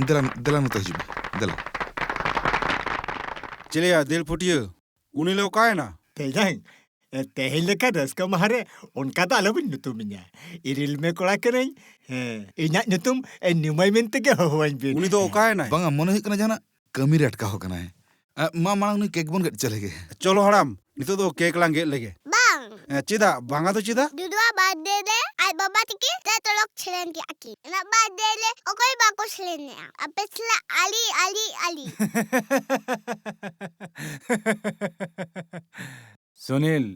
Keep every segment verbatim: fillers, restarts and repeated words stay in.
ᱫᱮᱞᱟ, ᱫᱮᱞᱟ ᱱᱚᱛᱮ ᱦᱤᱡᱩᱜ ᱢᱮ, ᱫᱮᱞᱟ᱾ ᱪᱮᱞᱮᱭᱟ ᱫᱤᱞ ᱯᱷᱩᱴᱤᱭᱟᱹ, ᱩᱱᱤ ᱞᱮ ᱚᱠᱟᱭᱮᱱᱟ? ᱛᱮᱭᱟᱝ, ᱮ, ᱛᱮᱦᱮᱧ ᱞᱮᱠᱟ ᱨᱟᱹᱥᱠᱟᱹ ᱢᱟᱦᱟ ᱨᱮ ᱚᱱᱠᱟ ᱫᱚ ᱟᱞᱚᱵᱤᱱ ᱧᱩᱛᱩᱢᱤᱧᱟ᱾ ᱤᱨᱤᱞ ᱢᱮ ᱠᱚᱲᱟ ᱠᱟᱹᱱᱟᱹᱧ᱾ ᱦᱮᱸ, ᱤᱧᱟᱜ ᱧᱩᱛᱩᱢ, ᱮ, ᱱᱤᱢᱟᱹᱭ ᱢᱮᱱᱛᱮ ᱜᱮ ᱦᱚᱦᱚᱣᱟᱹᱧ ᱵᱤᱱ᱾ ᱩᱱᱤ ᱫᱚ ᱚᱠᱟᱭᱮᱱᱟᱭ? ᱵᱟᱝᱟ, ᱢᱚᱱᱮ ᱦᱩᱭᱩᱜ ᱠᱟᱱᱟ ᱡᱟᱦᱟᱱᱟᱜ ᱠᱟᱹᱢᱤ ᱨᱮ ᱟᱴᱠᱟᱣ ᱟᱠᱟᱱᱟᱭ᱾ ᱟ, ᱢᱟ, ᱢᱟᱲᱟᱝ ᱱᱩᱭ ᱠᱮᱠ ᱵᱚᱱ ᱜᱮᱫ ᱦᱚᱪᱚ ᱞᱮᱜᱮ᱾ ᱪᱚᱞᱚ ᱦᱟᱲᱟᱢ, ᱱᱤᱛᱚᱜ ᱫᱚ ᱠᱮᱠ ᱞᱟᱝ ᱜᱮᱫ ᱞᱮᱜᱮ᱾ ᱵᱟᱝ᱾ ᱮ, ᱪᱮᱫᱟᱜ? ᱵᱟᱝᱟ ᱫᱚ ᱪᱮᱫᱟᱜ? ᱫᱩᱫᱩᱣᱟᱜ ᱵᱟᱨᱛᱷᱰᱮ ᱨᱮ ᱟᱡ ᱵᱟᱵᱟ ᱛᱤᱠᱤᱱ ᱛᱮ ᱛᱚᱞᱚᱠ ᱥᱮᱨᱮᱧ ᱠᱮᱜᱼᱟ ᱠᱤᱱ᱾ ᱚᱱᱟ ᱵᱟᱨᱛᱷᱰᱮ ᱨᱮ ᱚᱠᱚᱭ ᱵᱟᱠᱚ ᱥᱮᱨᱮᱧᱮᱜᱼᱟ? ᱟᱯᱮ ᱥᱟᱞᱟᱜ ᱟᱹᱞᱤ, ᱟᱹᱞᱤ, ᱟᱹᱞᱤ᱾ ᱥᱩᱱᱤᱞ,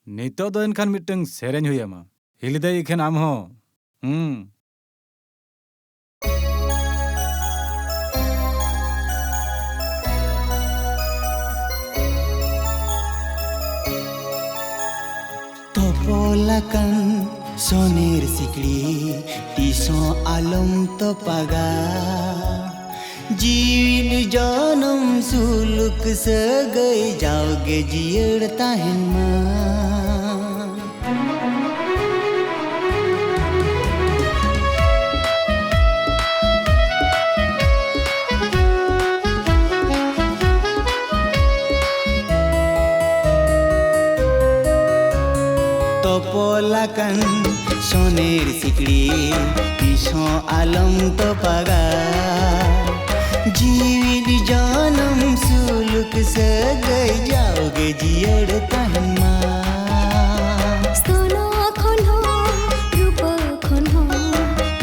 ᱱᱤᱛᱚᱜ ᱫᱚ ᱮᱱᱠᱷᱟᱱ ᱢᱤᱫᱴᱟᱝ ᱥᱮᱨᱮᱧ ᱦᱩᱭ ᱟᱢᱟ᱾ ᱦᱤᱞᱤ ᱫᱟᱹᱭ ᱮᱠᱷᱮᱱ ᱟᱢ ᱦᱚᱸ᱾ ᱦᱩᱸ᱾ ᱛᱚᱯᱚᱞ ᱟᱠᱟᱱ ᱥᱚᱱᱮᱨ ᱥᱤᱠᱲᱤ ᱛᱤᱥ ᱦᱚᱸ ᱟᱞᱚᱢ ᱛᱚᱯᱟᱜᱟ᱾ ᱡᱤᱣᱤᱫ ᱡᱚᱱᱚᱢ ᱥᱩᱞᱩᱠ ᱥᱟᱹᱜᱟᱹᱭ ᱡᱟᱣᱜᱮ ᱡᱤᱭᱟᱹᱲ ᱛᱟᱦᱮᱱ ᱢᱟ᱾ ᱛᱚᱯᱚᱞ ᱟᱠᱟᱱ ᱥᱚᱱᱮᱨ ᱥᱤᱠᱲᱤ ᱛᱤᱥ ᱦᱚᱸ ᱟᱞᱚᱢ ᱛᱚᱯᱟᱜᱟ᱾ ᱡᱤᱣᱤᱫ ᱡᱚᱱᱚᱢ ᱥᱩᱞᱩᱠ ᱥᱟᱹᱜᱟᱹᱭ ᱡᱟᱣᱜᱮ ᱡᱤᱭᱟᱹᱲ ᱛᱟᱦᱮᱱ ᱢᱟ᱾ ᱥᱚᱱᱟ ᱠᱷᱚᱱ ᱦᱚᱸ, ᱨᱩᱯᱟᱹ ᱠᱷᱚᱱ ᱦᱚᱸ,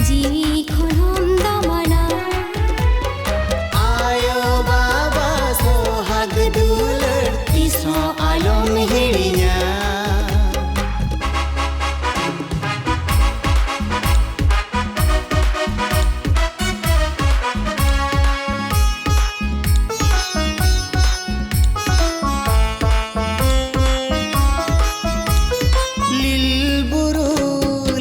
ᱡᱤᱣᱤ ᱠᱷᱚᱱ ᱦᱚᱸᱢ ᱫᱟᱢᱟᱱᱟ᱾ ᱟᱭᱳ ᱵᱟᱵᱟ ᱥᱚᱦᱟᱜᱽ ᱫᱩᱞᱟᱹᱲ ᱛᱤᱥ ᱦᱚᱸ ᱟᱞᱚᱢ ᱦᱤᱲᱤᱧᱟ᱾ ᱞᱤᱞ ᱵᱩᱨᱩ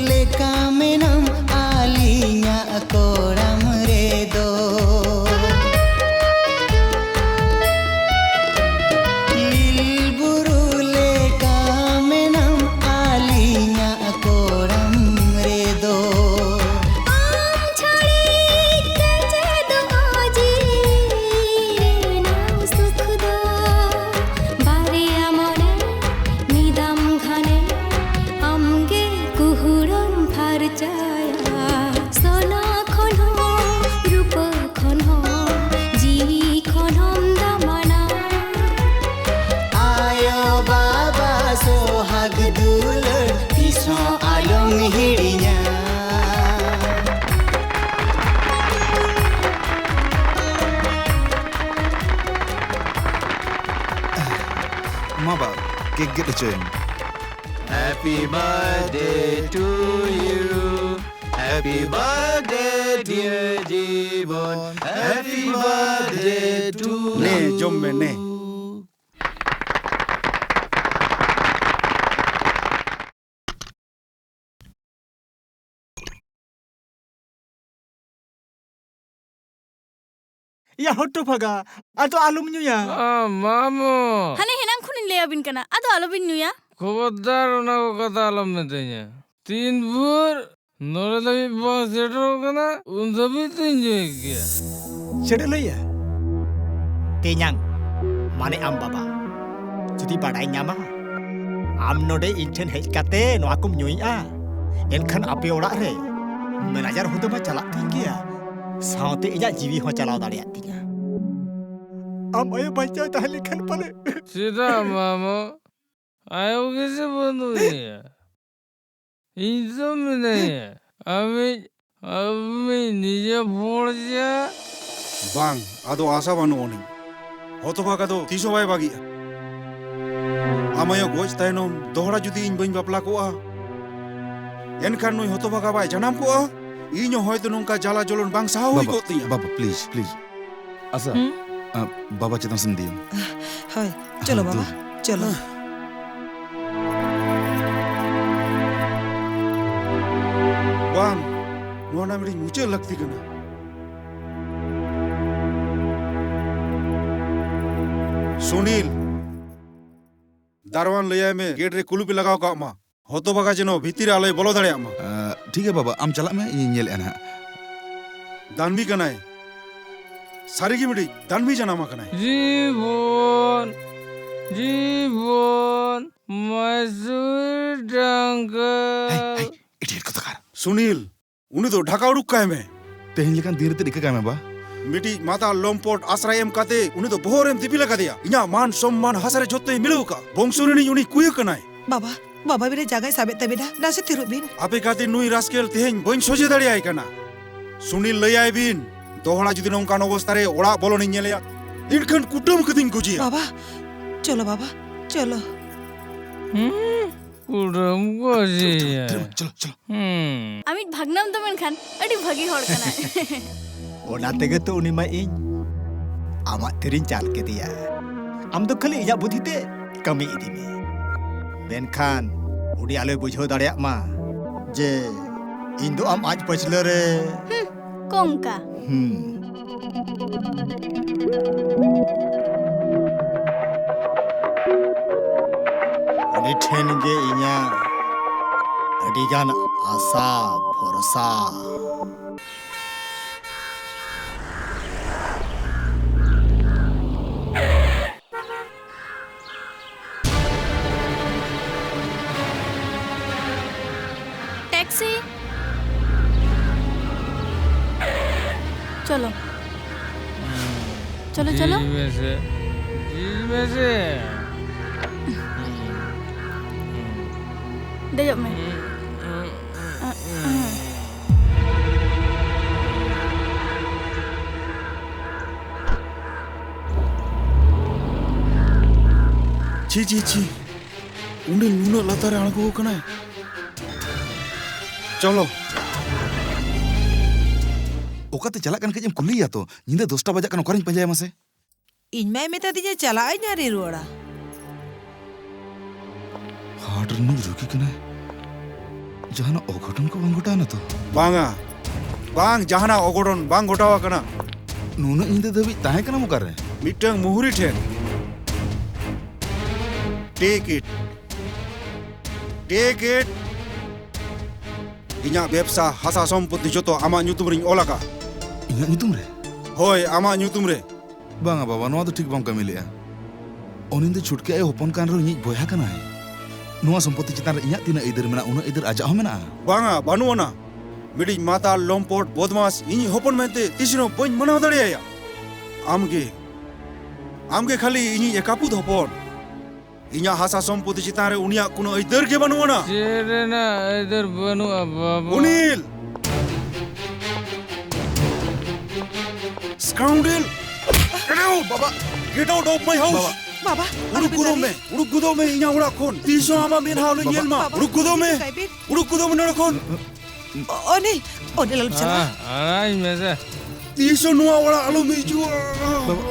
ᱞᱮᱠᱟ ᱢᱮᱱᱟᱢ ᱟᱹᱞᱤᱧᱟᱜ ᱠᱚᱲᱟᱢ ᱨᱮᱫᱚ᱾ ᱞᱤᱞ ᱵᱩᱨᱩ ᱞᱮᱠᱟ ᱢᱟ ᱵᱟ, ᱠᱮᱠ ᱜᱮᱫ ᱦᱚᱪᱚᱭᱮᱢ᱾ Happy birthday to you. Happy birthday, dear ᱡᱤᱵᱚᱱ. Happy birthday to ᱱᱮ, you. ᱡᱚᱢ ᱢᱮ, ᱱᱮ᱾ ᱭᱟ ᱦᱚᱴᱚ ᱯᱷᱟᱜᱟ, ᱟᱫᱚ ᱟᱞᱚᱢ ᱧᱩᱭᱟ᱾ ᱟ, ᱢᱟᱢᱚ᱾ ᱦᱟᱱᱮ ᱦᱮᱱᱟᱝ ᱠᱷᱚᱱᱤᱧ ᱞᱟᱹᱭ ᱟᱵᱤᱱ ᱠᱟᱱᱟ, ᱟᱫᱚ ᱟᱞᱚᱵᱤᱱ ᱧᱩᱭᱟ᱾ ᱠᱷᱚᱵᱚᱨᱫᱟᱨ, ᱚᱱᱟ ᱠᱚ ᱠᱟᱛᱷᱟ ᱟᱞᱚᱢ ᱢᱤᱛᱟᱹᱧᱟ᱾ ᱛᱤᱱ ᱵᱷᱳᱨ ᱱᱚᱰᱮ ᱫᱷᱟᱹᱵᱤᱡ ᱵᱟᱝ ᱥᱮᱴᱮᱨᱚᱜ ᱠᱟᱱᱟ, ᱩᱱ ᱫᱷᱟᱹᱵᱤᱡ ᱫᱚᱧ ᱧᱩᱭᱮᱫ ᱜᱮᱭᱟ᱾ ᱪᱮᱫ ᱮ ᱞᱟᱹᱭᱟ? ᱛᱮᱧᱟᱝ, ᱢᱟᱱᱮ ᱟᱢ ᱵᱟᱵᱟ, ᱡᱩᱫᱤ ᱵᱟᱰᱟᱭ ᱧᱟᱢᱟ, ᱟᱢ ᱱᱚᱰᱮ ᱤᱧ ᱴᱷᱮᱱ ᱦᱮᱡ ᱠᱟᱛᱮ ᱱᱚᱣᱟ ᱠᱚᱢ ᱧᱩᱭᱮᱫᱼᱟ, ᱮᱱᱠᱷᱟᱱ ᱟᱯᱮ ᱚᱲᱟᱜ ᱨᱮ ᱢᱮᱱᱮᱡᱟᱨ ᱦᱩᱫᱟᱹ ᱢᱟ ᱪᱟᱞᱟᱜ ᱛᱤᱧ ᱜᱮᱭᱟ, ᱥᱟᱶᱛᱮ ᱤᱧᱟᱜ ᱡᱤᱣᱤ ᱦᱚᱸ ᱪᱟᱞᱟᱣ ᱫᱟᱲᱮᱭᱟᱜ ᱛᱤᱧᱟ᱾ ᱟᱢ ᱟᱭᱳ ᱵᱟᱧᱪᱟᱣ ᱛᱟᱦᱮᱸ ᱞᱮᱱᱠᱷᱟᱱ ᱯᱟᱞᱮ᱾ ᱪᱮᱫᱟᱜ ᱢᱟᱢᱚ? ᱟᱭᱳ ᱜᱮᱥᱮ ᱵᱟᱹᱱᱩᱭᱟ᱾ ᱤᱧ ᱫᱚ ᱢᱮᱱᱟᱭᱟ᱾ ᱟᱢᱤᱡ, ᱟᱢᱤᱡ ᱱᱤᱡᱮ ᱵᱷᱚᱲᱡᱟ᱾ ᱵᱟᱝ, ᱟᱫᱚ ᱟᱥᱟ ᱵᱟᱹᱱᱩᱜ ᱟᱹᱱᱤᱡ᱾ ᱦᱚᱛᱚᱵᱷᱟᱜᱟ ᱫᱚ ᱛᱤᱥ ᱦᱚᱸ ᱵᱟᱭ ᱵᱟᱹᱜᱤᱜᱼᱟ᱾ ᱟᱢ ᱟᱭᱳ ᱜᱚᱡ ᱛᱟᱭᱱᱚᱢ ᱫᱚᱦᱲᱟ ᱡᱩᱫᱤ ᱤᱧ ᱵᱟᱹᱧ ᱵᱟᱯᱞᱟ ᱠᱚᱜᱼᱟ, ᱮᱱᱠᱷᱟᱱ ᱱᱩᱭ ᱦᱚᱛᱚᱵᱷᱟᱜᱟ ᱵᱟᱭ ᱡᱟᱱᱟᱢ ᱠᱚᱜᱼᱟ᱾ ᱤᱧ ᱦᱚᱸ ᱦᱚᱭᱛᱚ ᱱᱚᱝᱠᱟ ᱡᱟᱞᱟ ᱡᱚᱞᱚᱱ ᱵᱟᱝ ᱥᱟᱦᱟᱣ ᱦᱩᱭ ᱵᱟᱵᱟ, ᱠᱚᱜ ᱛᱤᱧᱟ᱾ ᱵᱟᱵᱟ, please, please. ᱟᱥᱟ, ᱦᱩᱸ? ᱟ, ᱵᱟᱵᱟ ᱪᱮᱛᱟᱱ ᱥᱮᱱ ᱤᱫᱤᱭᱮᱢ᱾ ᱦᱳᱭ, ᱪᱚᱞᱚ ᱦᱮᱸ, ᱵᱟᱵᱟ, ᱫᱩ᱾ ᱪᱚᱞᱚ᱾ ᱵᱟᱝ, ᱱᱚᱣᱟ ᱨᱮᱱᱟᱜ ᱢᱤᱫᱴᱤᱡ ᱢᱩᱪᱟᱹᱫ ᱞᱟᱹᱠᱛᱤ ᱠᱟᱱᱟ᱾ ᱥᱩᱱᱤᱞ, ᱫᱟᱨᱣᱟᱱ ᱞᱟᱹᱭᱟᱭ ᱢᱮ, ᱜᱮᱴ ᱨᱮ ᱠᱩᱞᱩᱯ ᱮ ᱞᱟᱜᱟᱣ ᱠᱟᱜ ᱢᱟ᱾ ᱦᱚᱛᱚᱵᱷᱟᱜᱟ ᱡᱮᱱᱚ ᱵᱷᱤᱛᱤᱨ ᱨᱮ ᱟᱞᱚᱭ ᱵᱚᱞᱚ ᱫᱟᱲᱮᱭᱟᱜ ᱢᱟ᱾ ᱟ, ᱴᱷᱤᱠ ᱜᱮᱭᱟ ᱵᱟᱵᱟ, ᱟᱢ ᱪᱟᱞᱟᱜ ᱢᱮ, ᱤᱧᱤᱧ ᱧᱮᱞᱮᱫᱼᱟ ᱱᱟᱦᱟᱜ᱾ ᱫᱟᱱᱵᱤ ᱠᱟᱱᱟᱭ᱾ ᱥᱟᱹᱨᱤᱜᱮ ᱢᱤᱫᱴᱤᱡ ᱫᱟᱱᱵᱤ ᱡᱟᱱᱟᱢ ᱟᱠᱟᱱᱟᱭ᱾ ᱡᱤᱵᱚᱱ, ᱡᱤᱵᱚᱱ, my sweet uncle. Hey, hey, idiot ᱠᱚᱛᱟᱠᱟᱨ᱾ Sunil, ᱩᱱᱤ ᱫᱚ ᱰᱷᱟᱠᱟ ᱩᱰᱩᱠ ᱠᱟᱭ ᱢᱮ᱾ ᱛᱮᱦᱮᱧ ᱞᱮᱠᱟᱱ ᱫᱤᱱ ᱨᱮ ᱪᱮᱫ ᱤᱠᱟᱹ ᱠᱟᱭ ᱢᱮ, ᱵᱟ? ᱢᱤᱫᱴᱤᱡ ᱢᱟᱛᱟᱞ ᱞᱚᱢᱯᱚᱴ ᱟᱥᱨᱟᱭ ᱮᱢ ᱠᱟᱛᱮ ᱩᱱᱤ ᱫᱚ ᱵᱚᱦᱚᱜ ᱨᱮᱢ ᱫᱤᱯᱤᱞ ᱟᱠᱟᱫᱮᱭᱟ᱾ ᱤᱧᱟᱜ ᱢᱟᱱ ᱥᱚᱢᱢᱟᱱ ᱦᱟᱥᱟ ᱨᱮ ᱡᱷᱚᱛᱚᱭ ᱢᱤᱞᱟᱹᱣ ᱟᱠᱟᱫ᱾ ᱵᱚᱝᱥᱚ ᱨᱤᱱᱤᱡ ᱩᱱᱤ ᱠᱩᱭᱟᱹ ᱠᱟᱱᱟᱭ᱾ ᱵᱟᱵᱟ, ᱵᱟᱵᱟ ᱵᱤᱱ ᱡᱟᱸᱜᱟᱭ ᱥᱟᱵᱮᱫ ᱛᱟᱵᱤᱱᱟ, ᱱᱟᱥᱮ ᱛᱷᱤᱨᱚᱜ ᱵᱤᱱ᱾ ᱟᱯᱮ ᱠᱷᱟᱹᱛᱤᱨ ᱱᱩᱭ ᱨᱟᱥᱠᱮᱞ ᱛᱮᱦᱮᱧ ᱵᱟᱹᱧ ᱥᱚᱡᱷᱮ ᱫᱟᱲᱮᱭᱟᱭ ᱠᱟᱱᱟ᱾ ᱥᱩᱱᱤᱞ ᱞᱟᱹᱭᱟᱭ ᱵᱤᱱ, ᱫᱚᱦᱲᱟ ᱡᱩᱫᱤ ᱱᱚᱝᱠᱟᱱ ᱚᱵᱚᱥᱛᱟ ᱨᱮ ᱚᱲᱟᱜ ᱵᱚᱞᱚᱱᱤᱧ ᱧᱮᱞᱮᱭᱟ, ᱮᱱᱠᱷᱟᱱ ᱠᱩᱴᱟᱹᱢ ᱠᱟᱛᱮᱧ ᱜᱚᱡᱮᱭᱟ᱾ ᱵᱟᱵᱟ, ᱪᱚᱞᱚ ᱵᱟᱵᱟ, ᱪᱚᱞᱚ᱾ ᱦᱩᱸ, ᱠᱩᱲᱟᱹᱢ ᱜᱚᱡᱮᱭᱟ᱾ ᱪᱚᱞᱚ, ᱪᱚᱞᱚ, ᱪᱚᱞᱚ᱾ ᱦᱩᱸ᱾ ᱟᱢᱤᱡ ᱵᱷᱟᱜᱽᱱᱟᱢ ᱫᱚ ᱢᱮᱱᱠᱷᱟᱱ ᱟᱹᱰᱤ ᱵᱷᱟᱹᱜᱤ ᱦᱚᱲ ᱠᱟᱱᱟᱭ᱾ ᱚᱱᱟ ᱛᱮᱜᱮ ᱛᱚ ᱩᱱᱤ ᱢᱟ ᱤᱧ ᱟᱢᱟᱜ ᱛᱤᱨᱤᱧ ᱪᱟᱞ ᱠᱮᱫᱮᱭᱟ᱾ ᱟᱢ ᱫᱚ ᱠᱷᱟᱹᱞᱤ ᱤᱧᱟᱹᱜ ᱵᱩᱫᱷᱤ ᱛᱮ ᱠᱟᱹᱢᱤ ᱤᱫᱤ ᱢᱮ, ᱢᱮᱱᱠᱷᱟᱱ ᱩᱱᱤ ᱟᱞᱚᱭ ᱵᱩᱡᱷᱟᱹᱣ ᱫᱟᱲᱮᱭᱟᱜ ᱢᱟ ᱡᱮ ᱤᱧ ᱫᱚ ᱟᱢ ᱟᱡ ᱯᱟᱹᱪᱷᱞᱟᱹ ᱨᱮ᱾ ᱦᱩᱸ, ᱠᱚᱝᱠᱟ᱾ ᱦᱩᱸ᱾ ᱩᱱᱤ ᱴᱷᱮᱱ ᱜᱮ ᱤᱧᱟᱹᱜ ᱟᱹᱰᱤᱜᱟᱱ ᱟᱥᱟ ᱵᱷᱚᱨᱥᱟ᱾ ᱴᱮᱠᱥᱤ᱾ ᱪᱚᱞᱚ᱾ ᱪᱚᱞᱚ, ᱪᱚᱞᱚ᱾ ᱡᱷᱤᱡ ᱢᱮᱥᱮ᱾ ᱡᱷᱤᱡ ᱢᱮᱥᱮ᱾ ᱫᱮᱡᱚᱜ ᱢᱮ᱾ ᱪᱷᱤ, ᱪᱷᱤ, ᱪᱷᱤ᱾ ᱩᱱᱤ ᱱᱩᱱᱟᱹᱜ ᱞᱟᱛᱟᱨ ᱨᱮ ᱟᱬᱜᱚ ᱟᱠᱟᱱᱟᱭ᱾ ᱪᱚᱞᱚ᱾ ᱚᱠᱟᱛᱮ ᱪᱟᱞᱟᱜ ᱠᱟᱱ ᱠᱟᱹᱡ ᱮᱢ ᱠᱩᱞᱤᱭᱮᱭᱟ ᱛᱚ? ᱧᱤᱫᱟᱹ ᱫᱚᱥᱴᱟ ᱵᱟᱡᱟᱜ ᱠᱟᱱᱟ, ᱚᱠᱟᱨᱤᱧ ᱯᱟᱸᱡᱟᱭᱟ ᱢᱟᱥᱮ? ᱤᱧ ᱢᱟᱭ ᱢᱮᱛᱟ ᱫᱤᱧᱟ ᱪᱟᱞᱟᱜ ᱟᱹᱧ ᱟᱨᱤᱧ ᱨᱩᱣᱟᱹᱲᱟ᱾ ᱦᱟᱴ ᱨᱤᱱᱤᱡ ᱨᱩᱜᱤ ᱠᱟᱱᱟᱭ᱾ ᱡᱟᱦᱟᱱᱟᱜ ᱚᱜᱷᱚᱴᱚᱱ ᱠᱚ ᱵᱟᱝ ᱜᱷᱚᱴᱟᱣ ᱮᱱᱟ ᱛᱚ? ᱵᱟᱝᱟ, ᱵᱟᱝ, ᱡᱟᱦᱟᱱᱟᱜ ᱚᱜᱷᱚᱴᱚᱱ ᱵᱟᱝ ᱜᱷᱚᱴᱟᱣ ᱟᱠᱟᱱᱟ᱾ ᱱᱩᱱᱟᱹᱜ ᱧᱤᱫᱟᱹ ᱫᱷᱟᱹᱵᱤᱡ ᱛᱟᱦᱮᱸ ᱠᱟᱱᱟᱢ ᱚᱠᱟᱨᱮ? ᱢᱤᱫᱴᱟᱝ ᱢᱩᱦᱩᱨᱤ ᱴᱷᱮᱱ᱾ Take it. Take it. ᱤᱧᱟᱜ ᱵᱮᱵᱥᱟ, ᱦᱟᱥᱟ ᱥᱚᱢᱯᱚᱛᱤ ᱡᱚᱛᱚ ᱟᱢᱟᱜ ᱧᱩᱛᱩᱢ ᱨᱤᱧ ᱚᱞ ᱟᱠᱟᱫ᱾ ᱤᱧᱟᱜ ᱧᱩᱛᱩᱢ ᱨᱮ? ᱦᱳᱭ, ᱟᱢᱟᱜ ᱧᱩᱛᱩᱢ ᱨᱮ᱾ ᱵᱟᱝᱟ ᱵᱟᱵᱟ, ᱱᱚᱣᱟ ᱫᱚ ᱴᱷᱤᱠ ᱵᱟᱢ ᱠᱟᱹᱢᱤ ᱞᱮᱜᱼᱟ᱾ ᱩᱱᱤ ᱫᱚ ᱪᱷᱩᱴᱠᱤ ᱟᱭᱳ ᱦᱚᱯᱚᱱ ᱠᱟᱱ ᱨᱮᱦᱚᱸ ᱤᱧᱤᱡ ᱵᱚᱭᱦᱟ ᱠᱟᱱᱟᱭ᱾ ᱱᱚᱣᱟ ᱥᱚᱢᱯᱚᱛᱤ ᱪᱮᱛᱟᱱ ᱨᱮ ᱤᱧᱟᱜ ᱛᱤᱱᱟᱹᱜ ᱟᱹᱭᱫᱟᱹᱨ ᱢᱮᱱᱟᱜᱼᱟ, ᱩᱱᱟᱹᱜ ᱟᱹᱭᱫᱟᱹᱨ ᱟᱡᱟᱜ ᱦᱚᱸ ᱢᱮᱱᱟᱜᱼᱟ᱾ ᱵᱟᱝᱟ, ᱵᱟᱹᱱᱩᱜ ᱟᱱᱟ᱾ ᱢᱤᱫᱴᱤᱡ ᱢᱟᱛᱟᱞ, ᱞᱚᱢᱯᱚᱴ, ᱵᱚᱫᱢᱟᱥ ᱤᱧᱤᱡ ᱦᱚᱯᱚᱱ ᱢᱮᱱᱛᱮ ᱛᱤᱥ ᱨᱮᱦᱚᱸ ᱵᱟᱹᱧ ᱢᱟᱱᱟᱣ ᱫᱟᱲᱮᱭᱟᱭᱟ᱾ ᱟᱢᱜᱮ, ᱟᱢᱜᱮ ᱠᱷᱟᱹᱞᱤ ᱤᱧᱤᱡ ᱮᱠᱟᱯᱩᱛ ᱦᱚᱯᱚᱱ᱾ ᱤᱧᱟᱜ ᱦᱟᱥᱟ ᱥᱚᱢᱯᱚᱛᱤ ᱪᱮᱛᱟᱱ ᱨᱮ ᱩᱱᱤᱭᱟᱜ ᱠᱳᱱᱳ ᱟᱹᱭᱫᱟᱹᱨ ᱜᱮ ᱵᱟᱹᱱᱩᱜ ᱟᱱᱟ᱾ ᱪᱮᱫ ᱨᱮᱱᱟᱜ ᱟᱹᱭᱫᱟᱹᱨ ᱵᱟᱹᱱᱩᱜᱼᱟ, ᱵᱟᱹᱵᱩ? ᱚᱱᱤᱞ! Scoundrel! Get out! ᱵᱟᱵᱟ! Get out of my house! ᱵᱟᱵᱟ! ᱵᱟᱵᱟ, ᱩᱰᱩᱠ ᱟᱞᱚᱵᱮᱱ ᱜᱚᱫᱚᱜ ᱢᱮ, ᱫᱟᱲᱮᱭᱟᱜᱼᱟ᱾ ᱩᱰᱩᱠ ᱜᱚᱫᱚᱜ ᱢᱮ ᱤᱧᱟᱹᱜ ᱚᱲᱟᱜ ᱠᱷᱚᱱ᱾ ᱛᱤᱥ ᱦᱚᱸ ᱟᱢᱟᱜ ᱢᱮᱫᱦᱟ ᱟᱞᱚᱧ ᱵᱟᱵᱟ, ᱧᱮᱞ ᱢᱟ᱾ ᱵᱟᱵᱟ, ᱩᱰᱩᱠ ᱜᱚᱫᱚᱜ ᱢᱮ᱾ ᱪᱤᱠᱟᱹᱭ ᱵᱤᱱ? ᱩᱰᱩᱠ ᱜᱚᱫᱚᱜ ᱢᱮ ᱱᱚᱰᱮ ᱠᱷᱚᱱ᱾ ᱚ-, ᱚᱱᱤᱞ, ᱚᱱᱤᱞ, ᱟᱞᱚᱢ ᱪᱟᱞᱟᱜᱼᱟ᱾ ᱟᱲᱟᱜ ᱟᱹᱧ ᱢᱮᱥᱮ᱾ ᱛᱤᱥ ᱦᱚᱸ ᱱᱚᱣᱟ ᱚᱲᱟᱜ ᱟᱞᱚᱢ ᱦᱤᱡᱩᱜᱼᱟ᱾ ᱵᱟᱵᱟ,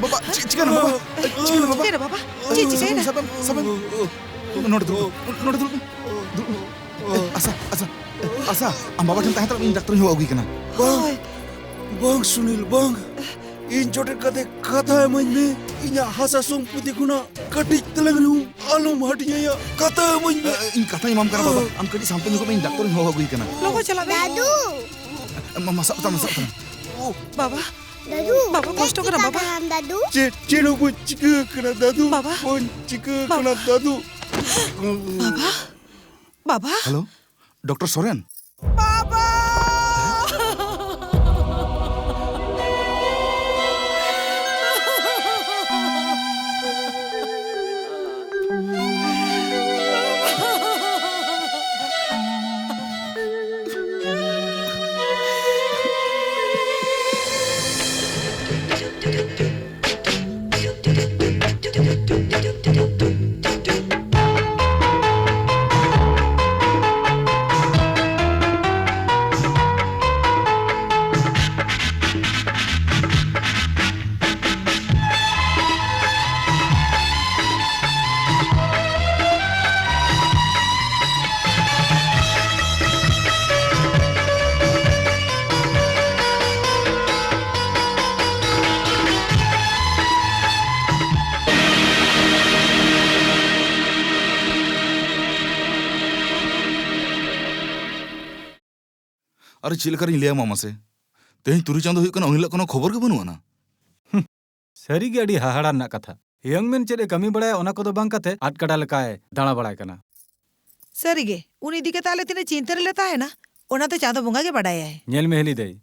ᱵᱟᱵᱟ, ᱪᱮᱫ ᱪᱤᱠᱟᱹᱭᱮᱱᱟ ᱵᱟᱵᱟ? ᱪᱤᱠᱟᱹᱭᱮᱱᱟ ᱵᱟᱵᱟ? ᱪᱤᱠᱟᱹᱭᱮᱱᱟ ᱵᱟᱵᱟ? ᱪᱮᱫ ᱪᱤᱠᱟᱹᱭᱮᱱᱟ? ᱥᱟᱵᱮᱢ, ᱥᱟᱵᱮᱢ᱾ ᱱᱚᱰᱮ ᱫᱩᱲᱩᱵ, ᱱᱚᱰᱮ ᱫᱩᱲᱩᱵ ᱢᱮ᱾ ᱫᱩᱲᱩᱵ ᱢᱮ᱾ ᱟᱥᱟ, ᱟᱥᱟ, ᱟᱥᱟ, ᱟᱢ ᱵᱟᱵᱟ ᱴᱷᱮᱱ ᱛᱟᱦᱮᱸ ᱦᱟᱛᱟᱲᱚᱜ ᱢᱮ, ᱤᱧ ᱰᱟᱠᱛᱚᱨᱤᱧ ᱦᱚᱦᱚ ᱟᱹᱜᱩᱭᱮ ᱠᱟᱱᱟ᱾ ᱵᱟᱝ, ᱦᱳᱭ᱾ ᱵᱟᱝ ᱥᱩᱱᱤᱞ, ᱵᱟᱝ᱾ ᱤᱧ ᱡᱚᱴᱮᱫ ᱠᱟᱛᱮ ᱠᱟᱛᱷᱟ ᱤᱢᱟᱹᱧ ᱢᱮ᱾ ᱤᱧᱟᱜ ᱦᱟᱥᱟ ᱥᱚᱢᱯᱚᱛᱤ ᱠᱷᱚᱱᱟᱜ ᱠᱟᱹᱴᱤᱡ ᱛᱟᱞᱟᱝ ᱨᱮᱦᱚᱸ ᱟᱞᱚᱢ ᱦᱟᱹᱴᱤᱧ ᱟᱭᱟ᱾ ᱠᱟᱛᱷᱟ ᱤᱢᱟᱹᱧ ᱢᱮ᱾ ᱮ, ᱤᱧ ᱠᱟᱛᱷᱟᱧ ᱮᱢᱟᱢ ᱠᱟᱱᱟ ᱵᱟᱵᱟ᱾ ᱟᱢ ᱠᱟᱹᱴᱤᱡ ᱥᱟᱱᱛᱚ ᱧᱚᱜᱚᱜ ᱢᱮ, ᱤᱧ ᱰᱟᱠᱛᱚᱨᱤᱧ ᱦᱚᱦᱚ ᱟᱹᱜᱩᱭᱮ ᱠᱟᱱᱟ᱾ ᱞᱚᱜᱚᱱ ᱪᱟᱞᱟᱜ ᱢᱮ᱾ ᱫᱟᱫᱩ! ᱢᱟ, ᱢᱟ, ᱥᱟᱵ ᱛᱟᱢ, ᱥᱟᱵ ᱛᱟᱢ᱾ ᱵᱟᱵᱟ, ᱫᱟᱫᱩ, ᱵᱟᱵᱟ, ᱪᱮᱫ ᱠᱚᱥᱴᱚ ᱠᱟᱱᱟ, ᱪᱤᱠᱟᱹ ᱵᱟᱵᱟ? ᱠᱟᱱᱟ, ᱫᱟᱫᱩ? ᱪᱮᱫ, ᱪᱮᱫ ᱦᱚᱸ ᱵᱟᱹᱧ ᱪᱤᱠᱟᱹ ᱠᱟᱱᱟ, ᱫᱟᱫᱩ᱾ ᱵᱟᱵᱟ᱾ ᱵᱟᱹᱧ ᱪᱤᱠᱟᱹ ᱵᱟᱵᱟ᱾ ᱠᱟᱱᱟ, ᱫᱟᱫᱩ᱾ ᱵᱟᱵᱟ, ᱵᱟᱵᱟ᱾ Hello, doctor Soren? ᱵᱟᱵᱟ! ᱟᱨ ᱪᱮᱫ ᱞᱮᱠᱟᱨᱤᱧ ᱞᱟᱹᱭᱟᱢᱟ ᱢᱟᱥᱮ? ᱛᱮᱦᱮᱧ ᱛᱩᱨᱩᱭ ᱪᱟᱸᱫᱚ ᱦᱩᱭᱩᱜ ᱠᱟᱱᱟ, ᱩᱱᱤ ᱦᱤᱞᱳᱜ ᱠᱳᱱᱳ ᱠᱷᱚᱵᱚᱨ ᱜᱮ ᱵᱟᱹᱱᱩᱜ ᱟᱱᱟ᱾ ᱦᱩᱸ, ᱥᱟᱹᱨᱤᱜᱮ ᱟᱹᱰᱤ ᱦᱟᱦᱟᱲᱟ ᱨᱮᱱᱟᱜ ᱠᱟᱛᱷᱟ᱾ ᱤᱭᱚᱝ ᱢᱮᱱ ᱪᱮᱫ ᱮ ᱠᱟᱹᱢᱤ ᱵᱟᱲᱟᱭᱟ, ᱚᱱᱟ ᱠᱚᱫᱚ ᱵᱟᱝ ᱠᱟᱛᱮ ᱟᱫ ᱠᱟᱰᱟ ᱞᱮᱠᱟᱭ ᱫᱟᱬᱟ ᱵᱟᱲᱟᱭ ᱠᱟᱱᱟ᱾ ᱥᱟᱹᱨᱤᱜᱮ, ᱩᱱᱤ ᱤᱫᱤ ᱠᱟᱛᱮ ᱟᱞᱮ ᱛᱤᱱᱟᱹᱜ ᱪᱤᱱᱛᱟᱹ ᱨᱮᱞᱮ ᱛᱟᱦᱮᱱᱟ, ᱚᱱᱟ ᱫᱚ ᱪᱟᱸᱫᱚ ᱵᱚᱸᱜᱟ ᱜᱮ ᱵᱟᱰᱟᱭᱟᱭ᱾ ᱧᱮᱞ ᱢᱮ ᱦᱤᱞᱤ ᱫᱟᱹᱭ,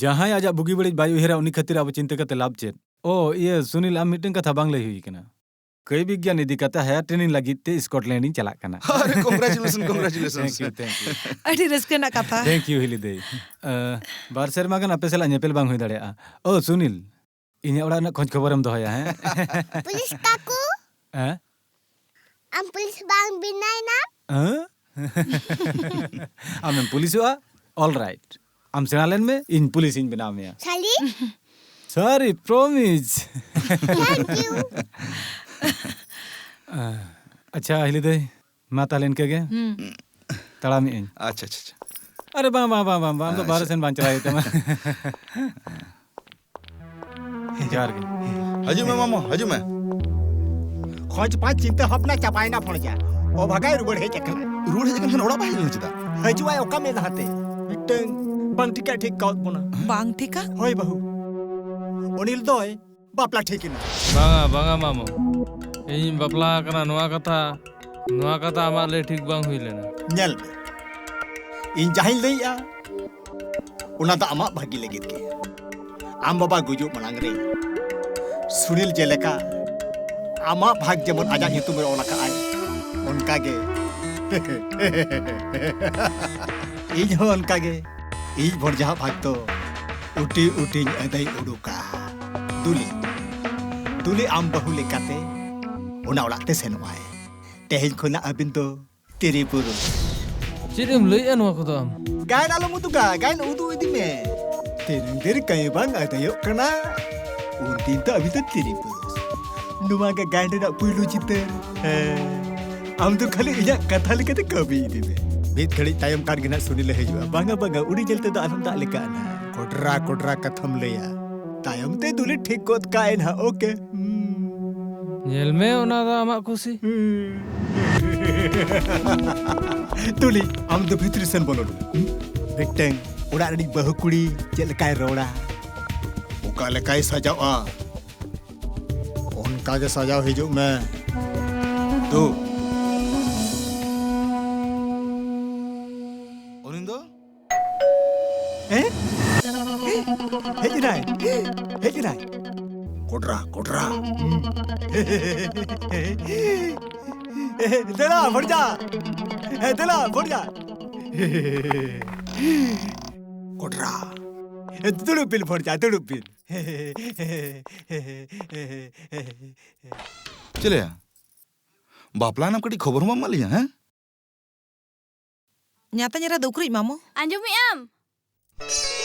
ᱡᱟᱦᱟᱸᱭ ᱟᱡᱟᱜ ᱵᱩᱜᱤ ᱵᱟᱹᱲᱤᱡ ᱵᱟᱭ ᱩᱭᱦᱟᱹᱨᱟ, ᱩᱱᱤ ᱠᱷᱟᱹᱛᱤᱨ ᱟᱵᱚ ᱪᱤᱱᱛᱟᱹ ᱠᱟᱛᱮ ᱞᱟᱵᱷ ᱪᱮᱫ? ᱳ, ᱤᱭᱟᱹ, ᱥᱩᱱᱤᱞ, ᱟᱢ ᱢᱤᱫᱴᱟᱝ ᱠᱟᱛᱷᱟ ᱵᱟᱝ ᱞᱟᱹᱭ ᱦᱩᱭ ᱠᱟᱱᱟ᱾ ᱠᱟᱹᱭ ᱵᱤᱜᱽᱜᱟᱱ ᱤᱫᱤ ᱠᱟᱛᱮ ᱦᱟᱭᱟᱨ ᱴᱨᱮᱱᱤᱝ ᱞᱟᱹᱜᱤᱫ ᱛᱮ ᱥᱠᱚᱴᱞᱮᱱᱰ ᱤᱧ ᱪᱟᱞᱟᱜ ᱠᱟᱱᱟ᱾ ᱟᱨᱮ, congratulations, congratulations. Thank you, thank you. ᱟᱹᱰᱤ ᱨᱟᱹᱥᱠᱟᱹ ᱨᱮᱱᱟᱜ ᱠᱟᱛᱷᱟ᱾ Thank you, ᱦᱤᱞᱤ ᱫᱟᱹᱭ᱾ ᱟᱸ, ᱵᱟᱨ ᱥᱮᱨᱢᱟ ᱜᱟᱱ ᱟᱯᱮ ᱥᱟᱞᱟᱜ ᱧᱮᱯᱮᱞ ᱵᱟᱝ ᱦᱩᱭ ᱫᱟᱲᱮᱭᱟᱜᱼᱟ᱾ ᱳ, ᱥᱩᱱᱤᱞ, ᱤᱧᱟᱹᱜ ᱚᱲᱟᱜ ᱨᱮᱱᱟᱜ ᱠᱷᱚᱡᱽ ᱠᱷᱚᱵᱚᱨᱮᱢ ᱫᱚᱦᱚᱭᱟ, ᱦᱮᱸ? ᱯᱩᱞᱤᱥ ᱠᱟᱠᱩ, ᱦᱮᱸ? ᱟᱢ ᱯᱩᱞᱤᱥ ᱵᱟᱝ ᱵᱮᱱᱟᱭ ᱱᱟᱢ? ᱦᱮᱸ? ᱟᱢᱮᱢ ᱯᱩᱞᱤᱥᱚᱜᱼᱟ? All right. ᱟᱢ ᱥᱮᱬᱟ ᱞᱮᱱ ᱢᱮ, ᱤᱧ ᱯᱩᱞᱤᱥᱤᱧ ᱵᱮᱱᱟᱣ ᱢᱮᱭᱟ᱾ ᱥᱟᱹᱨᱤ? ᱥᱟᱹᱨᱤ, promise. Thank you. ᱟᱪᱪᱷᱟ, ᱦᱤᱞᱤ ᱫᱟᱹᱭ, ᱢᱟ ᱛᱟᱦᱞᱮ ᱤᱱᱠᱟᱹ ᱜᱮ᱾ ᱦᱩᱸ᱾ ᱛᱟᱲᱟᱢᱮᱜ ᱟᱹᱧ᱾ ᱟᱪᱪᱷᱟ, ᱟᱪᱪᱷᱟ, ᱟᱪᱪᱷᱟ᱾ ᱟᱨᱮ ᱵᱟᱝ, ᱵᱟᱝ, ᱵᱟᱝ, ᱵᱟᱝ, ᱵᱟᱝ, ᱟᱢ ᱫᱚ ᱟᱪᱪᱷᱟ᱾ ᱵᱟᱦᱨᱮ ᱥᱮᱱ ᱵᱟᱝ ᱪᱟᱞᱟᱣ ᱦᱩᱭᱩᱜ ᱛᱟᱢᱟ᱾ ᱡᱚᱦᱟᱨ ᱜᱮ᱾ ᱦᱤᱡᱩᱜ ᱢᱮ ᱢᱟᱢᱚ, ᱦᱤᱡᱩᱜ ᱢᱮ᱾ ᱠᱷᱚᱡᱽ ᱯᱟᱸᱪ ᱪᱤᱱᱛᱟᱹ ᱵᱷᱟᱵᱽᱱᱟ ᱪᱟᱵᱟᱭᱮᱱᱟ ᱵᱷᱚᱲᱡᱟ᱾ ᱚ ᱵᱷᱟᱜᱟᱭ ᱨᱩᱣᱟᱹᱲ ᱦᱮᱡ ᱟᱠᱟᱱᱟ᱾ ᱨᱩᱣᱟᱹᱲ ᱦᱮᱡ ᱟᱠᱟᱱ ᱠᱷᱟᱱ ᱚᱲᱟᱜ ᱵᱟᱭ ᱦᱤᱡᱩᱜ ᱪᱮᱫᱟᱜ? ᱦᱤᱡᱩᱜ ᱟᱭ ᱚᱠᱟ ᱢᱮᱫ ᱦᱟᱛᱮ? ᱢᱤᱫᱴᱟᱝ ᱵᱟᱝ ᱴᱷᱤᱠᱟ ᱴᱷᱤᱠ ᱠᱟᱣᱫ ᱵᱚᱱᱟ᱾ ᱵᱟᱝ ᱴᱷᱤᱠᱟ? ᱦᱳᱭ ᱵᱟᱹᱦᱩ, ᱚᱱᱤᱞ ᱫᱚᱭ ᱵᱟᱯᱞᱟ ᱴᱷᱤᱠ ᱮᱱᱟ᱾ ᱵᱟᱝᱟ, ᱵᱟᱝᱟ ᱢᱟᱢᱚ, ᱤᱧ ᱵᱟᱯᱞᱟ ᱟᱠᱟᱱᱟ ᱱᱚᱣᱟ ᱠᱟᱛᱷᱟ, ᱱᱚᱣᱟ ᱠᱟᱛᱷᱟ ᱟᱢᱟᱜ ᱞᱟᱹᱭ ᱴᱷᱤᱠ ᱵᱟᱝ ᱦᱩᱭ ᱞᱮᱱᱟ᱾ ᱧᱮᱞ ᱢᱮ, ᱤᱧ ᱡᱟᱦᱟᱸᱧ ᱞᱟᱹᱭᱮᱜᱼᱟ, ᱚᱱᱟ ᱫᱚ ᱟᱢᱟᱜ ᱵᱷᱟᱹᱜᱤ ᱞᱟᱹᱜᱤᱫ ᱜᱮ᱾ ᱟᱢ ᱵᱟᱵᱟ ᱜᱩᱡᱩᱜ ᱢᱟᱲᱟᱝ ᱨᱮ ᱥᱩᱱᱤᱞ ᱡᱮᱞᱮᱠᱟ ᱟᱢᱟᱜ ᱵᱷᱟᱜᱽ ᱡᱮᱢᱚᱱ ᱟᱡᱟᱜ ᱧᱩᱛᱩᱢ ᱨᱮ ᱚᱞ ᱟᱠᱟᱫ ᱟᱭ, ᱚᱱᱠᱟ ᱜᱮ ᱤᱧ ᱦᱚᱸ ᱚᱱᱠᱟ ᱜᱮ ᱤᱧ ᱵᱷᱚᱲᱡᱟᱦᱟᱜ ᱵᱷᱟᱜᱽ ᱫᱚ ᱩᱴᱤ ᱩᱴᱤᱧ ᱟᱹᱫᱟᱹᱭ ᱩᱰᱩᱠᱟ᱾ ᱫᱩᱞᱤ, ᱫᱩᱞᱤ ᱟᱢ ᱵᱟᱹᱦᱩ ᱞᱮᱠᱟᱛᱮ ᱚᱱᱟ ᱚᱲᱟᱜ ᱛᱮ ᱥᱮᱱᱚᱜ ᱟᱭ᱾ ᱛᱮᱦᱮᱧ ᱠᱷᱚᱱᱟᱜ ᱟᱹᱵᱤᱱ ᱫᱚ ᱛᱤᱨᱤ ᱯᱩᱨᱩᱥ᱾ ᱪᱮᱫ ᱮᱢ ᱞᱟᱹᱭᱮᱜᱼᱟ ᱱᱚᱣᱟ ᱠᱚᱫᱚ ᱟᱢ? ᱜᱟᱭᱟᱱ ᱟᱞᱚᱢ ᱩᱫᱩᱜᱟ, ᱜᱟᱭᱟᱱ ᱩᱫᱩᱜ ᱤᱫᱤ ᱢᱮ᱾ ᱛᱤᱱᱟᱹᱝ ᱫᱤᱱ ᱠᱟᱹᱢᱤ ᱵᱟᱝ ᱟᱹᱫᱟᱹᱭᱚᱜ ᱠᱟᱱᱟ, ᱩᱱᱫᱤᱱ ᱫᱚ ᱟᱹᱵᱤᱱ ᱫᱚ ᱛᱤᱨᱤ ᱯᱩᱨᱩᱥ᱾ ᱱᱚᱣᱟ ᱜᱮ ᱜᱟᱭᱟᱱ ᱨᱮᱱᱟᱜ ᱯᱩᱭᱞᱩ ᱪᱤᱛᱟᱹᱨ᱾ ᱦᱮᱸ, ᱟᱢ ᱫᱚ ᱠᱷᱟᱹᱞᱤ ᱤᱧᱟᱜ ᱠᱟᱛᱷᱟ ᱞᱮᱠᱟᱛᱮ ᱠᱟᱹᱢᱤ ᱤᱫᱤ ᱢᱮ᱾ ᱢᱤᱫ ᱜᱷᱟᱹᱲᱤᱡ ᱛᱟᱭᱚᱢ ᱠᱷᱟᱱ ᱜᱮ ᱱᱟᱜ ᱥᱩᱱᱤᱞᱮ ᱦᱤᱡᱩᱜᱼᱟ᱾ ᱵᱟᱝᱟ, ᱵᱟᱝᱟ, ᱩᱱᱤ ᱧᱮᱞ ᱛᱮᱫᱚ ᱟᱞᱚᱢ ᱫᱟᱜ ᱞᱮᱠᱟᱜᱼᱟ ᱱᱟᱜ᱾ ᱠᱚᱰᱨᱟ, ᱠᱚᱰᱨᱟ ᱠᱟᱛᱷᱟᱢ ᱞᱟᱹᱭᱟ᱾ ᱛᱟᱭᱚᱢ ᱛᱮ ᱫᱩᱞᱤ ᱴᱷᱤᱠ ᱜᱚᱫ ᱠᱟᱜᱼᱟᱭ ᱱᱟᱜ, okay? ᱦᱩᱸ᱾ ᱧᱮᱞ ᱢᱮ, ᱚᱱᱟ ᱫᱚ ᱟᱢᱟᱜ ᱠᱩᱥᱤ᱾ ᱦᱩᱸ᱾ ᱫᱩᱞᱤ, ᱟᱢ ᱫᱚ ᱵᱷᱤᱛᱨᱤ ᱥᱮᱱ ᱵᱚᱞᱚᱱ ᱢᱮ᱾ ᱦᱩᱸ? ᱢᱤᱫᱴᱟᱝ ᱚᱲᱟᱜ ᱨᱤᱱᱤᱡ ᱵᱟᱹᱦᱩ ᱠᱩᱲᱤ ᱪᱮᱫ ᱞᱮᱠᱟᱭ ᱨᱚᱲᱟ, ᱚᱠᱟ ᱞᱮᱠᱟᱭ ᱥᱟᱡᱟᱜᱼᱟ, ᱚᱱᱠᱟ ᱜᱮ ᱥᱟᱡᱟᱣ ᱦᱤᱡᱩᱜ ᱢᱮ᱾ ᱫᱩ᱾ ᱩᱱᱤ ᱫᱚ? ᱦᱮᱸ? ᱦᱮᱡ ᱮᱱᱟᱭ᱾ ᱦᱮᱡ ᱮᱱᱟᱭ᱾ ᱠᱚᱰᱨᱟ, ᱠᱚᱰᱨᱟ᱾ ᱫᱮᱞᱟ, ᱵᱷᱚᱲᱡᱟ᱾ ᱫᱮᱞᱟ, ᱵᱷᱚᱲᱡᱟ᱾ ᱠᱚᱰᱨᱟ᱾ ᱫᱩᱲᱩᱵ ᱵᱤᱱ, ᱵᱷᱚᱲᱡᱟ, ᱫᱩᱲᱩᱵ ᱵᱤᱱ᱾ ᱪᱮᱞᱮᱭᱟ, ᱵᱟᱯᱞᱟᱭᱮᱱᱟᱢ, ᱠᱟᱹᱴᱤᱡ ᱠᱷᱚᱵᱚᱨ ᱦᱚᱸ ᱵᱟᱢ ᱮᱢᱟᱜ ᱞᱤᱧᱟ, ᱦᱮᱸ? ᱧᱟᱛᱟᱧ ᱮᱨᱟ ᱫᱚ ᱩᱠᱩᱨᱤᱡ ᱢᱟᱢᱚ? ᱟᱸᱡᱚᱢᱮᱜ ᱟᱢ?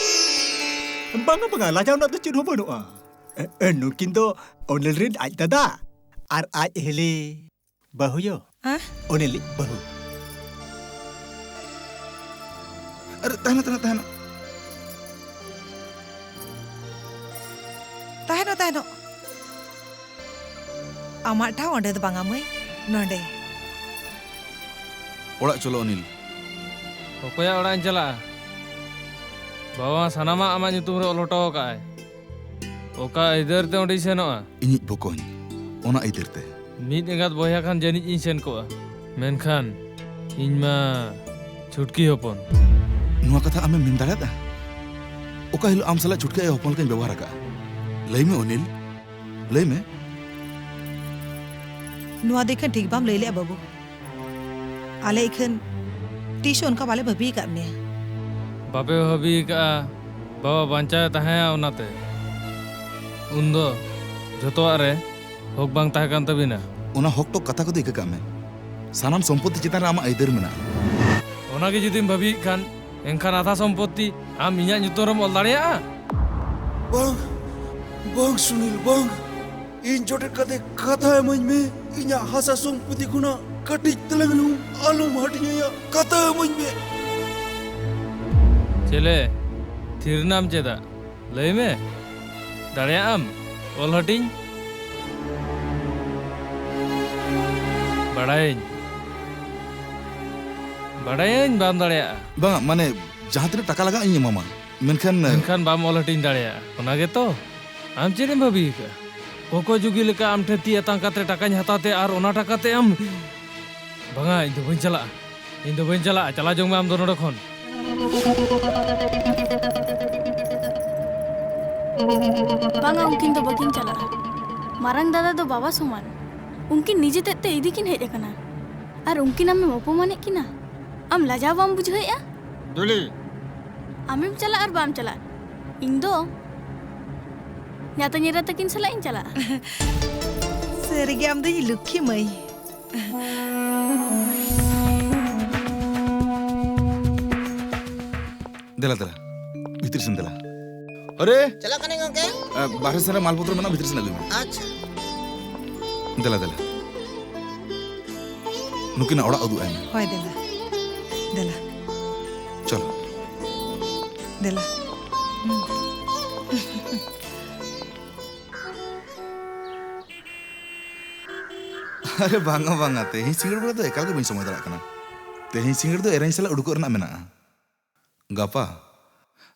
ᱵᱟᱝᱟ, ᱵᱟᱝᱟ, ᱞᱟᱡᱟᱣ ᱨᱮᱱᱟᱜ ᱫᱚ ᱪᱮᱫ ᱦᱚᱸ ᱵᱟᱹᱱᱩᱜᱼᱟ᱾ ᱮ, ᱮ, ᱱᱩᱠᱤᱱ ᱫᱚ ᱚᱱᱤᱞ ᱨᱮᱱ ᱟᱡ ᱫᱟᱫᱟ ᱟᱨ ᱟᱡ ᱦᱤᱞᱤ ᱵᱟᱹᱦᱩᱭᱳ᱾ ᱦᱮᱸ? ᱚᱱᱤᱞᱤᱡ ᱵᱟᱹᱦᱩ᱾ ᱟᱨᱮ, ᱛᱟᱦᱮᱱᱟ, ᱛᱟᱦᱮᱱᱟ, ᱛᱟᱦᱮᱱᱟ᱾ ᱛᱟᱦᱮᱱᱚᱜ, ᱛᱟᱦᱮᱱᱚᱜ᱾ ᱟᱢᱟᱜ ᱴᱷᱟᱶ ᱚᱸᱰᱮ ᱫᱚ ᱵᱟᱝᱟ, ᱢᱟᱹᱭ, ᱱᱚᱸᱰᱮ᱾ ᱚᱲᱟᱜ ᱪᱚᱞᱚ, ᱚᱱᱤᱞ᱾ ᱚᱠᱚᱭᱟᱜ ᱚᱲᱟᱜ ᱤᱧ ᱪᱟᱞᱟᱜᱼᱟ? ᱵᱟᱵᱟ ᱢᱟ ᱥᱟᱱᱟᱢᱟᱜ ᱟᱢᱟᱜ ᱧᱩᱛᱩᱢ ᱨᱮ ᱚᱞ ᱦᱚᱴᱚ ᱟᱠᱟᱫᱼᱟᱭ᱾ ᱚᱠᱟ ᱟᱹᱭᱫᱟᱹᱨ ᱛᱮ ᱚᱸᱰᱮᱧ ᱥᱮᱱᱚᱜᱼᱟ? ᱤᱧᱤᱡ ᱵᱚᱠᱚᱧ, ᱚᱱᱟ ᱟᱹᱭᱫᱟᱹᱨ ᱛᱮ᱾ ᱢᱤᱫ ᱮᱸᱜᱟᱛ ᱵᱚᱭᱦᱟ ᱠᱷᱟᱱ ᱡᱟᱹᱱᱤᱡ ᱤᱧ ᱥᱮᱱ ᱠᱚᱜᱼᱟ, ᱢᱮᱱᱠᱷᱟᱱ ᱤᱧ ᱢᱟ ᱪᱷᱩᱴᱠᱤ ᱦᱚᱯᱚᱱ᱾ ᱱᱚᱣᱟ ᱠᱟᱛᱷᱟ ᱟᱢᱮᱢ ᱢᱮᱱ ᱫᱟᱲᱮᱭᱟᱜᱼᱟ? ᱚᱠᱟ ᱦᱤᱞᱳᱜ ᱟᱢ ᱥᱟᱞᱟᱜ ᱪᱷᱩᱴᱠᱤ ᱟᱭᱳ ᱦᱚᱯᱚᱱ ᱞᱮᱠᱟᱧ ᱵᱮᱵᱚᱦᱟᱨ ᱟᱠᱟᱫᱼᱟ? ᱞᱟᱹᱭ ᱢᱮ ᱚᱱᱤᱞ, ᱞᱟᱹᱭ ᱢᱮ᱾ ᱱᱚᱣᱟ ᱫᱚ ᱤᱠᱷᱟᱹᱱ ᱴᱷᱤᱠ ᱵᱟᱢ ᱞᱟᱹᱭ ᱞᱮᱜᱼᱟ ᱵᱟᱹᱵᱩ᱾ ᱟᱞᱮ ᱤᱠᱷᱟᱹᱱ ᱛᱤᱥ ᱦᱚᱸ ᱚᱱᱠᱟ ᱵᱟᱞᱮ ᱵᱷᱟᱹᱵᱤ ᱟᱠᱟᱫ ᱢᱮᱭᱟ᱾ ᱵᱟᱯᱮ ᱵᱷᱟᱹᱵᱤ ᱟᱠᱟᱫᱼᱟ ᱵᱟᱵᱟ ᱵᱟᱧᱪᱟᱣ ᱮ ᱛᱟᱦᱮᱸᱭᱟ ᱚᱱᱟᱛᱮ? ᱩᱱᱫᱚ ᱡᱷᱚᱛᱚᱣᱟᱜ ᱨᱮ ᱦᱚᱠ ᱵᱟᱝ ᱛᱟᱦᱮᱸ ᱠᱟᱱ ᱛᱟᱹᱵᱤᱱᱟ᱾ ᱚᱱᱟ ᱦᱚᱠ ᱴᱚᱠ ᱠᱟᱛᱷᱟ ᱠᱚᱫᱚ ᱤᱠᱟᱹ ᱠᱟᱜ ᱢᱮ᱾ ᱥᱟᱱᱟᱢ ᱥᱚᱢᱯᱚᱛᱛᱤ ᱪᱮᱛᱟᱱ ᱨᱮ ᱟᱢᱟᱜ ᱟᱹᱭᱫᱟᱹᱨ ᱢᱮᱱᱟᱜᱼᱟ᱾ ᱚᱱᱟ ᱜᱮ ᱡᱩᱫᱤᱢ ᱵᱷᱟᱹᱵᱤᱭᱮᱫ ᱠᱷᱟᱱ, ᱮᱱᱠᱷᱟᱱ ᱟᱫᱷᱟ ᱥᱚᱢᱯᱚᱛᱛᱤ ᱟᱢ ᱤᱧᱟᱜ ᱧᱩᱛᱩᱢ ᱨᱮᱢ ᱚᱞ ᱫᱟᱲᱮᱭᱟᱜᱼᱟ? ᱵᱟᱝ, ᱵᱟᱝ ᱥᱩᱱᱤᱞ, ᱵᱟᱝ᱾ ᱤᱧ ᱡᱚᱴᱮᱫ ᱠᱟᱛᱮ ᱠᱟᱛᱷᱟ ᱮᱢᱟᱹᱧ ᱢᱮ᱾ ᱤᱧᱟᱜ ᱦᱟᱥᱟ ᱥᱚᱢᱯᱚᱛᱤ ᱠᱷᱚᱱᱟᱜ ᱠᱟᱹᱴᱤᱡ ᱛᱮᱞᱟᱝ ᱦᱚᱸ ᱟᱞᱚᱢ ᱦᱟᱹᱴᱤᱧ ᱟᱭᱟ᱾ ᱠᱟᱛᱷᱟ ᱮᱢᱟᱹᱧ ᱢᱮ᱾ ᱪᱮᱞᱮ, ᱛᱷᱤᱨ ᱱᱟᱢ ᱪᱮᱫᱟᱜ? ᱞᱟᱹᱭ ᱢᱮ, ᱫᱟᱲᱮᱭᱟᱜ ᱟᱢ ᱚᱞ ᱦᱟᱹᱴᱤᱧ? ᱵᱟᱲᱟᱭᱟᱹᱧ, ᱵᱟᱲᱟᱭᱟᱹᱧ ᱵᱟᱢ ᱫᱟᱲᱮᱭᱟᱜᱼᱟ᱾ ᱵᱟᱝ, ᱢᱟᱱᱮ, ᱡᱟᱦᱟᱸ ᱛᱤᱱᱟᱹᱜ ᱴᱟᱠᱟ ᱞᱟᱜᱟᱜ ᱤᱧ ᱮᱢᱟᱢᱟ, ᱢᱮᱱᱠᱷᱟᱱ ᱢᱮᱱᱠᱷᱟᱱ ᱵᱟᱢ ᱚᱞ ᱦᱟᱹᱴᱤᱧ ᱫᱟᱲᱮᱭᱟᱜᱼᱟ, ᱚᱱᱟ ᱜᱮᱛᱚ? ᱟᱢ ᱪᱮᱫ ᱮᱢ ᱵᱷᱟᱹᱵᱤ ᱟᱠᱟᱫᱼᱟ? ᱠᱚᱠᱚ ᱡᱩᱜᱤ ᱞᱮᱠᱟ ᱟᱢ ᱴᱷᱮᱱ ᱛᱤ ᱟᱛᱟᱝ ᱠᱟᱛᱮ ᱴᱟᱠᱟᱧ ᱦᱟᱛᱟᱣ ᱛᱮ ᱟᱨ ᱚᱱᱟ ᱴᱟᱠᱟ ᱛᱮ ᱟᱢ? ᱵᱟᱝᱟ, ᱤᱧ ᱫᱚ ᱵᱟᱹᱧ ᱪᱟᱞᱟᱜᱼᱟ, ᱤᱧ ᱫᱚ ᱵᱟᱹᱧ ᱪᱟᱞᱟᱜᱼᱟ᱾ ᱪᱟᱞᱟᱣ ᱡᱚᱝ ᱢᱮ ᱟᱢ ᱫᱚ ᱱᱚᱰᱮ ᱠᱷᱚᱱ᱾ ᱵᱟᱝᱟ, ᱩᱱᱠᱤᱱ ᱫᱚ ᱵᱟᱹᱠᱤᱱ ᱪᱟᱞᱟᱜᱼᱟ᱾ ᱢᱟᱨᱟᱝ ᱫᱟᱫᱟ ᱫᱚ ᱵᱟᱵᱟ ᱥᱚᱢᱟᱱ᱾ ᱩᱱᱠᱤᱱ ᱱᱤᱡᱮ ᱛᱮᱫ ᱛᱮ ᱤᱫᱤ ᱠᱤᱱ ᱦᱮᱡ ᱟᱠᱟᱱᱟ᱾ ᱟᱨ ᱩᱱᱠᱤᱱ ᱟᱢᱮᱢ ᱚᱯᱚᱢᱟᱱᱮᱫ ᱠᱤᱱᱟ? ᱟᱢ ᱞᱟᱡᱟᱣ ᱵᱟᱢ ᱵᱩᱡᱷᱟᱹᱣᱮᱫᱼᱟ? ᱫᱩᱞᱤ᱾ ᱟᱢᱮᱢ ᱪᱟᱞᱟᱜ ᱟᱨ ᱵᱟᱢ ᱪᱟᱞᱟᱜ, ᱤᱧ ᱫᱚ ᱧᱟᱛᱟᱧᱮᱨᱟ ᱛᱟᱹᱠᱤᱱ ᱥᱟᱞᱟᱜ ᱤᱧ ᱪᱟᱞᱟᱜᱼᱟ᱾ ᱥᱟᱹᱨᱤᱜᱮ ᱟᱢ ᱫᱚ ᱤᱧ ᱞᱩᱠᱠᱷᱤ ᱢᱟᱹᱭ᱾ ᱫᱮᱞᱟ, ᱫᱮᱞᱟ, ᱵᱷᱤᱛᱤᱨ ᱥᱮᱱ ᱫᱮᱞᱟ᱾ ᱟᱨᱮ! ᱪᱟᱞᱟᱜ ᱠᱟᱹᱱᱟᱹᱧ ᱜᱚᱝᱠᱮ᱾ ᱟ, ᱵᱟᱦᱨᱮ ᱥᱮᱱ ᱨᱮ ᱢᱟᱞᱯᱚᱛᱨᱚ ᱢᱮᱱᱟᱜᱼᱟ, ᱵᱷᱤᱛᱤᱨ ᱥᱮᱱ ᱟᱹᱜᱩᱭ ᱢᱮ᱾ ᱟᱪᱪᱷᱟ᱾ ᱫᱮᱞᱟ, ᱫᱮᱞᱟ᱾ ᱱᱩᱠᱤᱱᱟᱜ ᱚᱲᱟᱜ ᱩᱫᱩᱜ ᱟᱭ ᱢᱮ᱾ ᱦᱳᱭ, ᱫᱮᱞᱟ᱾ ᱫᱮᱞᱟ᱾ ᱪᱚᱞᱚ᱾ ᱫᱮᱞᱟ᱾ ᱦᱩᱸ᱾ ᱟᱨᱮ ᱵᱟᱝᱟ, ᱵᱟᱝᱟ, ᱛᱮᱦᱮᱧ ᱥᱤᱸᱜᱟᱹᱲ ᱵᱮᱲᱟ ᱫᱚ ᱮᱠᱟᱞ ᱜᱮ ᱵᱟᱹᱧ ᱥᱚᱢᱚᱭ ᱫᱟᱲᱮᱭᱟᱜ ᱠᱟᱱᱟ᱾ ᱛᱮᱦᱮᱧ ᱥᱤᱸᱜᱟᱹᱲ ᱫᱚ ᱮᱨᱟᱧ ᱥᱟᱞᱟᱜ ᱩᱰᱩᱠᱚᱜ ᱨᱮᱱᱟᱜ ᱢᱮᱱᱟᱜᱼᱟ᱾ ᱜᱟᱯᱟ?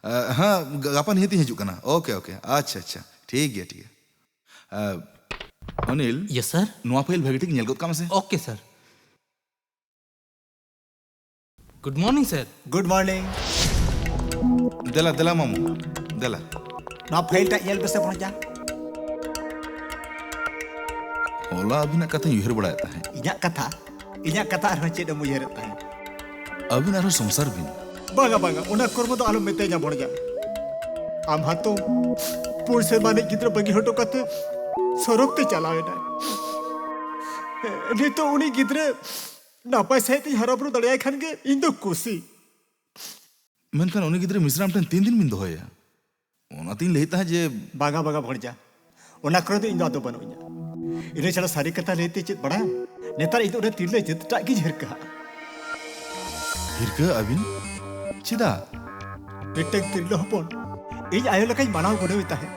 ᱟ, ᱦᱮᱸ, ᱜᱟ-, ᱜᱟᱯᱟ ᱱᱤᱦᱟᱹᱛᱤᱧ ᱦᱤᱡᱩᱜ ᱠᱟᱱᱟ᱾ ᱳᱠᱮ, ᱳᱠᱮ, ᱟᱪᱪᱷᱟ, ᱟᱪᱪᱷᱟ, ᱴᱷᱤᱠ ᱜᱮᱭᱟ, ᱴᱷᱤᱠ ᱜᱮᱭᱟ᱾ ᱟ, ᱚᱱᱤᱞ, ᱭᱮᱥ, ᱥᱟᱨ᱾ ᱱᱚᱣᱟ ᱯᱷᱟᱭᱤᱞ ᱵᱷᱟᱜᱮ ᱴᱷᱤᱠ ᱧᱮᱞ ᱜᱚᱫ ᱠᱟᱜ ᱢᱮᱥᱮ᱾ Okay, sir. Good morning, sir. Good morning. ᱫᱮᱞᱟ, ᱫᱮᱞᱟ ᱢᱟᱢᱩ, ᱫᱮᱞᱟ᱾ ᱱᱚᱣᱟ ᱯᱷᱟᱭᱤᱞ ᱴᱟᱜ ᱧᱮᱞ ᱯᱮᱥᱮ, ᱵᱷᱚᱬᱡᱟ᱾ ᱦᱚᱞᱟ ᱟᱹᱵᱤᱱᱟᱜ ᱠᱟᱛᱷᱟᱧ ᱩᱭᱦᱟᱹᱨ ᱵᱟᱲᱟᱭᱮᱫ ᱛᱟᱦᱮᱸᱫ᱾ ᱤᱧᱟᱹᱜ ᱠᱟᱛᱷᱟ? ᱤᱧᱟᱹᱜ ᱠᱟᱛᱷᱟ ᱟᱨᱦᱚᱸ ᱪᱮᱫ ᱮᱢ ᱩᱭᱦᱟᱹᱨᱮᱫ ᱛᱟᱦᱮᱸᱫ? ᱟᱹᱵᱤᱱ ᱟᱨᱦᱚᱸ ᱥᱚᱝᱥᱟᱨ ᱵᱤᱱ᱾ ᱵᱟᱝᱟ, ᱵᱟᱝᱟ, ᱚᱱᱟ ᱠᱚᱨᱢᱚ ᱫᱚ ᱟᱞᱚᱢ ᱢᱮᱛᱟᱧᱟ, ᱵᱷᱚᱬᱡᱟ᱾ ᱟᱢ ᱦᱟᱛᱚᱢ ᱯᱩᱱ ᱥᱮᱨᱢᱟ ᱨᱤᱱᱤᱡ ᱜᱤᱫᱽᱨᱟᱹ ᱵᱟᱹᱜᱤ ᱦᱚᱴᱚ ᱠᱟᱛᱮ ᱥᱚᱨᱚᱜ ᱛᱮ ᱪᱟᱞᱟᱣ ᱮᱱᱟᱭ᱾ ᱱᱤᱛᱚᱜ ᱩᱱᱤ ᱜᱤᱫᱽᱨᱟᱹ ᱱᱟᱯᱟᱭ ᱥᱟᱺᱦᱤᱡ ᱛᱤᱧ ᱦᱟᱨᱟ ᱵᱩᱨᱩ ᱫᱟᱲᱮᱭᱟᱭ ᱠᱷᱟᱱ ᱜᱮ ᱤᱧ ᱫᱚ ᱠᱩᱥᱤ᱾ ᱢᱮᱱᱠᱷᱟᱱ ᱩᱱᱤ ᱜᱤᱫᱽᱨᱟᱹ ᱢᱤᱥᱨᱟ ᱟᱢ ᱴᱷᱮᱱ ᱛᱤᱱ ᱫᱤᱱ ᱵᱤᱱ ᱫᱚᱦᱚᱭᱟ? ᱚᱱᱟᱛᱤᱧ ᱞᱟᱹᱭᱮᱫ ᱛᱟᱦᱮᱸᱫ ᱡᱮ ᱵᱟᱝᱟ, ᱵᱟᱝᱟ, ᱵᱷᱚᱬᱡᱟ, ᱚᱱᱟ ᱠᱚᱨᱮ ᱫᱚ ᱤᱧ ᱫᱚ ᱟᱫᱚ ᱵᱟᱹᱱᱩᱜ ᱤᱧᱟ᱾ ᱤᱱᱟᱹ ᱪᱷᱟᱲᱟ ᱥᱟᱹᱨᱤ ᱠᱟᱛᱷᱟ ᱞᱟᱹᱭᱛᱮ ᱪᱮᱫ ᱵᱟᱲᱟᱭᱟᱢ? ᱱᱮᱛᱟᱨ ᱤᱧ ᱫᱚ ᱚᱱᱟ ᱛᱤᱨᱞᱟᱹ ᱡᱟᱹᱛ ᱴᱟᱜ ᱜᱤᱧ ᱦᱤᱨᱠᱟᱹᱦᱟᱜᱼᱟ᱾ ᱦᱤᱨᱠᱟᱹ ᱟᱹᱵᱤᱱ? ᱪᱮᱫᱟᱜ? ᱢᱤᱫᱴᱟᱝ ᱛᱤᱨᱞᱟᱹ ᱦᱚᱯᱚᱱ ᱤᱧ ᱟᱭᱳ ᱞᱮᱠᱟᱧ ᱢᱟᱱᱟᱣ ᱜᱩᱱᱟᱹᱣᱮ ᱛᱟᱦᱮᱸᱫ,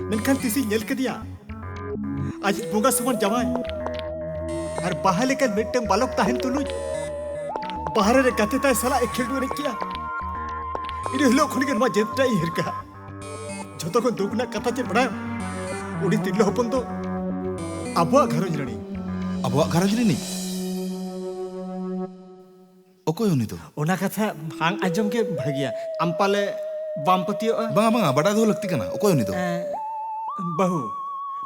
ᱢᱮᱱᱠᱷᱟᱱ ᱛᱤᱥᱤᱧ ᱧᱮᱞ ᱠᱮᱫᱮᱭᱟ ᱟᱡ ᱵᱚᱸᱜᱟ ᱥᱚᱢᱟᱱ ᱡᱟᱶᱟᱭ ᱟᱨ ᱵᱟᱦᱟ ᱞᱮᱠᱟᱱ ᱢᱤᱫᱴᱟᱝ ᱵᱟᱞᱚᱠ ᱛᱟᱦᱮᱱ ᱛᱩᱞᱩᱡ ᱵᱟᱦᱨᱮ ᱨᱮ ᱜᱟᱛᱮ ᱛᱟᱭ ᱥᱟᱞᱟᱜ ᱮ ᱠᱷᱮᱞᱰᱩ ᱮᱱᱮᱡ ᱠᱮᱜᱼᱟ᱾ ᱤᱱᱟᱹ ᱦᱤᱞᱳᱜ ᱠᱷᱚᱱ ᱜᱮ ᱱᱚᱣᱟ ᱡᱟᱹᱛ ᱴᱟᱜ ᱤᱧ ᱦᱤᱨᱠᱟᱹᱦᱟᱜᱼᱟ᱾ ᱡᱷᱚᱛᱚ ᱠᱷᱚᱱ ᱫᱩᱠ ᱨᱮᱱᱟᱜ ᱠᱟᱛᱷᱟ ᱪᱮᱫ ᱵᱟᱲᱟᱭᱟᱢ? ᱩᱱᱤ ᱛᱤᱨᱞᱟᱹ ᱦᱚᱯᱚᱱ ᱫᱚ ᱟᱵᱚᱣᱟᱜ ᱜᱷᱟᱨᱚᱸᱡᱽ ᱨᱤᱱᱤᱡ᱾ ᱟᱵᱚᱣᱟᱜ ᱜᱷᱟᱨᱚᱸᱡᱽ ᱨᱤᱱᱤᱡ? ᱚᱠᱚᱭ ᱩᱱᱤ ᱫᱚ? ᱚᱱᱟ ᱠᱟᱛᱷᱟ ᱵᱟᱝ ᱟᱸᱡᱚᱢ ᱜᱮ ᱵᱷᱟᱹᱜᱤᱭᱟ᱾ ᱟᱢ ᱯᱟᱞᱮ ᱵᱟᱢ ᱯᱟᱹᱛᱭᱟᱹᱣᱚᱜᱼᱟ? ᱵᱟᱝᱟ, ᱵᱟᱝᱟ, ᱵᱟᱰᱟᱭ ᱫᱚᱦᱚ ᱞᱟᱹᱠᱛᱤ ᱠᱟᱱᱟ᱾ ᱚᱠᱚᱭ ᱩᱱᱤ ᱫᱚ? ᱮᱸ, ᱵᱟᱹᱦᱩ᱾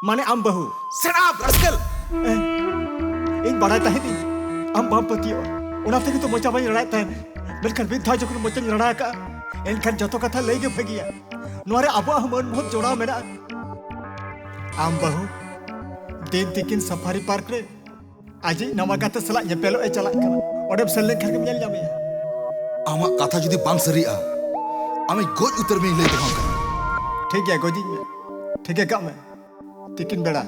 ᱢᱟᱱᱮ ᱟᱢ ᱵᱟᱹᱦᱩ᱾ Shut up, rascal! ᱮᱸ, ᱤᱧ ᱵᱟᱲᱟᱭ ᱛᱟᱦᱮᱸᱫ ᱤᱧ ᱟᱢ ᱵᱟᱢ ᱯᱟᱹᱛᱭᱟᱹᱣᱚᱜᱼᱟ᱾ ᱚᱱᱟ ᱛᱮᱜᱮ ᱛᱚ ᱢᱚᱪᱟ ᱵᱟᱹᱧ ᱨᱟᱲᱟᱭᱮᱫ ᱛᱟᱦᱮᱸᱫ᱾ ᱢᱮᱱᱠᱷᱟᱱ ᱢᱤᱫ ᱫᱷᱟᱣ ᱡᱚᱠᱷᱚᱱ ᱢᱚᱪᱟᱧ ᱨᱟᱲᱟ ᱟᱠᱟᱫᱼᱟ, ᱮᱱᱠᱷᱟᱱ ᱡᱚᱛᱚ ᱠᱟᱛᱷᱟ ᱞᱟᱹᱭ ᱜᱮ ᱵᱷᱟᱹᱜᱤᱭᱟ᱾ ᱱᱚᱣᱟ ᱨᱮ ᱟᱵᱚᱣᱟᱜ ᱦᱚᱸ ᱢᱟᱹᱱ ᱢᱚᱦᱚᱛ ᱡᱚᱲᱟᱣ ᱢᱮᱱᱟᱜᱼᱟ᱾ ᱟᱢ ᱵᱟᱹᱦᱩ, ᱫᱤᱱ ᱛᱤᱠᱤᱱ ᱥᱟᱯᱷᱟᱨᱤ ᱯᱟᱨᱠ ᱨᱮ ᱟᱡᱤᱡ ᱱᱟᱣᱟ ᱜᱟᱛᱮ ᱥᱟᱞᱟᱜ ᱧᱮᱯᱮᱞᱚᱜ ᱮ ᱪᱟᱞᱟᱜ ᱠᱟᱱᱟ᱾ ᱚᱸᱰᱮᱢ ᱥᱮᱱ ᱞᱮᱱᱠᱷᱟᱱ ᱜᱮᱢ ᱧᱮᱞ ᱧᱟᱢᱮᱭᱟ᱾ ᱟᱢᱟᱜ ᱠᱟᱛᱷᱟ ᱡᱩᱫᱤ ᱵᱟᱝ ᱥᱟᱹᱨᱤᱜᱼᱟ, ᱟᱢᱤᱧ ᱜᱚᱡ ᱩᱛᱟᱹᱨ ᱢᱮᱭᱟᱧ ᱞᱟᱹᱭ ᱫᱚᱦᱚ ᱠᱟᱜ ᱠᱟᱱᱟ᱾ ᱴᱷᱤᱠ ᱜᱮᱭᱟ, ᱜᱚᱡᱤᱧ ᱢᱮ᱾ ᱴᱷᱤᱠᱟᱹ ᱠᱟᱜ ᱢᱮ, ᱛᱤᱠᱤᱱ ᱵᱮᱲᱟ᱾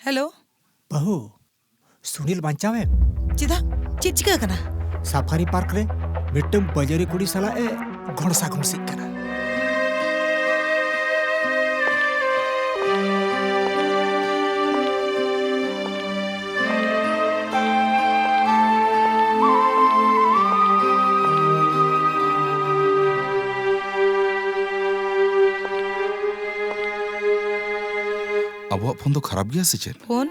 ᱦᱮᱞᱳ᱾ ᱵᱟᱹᱦᱩ, ᱥᱩᱱᱤᱞ ᱵᱟᱧᱪᱟᱣᱮᱢ? ᱪᱮᱫᱟᱜ? ᱪᱮᱫ ᱪᱤᱠᱟᱹ ᱟᱠᱟᱱᱟ? ᱥᱟᱯᱷᱟᱨᱤ ᱯᱟᱨᱠ ᱨᱮ ᱢᱤᱫᱴᱟᱝ ᱵᱟᱡᱟᱨᱤ ᱠᱩᱲᱤ ᱥᱟᱞᱟᱜ ᱮ ᱜᱷᱚᱲᱥᱟ ᱜᱷᱚᱲᱥᱤᱜ ᱠᱟᱱᱟ᱾ ᱟᱵᱚᱣᱟᱜ ᱯᱷᱳᱱ ᱫᱚ ᱠᱷᱟᱨᱟᱯ ᱜᱮᱭᱟ ᱥᱮ ᱪᱮᱫ? ᱯᱷᱳᱱ?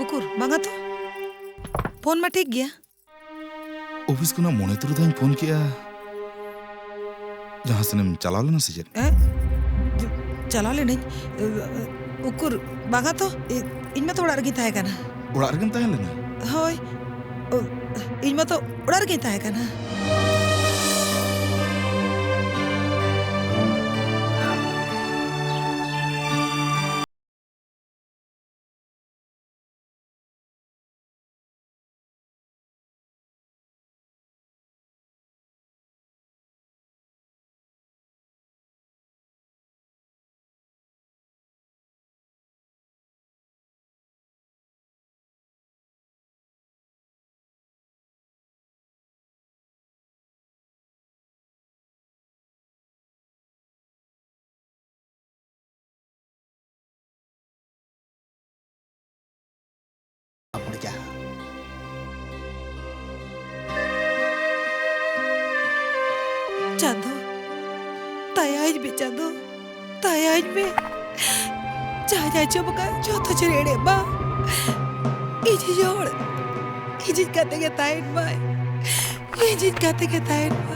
ᱩᱠᱩᱨ, ᱵᱟᱝᱟ ᱛᱚ᱾ ᱯᱷᱳᱱ ᱢᱟ ᱴᱷᱤᱠ ᱜᱮᱭᱟ᱾ ᱚᱯᱷᱤᱥ ᱠᱷᱚᱱᱟᱜ ᱢᱚᱬᱮ ᱛᱩᱨᱩᱭ ᱫᱷᱟᱣ ᱤᱧ ᱯᱷᱳᱱ ᱠᱮᱜᱼᱟ᱾ ᱡᱟᱦᱟᱸ ᱥᱮᱱᱮᱢ ᱪᱟᱞᱟᱣ ᱞᱮᱱᱟ ᱥᱮ ᱪᱮᱫ? ᱮ? ᱪᱟᱞᱟᱣ ᱞᱮᱱᱟᱹᱧ᱾ ᱮ, ᱩᱠᱩᱨ, ᱵᱟᱝᱟ ᱛᱚ᱾ ᱤ-, ᱤᱧ ᱢᱟᱛᱚ ᱚᱲᱟᱜ ᱨᱮᱜᱮᱧ ᱛᱟᱦᱮᱸ ᱠᱟᱱᱟ᱾ ᱚᱲᱟᱜ ᱨᱮᱜᱮᱢ ᱛᱟᱦᱮᱸ ᱞᱮᱱᱟ? ᱦᱳᱭ᱾ ᱚ, ᱤᱧ ᱢᱟᱛᱚ ᱚᱲᱟᱜ ᱨᱮᱜᱮᱧ ᱛᱟᱦᱮᱸ ᱠᱟᱱᱟ᱾ ᱪᱟᱸᱫᱚ, ᱫᱟᱭᱟᱭᱟᱹᱧ ᱢᱮ ᱪᱟᱸᱫᱚ, ᱫᱟᱭᱟᱭᱟᱹᱧ ᱢᱮ᱾ ᱡᱟᱦᱟᱸᱧ ᱟᱸᱡᱚᱢ ᱟᱠᱟᱫ ᱡᱚᱛᱚ ᱡᱟᱹᱱᱤᱡ ᱮᱲᱮ ᱢᱟ᱾ ᱤᱧᱤᱡ ᱦᱚᱲ ᱤᱧᱤᱡ ᱜᱟᱛᱮ ᱜᱮ ᱛᱟᱦᱮᱱ ᱢᱟᱭ᱾ ᱤᱧᱤᱡ ᱜᱟᱛᱮ ᱜᱮ ᱛᱟᱦᱮᱱ ᱢᱟ᱾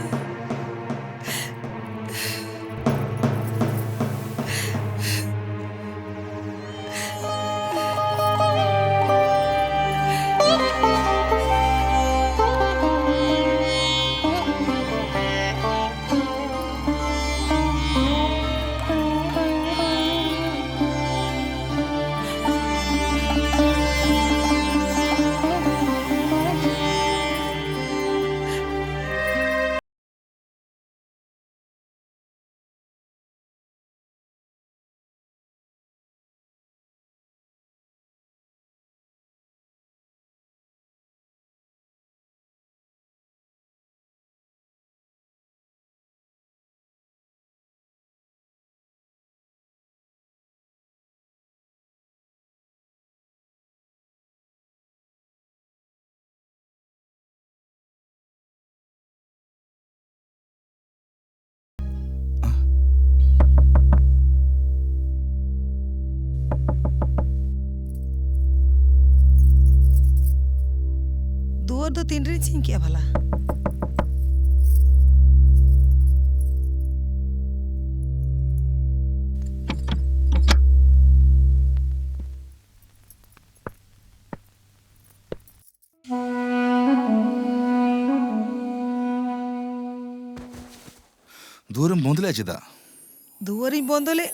ᱫᱩᱣᱟᱹᱨ ᱫᱚ ᱛᱤᱱ ᱨᱮᱧ ᱥᱤᱧ ᱠᱮᱜᱼᱟ ᱵᱷᱟᱞᱟ? ᱫᱩᱣᱟᱹᱨᱮᱢ ᱵᱚᱱᱫ ᱞᱮᱫᱼᱟ ᱪᱮᱫᱟᱜ? ᱫᱩᱣᱟᱹᱨᱤᱧ ᱵᱚᱱᱫ ᱞᱮᱫ᱾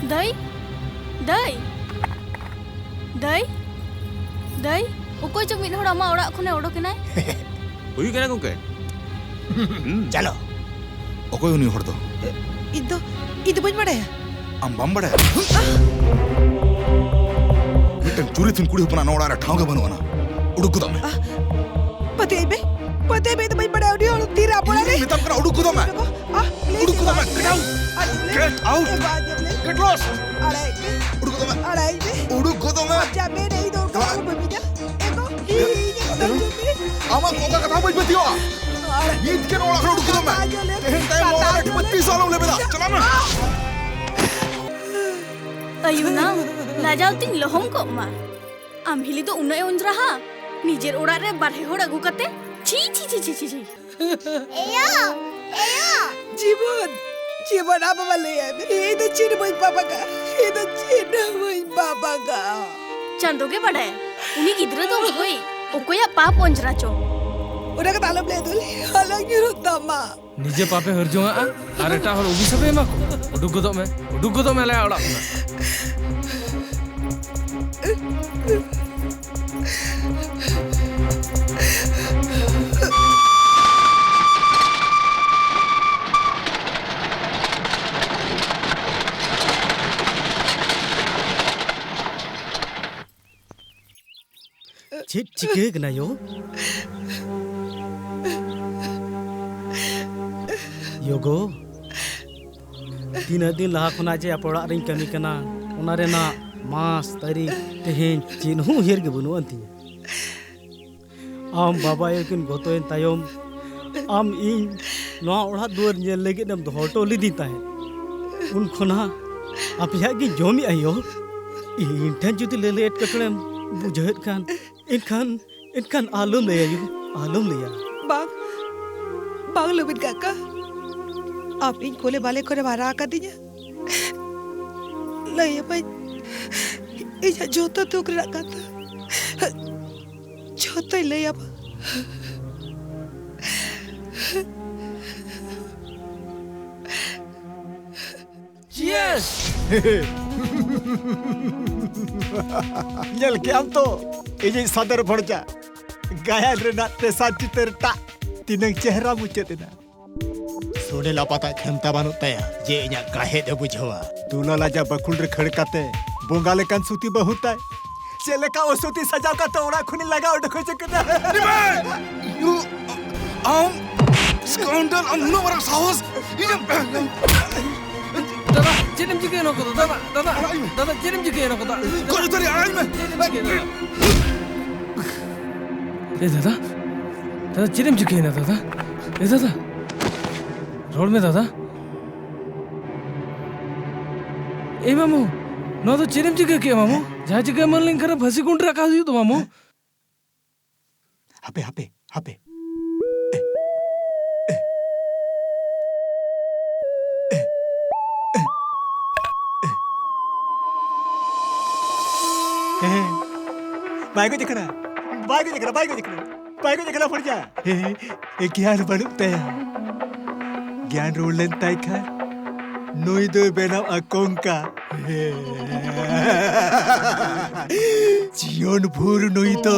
ᱫᱟᱹᱭ, ᱫᱟᱹᱭ, ᱫᱟᱹᱭ, ᱫᱟᱹᱭ, ᱚᱠᱚᱭ ᱪᱚ ᱢᱤᱫ ᱦᱚᱲ ᱟᱢᱟᱜ ᱚᱲᱟᱜ ᱠᱷᱚᱱᱮ ᱚᱰᱚᱠ ᱮᱱᱟᱭ᱾ ᱦᱩᱭᱩᱜ ᱠᱟᱱᱟ ᱜᱚᱝᱠᱮ᱾ ᱦᱩᱸ᱾ ᱪᱟᱞᱚ᱾ ᱚᱠᱚᱭ ᱩᱱᱤ ᱦᱚᱲ ᱫᱚ? ᱤᱧ ᱫᱚ, ᱤᱧ ᱫᱚ ᱵᱟᱹᱧ ᱵᱟᱲᱟᱭᱟ᱾ ᱟᱢ ᱵᱟᱢ ᱵᱟᱲᱟᱭᱟ? ᱢᱤᱫᱴᱟᱝ ᱪᱩᱨᱤᱛᱤᱱ ᱠᱩᱲᱤ ᱦᱚᱯᱚᱱᱟᱜ ᱱᱚᱣᱟ ᱚᱲᱟᱜ ᱨᱮ ᱴᱷᱟᱶ ᱜᱮ ᱵᱟᱹᱱᱩᱜ ᱟᱱᱟ᱾ ᱩᱰᱩᱠ ᱜᱚᱫᱚᱜ ᱢᱮ᱾ ᱯᱟᱹᱛᱭᱟᱹᱣ ᱢᱮ, ᱯᱟᱹᱛᱭᱟᱹᱣ ᱢᱮ, ᱤᱧ ᱫᱚ ᱵᱟᱹᱧ ᱵᱟᱲᱟᱭᱟ ᱩᱱᱤ ᱦᱚᱲ ᱛᱤᱨᱮ ᱟᱵᱚ ᱚᱲᱟᱜ ᱨᱮ᱾ ᱤᱧ ᱢᱮᱛᱟᱢ ᱠᱟᱱᱟ, ᱩᱰᱩᱠ ᱜᱚᱫᱚᱜ ᱢᱮ᱾ ᱩᱰᱩᱠ ᱜᱚᱫᱚᱜ ᱢᱮ᱾ Get out! Get out! Get lost! ᱟᱲᱟᱜ ᱢᱮ᱾ ᱩᱰᱩᱠ ᱜᱚᱫᱚᱜ ᱢᱮ᱾ ᱟᱲᱟᱜ ᱢᱮ᱾ ᱩᱰᱩᱠ ᱜᱚᱫᱚᱜ ᱢᱮ᱾ ᱟᱪᱪᱷᱟ, ᱢᱮ, ᱤᱧ ᱫᱚ ᱚᱱᱠᱟ ᱵᱟᱹᱧ ᱢᱮᱱᱟ᱾ ᱮ ᱜᱚ, ᱤᱧ, ᱤᱧ, ᱤᱧ, ᱟᱢᱟᱜ ᱚᱠᱟ ᱠᱟᱛᱷᱟ ᱵᱟᱹᱧ ᱯᱟᱹᱛᱭᱟᱹᱣᱟ᱾ ᱟᱲᱟᱜ ᱢᱮ᱾ ᱱᱤᱛ ᱜᱮ ᱱᱚᱣᱟ ᱚᱲᱟᱜ ᱠᱷᱚᱱ ᱩᱰᱩᱠ ᱜᱚᱫᱚᱜ ᱢᱮ᱾ ᱠᱟᱛᱷᱟ ᱟᱸᱡᱚᱢ ᱞᱮ᱾ ᱛᱮᱦᱮᱧ ᱛᱟᱭᱚᱢ ᱱᱚᱣᱟ ᱚᱲᱟᱜ ᱨᱮ ᱠᱟᱛᱷᱟ ᱟᱸᱡᱚᱢ ᱞᱮ᱾ ᱛᱤᱥ ᱦᱚᱸ ᱟᱞᱚᱢ ᱞᱮᱵᱮᱫᱟ᱾ ᱪᱟᱞᱟᱜ ᱢᱮ᱾ ᱟᱭᱩ ᱱᱟ, ᱞᱟᱡᱟᱣ ᱛᱤᱧ ᱞᱚᱦᱚᱢ ᱠᱚᱜ ᱢᱟ᱾ ᱟᱢ ᱦᱤᱞᱤ ᱫᱚ ᱩᱱᱟᱹᱜ ᱮ ᱚᱸᱡᱽᱨᱟᱦᱟ, ᱱᱤᱡᱮᱨ ᱚᱲᱟᱜ ᱨᱮ ᱵᱟᱨᱦᱮ ᱦᱚᱲ ᱟᱹᱜᱩ ᱠᱟᱛᱮ᱾ ᱪᱷᱤ, ᱪᱷᱤ, ᱪᱷᱤ, ᱪᱷᱤ, ᱪᱷᱤ, ᱪᱷᱤ᱾ ᱮᱭᱳ, ᱮᱭᱳ᱾ ᱡᱤᱵᱚᱱ, ᱡᱤᱵᱚᱱ, ᱟᱢ ᱵᱟᱵᱟ ᱞᱟᱹᱭᱟᱭ ᱢᱮ, ᱤᱧ ᱫᱚ ᱪᱮᱫ ᱦᱚᱸ ᱵᱟᱹᱧ ᱯᱟᱯ ᱟᱠᱟᱫ, ᱤᱧ ᱫᱚ ᱪᱮᱫ ᱦᱚᱸ ᱵᱟᱹᱧ ᱯᱟᱯ ᱟᱠᱟᱫ᱾ ᱪᱟᱸᱫᱚ ᱜᱮ ᱵᱟᱰᱟᱭ, ᱩᱱᱤ ᱜᱤᱫᱽᱨᱟᱹ ᱫᱚ ᱚᱠᱚᱭ, ᱚᱠᱚᱭᱟᱜ ᱯᱟᱯ ᱚᱸᱡᱽᱨᱟ ᱪᱚ? ᱚᱱᱟ ᱠᱟᱛᱷᱟ ᱟᱞᱚᱢ ᱞᱟᱹᱭᱟ ᱫᱩᱞᱤ, ᱟᱞᱚᱧ ᱧᱩᱨᱩᱜ ᱛᱟᱢᱟ᱾ ᱱᱤᱡᱮ ᱯᱟᱯᱮ ᱦᱟᱹᱨᱡᱚᱝᱟᱜᱼᱟ ᱟᱨ ᱮᱴᱟᱜ ᱦᱚᱲ ᱚᱵᱷᱤᱥᱟᱯᱮ ᱮᱢᱟ ᱠᱚᱣᱟ? ᱩᱰᱩᱠ ᱜᱚᱫᱚᱜ ᱢᱮ, ᱩᱰᱩᱠ ᱜᱚᱫᱚᱜ ᱢᱮ ᱟᱞᱮᱭᱟᱜ ᱚᱲᱟᱜ ᱠᱷᱚᱱᱟᱜ᱾ ᱪᱮᱫ ᱪᱤᱠᱟᱹ ᱠᱟᱱᱟ ᱭᱳ? ᱭᱳᱜᱳ, ᱛᱤᱱᱟᱹᱜ ᱫᱤᱱ ᱞᱟᱦᱟ ᱠᱷᱚᱱᱟᱜ ᱡᱮ ᱟᱯᱮ ᱚᱲᱟᱜ ᱨᱤᱧ ᱠᱟᱹᱢᱤ ᱠᱟᱱᱟ, ᱚᱱᱟ ᱨᱮᱱᱟᱜ ᱢᱟᱥ, ᱛᱟᱹᱨᱤᱠᱷ, ᱛᱮᱦᱮᱧ ᱪᱮᱫ ᱦᱚᱸ ᱩᱭᱦᱟᱹᱨ ᱜᱮ ᱵᱟᱹᱱᱩᱜ ᱟᱱ ᱛᱤᱧᱟᱹ᱾ ᱟᱢ ᱵᱟᱵᱟ ᱟᱭᱳ ᱠᱤᱱ ᱜᱚᱛᱚᱭᱮᱱ ᱛᱟᱭᱚᱢ, ᱟᱢ ᱤᱧ ᱱᱚᱣᱟ ᱚᱲᱟᱜ ᱫᱩᱣᱟᱹᱨ ᱧᱮᱞ ᱞᱟᱹᱜᱤᱫ ᱮᱢ ᱫᱚᱦᱚ ᱦᱚᱴᱚ ᱞᱤᱫᱤᱧ ᱛᱟᱦᱮᱸᱫ᱾ ᱩᱱ ᱠᱷᱚᱱᱟᱜ ᱟᱯᱮᱭᱟᱜ ᱜᱤᱧ ᱡᱚᱢᱮᱫᱼᱟ ᱭᱳ᱾ ᱤᱧ ᱴᱷᱮᱱ ᱡᱩᱫᱤ ᱞᱟᱹᱞᱟᱹᱭ ᱮᱴᱠᱮᱴᱚᱬᱮᱢ ᱵᱩᱡᱷᱟᱹᱣᱮᱫ ᱠᱷᱟᱱ, ᱮᱱᱠᱷᱟᱱ, ᱮᱱᱠᱷᱟᱱ ᱟᱞᱚᱢ ᱞᱟᱹᱭᱟ ᱭᱳ, ᱟᱞᱚᱢ ᱞᱟᱹᱭᱟ᱾ ᱵᱟᱝ, ᱵᱟᱝ ᱞᱩᱢᱤᱱ ᱠᱟᱠᱟ, ᱟᱢ ᱤᱧ ᱠᱳᱞᱮ ᱵᱟᱞᱮ ᱠᱚᱨᱮᱢ ᱦᱟᱨᱟ ᱟᱠᱟᱫᱤᱧᱟ᱾ ᱞᱟᱹᱭ ᱟᱢᱟᱹᱧ ᱤᱧᱟᱹᱜ ᱡᱚᱛᱚ ᱫᱩᱠ ᱨᱮᱱᱟᱜ ᱠᱟᱛᱷᱟ, ᱡᱚᱛᱚᱧ ᱞᱟᱹᱭ ᱟᱢᱟ᱾ Cheers! ᱧᱮᱞ ᱠᱮᱜ ᱟᱢ ᱛᱚ, ᱤᱧᱤᱡ ᱥᱟᱫᱚᱨ ᱵᱷᱚᱲᱡᱟ ᱜᱟᱭᱟᱱ ᱨᱮᱱᱟᱜ ᱛᱮᱥᱟᱨ ᱪᱤᱛᱟᱹᱨ ᱴᱟᱜ ᱛᱤᱱᱟᱹᱝ ᱪᱮᱦᱨᱟ ᱢᱩᱪᱟᱹᱫ ᱮᱱᱟ᱾ ᱥᱩᱱᱮᱞ ᱟᱯᱟᱛᱟᱜ ᱠᱷᱮᱢᱛᱟ ᱵᱟᱹᱱᱩᱜ ᱛᱟᱭᱟ ᱡᱮ ᱤᱧᱟᱜ ᱜᱟᱦᱮᱫ ᱮ ᱵᱩᱡᱷᱟᱹᱣᱟ᱾ ᱫᱩᱞᱟᱞ ᱟᱡᱟᱜ ᱵᱟᱹᱠᱷᱩᱞ ᱨᱮ ᱠᱷᱟᱹᱲ ᱠᱟᱛᱮ ᱵᱚᱸᱜᱟ ᱞᱮᱠᱟᱱ ᱥᱩᱛᱤ ᱵᱟᱹᱦᱩ ᱛᱟᱭ ᱪᱮᱫ ᱞᱮᱠᱟ ᱚᱥᱚᱛᱤ ᱥᱟᱡᱟᱣ ᱠᱟᱛᱮ ᱚᱲᱟᱜ ᱠᱷᱚᱱᱤᱧ ᱞᱟᱜᱟ ᱩᱰᱩᱠ ᱦᱚᱪᱚ ᱠᱮᱫᱟ᱾ ᱤᱭᱩ, ᱟᱢ ᱥᱠᱟᱣᱩᱱᱰᱟᱞ, ᱟᱢ ᱱᱩᱱᱟᱹᱜ ᱢᱟᱨᱟᱝ ᱥᱟᱦᱚᱥ! ᱤᱧᱮᱢ ᱫᱟᱫᱟ, ᱪᱮᱫ ᱮᱢ ᱪᱤᱠᱟᱹᱭᱟ ᱱᱚᱣᱟ ᱠᱚᱫᱚ? ᱫᱟᱫᱟ, ᱫᱟᱫᱟ, ᱟᱲᱟᱜ ᱤᱧ ᱢᱮ᱾ ᱫᱟᱫᱟ, ᱪᱮᱫ ᱮᱢ ᱪᱤᱠᱟᱹᱭᱟ ᱱᱚᱣᱟ ᱠᱚᱫᱚ? ᱜᱚᱡ ᱩᱛᱟᱹᱨ ᱤᱧ, ᱟᱲᱟᱜ ᱤᱧ ᱢᱮ᱾ ᱪᱮᱫ ᱮᱢ ᱪᱤᱠᱟᱹᱭᱟ ᱫᱟᱫᱟ? ᱮ ᱫᱟᱫᱟ, ᱫᱟᱫᱟ, ᱪᱮᱫ ᱮᱢ ᱪᱤᱠᱟᱹᱭᱮᱱᱟ ᱫᱟᱫᱟ? ᱮ ᱫᱟᱫᱟ, ᱨᱚᱲ ᱢᱮ ᱫᱟᱫᱟ᱾ ᱮ ᱢᱟᱢᱩ, ᱱᱚᱣᱟ ᱫᱚ ᱪᱮᱫ ᱮᱢ ᱪᱤᱠᱟᱹ ᱠᱮᱜᱼᱟ, ᱢᱟᱢᱚ? ᱡᱟᱦᱟᱸ ᱪᱤᱠᱟᱹ ᱮᱢᱟᱱ ᱞᱮᱱᱠᱷᱟᱱ ᱯᱷᱟᱹᱥᱤ ᱠᱩᱸᱰ ᱨᱮ ᱨᱟᱠᱟᱵ ᱦᱩᱭᱩᱜ ᱛᱟᱢᱟ, ᱢᱟᱢᱚ᱾ ᱦᱟᱯᱮ, ᱦᱟᱯᱮ, ᱦᱟᱯᱮ᱾ ᱦᱮᱸ, ᱵᱟᱭ ᱜᱚᱡ ᱟᱠᱟᱱᱟ, ᱵᱟᱭ ᱜᱚᱡ ᱟᱠᱟᱱᱟ, ᱵᱟᱭ ᱜᱚᱡ ᱟᱠᱟᱱᱟ, ᱵᱟᱭ ᱜᱚᱡ ᱟᱠᱟᱱᱟ, ᱯᱷᱚᱨᱡᱟ᱾ ᱦᱮᱸ, ᱜᱮᱭᱟᱱ ᱵᱟᱹᱱᱩᱜ ᱛᱟᱭᱟ᱾ ᱜᱮᱭᱟᱱ ᱨᱩᱣᱟᱹᱲ ᱞᱮᱱ ᱛᱟᱭ ᱠᱷᱟᱱ ᱱᱩᱭ ᱫᱚᱭ ᱵᱮᱱᱟᱣᱜᱼᱟ ᱠᱚᱝᱠᱟ᱾ ᱡᱤᱭᱚᱱ ᱵᱷᱳᱨ ᱱᱩᱭ ᱫᱚ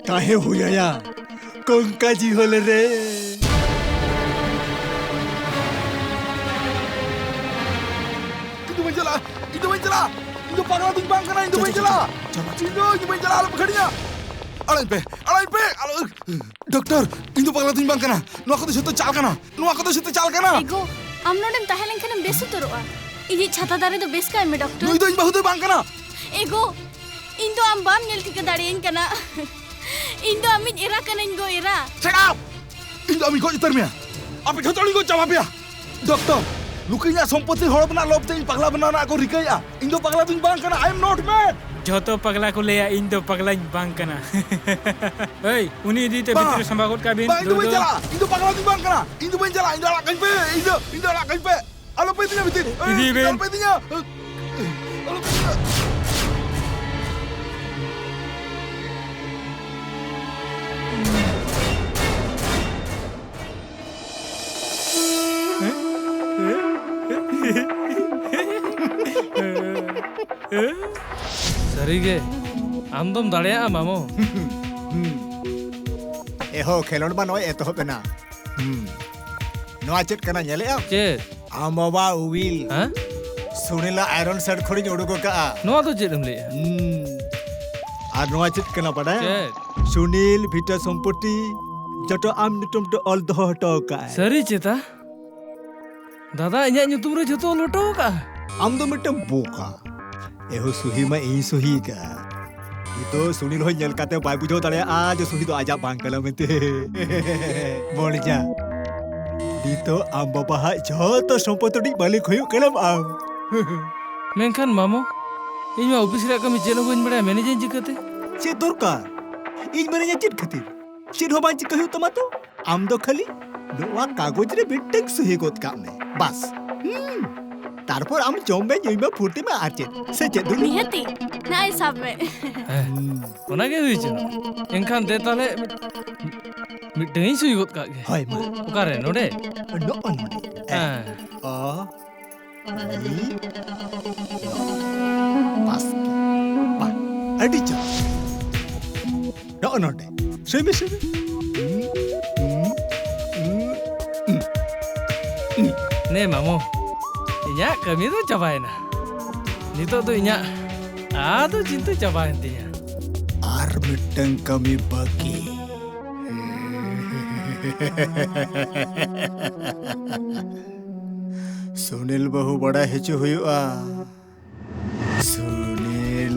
ᱛᱟᱦᱮᱸ ᱦᱩᱭ ᱟᱭᱟ ᱠᱚᱝᱠᱟ ᱡᱤᱦᱚᱞ ᱨᱮ᱾ ᱤᱧ ᱫᱚ ᱵᱟᱹᱧ ᱪᱟᱞᱟᱜᱼᱟ, ᱤᱧ ᱫᱚ ᱵᱟᱹᱧ ᱪᱟᱞᱟᱜᱼᱟ, ᱤᱧ ᱫᱚ ᱯᱟᱜᱽᱞᱟ ᱫᱚᱧ ᱵᱟᱝ ᱠᱟᱱᱟ, ᱤᱧ ᱫᱚ ᱵᱟᱹᱧ ᱪᱟᱞᱟᱜᱼᱟ, ᱤᱧ ᱫᱚ, ᱤᱧ ᱫᱚ ᱵᱟᱹᱧ ᱪᱟᱞᱟᱜᱼᱟ, ᱟᱞᱚᱯᱮ ᱠᱷᱟᱹᱲᱤᱧᱟ᱾ ᱟᱲᱟᱜ ᱯᱮ, ᱟᱲᱟᱜ ᱯᱮ, ᱟᱞᱚ᱾ ᱰᱚᱠᱴᱚᱨ, ᱤᱧ ᱫᱚ ᱯᱟᱜᱽᱞᱟ ᱫᱚᱧ ᱵᱟᱝ ᱠᱟᱱᱟ᱾ ᱱᱚᱣᱟ ᱠᱚᱫᱚ ᱡᱷᱚᱛᱚ ᱪᱟᱞ ᱠᱟᱱᱟ᱾ ᱱᱚᱣᱟ ᱠᱚᱫᱚ ᱡᱷᱚᱛᱚ ᱪᱟᱞ ᱠᱟᱱᱟ᱾ ᱮᱜᱳ, ᱟᱢ ᱱᱚᱰᱮᱢ ᱛᱟᱦᱮᱸ ᱞᱮᱱᱠᱷᱟᱱᱮᱢ ᱵᱮᱥ ᱩᱛᱟᱹᱨᱚᱜᱼᱟ᱾ ᱤᱧᱤᱡ ᱪᱷᱟᱛᱟ ᱫᱟᱨᱮ ᱫᱚ ᱵᱮᱥ ᱠᱟᱭ ᱢᱮ, ᱰᱚᱠᱴᱚᱨ᱾ ᱱᱩᱭ ᱫᱚ ᱤᱧ ᱵᱟᱹᱦᱩ ᱫᱚᱭ ᱵᱟᱝ ᱠᱟᱱᱟ᱾ ᱮᱜᱳ, ᱤᱧ ᱫᱚ ᱟᱢ ᱵᱟᱢ ᱧᱮᱞ ᱴᱷᱤᱠᱟᱹ ᱫᱟᱲᱮᱭᱟᱹᱧ ᱠᱟᱱᱟ᱾ ᱤᱧ ᱫᱚ ᱟᱢᱤᱡ ᱮᱨᱟ ᱠᱟᱹᱱᱟᱹᱧ ᱜᱳ, ᱮᱨᱟ᱾ Shut up! ᱤᱧ ᱫᱚ ᱟᱢᱤᱧ ᱜᱚᱡ ᱩᱛᱟᱹᱨ ᱢᱮᱭᱟ᱾ ᱟᱯᱮ ᱡᱷᱚᱛᱚ ᱦᱚᱲᱤᱧ ᱜᱚᱡ ᱪᱟᱵᱟ ᱯᱮᱭᱟ᱾ ᱰᱚᱠᱴᱚᱨ, ᱱᱩᱠᱩ ᱤᱧᱟᱹᱜ ᱥᱚᱢᱯᱚᱛᱤ ᱦᱚᱲ ᱵᱮᱱᱟᱜ ᱞᱚᱵᱷ ᱛᱮ ᱤᱧ ᱯᱟᱜᱽᱞᱟ ᱵᱮᱱᱟᱣ ᱨᱮᱱᱟᱜ ᱠᱚ ᱨᱤᱠᱟᱹᱭᱮᱫᱼᱟ᱾ ᱤᱧ ᱫᱚ ᱯᱟᱜᱽᱞᱟ ᱫᱚᱧ ᱵᱟᱝ ᱠᱟᱱᱟ, I am not mad᱾ ᱡᱷᱚᱛᱚ ᱯᱟᱜᱽᱞᱟ ᱠᱚ ᱞᱟᱹᱭᱟ ᱤᱧ ᱫᱚ ᱯᱟᱜᱽᱞᱟᱧ ᱵᱟᱝ ᱠᱟᱱᱟ᱾ ᱮᱭ, ᱩᱱᱤ ᱤᱫᱤ ᱛᱮ ᱵᱟᱝ᱾ ᱵᱷᱤᱛᱨᱤ ᱨᱮ ᱥᱟᱢᱵᱟᱣ ᱜᱚᱫ ᱠᱟᱜ ᱵᱤᱱ᱾ ᱵᱟᱝ, ᱤᱧ ᱫᱚ ᱵᱟᱹᱧ ᱫᱩ, ᱫᱩ᱾ ᱪᱟᱞᱟᱜᱼᱟ᱾ ᱤᱧ ᱫᱚ ᱯᱟᱜᱽᱞᱟ ᱫᱚᱧ ᱵᱟᱝ ᱠᱟᱱᱟ᱾ ᱤᱧ ᱫᱚ ᱵᱟᱹᱧ ᱪᱟᱞᱟᱜᱼᱟ᱾ ᱤᱧ ᱫᱚ ᱟᱲᱟᱜ ᱠᱟᱹᱧ ᱯᱮ᱾ ᱤᱧ ᱫᱚ, ᱤᱧ ᱫᱚ ᱟᱲᱟᱜ ᱠᱟᱹᱧ ᱯᱮ᱾ ᱟᱞᱚᱯᱮ ᱤᱫᱤᱧᱟ ᱵᱷᱤᱛᱤᱨ᱾ ᱤᱫᱤᱭᱮ ᱵᱤᱱ᱾ ᱟᱞᱚᱯᱮ ᱤᱫᱤᱧᱟ᱾ ᱟᱞᱚᱯᱮ ᱤᱫᱤᱧᱟ᱾ ᱥᱟᱹᱨᱤᱜᱮ, ᱟᱢ ᱫᱚᱢ ᱫᱟᱲᱮᱭᱟᱜᱼᱟ, ᱢᱟᱢᱚ᱾ ᱮᱦᱚ, ᱠᱷᱮᱞᱳᱰ ᱢᱟ ᱱᱚᱜᱼᱚᱭ ᱮᱛᱚᱦᱚᱵ ᱮᱱᱟ᱾ ᱦᱩᱸ᱾ ᱱᱚᱣᱟ ᱪᱮᱫ ᱠᱟᱱᱟ, ᱧᱮᱞᱮᱜ ᱟᱢ? ᱪᱮᱫ? ᱟᱢ ᱵᱟᱵᱟ ᱩᱣᱤᱞ᱾ ᱦᱮᱸ? ᱥᱩᱱᱤᱞᱟᱜ ᱟᱭᱨᱚᱱ ᱥᱟᱨᱴ ᱠᱷᱚᱱᱤᱧ ᱩᱰᱩᱠ ᱟᱠᱟᱜᱼᱟ᱾ ᱱᱚᱣᱟ ᱫᱚ ᱪᱮᱫ ᱮᱢ ᱞᱟᱹᱭᱮᱜᱼᱟ? ᱦᱩᱸ᱾ ᱟᱨ ᱱᱚᱣᱟ ᱪᱮᱫ ᱠᱟᱱᱟ ᱵᱟᱰᱟᱭ? ᱪᱮᱫ? ᱥᱩᱱᱤᱞ ᱵᱷᱤᱴᱟ ᱥᱚᱢᱯᱚᱛᱤ ᱡᱚᱛᱚ ᱟᱢ ᱧᱩᱛᱩᱢ ᱛᱮ ᱚᱞ ᱫᱚᱦᱚ ᱦᱚᱴᱚ ᱟᱠᱟᱜᱼᱟᱭ᱾ ᱥᱟᱹᱨᱤ ᱪᱮᱛᱟ? ᱫᱟᱫᱟ ᱤᱧᱟᱹᱜ ᱧᱩᱛᱩᱢ ᱨᱮ ᱡᱷᱚᱛᱚ ᱚᱞ ᱦᱚᱴᱚ ᱟᱠᱟᱜᱼᱟ? ᱟᱢ ᱫᱚ ᱢᱤᱫᱴᱟᱝ ᱵᱳᱠᱟ᱾ ᱮᱦᱳ, ᱥᱩᱦᱤ ᱢᱟ ᱤᱧ ᱥᱩᱦᱤ ᱟᱠᱟᱫᱼᱟ᱾ ᱱᱤᱛᱚᱜ ᱥᱩᱱᱤᱞ ᱦᱚᱸ ᱧᱮᱞ ᱠᱟᱛᱮ ᱵᱟᱭ ᱵᱩᱡᱷᱟᱹᱣ ᱫᱟᱲᱮᱭᱟᱜᱼᱟ ᱡᱮ ᱥᱩᱦᱤ ᱫᱚ ᱟᱡᱟᱜ ᱵᱟᱝ ᱠᱟᱱᱟ ᱢᱮᱱᱛᱮ᱾ ᱢᱚᱨᱡᱟ, ᱱᱤᱛᱚᱜ ᱟᱢ ᱵᱟᱵᱟ ᱦᱟᱜ ᱡᱷᱚᱛᱚ ᱥᱚᱢᱯᱚᱛᱤ ᱨᱤᱱᱤᱡ ᱢᱟᱹᱞᱤᱠ ᱦᱩᱭᱩᱜ ᱠᱟᱱᱟᱢ ᱟᱢ᱾ ᱢᱮᱱᱠᱷᱟᱱ ᱢᱟᱢᱚ, ᱤᱧ ᱢᱟ ᱚᱯᱷᱤᱥ ᱨᱮᱭᱟᱜ ᱠᱟᱹᱢᱤ ᱪᱮᱫ ᱦᱚᱸ ᱵᱟᱹᱧ ᱵᱟᱲᱟᱭᱟ, ᱢᱮᱱᱮᱡᱟᱹᱧ ᱪᱤᱠᱟᱹᱛᱮ? ᱪᱮᱫ ᱫᱚᱨᱠᱟᱨ? ᱤᱧ ᱢᱮᱱᱮᱡᱟ ᱪᱮᱫ ᱠᱷᱟᱹᱛᱤᱨ? ᱪᱮᱫ ᱦᱚᱸ ᱵᱟᱝ ᱪᱤᱠᱟᱹ ᱦᱩᱭᱩᱜ ᱛᱟᱢᱟ ᱛᱚ᱾ ᱟᱢ ᱫᱚ ᱠᱷᱟᱹᱞᱤ ᱱᱚᱣᱟ ᱠᱟᱜᱚᱡᱽ ᱨᱮ ᱢᱤᱫᱴᱟᱝ ᱥᱩᱦᱤ ᱜᱚᱫ ᱠᱟᱜ ᱢᱮ, ᱵᱟᱥ᱾ ᱦᱩᱸ᱾ ᱛᱟᱨᱯᱚᱨ ᱟᱢ ᱡᱚᱢ ᱢᱮ, ᱧᱩᱭ ᱢᱮ, ᱯᱷᱩᱨᱛᱤ ᱢᱮ, ᱟᱨ ᱪᱮᱫ? ᱥᱮ ᱪᱮᱫ, ᱫᱩᱞᱩ? ᱱᱤᱦᱟᱹᱛᱤ᱾ ᱱᱟᱭ ᱥᱟᱵ ᱢᱮ᱾ ᱦᱮᱸ, ᱚᱱᱟ ᱜᱮ ᱦᱩᱭ ᱦᱚᱪᱚ᱾ ᱮᱱᱠᱷᱟᱱ ᱫᱮ ᱛᱟᱦᱞᱮ ᱢᱤᱫ-, ᱢᱤᱫᱴᱟᱝ ᱤᱧ ᱥᱩᱭ ᱜᱚᱫ ᱠᱟᱜ ᱜᱮ᱾ ᱦᱳᱭ, ᱢᱟ᱾ ᱚᱠᱟᱨᱮ? ᱱᱚᱰᱮ? ᱱᱚᱜᱼᱚ ᱱᱚᱰᱮ᱾ ᱦᱮᱸ᱾ ᱚ᱾ ᱵᱟᱥᱠᱮ᱾ ᱵᱟᱦ, ᱟᱹᱰᱤ ᱪᱚᱨᱚᱠ᱾ ᱱᱚᱜᱼᱚ ᱱᱚᱰᱮ᱾ ᱥᱩᱭ ᱢᱮ, ᱥᱩᱭ ᱢᱮ᱾ ᱱᱮ ᱢᱟᱢᱚ, ᱤᱧᱟᱹᱜ ᱠᱟᱹᱢᱤ ᱫᱚ ᱪᱟᱵᱟᱭᱮᱱᱟ᱾ ᱱᱤᱛᱚᱜ ᱫᱚ ᱤᱧᱟᱹᱜ ᱟᱫᱚ ᱪᱤᱱᱛᱟᱹ ᱪᱟᱵᱟᱭᱮᱱ ᱛᱤᱧᱟ᱾ ᱟᱨ ᱢᱤᱫᱴᱟᱝ ᱠᱟᱹᱢᱤ ᱵᱟᱹᱠᱤ᱾ ᱥᱩᱱᱤᱞ ᱵᱟᱹᱦᱩ ᱵᱟᱲᱟᱭ ᱦᱚᱪᱚ ᱦᱩᱭᱩᱜᱼᱟ᱾ ᱥᱩᱱᱤᱞ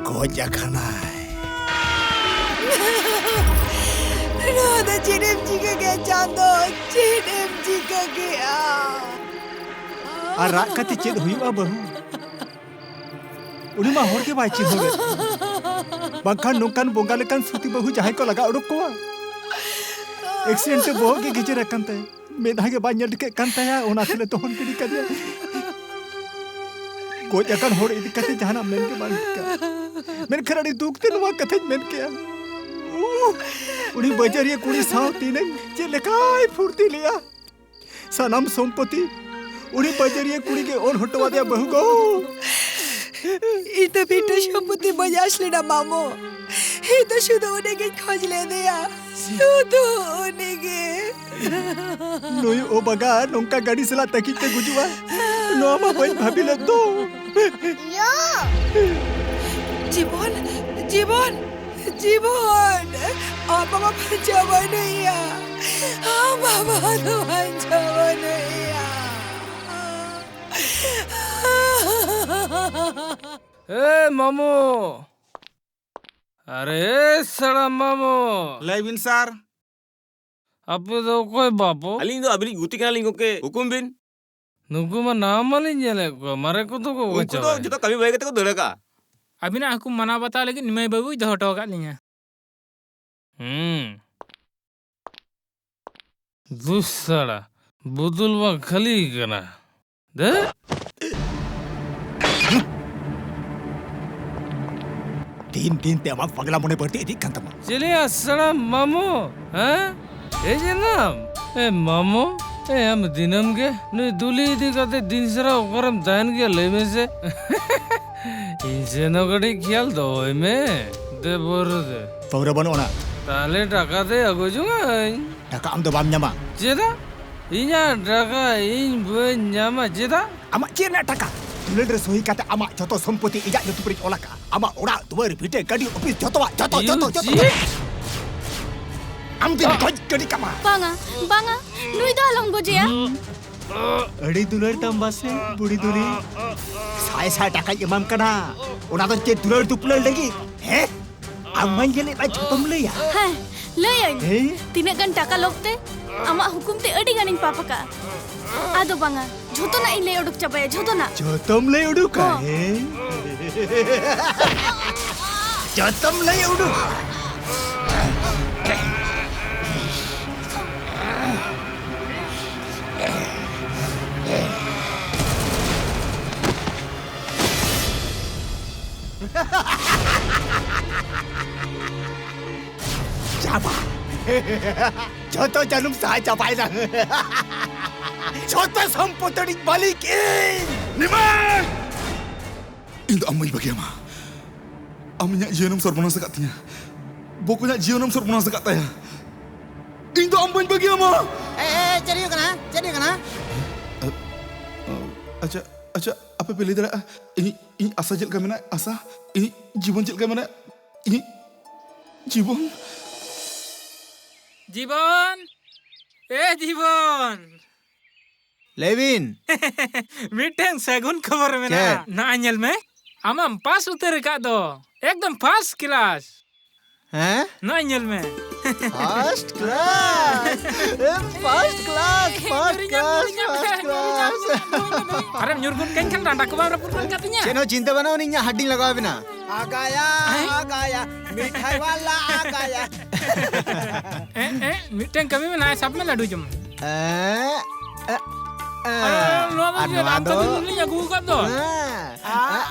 ᱜᱚᱡ ᱟᱠᱟᱱᱟᱭ᱾ ᱱᱚᱣᱟ ᱫᱚ ᱪᱮᱫ ᱮᱢ ᱪᱤᱠᱟᱹ ᱠᱮᱫᱼᱟ ᱪᱟᱸᱫᱚ? ᱪᱮᱫ ᱮᱢ ᱪᱤᱠᱟᱹ ᱠᱮᱫᱼᱟ? ᱟᱨ ᱨᱟᱜ ᱠᱟᱛᱮ ᱪᱮᱫ ᱦᱩᱭᱩᱜᱼᱟ ᱵᱟᱹᱦᱩ? ᱩᱱᱤ ᱢᱟ ᱦᱚᱲ ᱜᱮ ᱵᱟᱭ ᱪᱤᱱᱦᱟᱹᱣᱮᱫ᱾ ᱵᱟᱝᱠᱷᱟᱱ ᱱᱚᱝᱠᱟᱱ ᱵᱚᱸᱜᱟ ᱞᱮᱠᱟᱱ ᱥᱩᱛᱤ ᱵᱟᱹᱦᱩ ᱡᱟᱦᱟᱸᱭ ᱠᱚ ᱞᱟᱜᱟ ᱩᱰᱩᱠ ᱠᱚᱣᱟ᱾ ᱮᱠᱥᱤᱰᱮᱱᱴ ᱛᱮ ᱵᱚᱦᱚᱜ ᱜᱮ ᱜᱮᱡᱮᱨ ᱟᱠᱟᱱ ᱛᱟᱭᱟ᱾ ᱢᱮᱫᱦᱟ ᱜᱮ ᱵᱟᱭ ᱧᱮᱞ ᱴᱷᱤᱠᱟᱹᱜ ᱠᱟᱱ ᱛᱟᱭᱟ, ᱚᱱᱟ ᱛᱮᱞᱮ ᱫᱚᱦᱚᱱ ᱜᱤᱰᱤ ᱠᱟᱫᱮᱭᱟ᱾ ᱜᱚᱡ ᱟᱠᱟᱱ ᱦᱚᱲ ᱤᱫᱤ ᱠᱟᱛᱮ ᱡᱟᱦᱟᱱᱟᱜ ᱢᱮᱱ ᱜᱮ ᱵᱟᱝ ᱴᱷᱤᱠᱟ᱾ ᱢᱮᱱᱠᱷᱟᱱ ᱟᱹᱰᱤ ᱫᱩᱠ ᱛᱮ ᱱᱚᱣᱟ ᱠᱟᱛᱷᱟᱧ ᱢᱮᱱ ᱠᱮᱜᱼᱟ᱾ ᱩᱦ, ᱩᱱᱤ ᱵᱟᱹᱡᱟᱹᱨᱤᱭᱟᱹ ᱠᱩᱲᱤ ᱥᱟᱶ ᱛᱤᱱᱟᱹᱝ ᱪᱮᱫ ᱞᱮᱠᱟᱭ ᱯᱷᱩᱨᱛᱤ ᱞᱮᱜᱼᱟ᱾ ᱥᱟᱱᱟᱢ ᱥᱚᱢᱯᱚᱛᱤ ᱩᱱᱤ ᱵᱟᱹᱡᱟᱹᱨᱤᱭᱟᱹ ᱠᱩᱲᱤ ᱜᱮ ᱚᱞ ᱦᱚᱴᱚ ᱟᱫᱮᱭᱟ ᱵᱟᱹᱦᱩ ᱜᱚ᱾ ᱤᱧ ᱫᱚ ᱢᱤᱫᱴᱟᱝ ᱥᱚᱢᱯᱚᱛᱤ ᱵᱟᱹᱧ ᱟᱸᱥ ᱞᱮᱱᱟ ᱢᱟᱢᱚ᱾ ᱤᱧ ᱫᱚ ᱥᱩᱫᱷᱩ ᱩᱱᱤ ᱜᱤᱧ ᱠᱷᱚᱡᱽ ᱞᱮᱫᱮᱭᱟ᱾ ᱥᱩᱫᱷᱩ ᱩᱱᱤ ᱜᱮ᱾ ᱱᱩᱭ ᱚᱵᱟᱜᱟ ᱱᱚᱝᱠᱟ ᱜᱟᱹᱰᱤ ᱥᱟᱞᱟᱜ ᱛᱟᱹᱠᱤᱡ ᱛᱮ ᱜᱩᱡᱩᱜᱼᱟ, ᱱᱚᱣᱟ ᱢᱟ ᱵᱟᱹᱧ ᱵᱷᱟᱹᱵᱤ ᱞᱮᱫ ᱫᱚ᱾ ᱭᱳ! ᱡᱤᱵᱚᱱ, ᱡᱤᱵᱚᱱ, ᱡᱤᱵᱚᱱ, ᱟᱢ ᱵᱟᱵᱟ ᱵᱟᱧᱪᱟᱣ ᱵᱟᱹᱱᱩᱭᱟ᱾ ᱟᱢ ᱵᱟᱵᱟ ᱫᱚ ᱵᱟᱧᱪᱟᱣ ᱵᱟᱹᱱᱩᱭᱟ᱾ ᱮ ᱢᱟᱢᱩ! ᱟᱨᱮ ᱥᱟᱲᱟ ᱢᱟᱢᱩ! ᱞᱟᱹᱭ ᱵᱤᱱ ᱥᱟᱨ᱾ ᱟᱯᱮ ᱫᱚ ᱚᱠᱚᱭ ᱵᱟᱯᱩ? ᱟᱹᱞᱤᱧ ᱫᱚ ᱟᱹᱵᱤᱱᱤᱡ ᱜᱩᱛᱤ ᱠᱟᱱᱟᱞᱤᱧ ᱜᱚᱢᱠᱮ, ᱦᱩᱠᱩᱢ ᱵᱤᱱ᱾ ᱱᱩᱠᱩ ᱢᱟ ᱱᱟᱣᱟ ᱢᱟᱞᱤᱧ ᱧᱮᱞᱮᱫ ᱠᱚᱣᱟ, ᱢᱟᱨᱮ ᱠᱚᱫᱚ ᱠᱚ ᱩᱱᱠᱩ ᱫᱚ ᱪᱟᱵᱟᱭᱮᱱ᱾ ᱡᱚᱛᱚ ᱠᱟᱹᱢᱤ ᱵᱟᱹᱜᱤ ᱠᱟᱛᱮ ᱠᱚ ᱫᱟᱹᱲ ᱟᱠᱟᱜᱼᱟ᱾ ᱟᱹᱵᱤᱱᱟᱜ ᱦᱩᱠᱩᱢ ᱢᱟᱱᱟᱣ ᱵᱟᱛᱟᱣ ᱞᱟᱹᱜᱤᱫ ᱱᱤᱢᱟᱹᱭ ᱵᱟᱹᱵᱩᱭ ᱫᱚᱦᱚ ᱦᱚᱴᱚ ᱟᱠᱟᱫ ᱞᱤᱧᱟ᱾ ᱦᱩᱸ᱾ ᱫᱩᱥᱟᱲᱟ, ᱵᱩᱫᱩᱞ ᱢᱟ ᱠᱷᱟᱹᱞᱤ ᱠᱟᱱᱟ᱾ ᱫᱮ? ᱫᱤᱱ ᱫᱤᱱ ᱛᱮ ᱟᱢᱟᱜ ᱯᱟᱜᱽᱞᱟ ᱢᱚᱱᱮ ᱵᱟᱹᱲᱛᱤ ᱤᱫᱤᱜ ᱠᱟᱱ ᱛᱟᱢᱟ᱾ ᱪᱮᱞᱮ ᱟᱥᱲᱟ ᱢᱟᱢᱚ, ᱦᱮᱸ? ᱦᱮᱡ ᱮᱱᱟᱢ? ᱮ ᱢᱟᱢᱚ, ᱮ ᱟᱢ ᱫᱤᱱᱟᱹᱢ ᱜᱮ ᱱᱩᱭ ᱫᱩᱞᱤ ᱤᱫᱤ ᱠᱟᱛᱮ ᱫᱤᱱ ᱥᱟᱨᱟ ᱚᱠᱟᱨᱮᱢ ᱛᱟᱦᱮᱱ ᱜᱮᱭᱟ ᱞᱟᱹᱭ ᱢᱮᱥᱮ? ᱤᱧ ᱥᱮᱱ ᱦᱚᱸ ᱠᱟᱹᱴᱤᱡ ᱠᱷᱮᱭᱟᱞ ᱫᱚᱦᱚᱭ ᱢᱮ᱾ ᱫᱮ ᱵᱚᱨ ᱫᱮ᱾ ᱯᱟᱹᱣᱨᱟᱹ ᱵᱟᱹᱱᱩᱜ ᱟᱱᱟ᱾ ᱛᱟᱦᱞᱮ ᱴᱟᱠᱟ ᱛᱮ ᱟᱹᱜᱩ ᱡᱚᱝᱟᱹᱧ᱾ ᱴᱟᱠᱟ ᱟᱢ ᱫᱚ ᱵᱟᱢ ᱧᱟᱢᱟ᱾ ᱪᱮᱫᱟᱜ? ᱤᱧᱟᱜ ᱴᱟᱠᱟ ᱤᱧ ᱵᱟᱹᱧ ᱧᱟᱢᱟ ᱪᱮᱫᱟᱜ? ᱟᱢᱟᱜ ᱪᱮᱫ ᱨᱮᱱᱟᱜ ᱴᱟᱠᱟ? ᱫᱩᱞᱟᱹᱲ ᱨᱮ ᱥᱚᱦᱤ ᱠᱟᱛᱮ ᱟᱢᱟᱜ ᱡᱚᱛᱚ ᱥᱚᱢᱯᱚᱛᱤ ᱤᱧᱟᱜ ᱧᱩᱛᱩᱢ ᱨᱮᱧ ᱚᱞ ᱟᱠᱟᱫᱼᱟ᱾ ᱟᱢᱟᱜ ᱚᱲᱟᱜ, ᱫᱩᱣᱟᱹᱨ, ᱵᱷᱤᱴᱟᱹ, ᱜᱟᱹᱰᱤ, ᱚᱯᱷᱤᱥ, ᱡᱚᱛᱚᱣᱟᱜ, ᱡᱚᱛᱚ, ᱡᱚᱛᱚ, ᱡᱚᱛᱚ᱾ ᱪᱮᱫ? ᱟᱢ ᱫᱚᱧ ᱜᱚᱡ ᱜᱤᱰᱤ ᱠᱟᱢᱟ᱾ ᱵᱟᱝᱟ, ᱵᱟᱝᱟ, ᱱᱩᱭ ᱫᱚ ᱟᱞᱚᱢ ᱜᱚᱡᱮᱭᱟ᱾ ᱟᱹᱰᱤ ᱫᱩᱞᱟᱹᱲ ᱛᱟᱢ ᱵᱟᱥᱮ, ᱵᱩᱲᱦᱤ ᱫᱩᱞᱤ᱾ ᱥᱟᱭ ᱥᱟᱭ ᱴᱟᱠᱟᱧ ᱮᱢᱟᱢ ᱠᱟᱱᱟ, ᱚᱱᱟ ᱫᱚ ᱪᱮᱫ ᱫᱩᱞᱟᱹᱲ ᱫᱩᱯᱞᱟᱹᱲ ᱞᱟᱹᱜᱤᱫ? ᱦᱮᱸ? ᱟᱢ ᱢᱟᱧ ᱧᱮᱞᱮᱫ ᱢᱮ, ᱡᱷᱚᱛᱚᱢ ᱞᱟᱹᱭᱟ᱾ ᱦᱮᱸ, ᱞᱟᱹᱭᱟᱹᱧ᱾ ᱦᱮᱸ? ᱛᱤᱱᱟᱹᱜ ᱜᱟᱱ ᱴᱟᱠᱟ ᱞᱚᱵᱽ ᱛᱮ ᱟᱢᱟᱜ ᱦᱩᱠᱩᱢ ᱛᱮ ᱟᱹᱰᱤ ᱜᱟᱱᱤᱧ ᱯᱟᱯ ᱟᱠᱟᱜᱼᱟ᱾ ᱟᱫᱚ ᱵᱟᱝᱟ, ᱡᱷᱚᱛᱚᱱᱟᱜ ᱤᱧ ᱞᱟᱹᱭ ᱩᱰᱩᱠ ᱪᱟᱵᱟᱭᱟ, ᱡᱷᱚᱛᱚᱱᱟᱜ᱾ ᱡᱷᱚᱛᱚᱢ ᱞᱟᱹᱭ ᱩᱰᱩᱠᱟ, ᱦᱚᱸ᱾ ᱦᱮᱸ? ᱡᱷᱚᱛᱚᱢ ᱞᱟᱹᱭ ᱩᱰᱩᱠ᱾ ᱪᱟᱵᱟ᱾ ᱡᱷᱚᱛᱚ ᱡᱟᱹᱱᱩᱢ ᱥᱟᱦᱟ ᱪᱟᱵᱟᱭᱮᱱᱟ᱾ ᱡᱷᱚᱛᱚ ᱥᱚᱢᱯᱚᱛᱤ ᱢᱟᱹᱞᱤᱠ ᱤᱧ᱾ ᱱᱤᱢᱟᱭ! ᱤᱧ ᱫᱚ ᱟᱢ ᱵᱟᱹᱧ ᱵᱟᱹᱜᱤᱭᱟᱢᱟ᱾ ᱟᱢ ᱤᱧᱟᱜ ᱡᱤᱭᱚᱱᱮᱢ ᱥᱚᱨᱵᱚᱱᱟᱥ ᱟᱠᱟᱫ ᱛᱤᱧᱟ᱾ ᱵᱚᱠᱚᱧᱟᱜ ᱡᱤᱭᱚᱱᱮᱢ ᱥᱚᱨᱵᱚᱱᱟᱥ ᱟᱠᱟᱫ ᱛᱟᱭᱟ᱾ ᱤᱧ ᱫᱚ ᱟᱢ ᱵᱟᱹᱧ ᱵᱟᱹᱜᱤᱭᱟᱢᱟ᱾ ᱮ, ᱮ, ᱪᱮᱫ ᱦᱩᱭᱩᱜ ᱠᱟᱱᱟ? ᱪᱮᱫ ᱦᱩᱭᱩᱜ ᱠᱟᱱᱟ? ᱟ, ᱟ, ᱟᱪᱪᱷᱟ, ᱟᱪᱪᱷᱟ, ᱟᱯᱮ ᱯᱮ ᱞᱟᱹᱭ ᱫᱟᱲᱮᱭᱟᱜᱼᱟ, ᱤᱧ, ᱤᱧ ᱟᱥᱟ ᱪᱮᱫ ᱞᱮᱠᱟ ᱢᱮᱱᱟᱜᱼᱟ? ᱟᱥᱟ? ᱤᱧ ᱡᱤᱵᱚᱱ ᱪᱮᱫ ᱞᱮᱠᱟ ᱢᱮᱱᱟᱜᱼᱟ? ᱤᱧ ᱡᱤᱵᱚᱱ? ᱡᱤᱵᱚᱱ! ᱮ ᱡᱤᱵᱚᱱ! ᱞᱟᱹᱭ ᱵᱤᱱ᱾ ᱢᱤᱫᱴᱟᱝ ᱥᱟᱹᱜᱩᱱ ᱠᱷᱚᱵᱚᱨ ᱢᱮᱱᱟᱜᱼᱟ᱾ ᱪᱮᱫ? ᱱᱚᱜᱼᱚᱭ ᱧᱮᱞ ᱢᱮ, ᱟᱢᱮᱢ ᱯᱟᱥ ᱩᱛᱟᱹᱨ ᱟᱠᱟᱫ ᱫᱚ᱾ ᱮᱠᱫᱚᱢ ᱯᱷᱟᱥᱴ ᱠᱞᱟᱥ᱾ ᱦᱮᱸ? ᱱᱚᱜᱼᱚᱭ ᱧᱮᱞ ᱢᱮ, First class. First class, first class, first class. ᱟᱨᱮᱢ ᱧᱩᱨ ᱜᱚᱫ ᱠᱟᱹᱧ ᱠᱷᱟᱱ ᱰᱟᱸᱰᱟ ᱠᱚ ᱵᱟᱢ ᱨᱟᱹᱯᱩᱫ ᱜᱚᱫ ᱠᱟᱜ ᱛᱤᱧᱟ? ᱪᱮᱫ ᱦᱚᱸ ᱪᱤᱱᱛᱟᱹ ᱵᱟᱹᱱᱩᱜᱼᱟ, ᱤᱧᱟᱹᱜ ᱦᱟᱹᱴᱤᱧ ᱞᱟᱜᱟᱣ ᱟᱵᱤᱱᱟ᱾ ᱟᱜᱟᱭᱟ, ᱟᱜᱟᱭᱟ, ᱢᱤᱴᱷᱟᱭ ᱣᱟᱞᱟ ᱟᱜᱟᱭᱟ᱾ ᱮ, ᱮ, ᱢᱤᱫᱴᱟᱝ ᱠᱟᱹᱢᱤ ᱢᱮ, ᱱᱟᱭ ᱥᱟᱵ ᱢᱮ, ᱞᱟᱹᱰᱩ ᱡᱚᱢ ᱢᱮ᱾ ᱮ, ᱮ, ᱮ᱾ ᱟᱨᱮ, ᱱᱚᱣᱟ ᱫᱚ ᱟᱨ ᱪᱮᱫ? ᱱᱚᱣᱟ ᱟᱢ ᱫᱚ ᱴᱷᱮᱱ ᱞᱤᱧ ᱟᱹᱜᱩ ᱟᱠᱟᱫ ᱫᱚ᱾ ᱦᱮᱸ᱾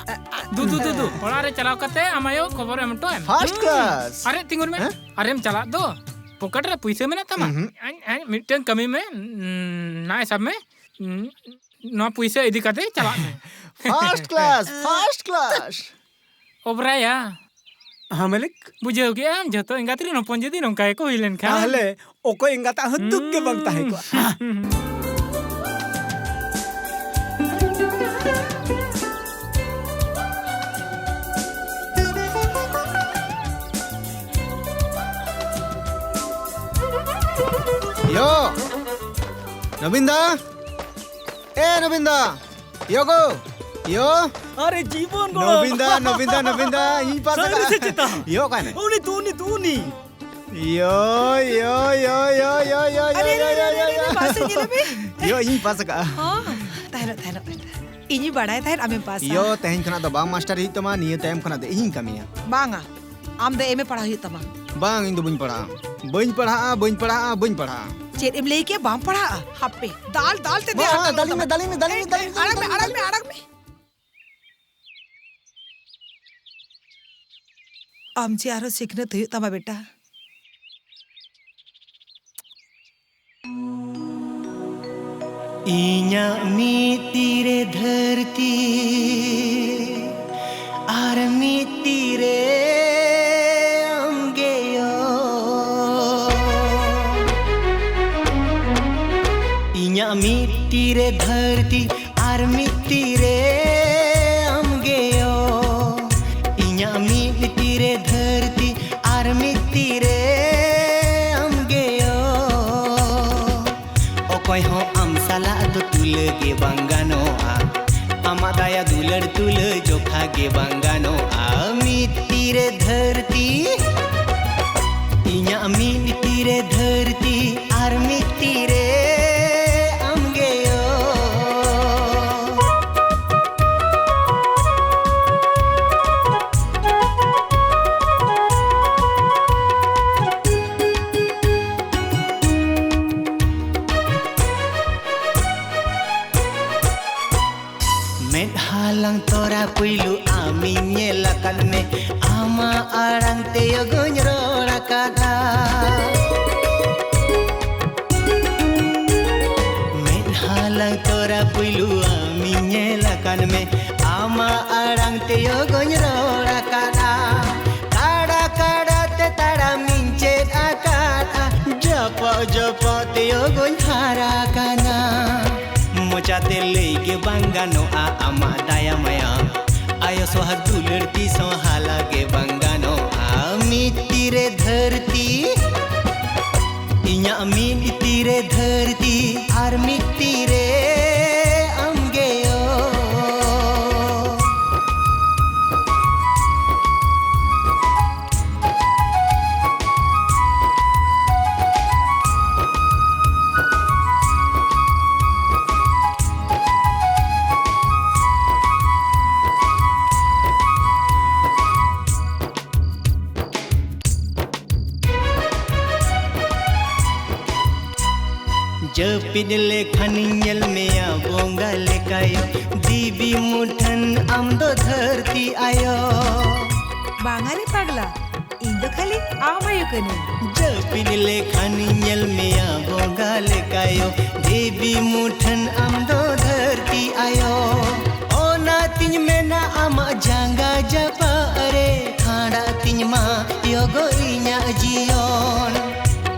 ᱫᱩ, ᱫᱩ, ᱫᱩ, ᱫᱩ᱾ ᱚᱲᱟᱜ ᱨᱮ ᱪᱟᱞᱟᱣ ᱠᱟᱛᱮ ᱟᱢ ᱟᱭᱳ ᱠᱷᱚᱵᱚᱨ ᱮᱢ ᱦᱚᱴᱚ ᱟᱭ ᱢᱮ᱾ First class᱾ ᱟᱨᱮ, ᱛᱤᱸᱜᱩᱱ ᱢᱮ᱾ ᱦᱮᱸ? ᱟᱨᱮᱢ ᱪᱟᱞᱟᱜ ᱫᱚ, ᱯᱚᱠᱮᱴ ᱨᱮ ᱯᱩᱭᱥᱟᱹ ᱢᱮᱱᱟᱜ ᱛᱟᱢᱟ? ᱩᱸᱦᱩᱸ᱾ ᱟᱧ, ᱟᱧ, ᱢᱤᱫᱴᱟᱝ ᱠᱟᱹᱢᱤ ᱢᱮ, ᱩᱸ, ᱱᱟᱭ ᱥᱟᱵ ᱢᱮ, ᱩᱸ, ᱱᱚᱣᱟ ᱯᱩᱭᱥᱟᱹ ᱤᱫᱤ ᱠᱟᱛᱮ ᱪᱟᱞᱟᱜ ᱢᱮ᱾ First class, first class᱾ ᱚᱵᱽᱨᱟᱭᱟ᱾ ᱦᱮᱸ, ᱢᱟᱹᱞᱤᱠ? ᱵᱩᱡᱷᱟᱹᱣ ᱠᱮᱜᱼᱟᱢ, ᱡᱷᱚᱛᱚ ᱮᱸᱜᱟᱛ ᱨᱮᱱ ᱦᱚᱯᱚᱱ ᱡᱩᱫᱤ ᱱᱚᱝᱠᱟ ᱜᱮᱠᱚ ᱦᱩᱭ ᱞᱮᱱᱠᱷᱟᱱ᱾ ᱛᱟᱦᱞᱮ ᱚᱠᱚᱭ ᱮᱸᱜᱟᱛᱟᱜ ᱦᱚᱸ ᱫᱩᱠ ᱜᱮ ᱵᱟᱝ ᱛᱟᱦᱮᱸ ᱠᱚᱜᱼᱟ᱾ ᱦᱩᱸ᱾ ᱭᱳ, ᱱᱚᱵᱤᱱ ᱫᱟ, ᱮ ᱱᱚᱵᱤᱱ ᱫᱟ, ᱭᱳ ᱜᱳ, ᱭᱳ᱾ ᱟᱨᱮ ᱡᱤᱵᱚᱱ ᱜᱚᱲᱚᱢ᱾ ᱱᱚᱵᱤᱱ ᱫᱟ, ᱱᱚᱵᱤᱱ ᱫᱟ, ᱱᱚᱵᱤᱱ ᱫᱟ, ᱤᱧ ᱯᱟᱥ ᱥᱟᱹᱨᱤ ᱟᱠᱟᱫᱼᱟ᱾ ᱥᱮ ᱪᱮᱛᱟ? ᱭᱳ, ᱚᱠᱟᱭ ᱱᱟᱭ? ᱩᱱᱤ ᱛᱚ, ᱩᱱᱤ ᱛᱚ, ᱩᱱᱤ᱾ ᱭᱳ, ᱭᱳ, ᱭᱳ, ᱟᱨᱮ, ᱟᱨᱮ, ᱟᱨᱮ, ᱟᱨᱮ, ᱟᱨᱮ, ᱯᱟᱥᱮ ᱧᱮᱞᱮ ᱢᱮ᱾ ᱭᱳ, ᱤᱧ ᱯᱟᱥ ᱟᱠᱟᱫᱼᱟ᱾ ᱦᱚᱸ, ᱛᱟᱦᱮᱱᱚᱜ, ᱛᱟᱦᱮᱱᱚᱜ, ᱛᱟᱦᱮᱱᱚᱜ᱾ ᱤᱧᱤᱧ ᱵᱟᱲᱟᱭ ᱛᱟᱦᱮᱸᱫ ᱟᱢᱮᱢ ᱯᱟᱥᱟ᱾ ᱭᱳ, ᱛᱮᱦᱮᱧ ᱠᱷᱚᱱᱟᱜ ᱫᱚ ᱵᱟᱝ ᱢᱟᱥᱴᱟᱨ ᱦᱩᱭᱩᱜ ᱛᱟᱢᱟ, ᱱᱤᱭᱟᱹ ᱛᱟᱭᱚᱢ ᱠᱷᱚᱱᱟᱜ ᱫᱚ ᱤᱧᱤᱧ ᱠᱟᱹᱢᱤᱭᱟ᱾ ᱵᱟᱝᱟ, ᱟᱢ ᱫᱚ ᱮᱢ ᱮ ᱯᱟᱲᱦᱟᱣ ᱦᱩᱭᱩᱜ ᱛᱟᱢᱟ᱾ ᱵᱟᱝ, ᱤᱧ ᱫᱚ ᱵᱟᱹᱧ ᱯᱟᱲᱦᱟᱜᱼᱟ᱾ ᱵᱟᱹᱧ ᱯᱟᱲᱦᱟᱜᱼᱟ, ᱵᱟᱹᱧ ᱯᱟᱲᱦᱟᱜᱼᱟ, ᱵᱟᱹᱧ ᱯᱟᱲᱦᱟᱜᱼᱟ᱾ ᱪᱮᱫ ᱮᱢ ᱞᱟᱹᱭ ᱠᱮᱜᱼᱟ? ᱵᱟᱢ ᱯᱟᱲᱦᱟᱜᱼᱟ? ᱦᱟᱯᱮ, ᱫᱟᱞ, ᱫᱟᱞ ᱛᱮ ᱵᱟᱝ, ᱫᱮᱭᱟ ᱫᱟᱞᱤᱧ ᱢᱮ, ᱫᱟᱞᱤᱧ ᱢᱮ, ᱫᱟᱞᱤᱧ ᱢᱮ, ᱫᱟᱞᱤᱧ ᱢᱮ, ᱟᱲᱟᱜ ᱢᱮ, ᱫᱟᱞᱤᱧ ᱢᱮ᱾ ᱟᱲᱟᱜ ᱢᱮ, ᱟᱲᱟᱜ ᱢᱮ᱾ ᱟᱢ ᱡᱮ ᱟᱨᱦᱚᱸ ᱥᱤᱠᱷᱱᱟᱹᱛ ᱦᱩᱭᱩᱜ ᱛᱟᱢᱟ, ᱵᱮᱴᱟ᱾ ᱤᱧᱟᱜ ᱢᱤᱫ ᱛᱤᱨᱮ ᱫᱷᱟᱹᱨᱛᱤ ᱟᱨ ᱢᱤᱫ ᱛᱤᱨᱮ ᱟᱢᱜᱮᱭᱳ᱾ ᱤᱧᱟᱜ ᱢᱤᱫ ᱛᱤᱨᱮ ᱫᱷᱟᱹᱨᱛᱤ ᱟᱨ ᱢᱤᱫ ᱛᱤᱨᱮ ᱟᱢᱜᱮᱭᱳ᱾ ᱤᱧᱟᱜ ᱢᱤᱫ ᱛᱤᱨᱮ ᱫᱷᱟᱹᱨᱛᱤ ᱟᱨ ᱢᱤᱫ ᱛᱤᱨᱮ ᱟᱢᱜᱮᱭᱳ᱾ ᱚᱠᱚᱭ ᱦᱚᱸ ᱟᱢ ᱥᱟᱞᱟᱜ ᱫᱚ ᱛᱩᱞᱟᱹ ᱜᱮ ᱵᱟᱝ ᱜᱟᱱᱚᱜᱼᱟ᱾ ᱟᱢᱟᱜ ᱫᱟᱭᱟ ᱫᱩᱞᱟᱹᱲ ᱛᱩᱞᱟᱹ ᱡᱚᱠᱷᱟ ᱜᱮ ᱵᱟᱝ ᱜᱟᱱᱚᱜᱼᱟ᱾ ᱢᱤᱫ ᱛᱤᱨᱮ ᱫᱷᱟᱹᱨᱛᱤ, ᱤᱧᱟᱜ ᱢᱤᱫ ᱛᱤᱨᱮ ᱫᱷᱟᱹᱨᱛᱤ ᱟᱨ ᱢᱤᱫ ᱛᱤᱨᱮ ᱟᱢᱜᱮᱭᱳ᱾ ᱢᱮᱫᱦᱟ ᱞᱟᱝ ᱛᱚᱨᱟ ᱯᱩᱭᱞᱩ ᱟᱢᱤᱧ ᱧᱮᱞ ᱟᱠᱟᱫ ᱢᱮ, ᱟᱢᱟᱜ ᱟᱲᱟᱝ ᱛᱮ ᱭᱳᱜᱚᱧ ᱨᱚᱲ ᱟᱠᱟᱫᱟ᱾ ᱢᱮᱫᱦᱟ ᱞᱟᱝ ᱛᱚᱨᱟ ᱯᱩᱭᱞᱩ ᱟᱢᱤᱧ ᱧᱮᱞ ᱟᱠᱟᱫ ᱢᱮ, ᱟᱢᱟᱜ ᱟᱲᱟᱝ ᱛᱮ ᱭᱳᱜᱚᱧ ᱨᱚᱲ ᱟᱠᱟᱫᱟ᱾ ᱠᱟᱰᱟ ᱠᱟᱰᱟ ᱛᱮ ᱛᱟᱲᱟᱢᱤᱧ ᱪᱮᱫ ᱟᱠᱟᱫᱼᱟ, ᱡᱚᱯᱚᱜ ᱡᱚᱯᱚᱜ ᱛᱮ ᱭᱳᱜᱚᱧ ᱦᱟᱨᱟ ᱟᱠᱟᱱᱟ᱾ ᱢᱚᱪᱟᱛᱮ ᱞᱟᱹᱭ ᱜᱮ ᱵᱟᱝ ᱜᱟᱱᱚᱜᱼᱟ ᱟᱢᱟᱜ ᱫᱟᱭᱟ ᱢᱟᱭᱟ, ᱟᱭᱳ ᱥᱚᱦᱟᱜ ᱫᱩᱞᱟᱹᱲ ᱛᱤᱥ ᱦᱚᱸ ᱦᱟᱞᱟ ᱜᱮ ᱵᱟᱝ ᱜᱟᱱᱚᱜᱼᱟ᱾ ᱢᱤᱫ ᱛᱤᱨᱮ ᱫᱷᱟᱹᱨᱛᱤ, ᱤᱧᱟᱜ ᱢᱤᱫ ᱛᱤᱨᱮ ᱫᱷᱟᱹᱨᱛᱤ ᱟᱨ ᱢᱤᱫ ᱛᱤᱨᱮ ᱟᱢᱜᱮᱭᱳ᱾ ᱡᱟᱹᱯᱤᱫ ᱞᱮᱠᱷᱟᱱᱤᱧ ᱧᱮᱞ ᱢᱮᱭᱟ ᱵᱚᱸᱜᱟ ᱞᱮᱠᱟᱭᱳ, ᱫᱮᱵᱤ ᱢᱩᱴᱷᱟᱹᱱ ᱟᱢ ᱫᱚ ᱫᱷᱟᱹᱨᱛᱤ ᱟᱭᱳ᱾ ᱵᱟᱝᱟ ᱨᱮ ᱯᱟᱜᱽᱞᱟ, ᱤᱧ ᱫᱚ ᱠᱷᱟᱹᱞᱤ ᱟᱢ ᱟᱭᱳ ᱠᱟᱹᱱᱟᱹᱧ᱾ ᱡᱟᱹᱯᱤᱫ ᱞᱮᱠᱷᱟᱱᱤᱧ ᱧᱮᱞ ᱢᱮᱭᱟ ᱵᱚᱸᱜᱟ ᱞᱮᱠᱟᱭᱳ, ᱫᱮᱵᱤ ᱢᱩᱴᱷᱟᱹᱱ ᱟᱢ ᱫᱚ ᱫᱷᱟᱹᱨᱛᱤ ᱟᱭᱳ᱾ ᱚᱱᱟᱛᱤᱧ ᱢᱮᱱᱟ ᱟᱢᱟᱜ ᱡᱟᱸᱜᱟ ᱡᱟᱯᱟᱜ ᱨᱮ ᱠᱷᱟᱸᱰᱟᱜ ᱛᱤᱧ ᱢᱟ ᱭᱳᱜᱚ ᱤᱧᱟᱜ ᱡᱤᱭᱚᱱ᱾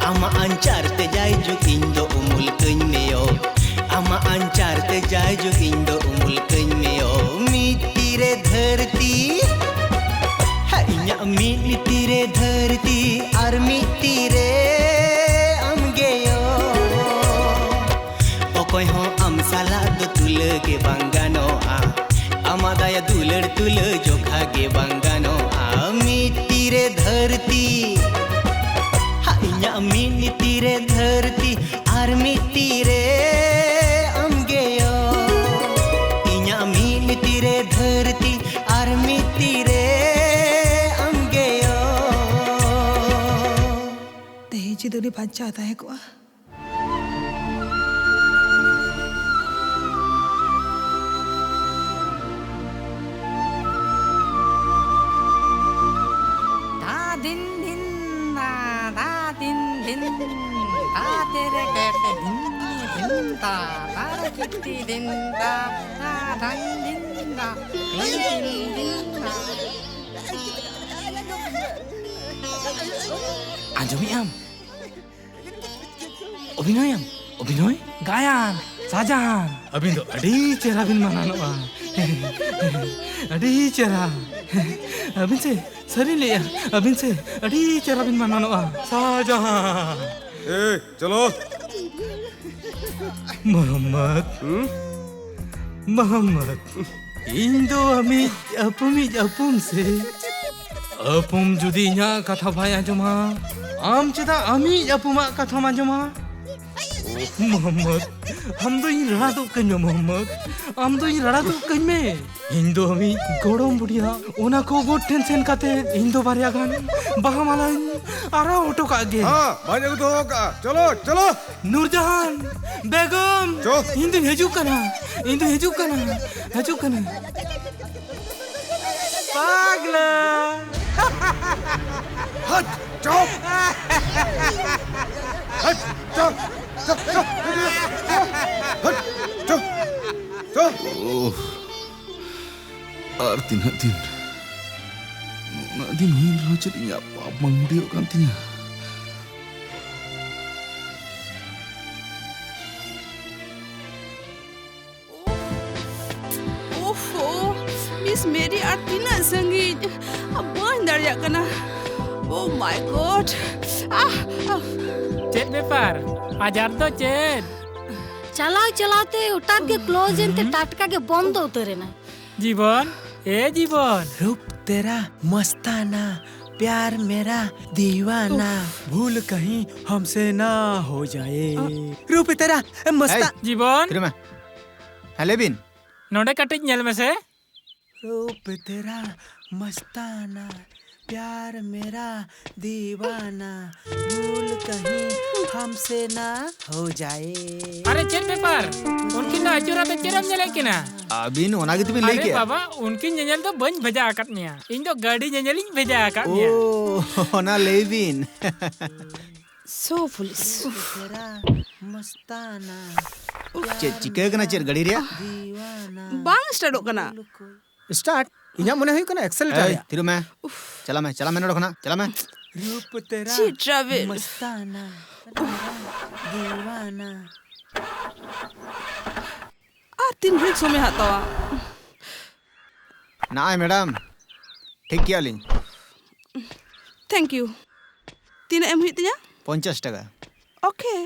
ᱟᱢᱟᱜ ᱟᱧᱪᱟᱨ ᱛᱮ ᱡᱟᱭᱡᱩᱜᱽ ᱤᱧ ᱫᱚ ᱩᱢᱩᱞ ᱠᱟᱹᱧ ᱢᱮᱭᱳ᱾ ᱟᱢᱟᱜ ᱟᱧᱪᱟᱨ ᱛᱮ ᱡᱟᱭᱡᱩᱜᱽ ᱤᱧ ᱫᱚ ᱩᱢᱩᱞ ᱠᱟᱹᱧ ᱢᱮᱭᱳ᱾ ᱢᱤᱫ ᱛᱤᱨᱮ ᱫᱷᱟᱹᱨᱛᱤ, ᱦᱮ, ᱤᱧᱟᱜ ᱢᱤᱫ ᱛᱤᱨᱮ ᱫᱷᱟᱹᱨᱛᱤ ᱟᱨ ᱢᱤᱫ ᱛᱤᱨᱮ ᱟᱢᱜᱮᱭᱳ᱾ ᱚᱠᱚᱭ ᱦᱚᱸ ᱟᱢ ᱥᱟᱞᱟᱜ ᱫᱚ ᱛᱩᱞᱟᱹ ᱜᱮ ᱵᱟᱝ ᱜᱟᱱᱚᱜᱼᱟ᱾ ᱟᱢᱟᱜ ᱫᱟᱭᱟ ᱫᱩᱞᱟᱹᱲ ᱛᱩᱞᱟᱹ ᱡᱚᱠᱷᱟ ᱜᱮ ᱵᱟᱝ ᱜᱟᱱᱚᱜᱼᱟ᱾ ᱢᱤᱫ ᱛᱤᱨᱮ ᱫᱷᱟᱹᱨᱛᱤ, ᱤᱧᱟᱜ ᱢᱤᱫ ᱛᱤ ᱨᱮ ᱫᱷᱟᱹᱨᱛᱤ ᱟᱨ ᱢᱤᱫ ᱛᱤ ᱨᱮ ᱟᱢᱜᱮᱭᱳ᱾ ᱤᱧᱟᱜ ᱢᱤᱫ ᱛᱤ ᱨᱮ ᱫᱷᱟᱹᱨᱛᱤ ᱟᱨ ᱢᱤᱫ ᱛᱤ ᱨᱮ ᱟᱢᱜᱮᱭᱳ᱾ ᱛᱮᱦᱮᱧ ᱡᱩᱫᱤ ᱩᱱᱤ ᱵᱟᱧᱪᱟᱣ ᱛᱟᱦᱮᱸ ᱠᱚᱜᱼᱟ᱾ धा धिन धिन धा, धा धिन धिन धा, तेरे कहते धिन धिन धा, तारे कितनी धिन धा, धा धन धिन धा, धिन धिन धिन धा। ᱟᱸᱡᱚᱢᱮᱜ ᱟᱢ? ᱚᱵᱷᱤᱱᱚᱭᱟᱢ, ᱚᱵᱷᱤᱱᱚᱭ, ᱜᱟᱭᱟᱱ, ᱥᱟᱦᱡᱟᱦᱟᱱ᱾ ᱟᱹᱵᱤᱱ ᱫᱚ ᱟᱹᱰᱤ ᱪᱮᱦᱨᱟ ᱵᱤᱱ ᱢᱟᱱᱟᱱᱚᱜᱼᱟ᱾ ᱟᱹᱰᱤ ᱪᱮᱦᱨᱟ᱾ ᱟᱹᱵᱤᱱ ᱥᱮ, ᱥᱟᱹᱨᱤ ᱞᱟᱹᱭᱟ, ᱟᱹᱵᱤᱱ ᱥᱮ ᱟᱹᱰᱤ ᱪᱮᱦᱨᱟ ᱵᱤᱱ ᱢᱟᱱᱟᱱᱚᱜᱼᱟ᱾ ᱥᱟᱦᱡᱟᱦᱟᱱ᱾ ᱮ, ᱪᱚᱞᱚ᱾ ᱢᱚᱦᱚᱢᱢᱚᱫ᱾ ᱦᱩᱸ? ᱢᱚᱦᱚᱢᱢᱚᱫ, ᱤᱧ ᱫᱚ ᱟᱢᱤᱡ ᱟᱹᱯᱩᱢᱤᱡ ᱟᱹᱯᱩᱢ ᱥᱮ᱾ ᱟᱹᱯᱩᱢ ᱡᱩᱫᱤ ᱤᱧᱟᱜ ᱠᱟᱛᱷᱟ ᱵᱟᱭ ᱟᱸᱡᱚᱢᱟ, ᱟᱢ ᱪᱮᱫᱟᱜ ᱟᱢᱤᱡ ᱟᱹᱯᱩᱢᱟᱜ ᱠᱟᱛᱷᱟᱢ ᱟᱸᱡᱚᱢᱟ? ᱳᱦ, ᱢᱚᱦᱚᱢᱢᱚᱫ, ᱟᱢ ᱫᱚ ᱤᱧ ᱨᱟᱲᱟ ᱫᱩᱜ ᱠᱟᱹᱧ ᱢᱮ, ᱢᱚᱦᱚᱢᱢᱚᱫ᱾ ᱟᱢ ᱫᱚ ᱤᱧ ᱨᱟᱲᱟ ᱫᱩᱜ ᱠᱟᱹᱧ ᱢᱮ᱾ ᱤᱧ ᱫᱚ ᱟᱢᱤᱡ ᱜᱚᱲᱚᱢ ᱵᱩᱰᱷᱤᱭᱟᱜ ᱚᱱᱟ ᱠᱚᱵᱚᱨ ᱴᱷᱮᱱ ᱥᱮᱱ ᱠᱟᱛᱮ ᱤᱧ ᱫᱚ ᱵᱟᱨᱭᱟ ᱜᱟᱱ ᱵᱟᱦᱟ ᱢᱟᱞᱟᱧ ᱟᱨᱟᱣ ᱦᱚᱴᱚ ᱠᱟᱜ ᱜᱮ᱾ ᱦᱮᱸ, ᱵᱟᱹᱧ ᱟᱹᱜᱩ ᱫᱚᱦᱚ ᱠᱟᱜᱼᱟ᱾ ᱪᱚᱞᱚ, ᱪᱚᱞᱚ᱾ ᱱᱩᱨᱡᱟᱦᱟᱱ, ᱵᱮᱜᱚᱢ, ᱪᱚ᱾ ᱤᱧ ᱫᱩᱧ ᱦᱤᱡᱩᱜ ᱠᱟᱱᱟ, ᱤᱧ ᱫᱩᱧ ᱦᱤᱡᱩᱜ ᱠᱟᱱᱟ, ᱦᱤᱡᱩᱜ ᱠᱟᱱᱟ᱾ ᱯᱟᱜᱽᱞᱟ᱾ ᱦᱟᱴ, ᱪᱚ᱾ ᱦᱟᱴ, ᱪᱚ, ᱪᱚ, ᱪᱚ, ᱦᱟᱴ, ᱪᱚ, ᱪᱚ᱾ ᱳᱦ, ᱟᱨ ᱛᱤᱱᱟᱹᱜ ᱫᱤᱱ? ᱩᱱᱟᱹᱜ ᱫᱤᱱ ᱦᱩᱭᱮᱱ ᱨᱮᱦᱚᱸ ᱪᱮᱫ ᱤᱧᱟᱜ ᱯᱟᱯ ᱵᱟᱝ ᱢᱩᱰᱤᱭᱚᱜ ᱠᱟᱱ ᱛᱤᱧᱟ? ᱳᱯᱷᱳ, ᱢᱤᱥ ᱢᱮᱨᱤ ᱟᱨ ᱛᱤᱱᱟᱹᱜ ᱥᱟᱺᱜᱤᱧ? ᱵᱟᱹᱧ ᱫᱟᱲᱮᱭᱟᱜ ᱠᱟᱱᱟ᱾ Oh my God! ᱟᱦ, ᱟᱦ᱾ ᱪᱮᱫ ᱵᱮᱯᱟᱨ? ᱟᱡᱟᱨ ᱫᱚ ᱪᱮᱫ? ᱪᱟᱞᱟᱣ ᱪᱟᱞᱟᱣ ᱛᱮ ᱦᱚᱴᱟᱛ ᱜᱮ ᱠᱞᱳᱡᱽ ᱮᱱᱛᱮ ᱦᱩᱸ? ᱴᱟᱴᱠᱟ ᱜᱮ ᱵᱚᱱᱫᱚ ᱩᱛᱟᱹᱨ ᱮᱱᱟ᱾ ᱡᱤᱵᱚᱱ, ᱮ ᱡᱤᱵᱚᱱ᱾ रूप तेरा मस्ताना, प्यार मेरा दीवाना। भूल कहीं हमसे ना हो जाए। रूप तेरा मस्ता। ᱡᱤᱵᱚᱱ᱾ ᱛᱤᱨᱮ ᱢᱮ᱾ ᱦᱮᱸ, ᱞᱟᱹᱭ ᱵᱤᱱ᱾ ᱱᱚᱰᱮ ᱠᱟᱹᱴᱤᱡ ᱧᱮᱞ ᱢᱮᱥᱮ᱾ रूप तेरा मस्ताना, प्यार मेरा दीवाना, भूल कहीं हमसे ना हो जाए। ᱟᱨᱮ, ᱪᱮᱫ ᱵᱮᱯᱟᱨ? ᱩᱱᱠᱤᱱ ᱫᱚ ᱟᱹᱪᱩᱨ ᱟᱛᱮ ᱪᱮᱫ ᱮᱢ ᱧᱮᱞᱮᱫ ᱠᱤᱱᱟ? ᱟᱹᱵᱤᱱ ᱚᱱᱟ ᱜᱮᱛᱚ ᱵᱤᱱ ᱞᱟᱹᱭ ᱟᱨᱮ ᱠᱮᱜᱼᱟ᱾ ᱵᱟᱵᱟ, ᱩᱱᱠᱤᱱ ᱧᱮᱧᱮᱞ ᱫᱚ ᱵᱟᱹᱧ ᱵᱷᱮᱡᱟ ᱟᱠᱟᱫ ᱢᱮᱭᱟ᱾ ᱤᱧ ᱫᱚ ᱜᱟᱹᱰᱤ ᱧᱮᱧᱮᱞᱤᱧ ᱵᱷᱮᱡᱟ ᱟᱠᱟᱫ ᱢᱮᱭᱟ᱾ ᱳ, ᱚᱱᱟ ᱞᱟᱹᱭ ᱵᱤᱱ᱾ So foolish. ᱪᱮᱫ ᱪᱤᱠᱟᱹ ᱠᱟᱱᱟ ᱪᱮᱫ ᱜᱟᱹᱰᱤ ᱨᱮᱭᱟᱜ? ᱵᱟᱝ startᱚᱜ ᱠᱟᱱᱟ᱾ Start? ᱤᱧᱟᱹᱜ ᱢᱚᱱᱮ ᱦᱩᱭᱩᱜ ᱠᱟᱱᱟ accelerator ᱮᱭ, ᱨᱮᱭᱟᱜ᱾ ᱛᱷᱤᱨᱚᱜ ᱢᱮ᱾ ᱪᱟᱞᱟᱜ ᱢᱮ, ᱪᱟᱞᱟᱜ ᱢᱮ ᱱᱚᱰᱮ ᱠᱷᱚᱱᱟᱜ, ᱪᱟᱞᱟᱜ ᱢᱮ᱾ ᱪᱮᱫ travel? ᱟᱨ ᱛᱤᱱ ᱜᱷᱟᱹᱲᱤᱡ ᱥᱚᱢᱚᱭ ᱦᱟᱛᱟᱣᱟ? ᱱᱚᱜᱼᱚᱭ madam, ᱴᱷᱤᱠ ᱜᱮᱭᱟᱞᱤᱧ᱾ Thank you. ᱛᱤᱱᱟᱹᱜ ᱮᱢ ᱦᱩᱭᱩᱜ ᱛᱤᱧᱟ? ᱯᱚᱧᱪᱟᱥ ᱴᱟᱠᱟ᱾ Okay.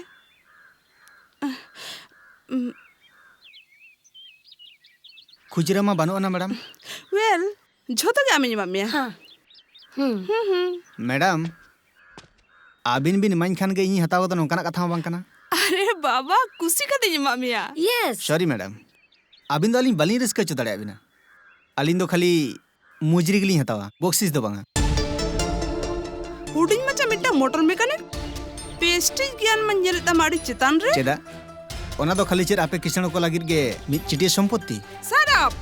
ᱠᱷᱩᱪᱨᱟᱹ ᱢᱟ ᱵᱟᱹᱱᱩᱜ ᱟᱱᱟ, madam᱾ Well, ᱡᱷᱚᱛᱚ ᱜᱮ ᱟᱢᱤᱧ ᱮᱢᱟᱜ ᱢᱮᱭᱟ᱾ ᱦᱮᱸ᱾ ᱦᱩᱸ᱾ ᱦᱩᱸ, ᱦᱩᱸ᱾ Madam, ᱟᱹᱵᱤᱱ ᱵᱤᱱ ᱤᱢᱟᱹᱧ ᱠᱷᱟᱱ ᱜᱮ ᱤᱧᱤᱧ ᱦᱟᱛᱟᱣ ᱠᱟᱫᱟ, ᱱᱚᱝᱠᱟᱱᱟᱜ ᱠᱟᱛᱷᱟ ᱢᱟ ᱵᱟᱝ ᱠᱟᱱᱟ᱾ ᱟᱨᱮ ᱵᱟᱵᱟ, ᱠᱩᱥᱤ ᱠᱟᱛᱮᱧ ᱮᱢᱟᱜ ᱢᱮᱭᱟ᱾ Yes. Sorry, madam. ᱟᱹᱵᱤᱱ ᱫᱚ ᱟᱹᱞᱤᱧ ᱵᱟᱹᱞᱤᱧ ᱨᱟᱹᱥᱠᱟᱹ ᱦᱚᱪᱚ ᱫᱟᱲᱮᱭᱟᱜ ᱵᱤᱱᱟ᱾ ᱟᱹᱞᱤᱧ ᱫᱚ ᱠᱷᱟᱹᱞᱤ ᱢᱩᱡᱽᱨᱤ ᱜᱮᱞᱤᱧ ᱦᱟᱛᱟᱣᱟ, ᱵᱚᱠᱥᱤᱥ ᱫᱚ ᱵᱟᱝᱟ᱾ ᱦᱩᱰᱤᱧ ᱢᱟᱪᱷᱟ ᱢᱤᱫᱴᱟᱝ motor mechanic, prestige ᱜᱮᱭᱟᱱ ᱢᱟᱧ ᱧᱮᱞᱮᱫ ᱛᱟᱢᱟ ᱟᱹᱰᱤ ᱪᱮᱛᱟᱱ ᱨᱮ᱾ ᱪᱮᱫᱟᱜ? ᱚᱱᱟ ᱫᱚ ᱠᱷᱟᱹᱞᱤ ᱪᱮᱫ ᱟᱯᱮ ᱠᱤᱥᱟᱹᱬ ᱠᱚ ᱞᱟᱹᱜᱤᱫ ᱜᱮ ᱢᱤᱫ ᱪᱤᱴᱤᱭᱟᱹ ᱥᱚᱢᱯᱚᱛᱛᱤ? Shut up!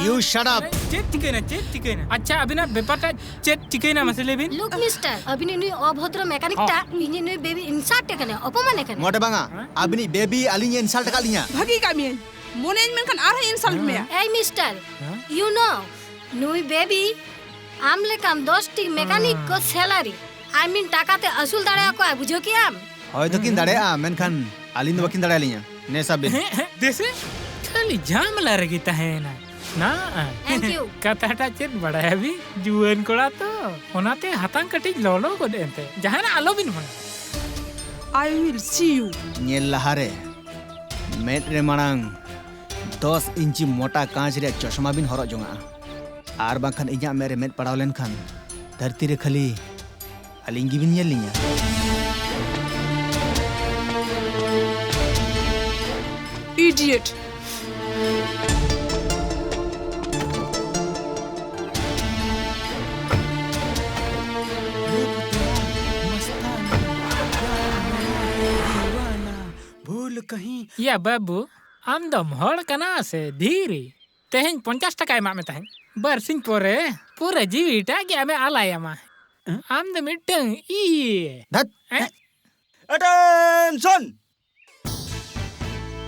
You shut up! ᱪᱮᱫ ᱪᱤᱠᱟᱹᱭᱮᱱᱟ? ᱪᱮᱫ ᱪᱤᱠᱟᱹᱭᱮᱱᱟ? ᱟᱪᱪᱷᱟ, ᱟᱹᱵᱤᱱᱟᱜ ᱵᱮᱯᱟᱨᱴᱟ ᱪᱮᱫ ᱪᱤᱠᱟᱹᱭᱮᱱᱟ ᱢᱟᱥᱮ ᱞᱟᱹᱭ ᱵᱤᱱ? Look, mister, ᱟᱹᱵᱤᱱᱤᱡ ᱱᱩᱭ ᱚᱵᱷᱚᱫᱨᱚ mechanic ᱦᱚᱸ᱾ ᱴᱟᱜ ᱤᱧᱤᱡ ᱱᱩᱭ baby insult ᱮ ᱠᱟᱱᱟ, ᱚᱯᱚᱢᱟᱱ ᱮ ᱠᱟᱱᱟ᱾ ᱢᱚᱴᱮ ᱵᱟᱝᱟ, ᱦᱮᱸ? ᱟᱹᱵᱤᱱᱤᱡ baby ᱟᱹᱞᱤᱧᱮ insult ᱟᱠᱟᱫ ᱞᱤᱧᱟ᱾ ᱵᱷᱟᱹᱜᱤ ᱠᱟᱜ ᱢᱤᱭᱟᱹᱧ, ᱢᱚᱱᱮᱭᱟᱹᱧ ᱢᱮᱱᱠᱷᱟᱱ ᱟᱨᱦᱚᱸ insult ᱦᱮᱸ᱾ ᱢᱮᱭᱟ᱾ ᱮᱭ mister, ᱦᱮᱸ? You know, ᱱᱩᱭ baby ᱟᱢ ᱞᱮᱠᱟᱱ ᱫᱚᱥ ᱴᱤ mechanic ᱠᱚ salary, I mean ᱴᱟᱠᱟ ᱛᱮ ᱟᱹᱥᱩᱞ ᱫᱟᱲᱮᱭᱟᱠᱚᱣᱟ, ᱵᱩᱡᱷᱟᱹᱣ ᱠᱮᱜ ᱟᱢ? ᱦᱚᱭ ᱫᱚᱠᱤᱱ ᱫᱟᱲᱮᱭᱟᱜᱼᱟ, ᱢᱮᱱᱠᱷᱟᱱ ᱟᱹᱞᱤᱧ ᱫᱚ ᱵᱟᱹᱠᱤᱱ ᱫᱟᱲᱮᱭᱟᱞᱤᱧᱟ᱾ ᱱᱮ ᱥᱟᱵ ᱵᱤᱱ᱾ ᱦᱮᱸ, ᱦᱮᱸ, ᱫᱮᱥᱮ ᱠᱷᱟᱹᱞᱤ ᱡᱷᱟᱢᱮᱞᱟ ᱨᱮᱜᱮ ᱛᱟᱦᱮᱸᱭᱮᱱᱟ᱾ ᱱᱟ᱾ Thank you. ᱠᱟᱛᱷᱟᱴᱟᱜ ᱪᱮᱫ ᱵᱟᱲᱟᱭᱟᱵᱤᱱ? ᱡᱩᱣᱟᱹᱱ ᱠᱚᱲᱟ ᱛᱚ, ᱚᱱᱟᱛᱮ ᱦᱟᱛᱟᱝ ᱠᱟᱹᱴᱤᱡ ᱞᱚᱞᱚ ᱜᱚᱫ ᱮᱱᱛᱮ᱾ ᱡᱟᱦᱟᱱᱟᱜ ᱟᱞᱚᱵᱤᱱ ᱢᱚᱱᱮ᱾ I will see you. ᱧᱮᱞ ᱞᱟᱦᱟᱨᱮ ᱢᱮᱫ ᱨᱮ ᱢᱟᱲᱟᱝ ᱫᱚᱥ ᱤᱧᱪᱤ ᱢᱚᱴᱟ ᱠᱟᱸᱪ ᱨᱮᱭᱟᱜ ᱪᱚᱥᱢᱟ ᱵᱤᱱ ᱦᱚᱨᱚᱜ ᱡᱚᱝᱟᱜᱼᱟ, ᱟᱨ ᱵᱟᱝᱠᱷᱟᱱ ᱤᱧᱟᱹᱜ ᱢᱮᱫ ᱨᱮ ᱢᱮᱫ ᱯᱟᱲᱟᱣ ᱞᱮᱱᱠᱷᱟᱱ ᱫᱷᱟᱹᱨᱛᱤ ᱨᱮ ᱠᱷᱟᱹᱞᱤ ᱟᱹᱞᱤᱧ ᱜᱮᱵᱤᱱ ᱧᱮᱞ ᱞᱤᱧᱟ᱾ Idiot! ᱭᱟ ᱵᱟᱹᱵᱩ, ᱟᱢ ᱫᱚᱢ ᱦᱚᱲ ᱠᱟᱱᱟ ᱥᱮ ᱫᱷᱤᱨᱤ? ᱛᱮᱦᱮᱧ ᱯᱚᱧᱪᱟᱥ ᱴᱟᱠᱟ ᱮᱢᱟᱜ ᱢᱮ ᱛᱟᱦᱮᱸᱫ, ᱵᱟᱨᱥᱤᱧ ᱯᱚᱨᱮ ᱯᱩᱨᱟᱹ ᱡᱤᱣᱤᱴᱟᱜ ᱜᱮ ᱟᱢᱮ ᱟᱞᱟᱭᱟᱢᱟ᱾ ᱦᱮᱸ? ᱟᱢ ᱫᱚ ᱢᱤᱫᱴᱟᱝ ᱤᱭᱟᱹ᱾ ᱫᱷᱟᱹᱛ᱾ ᱦᱮᱸ? Attention!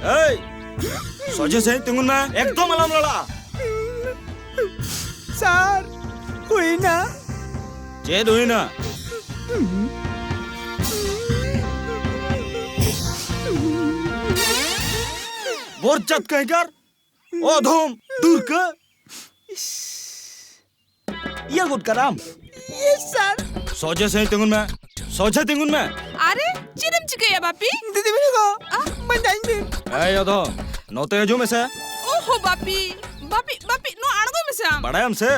ᱮᱭ, ᱥᱚᱡᱷᱮ ᱥᱟᱺᱦᱤᱡ ᱛᱤᱸᱜᱩᱱ ᱢᱮ, ᱮᱠᱫᱚᱢ ᱟᱞᱚᱢ ᱞᱟᱲᱟᱜᱼᱟ᱾ ᱥᱟᱨ, ᱦᱩᱭᱱᱟ᱾ ᱪᱮᱫ ᱦᱩᱭᱱᱟ? ᱵᱚᱨᱡᱟᱛ ᱠᱟᱹᱦᱤᱸᱠᱟᱨ, ᱚᱫᱷᱚᱢ, ᱫᱩᱨᱠᱟᱹ᱾ ᱤᱭᱟᱹ ᱜᱚᱫ ᱠᱟᱫᱟᱢ᱾ Yes, sir. ᱥᱚᱡᱷᱮ ᱥᱟᱺᱦᱤᱡ ᱛᱤᱸᱜᱩᱱ ᱢᱮ, ᱥᱚᱡᱷᱮ ᱛᱤᱸᱜᱩᱱ ᱢᱮ᱾ ᱟᱨᱮ, ᱪᱮᱫ ᱮᱢ ᱪᱤᱠᱟᱹᱭᱟ ᱵᱟᱯᱤ? ᱫᱤᱫᱤᱢᱩᱱᱤ ᱜᱚ, ᱟ? ᱢᱟᱧᱡᱟᱭᱤᱧ ᱵᱤᱱ᱾ ᱮᱭ ᱚᱫᱷᱚᱢ, ᱱᱚᱛᱮ ᱦᱤᱡᱩᱜ ᱢᱮᱥᱮ᱾ ᱳᱦᱳ ᱵᱟᱯᱤ, ᱵᱟᱯᱤ, ᱵᱟᱯᱤ, ᱱᱚᱣᱟ ᱟᱬᱜᱚᱭ ᱢᱮᱥᱮ ᱟᱢ᱾ ᱵᱟᱲᱟᱭᱟᱢ ᱥᱮ,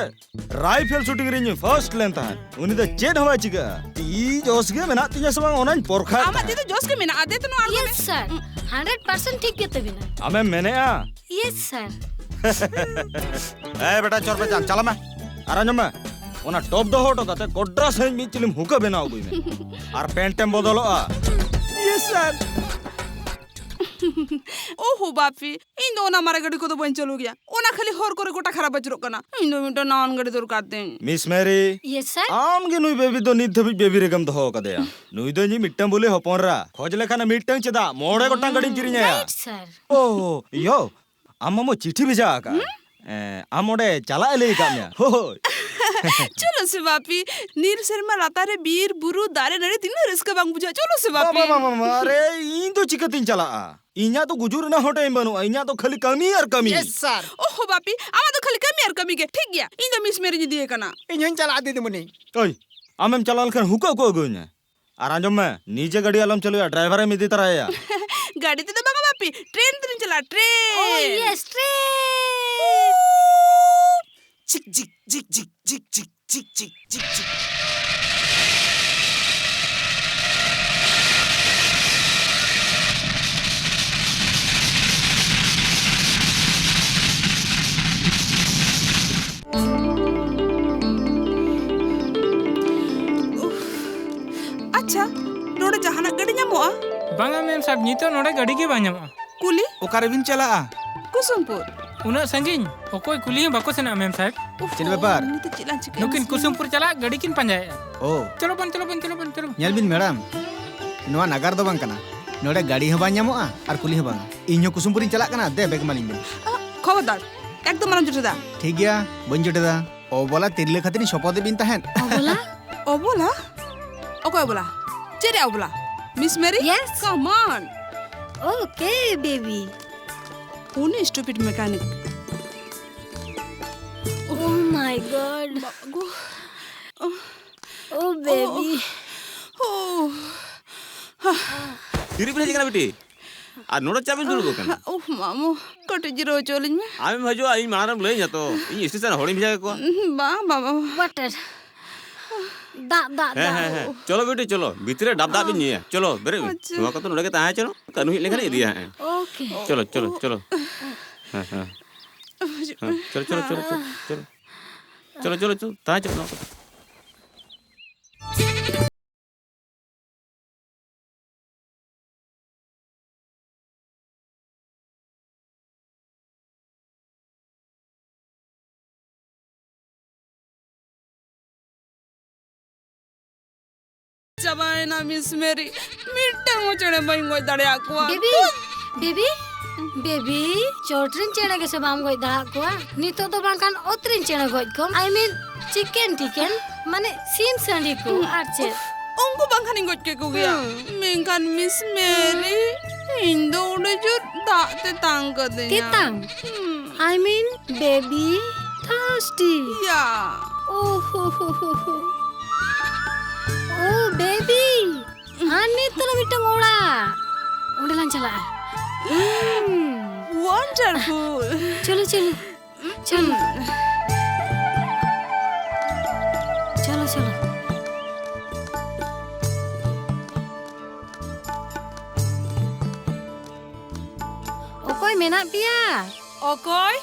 ᱨᱟᱭᱯᱷᱮᱞ ᱥᱩᱴᱤᱝ ᱨᱮᱧ ᱯᱷᱟᱨᱥᱴ ᱞᱮᱱ ᱛᱟᱦᱮᱸᱫ᱾ ᱩᱱᱤ ᱫᱚ ᱪᱮᱫ ᱦᱚᱸ ᱵᱟᱭ ᱪᱤᱠᱟᱹᱜᱼᱟ᱾ ᱛᱤ ᱡᱚᱥ ᱜᱮ ᱢᱮᱱᱟᱜ ᱛᱤᱧᱟ ᱥᱮ ᱵᱟᱝ, ᱚᱱᱟᱧ ᱯᱚᱨᱠᱷᱟᱭᱮᱫ ᱟᱢᱟᱜ ᱛᱤ ᱛᱟᱦᱮᱸᱫ᱾ ᱫᱚ ᱡᱚᱥ ᱜᱮ ᱢᱮᱱᱟᱜᱼᱟ, ᱫᱮ ᱛᱚ ᱱᱚᱣᱟ ᱟᱬᱜᱚᱭ ᱢᱮ᱾ Yes, sir. hundred percent ᱴᱷᱤᱠ ᱜᱮ ᱛᱟᱹᱵᱤᱱᱟ᱾ ᱟᱢᱮᱢ ᱢᱮᱱᱮᱜᱼᱟ? Yes, sir. ᱮᱭ ᱵᱮᱴᱟ, ᱪᱚᱨ ᱯᱮ ᱪᱟᱱ, ᱪᱟᱞᱟᱜ ᱢᱮ᱾ ᱟᱨ ᱟᱸᱡᱚᱢ ᱢᱮ, ᱚᱱᱟ ᱴᱚᱯ ᱫᱚᱦᱚ ᱦᱚᱴᱚ ᱠᱟᱛᱮ ᱠᱚᱰᱨᱟ ᱥᱟᱺᱦᱤᱡ ᱢᱤᱫ ᱪᱤᱞᱤᱢ ᱦᱩᱠᱟᱹ ᱵᱮᱱᱟᱣ ᱟᱹᱜᱩᱭ ᱢᱮ᱾ ᱟᱨ ᱯᱮᱱᱴ ᱮᱢ ᱵᱚᱫᱚᱞᱚᱜᱼᱟ᱾ Yes, sir. ᱳᱦᱳ ᱵᱟᱯᱤ, ᱤᱧ ᱫᱚ ᱚᱱᱟ ᱢᱟᱨᱮ ᱜᱟᱹᱰᱤ ᱠᱚᱫᱚ ᱵᱟᱹᱧ ᱪᱟᱹᱞᱩ ᱜᱮᱭᱟ᱾ ᱚᱱᱟ ᱠᱷᱟᱹᱞᱤ ᱦᱚᱨ ᱠᱚᱨᱮ ᱜᱚᱴᱟ ᱠᱷᱟᱨᱟᱯ ᱟᱹᱪᱩᱨᱚᱜ ᱠᱟᱱᱟ᱾ ᱤᱧ ᱫᱚ ᱢᱤᱫᱴᱟᱝ ᱱᱟᱣᱟᱱ ᱜᱟᱹᱰᱤ ᱫᱚᱨᱠᱟᱨ ᱛᱤᱧ᱾ Miss Mary, Yes, sir. ᱟᱢ ᱜᱮ ᱱᱩᱭ ᱵᱮᱵᱤ ᱫᱚ ᱱᱤᱛ ᱫᱷᱟᱹᱵᱤᱡ ᱵᱮᱵᱤ ᱨᱮᱜᱮᱢ ᱫᱚᱦᱚ ᱟᱠᱟᱫᱮᱭᱟ᱾ ᱱᱩᱭ ᱫᱚ ᱤᱧᱤᱡ ᱢᱤᱫᱴᱟᱝ ᱵᱚᱞᱮ ᱦᱚᱯᱚᱱ ᱮᱨᱟ᱾ ᱠᱷᱚᱡᱽ ᱞᱮᱠᱷᱟᱱ ᱢᱤᱫᱴᱟᱝ ᱪᱮᱫᱟᱜ, ᱢᱚᱬᱮ ᱜᱚᱴᱟᱝ ᱜᱟᱹᱰᱤᱧ ᱠᱤᱨᱤᱧ ᱟᱭᱟ᱾ Right, sir. ᱳ, ᱭᱳ, ᱟᱢ ᱢᱟᱢᱚ ᱪᱤᱴᱷᱤ ᱵᱷᱮᱡᱟ ᱟᱠᱟᱫ᱾ ᱦᱩᱸ? ᱮᱸ, ᱟᱢ ᱚᱸᱰᱮ ᱪᱟᱞᱟᱜ ᱮ ᱞᱟᱹᱭ ᱟᱠᱟᱫ ᱢᱮᱭᱟ᱾ ᱦᱳᱭ᱾ ᱪᱚᱞᱚ ᱥᱮ ᱵᱟᱯᱤ, ᱱᱤᱨ ᱥᱮᱨᱢᱟ ᱞᱟᱛᱟᱨ ᱨᱮ ᱵᱤᱨ, ᱵᱩᱨᱩ, ᱫᱟᱨᱮ, ᱱᱟᱹᱲᱤ ᱛᱤᱱᱟᱹᱜ ᱨᱟᱹᱥᱠᱟᱹ ᱵᱟᱝ ᱵᱩᱡᱷᱟᱹᱜᱼᱟ? ᱪᱚᱞᱚ ᱥᱮ ᱵᱟᱯᱤ᱾ ᱵᱟᱵᱟ, ᱢᱟᱢᱟ, ᱢᱟᱢᱟ, ᱟᱨᱮ, ᱤᱧ ᱫᱚ ᱪᱤᱠᱟᱹᱛᱤᱧ ᱪᱟᱞᱟᱜᱼᱟ? ᱤᱧᱟᱜ ᱫᱚ ᱜᱩᱡᱩᱜ ᱨᱮᱱᱟᱜ ᱦᱚᱸ time ᱵᱟᱹᱱᱩᱜᱼᱟ, ᱤᱧᱟᱜ ᱫᱚ ᱠᱷᱟᱹᱞᱤ ᱠᱟᱹᱢᱤ ᱟᱨ ᱠᱟᱹᱢᱤ᱾ Yes, sir. ᱳᱦᱳ ᱵᱟᱯᱤ, ᱟᱢᱟᱜ ᱫᱚ ᱠᱷᱟᱹᱞᱤ ᱠᱟᱹᱢᱤ ᱟᱨ ᱠᱟᱹᱢᱤ ᱜᱮ᱾ ᱴᱷᱤᱠ ᱜᱮᱭᱟ, ᱤᱧ ᱫᱚ Miss Mary ᱤᱧ ᱤᱫᱤᱭᱮ ᱠᱟᱱᱟ᱾ ᱤᱧ ᱦᱚᱸᱧ ᱪᱟᱞᱟᱜᱼᱟ, ᱫᱤᱫᱤᱢᱩᱱᱤ᱾ ᱳᱭ, ᱟᱢᱮᱢ ᱪᱟᱞᱟᱣ ᱞᱮᱱᱠᱷᱟᱱ ᱦᱩᱠᱟᱹ ᱩᱠᱩ ᱟᱹᱜᱩᱭ ᱢᱮ᱾ ᱟᱨ ᱟᱸᱡᱚᱢ ᱢᱮ, ᱱᱤᱡᱮ ᱜᱟᱹᱰᱤ ᱟᱞᱚᱢ ᱪᱟᱹᱞᱩᱭᱟ, driver ᱮᱢ ᱤᱫᱤ ᱛᱟᱨᱟᱭᱟ᱾ ᱜᱟᱹᱰᱤ ᱛᱮᱫᱚ ᱵᱟᱝᱟ ᱵᱟᱯᱤ, train ᱛᱮᱞᱤᱧ ᱪᱟᱞᱟᱜᱼᱟ, train. Oh, yes, train. ᱡᱷᱤᱠ, ᱡᱷᱤᱠ, ᱡᱷᱤᱠ, ᱡᱷᱤᱠ, ᱡᱷᱤᱠ, ᱡᱷᱤᱠ᱾ ᱪᱤᱠ, ᱪᱤᱠ, ᱪᱤᱠ, ᱪᱤᱠ᱾ ᱟᱪᱪᱷᱟ, ᱱᱚᱰᱮ ᱡᱟᱦᱟᱱᱟᱜ ᱜᱟᱹᱰᱤ ᱧᱟᱢᱚᱜᱼᱟ? ᱵᱟᱝᱟ ᱢᱮᱢ ᱥᱟᱦᱮᱵ, ᱱᱤᱛᱚᱜ ᱱᱚᱰᱮ ᱜᱟᱹᱰᱤ ᱜᱮ ᱵᱟᱝ ᱧᱟᱢᱚᱜᱼᱟ᱾ ᱠᱩᱞᱤ? ᱚᱠᱟᱨᱮᱵᱤᱱ ᱪᱟᱞᱟᱜᱼᱟ? ᱠᱩᱥᱩᱢᱯᱩᱨ᱾ ᱩᱱᱟᱹᱜ ᱥᱟᱺᱜᱤᱧ? ᱚᱠᱚᱭ ᱠᱩᱞᱤ ᱦᱚᱸ ᱵᱟᱠᱚ ᱥᱮᱱᱚᱜᱼᱟ ᱢᱮᱢ ᱥᱟᱦᱮᱵ᱾ ᱩᱯᱷ, ᱪᱮᱫ ᱵᱮᱯᱟᱨ? ᱱᱤᱛᱚᱜ ᱪᱮᱫ ᱞᱟᱝ ᱪᱤᱠᱟᱹᱭᱟ? ᱱᱩᱠᱤᱱ ᱠᱩᱥᱩᱢᱯᱩᱨ ᱪᱟᱞᱟᱜ ᱜᱟᱹᱰᱤ ᱠᱤᱱ ᱯᱟᱸᱡᱟᱭᱮᱫᱼᱟ᱾ ᱳ᱾ ᱪᱚᱞᱚ ᱵᱚᱱ, ᱪᱚᱞᱚ ᱵᱚᱱ, ᱪᱚᱞᱚ ᱵᱚᱱ, ᱪᱚᱞᱚ ᱵᱚᱱ᱾ ᱧᱮᱞ ᱵᱤᱱ ᱢᱮᱰᱟᱢ, ᱱᱚᱣᱟ ᱱᱟᱜᱟᱨ ᱫᱚ ᱵᱟᱝ ᱠᱟᱱᱟ᱾ ᱱᱚᱰᱮ ᱜᱟᱹᱰᱤ ᱦᱚᱸ ᱵᱟᱝ ᱧᱟᱢᱚᱜᱼᱟ ᱟᱨ ᱠᱩᱞᱤ ᱦᱚᱸ ᱵᱟᱝᱟ᱾ ᱤᱧ ᱦᱚᱸ ᱠᱩᱥᱩᱢᱯᱩᱨᱤᱧ ᱪᱟᱞᱟᱜ ᱠᱟᱱᱟ, ᱫᱮ ᱵᱮᱜᱽ ᱮᱢᱟᱞᱤᱧ ᱵᱤᱱ᱾ ᱟ, ᱠᱷᱚᱵᱚᱨᱫᱟᱨ, ᱮᱠᱫᱚᱢ ᱟᱞᱚᱢ ᱡᱚᱴᱮᱫᱟ᱾ ᱴᱷᱤᱠ ᱜᱮᱭᱟ, ᱵᱟᱹᱧ ᱡᱚᱴᱮᱫᱟ᱾ ᱚᱵᱚᱞᱟ ᱛᱤᱨᱞᱟᱹ ᱠᱷᱟᱹᱛᱤᱨᱤᱧ ᱥᱚᱯᱚᱫ ᱮᱫ ᱵᱤᱱ ᱛᱟᱦᱮᱸᱫ᱾ ᱚᱵᱚᱞᱟ? ᱚᱵᱚᱞᱟ? ᱚᱠᱚᱭ ᱚᱵᱚᱞᱟ? ᱪᱮᱫ ᱨᱮᱭᱟᱜ ᱚᱵᱚᱞᱟ? Miss Mary? Yes. Come on. Okay, baby. ᱩᱱᱤ stupid mechanic. Oh my God. ᱵᱟᱵᱟ ᱜᱳ᱾ Oh, baby. ᱳ᱾ ᱛᱤᱨᱮ ᱵᱤᱱ ᱦᱮᱡ ᱠᱟᱱᱟ ᱵᱤᱴᱤ? ᱟᱨ ᱱᱚᱰᱮ ᱪᱮᱫ ᱵᱤᱱ ᱫᱩᱲᱩᱵ ᱟᱠᱟᱱᱟ? ᱩᱦ, ᱢᱟᱢᱩ, ᱠᱟᱹᱴᱤᱡ ᱡᱤᱨᱟᱹᱣ ᱦᱚᱪᱚ ᱞᱤᱧ ᱢᱮ᱾ ᱟᱢᱮᱢ ᱦᱤᱡᱩᱜᱼᱟ, ᱤᱧ ᱢᱟᱲᱟᱝ ᱨᱮᱢ ᱞᱟᱹᱭᱟᱹᱧᱟ ᱛᱚ᱾ ᱤᱧ ᱥᱴᱮᱥᱚᱱ ᱨᱮ ᱦᱚᱲᱤᱧ ᱵᱷᱮᱡᱟ ᱠᱟᱠᱚᱣᱟ᱾ ᱵᱟᱝ, ᱵᱟᱝ, ᱵᱟᱝ᱾ Water. ᱫᱟᱜ, ᱫᱟᱜ, ᱦᱮᱸ, ᱫᱟᱜ᱾ ᱦᱮᱸ, ᱦᱮᱸ᱾ ᱪᱚᱞᱚ ᱵᱤᱴᱤ, ᱪᱚᱞᱚ᱾ ᱵᱷᱤᱛᱨᱤ ᱨᱮ ᱰᱟᱵ ᱫᱟᱜ ᱵᱤᱱ ᱧᱩᱭᱟ᱾ ᱪᱚᱞᱚ, ᱵᱮᱨᱮᱫ ᱵᱤᱱ᱾ ᱟᱪᱪᱷᱟ᱾ ᱱᱚᱣᱟ ᱠᱚᱫᱚ ᱱᱚᱰᱮ ᱜᱮ ᱛᱟᱦᱮᱸ ᱦᱚᱪᱚᱱᱚᱜ᱾ ᱠᱟᱹᱱᱦᱩ ᱦᱮᱡ ᱞᱮᱱᱠᱷᱟᱱ ᱤᱫᱤᱭᱟ ᱦᱟᱸᱜ᱾ Okay. ᱪᱚᱞᱚ, ᱪᱚᱞᱚ, ᱪᱚᱞᱚ᱾ ᱦᱮᱸ, ᱦᱮᱸ᱾ ᱦᱮᱸ, ᱪᱚᱞᱚ, ᱪᱚᱞᱚ, ᱪᱚᱞᱚ, ᱪᱚᱞᱚ᱾ ᱪᱚᱞᱚ, ᱪᱚᱞᱚ, ᱪᱚᱞᱚ᱾ ᱛᱟᱦᱮᱸ ᱦᱚᱪᱚᱱᱚᱜ ᱱᱚᱣᱟ ᱠᱚᱫᱚ᱾ ᱪᱟᱵᱟᱭᱮᱱᱟ ᱢᱤᱥ ᱢᱮᱨᱤ, ᱢᱤᱫᱴᱟᱝ ᱦᱚᱸ ᱪᱮᱬᱮ ᱵᱟᱹᱧ ᱜᱚᱡ ᱫᱟᱲᱮᱭᱟᱜ ᱠᱚᱣᱟ᱾ ᱵᱮᱵᱤ, ᱵᱮᱵᱤ, ᱵᱮᱵᱤ, ᱪᱚᱴ ᱨᱮᱱ ᱪᱮᱬᱮ ᱜᱮᱥᱮ ᱵᱟᱢ ᱜᱚᱡ ᱫᱟᱲᱮᱭᱟᱜ ᱠᱚᱣᱟ? ᱱᱤᱛᱚᱜ ᱫᱚ ᱵᱟᱝᱠᱷᱟᱱ ᱚᱛ ᱨᱮᱱ ᱪᱮᱬᱮ ᱜᱚᱡ ᱠᱚᱢ᱾ I mean, chicken ᱴᱤᱠᱮᱱ, ᱢᱟᱱᱮ ᱥᱤᱢ ᱥᱟᱺᱰᱤ ᱠᱚ, ᱟᱨ ᱪᱮᱫ? ᱩᱱᱠᱩ ᱵᱟᱝᱠᱷᱟᱱᱤᱧ ᱜᱚᱡ ᱠᱮᱠᱚ ᱜᱮᱭᱟ᱾ ᱦᱩᱸ᱾ ᱢᱮᱱᱠᱷᱟᱱ ᱢᱤᱥ ᱢᱮᱨᱤ, ᱤᱧ ᱫᱚ ᱚᱸᱰᱮ ᱡᱳᱨ ᱫᱟᱜ ᱛᱮᱛᱟᱝ ᱠᱟᱹᱫᱤᱧᱟ᱾ ᱛᱮᱛᱟᱝ? ᱦᱩᱸ᱾ I mean, baby thirsty. ᱭᱟ᱾ ᱳ ᱦᱳ ᱦᱳ ᱦᱳ ᱦᱳ᱾ ᱳ, baby. ᱟᱨ ᱱᱤᱛ ᱫᱚ ᱢᱤᱫᱴᱟᱝ ᱚᱲᱟᱜ᱾ ᱚᱸᱰᱮ ᱞᱟᱝ ᱪᱟᱞᱟᱜᱼᱟ᱾ ᱦᱩᱸ᱾ Wonderful. ᱪᱚᱞᱚ, ᱪᱚᱞᱚ᱾ ᱪᱚᱞᱚ᱾ ᱢᱮᱱᱟᱜ ᱯᱮᱭᱟ? ᱚᱠᱚᱭ?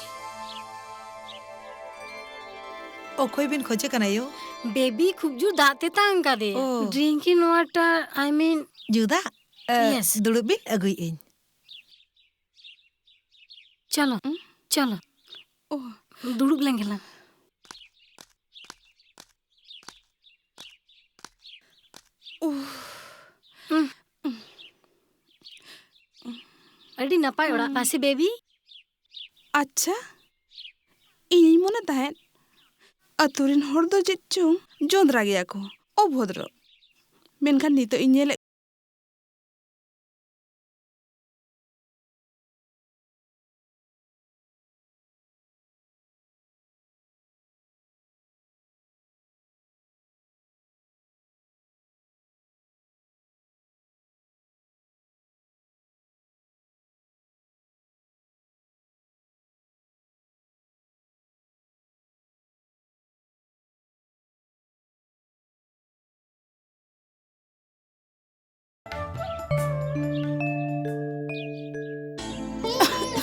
ᱚᱠᱚᱭ ᱵᱤᱱ ᱠᱷᱚᱡᱮ ᱠᱟᱱᱟ ᱭᱳ? ᱵᱮᱵᱤ ᱠᱷᱩᱵ ᱡᱳᱨ ᱫᱟᱜ ᱛᱮᱛᱟᱝ ᱠᱟᱫᱮ᱾ ᱳ᱾ Drinking water, I mean, ᱧᱩ ᱫᱟᱜ? ᱮ, Yes. ᱫᱩᱲᱩᱵ ᱵᱤᱱ, ᱟᱹᱜᱩᱭᱮᱫ ᱟᱹᱧ᱾ ᱪᱚᱞᱚ, ᱦᱩᱸ? ᱪᱚᱞᱚ᱾ ᱳ᱾ ᱫᱩᱲᱩᱵ ᱞᱮᱱ ᱜᱮᱞᱟᱝ᱾ ᱳ᱾ ᱦᱩᱸ᱾ ᱟᱹᱰᱤ ᱱᱟᱯᱟᱭ ᱚᱲᱟᱜ ᱦᱩᱸ᱾ ᱛᱟᱥᱮ, ᱵᱮᱵᱤ? ᱟᱪᱪᱷᱟ, ᱤᱧᱤᱧ ᱢᱚᱱᱮ ᱛᱟᱦᱮᱸᱫ ᱟᱹᱛᱩ ᱨᱮᱱ ᱦᱚᱲ ᱫᱚ ᱪᱮᱫ ᱪᱚᱝ ᱡᱚᱸᱫᱽᱨᱟ ᱜᱮᱭᱟ ᱠᱚ, ᱚᱵᱷᱚᱫᱨᱚ᱾ ᱢᱮᱱᱠᱷᱟᱱ ᱱᱤᱛᱚᱜ ᱤᱧ ᱧᱮᱞᱮᱫ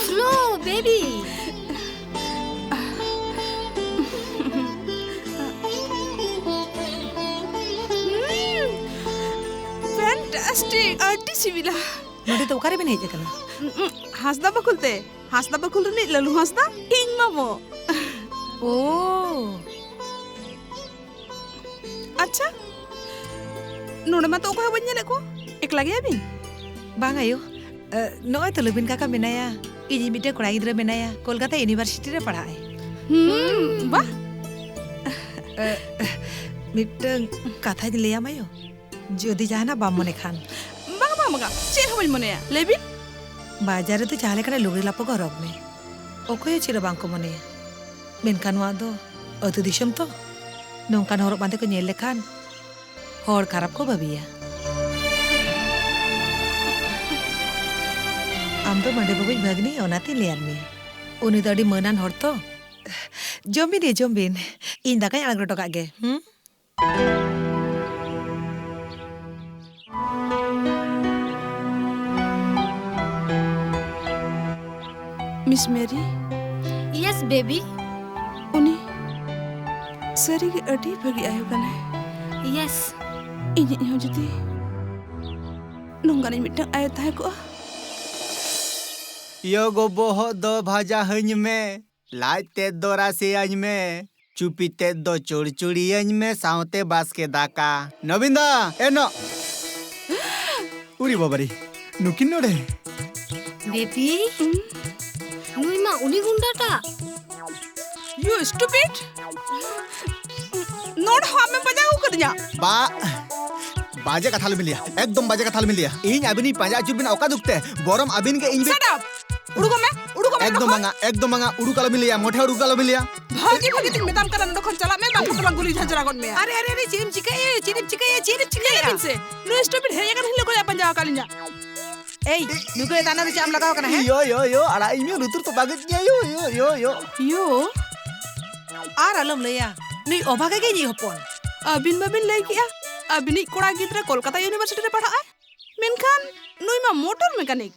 Slow, baby. Fantastic! ᱟᱹᱰᱤ ᱥᱤᱵᱤᱞᱟ᱾ ᱱᱚᱰᱮ ᱫᱚ ᱚᱠᱟᱨᱮᱵᱤᱱ ᱦᱮᱡ ᱟᱠᱟᱱᱟ? ᱦᱟᱸᱥᱫᱟ ᱵᱟᱠᱷᱳᱞ ᱛᱮ᱾ ᱦᱟᱸᱥᱫᱟ ᱵᱟᱠᱷᱳᱞ ᱨᱤᱱᱤᱡ ᱞᱟᱞᱩ ᱦᱟᱸᱥᱫᱟ, ᱤᱧ ᱢᱟᱢᱚ᱾ ᱳ᱾ ᱟᱪᱪᱷᱟ, ᱱᱚᱰᱮ ᱢᱟ ᱛᱚ ᱚᱠᱚᱭ ᱦᱚᱸ ᱵᱟᱹᱧ ᱧᱮᱞᱮᱫ ᱠᱚ᱾ ᱮᱠᱞᱟ ᱜᱮᱭᱟ ᱵᱤᱱ? ᱵᱟᱝ ᱟᱭᱳ, ᱮ, ᱱᱚᱜᱼᱚᱭ ᱛᱚ ᱞᱩᱵᱤᱱ ᱠᱟᱠᱟ ᱢᱮᱱᱟᱭᱟ, ᱤᱧᱤᱡ ᱢᱤᱫᱴᱮᱱ ᱠᱚᱲᱟ ᱜᱤᱫᱽᱨᱟᱹ ᱢᱮᱱᱟᱭᱟ, ᱠᱳᱞᱠᱟᱛᱟ ᱤᱭᱩᱱᱤᱵᱷᱟᱨᱥᱤᱴᱤ ᱨᱮ ᱯᱟᱲᱦᱟᱜ ᱟᱭ᱾ ᱦᱩᱸ, ᱵᱟᱦ᱾ ᱮ, ᱢᱤᱫᱴᱟᱝ ᱠᱟᱛᱷᱟᱧ ᱞᱟᱹᱭᱟᱢ ᱟᱭᱳ, ᱡᱩᱫᱤ ᱡᱟᱦᱟᱱᱟᱜ ᱵᱟᱢ ᱢᱚᱱᱮ ᱠᱷᱟᱱ᱾ ᱵᱟᱝ, ᱵᱟᱝ, ᱵᱟᱝ, ᱪᱮᱫ ᱦᱚᱸ ᱵᱟᱹᱧ ᱢᱚᱱᱮᱭᱟ, ᱞᱟᱹᱭ ᱵᱤᱱ᱾ ᱵᱟᱡᱟᱨ ᱨᱮᱫᱚ ᱡᱟᱦᱟᱸ ᱞᱮᱠᱟᱱᱟᱜ ᱞᱩᱜᱽᱲᱤ ᱞᱟᱯᱚ ᱜᱮ ᱦᱚᱨᱚᱜᱽ ᱢᱮ, ᱚᱠᱚᱭ ᱦᱚᱸ ᱪᱮᱫ ᱦᱚᱸ ᱵᱟᱝ ᱠᱚ ᱢᱚᱱᱮᱭᱟ᱾ ᱢᱮᱱᱠᱷᱟᱱ ᱱᱚᱣᱟ ᱫᱚ ᱟᱹᱛᱩ ᱫᱤᱥᱚᱢ ᱛᱚ, ᱱᱚᱝᱠᱟᱱ ᱦᱚᱨᱚᱜ ᱵᱟᱸᱫᱮ ᱠᱚ ᱧᱮᱞ ᱞᱮᱠᱷᱟᱱ ᱦᱚᱲ ᱠᱷᱟᱨᱟᱯ ᱠᱚ ᱵᱷᱟᱹᱵᱤᱭᱟ᱾ ᱟᱢ ᱫᱚ ᱢᱟᱹᱰᱟᱹ ᱵᱟᱹᱵᱩᱭᱤᱡ ᱵᱷᱟᱹᱜᱽᱱᱤ, ᱚᱱᱟᱛᱤᱧ ᱞᱟᱹᱭᱟᱫ ᱢᱮᱭᱟ᱾ ᱩᱱᱤ ᱫᱚ ᱟᱹᱰᱤ ᱢᱟᱹᱱᱟᱱ ᱦᱚᱲ ᱛᱚ᱾ ᱡᱚᱢ ᱵᱤᱱ ᱭᱟ, ᱡᱚᱢ ᱵᱤᱱ᱾ ᱤᱧ ᱫᱟᱠᱟᱧ ᱟᱬᱜᱚ ᱦᱚᱴᱚ ᱠᱟᱜ ᱜᱮ᱾ ᱦᱩᱸ? Miss Mary, yes baby. ᱩᱱᱤ ᱥᱟᱹᱨᱤᱜᱮ ᱟᱹᱰᱤ ᱵᱷᱟᱹᱜᱤ ᱟᱭᱳ ᱠᱟᱱᱟᱭ᱾ ᱤᱭᱮᱥ᱾ ᱤᱧᱤᱡ ᱦᱚᱸ ᱡᱩᱫᱤ ᱱᱚᱝᱠᱟᱱᱤᱡ ᱢᱤᱫᱴᱟᱝ ᱟᱭᱳ ᱛᱟᱦᱮᱸ ᱠᱚᱜᱼᱟ᱾ ᱭᱳ ᱜᱚ, ᱵᱚᱦᱚᱜ ᱫᱚ ᱵᱷᱟᱡᱟ ᱦᱟᱹᱧ ᱢᱮ, ᱞᱟᱡ ᱛᱮᱫ ᱫᱚ ᱨᱟᱥᱮ ᱟᱹᱧ ᱢᱮ, ᱪᱩᱯᱤ ᱛᱮᱫ ᱫᱚ ᱪᱚᱲᱪᱚᱲᱤᱭᱟᱹᱧ ᱢᱮ, ᱥᱟᱶᱛᱮ ᱵᱟᱥᱠᱮ ᱫᱟᱠᱟ᱾ ᱱᱚᱵᱤᱱ ᱫᱟ, ᱮ ᱱᱚ-, ᱩᱨᱤ ᱵᱟᱵᱟᱨᱤ, ᱱᱩᱠᱤᱱ ᱱᱚᱰᱮ? ᱵᱮᱵᱤ? ᱱᱩᱭ ᱢᱟ ᱩᱱᱤ ᱜᱩᱱᱰᱟᱴᱟᱜ᱾ You stupid! ᱱᱚᱰᱮ ᱦᱚᱸ ᱟᱢᱮᱢ ᱵᱟᱡᱟᱣ ᱟᱹᱜᱩ ᱠᱟᱫᱤᱧᱟ᱾ ᱵᱟ-, ᱵᱟᱡᱮ ᱠᱟᱛᱷᱟ ᱟᱞᱚᱵᱤᱱ ᱞᱟᱹᱭᱟ, ᱮᱠᱫᱚᱢ ᱵᱟᱡᱮ ᱠᱟᱛᱷᱟ ᱟᱞᱚᱵᱤᱱ ᱞᱟᱹᱭᱟ᱾ ᱤᱧ ᱟᱹᱵᱤᱱᱤᱧ ᱯᱟᱸᱡᱟ ᱟᱹᱪᱩᱨ ᱵᱤᱱᱟ ᱚᱠᱟ ᱫᱩᱠ ᱛᱮ, ᱵᱚᱨᱚᱢ ᱟᱹᱵᱤᱱ ᱜᱮ ᱤᱧ ᱵᱤᱱ Shut up! ᱩᱰᱩᱠᱚᱜ ᱢᱮ, ᱩᱰᱩᱠᱚᱜ ᱢᱮ ᱮᱠᱫᱚᱢ ᱱᱚᱰᱮ ᱠᱷᱚᱱ᱾ ᱵᱟᱝᱟ, ᱮᱠᱫᱚᱢ ᱵᱟᱝᱟ, ᱩᱰᱩᱠ ᱟᱞᱚᱵᱤᱱ ᱞᱟᱹᱭᱟ, ᱢᱚᱴᱷᱮ ᱩᱰᱩᱠ ᱟᱞᱚᱵᱤᱱ ᱞᱟᱹᱭᱟ᱾ ᱵᱷᱟᱹᱜᱤ ᱵᱷᱟᱹᱜᱤ ᱛᱤᱧ ᱢᱮᱛᱟᱢ ᱠᱟᱱᱟ, ᱱᱚᱰᱮ ᱠᱷᱚᱱ ᱪᱟᱞᱟᱜ ᱢᱮ, ᱵᱟᱝᱠᱷᱟᱱ ᱫᱚᱞᱟᱝ ᱜᱩᱞᱤ ᱡᱷᱟᱧᱡᱨᱟ ᱜᱚᱫ ᱢᱮᱭᱟ᱾ ᱟᱨᱮ, ᱟᱨᱮ, ᱟᱨᱮ, ᱪᱮᱫ ᱮᱢ ᱪᱤᱠᱟᱹᱭᱮᱫ? ᱪᱮᱫ ᱮᱢ ᱪᱤᱠᱟᱹᱭᱮᱫ? ᱪᱮᱫ ᱮᱢ ᱪᱤᱠᱟᱹᱭᱮᱫ? ᱧᱮᱞ ᱵᱤᱱ ᱥᱮ, ᱱᱩᱭ stupid ᱦᱮᱡ ᱟᱠᱟᱱ ᱦᱤᱞᱳᱜ ᱠᱷᱚᱱᱟᱜ ᱯᱟᱸᱡᱟ ᱟᱠᱟᱫ ᱞᱤᱧᱟ᱾ ᱮᱭ, ᱱᱩᱠᱩ ᱫᱚ ᱛᱟᱱᱟ ᱫᱚ ᱪᱮᱫ ᱮᱢ ᱞᱟᱜᱟᱣ ᱠᱟᱱᱟ, ᱦᱮᱸ? ᱭᱳ, ᱭᱳ, ᱭᱳ, ᱟᱲᱟᱜ ᱤᱧ ᱢᱮ, ᱞᱩᱛᱩᱨ ᱛᱚᱯᱟᱜ ᱜᱤᱧ ᱧᱮᱞ, ᱭᱳ, ᱭᱳ, ᱭᱳ, ᱭᱳ᱾ ᱭᱳ? ᱟᱨ ᱟᱞᱚᱢ ᱞᱟᱹᱭᱟ, ᱱᱩᱭ ᱚᱵᱷᱟᱜᱟ ᱜᱮ ᱤᱧᱤᱡ ᱦᱚᱯᱚᱱ᱾ ᱟᱹᱵᱤᱱ ᱢᱟᱵᱤᱱ ᱞᱟᱹᱭ ᱠᱮᱜᱼᱟ, ᱟᱹᱵᱤᱱᱤᱡ ᱠᱚᱲᱟ ᱜᱤᱫᱽᱨᱟᱹ ᱠᱳᱞᱠᱟᱛᱟ university ᱨᱮ ᱯᱟᱲᱦᱟᱜᱼᱟᱭ, ᱢᱮᱱᱠᱷᱟᱱ ᱱᱩᱭ ᱢᱟ motor mechanic᱾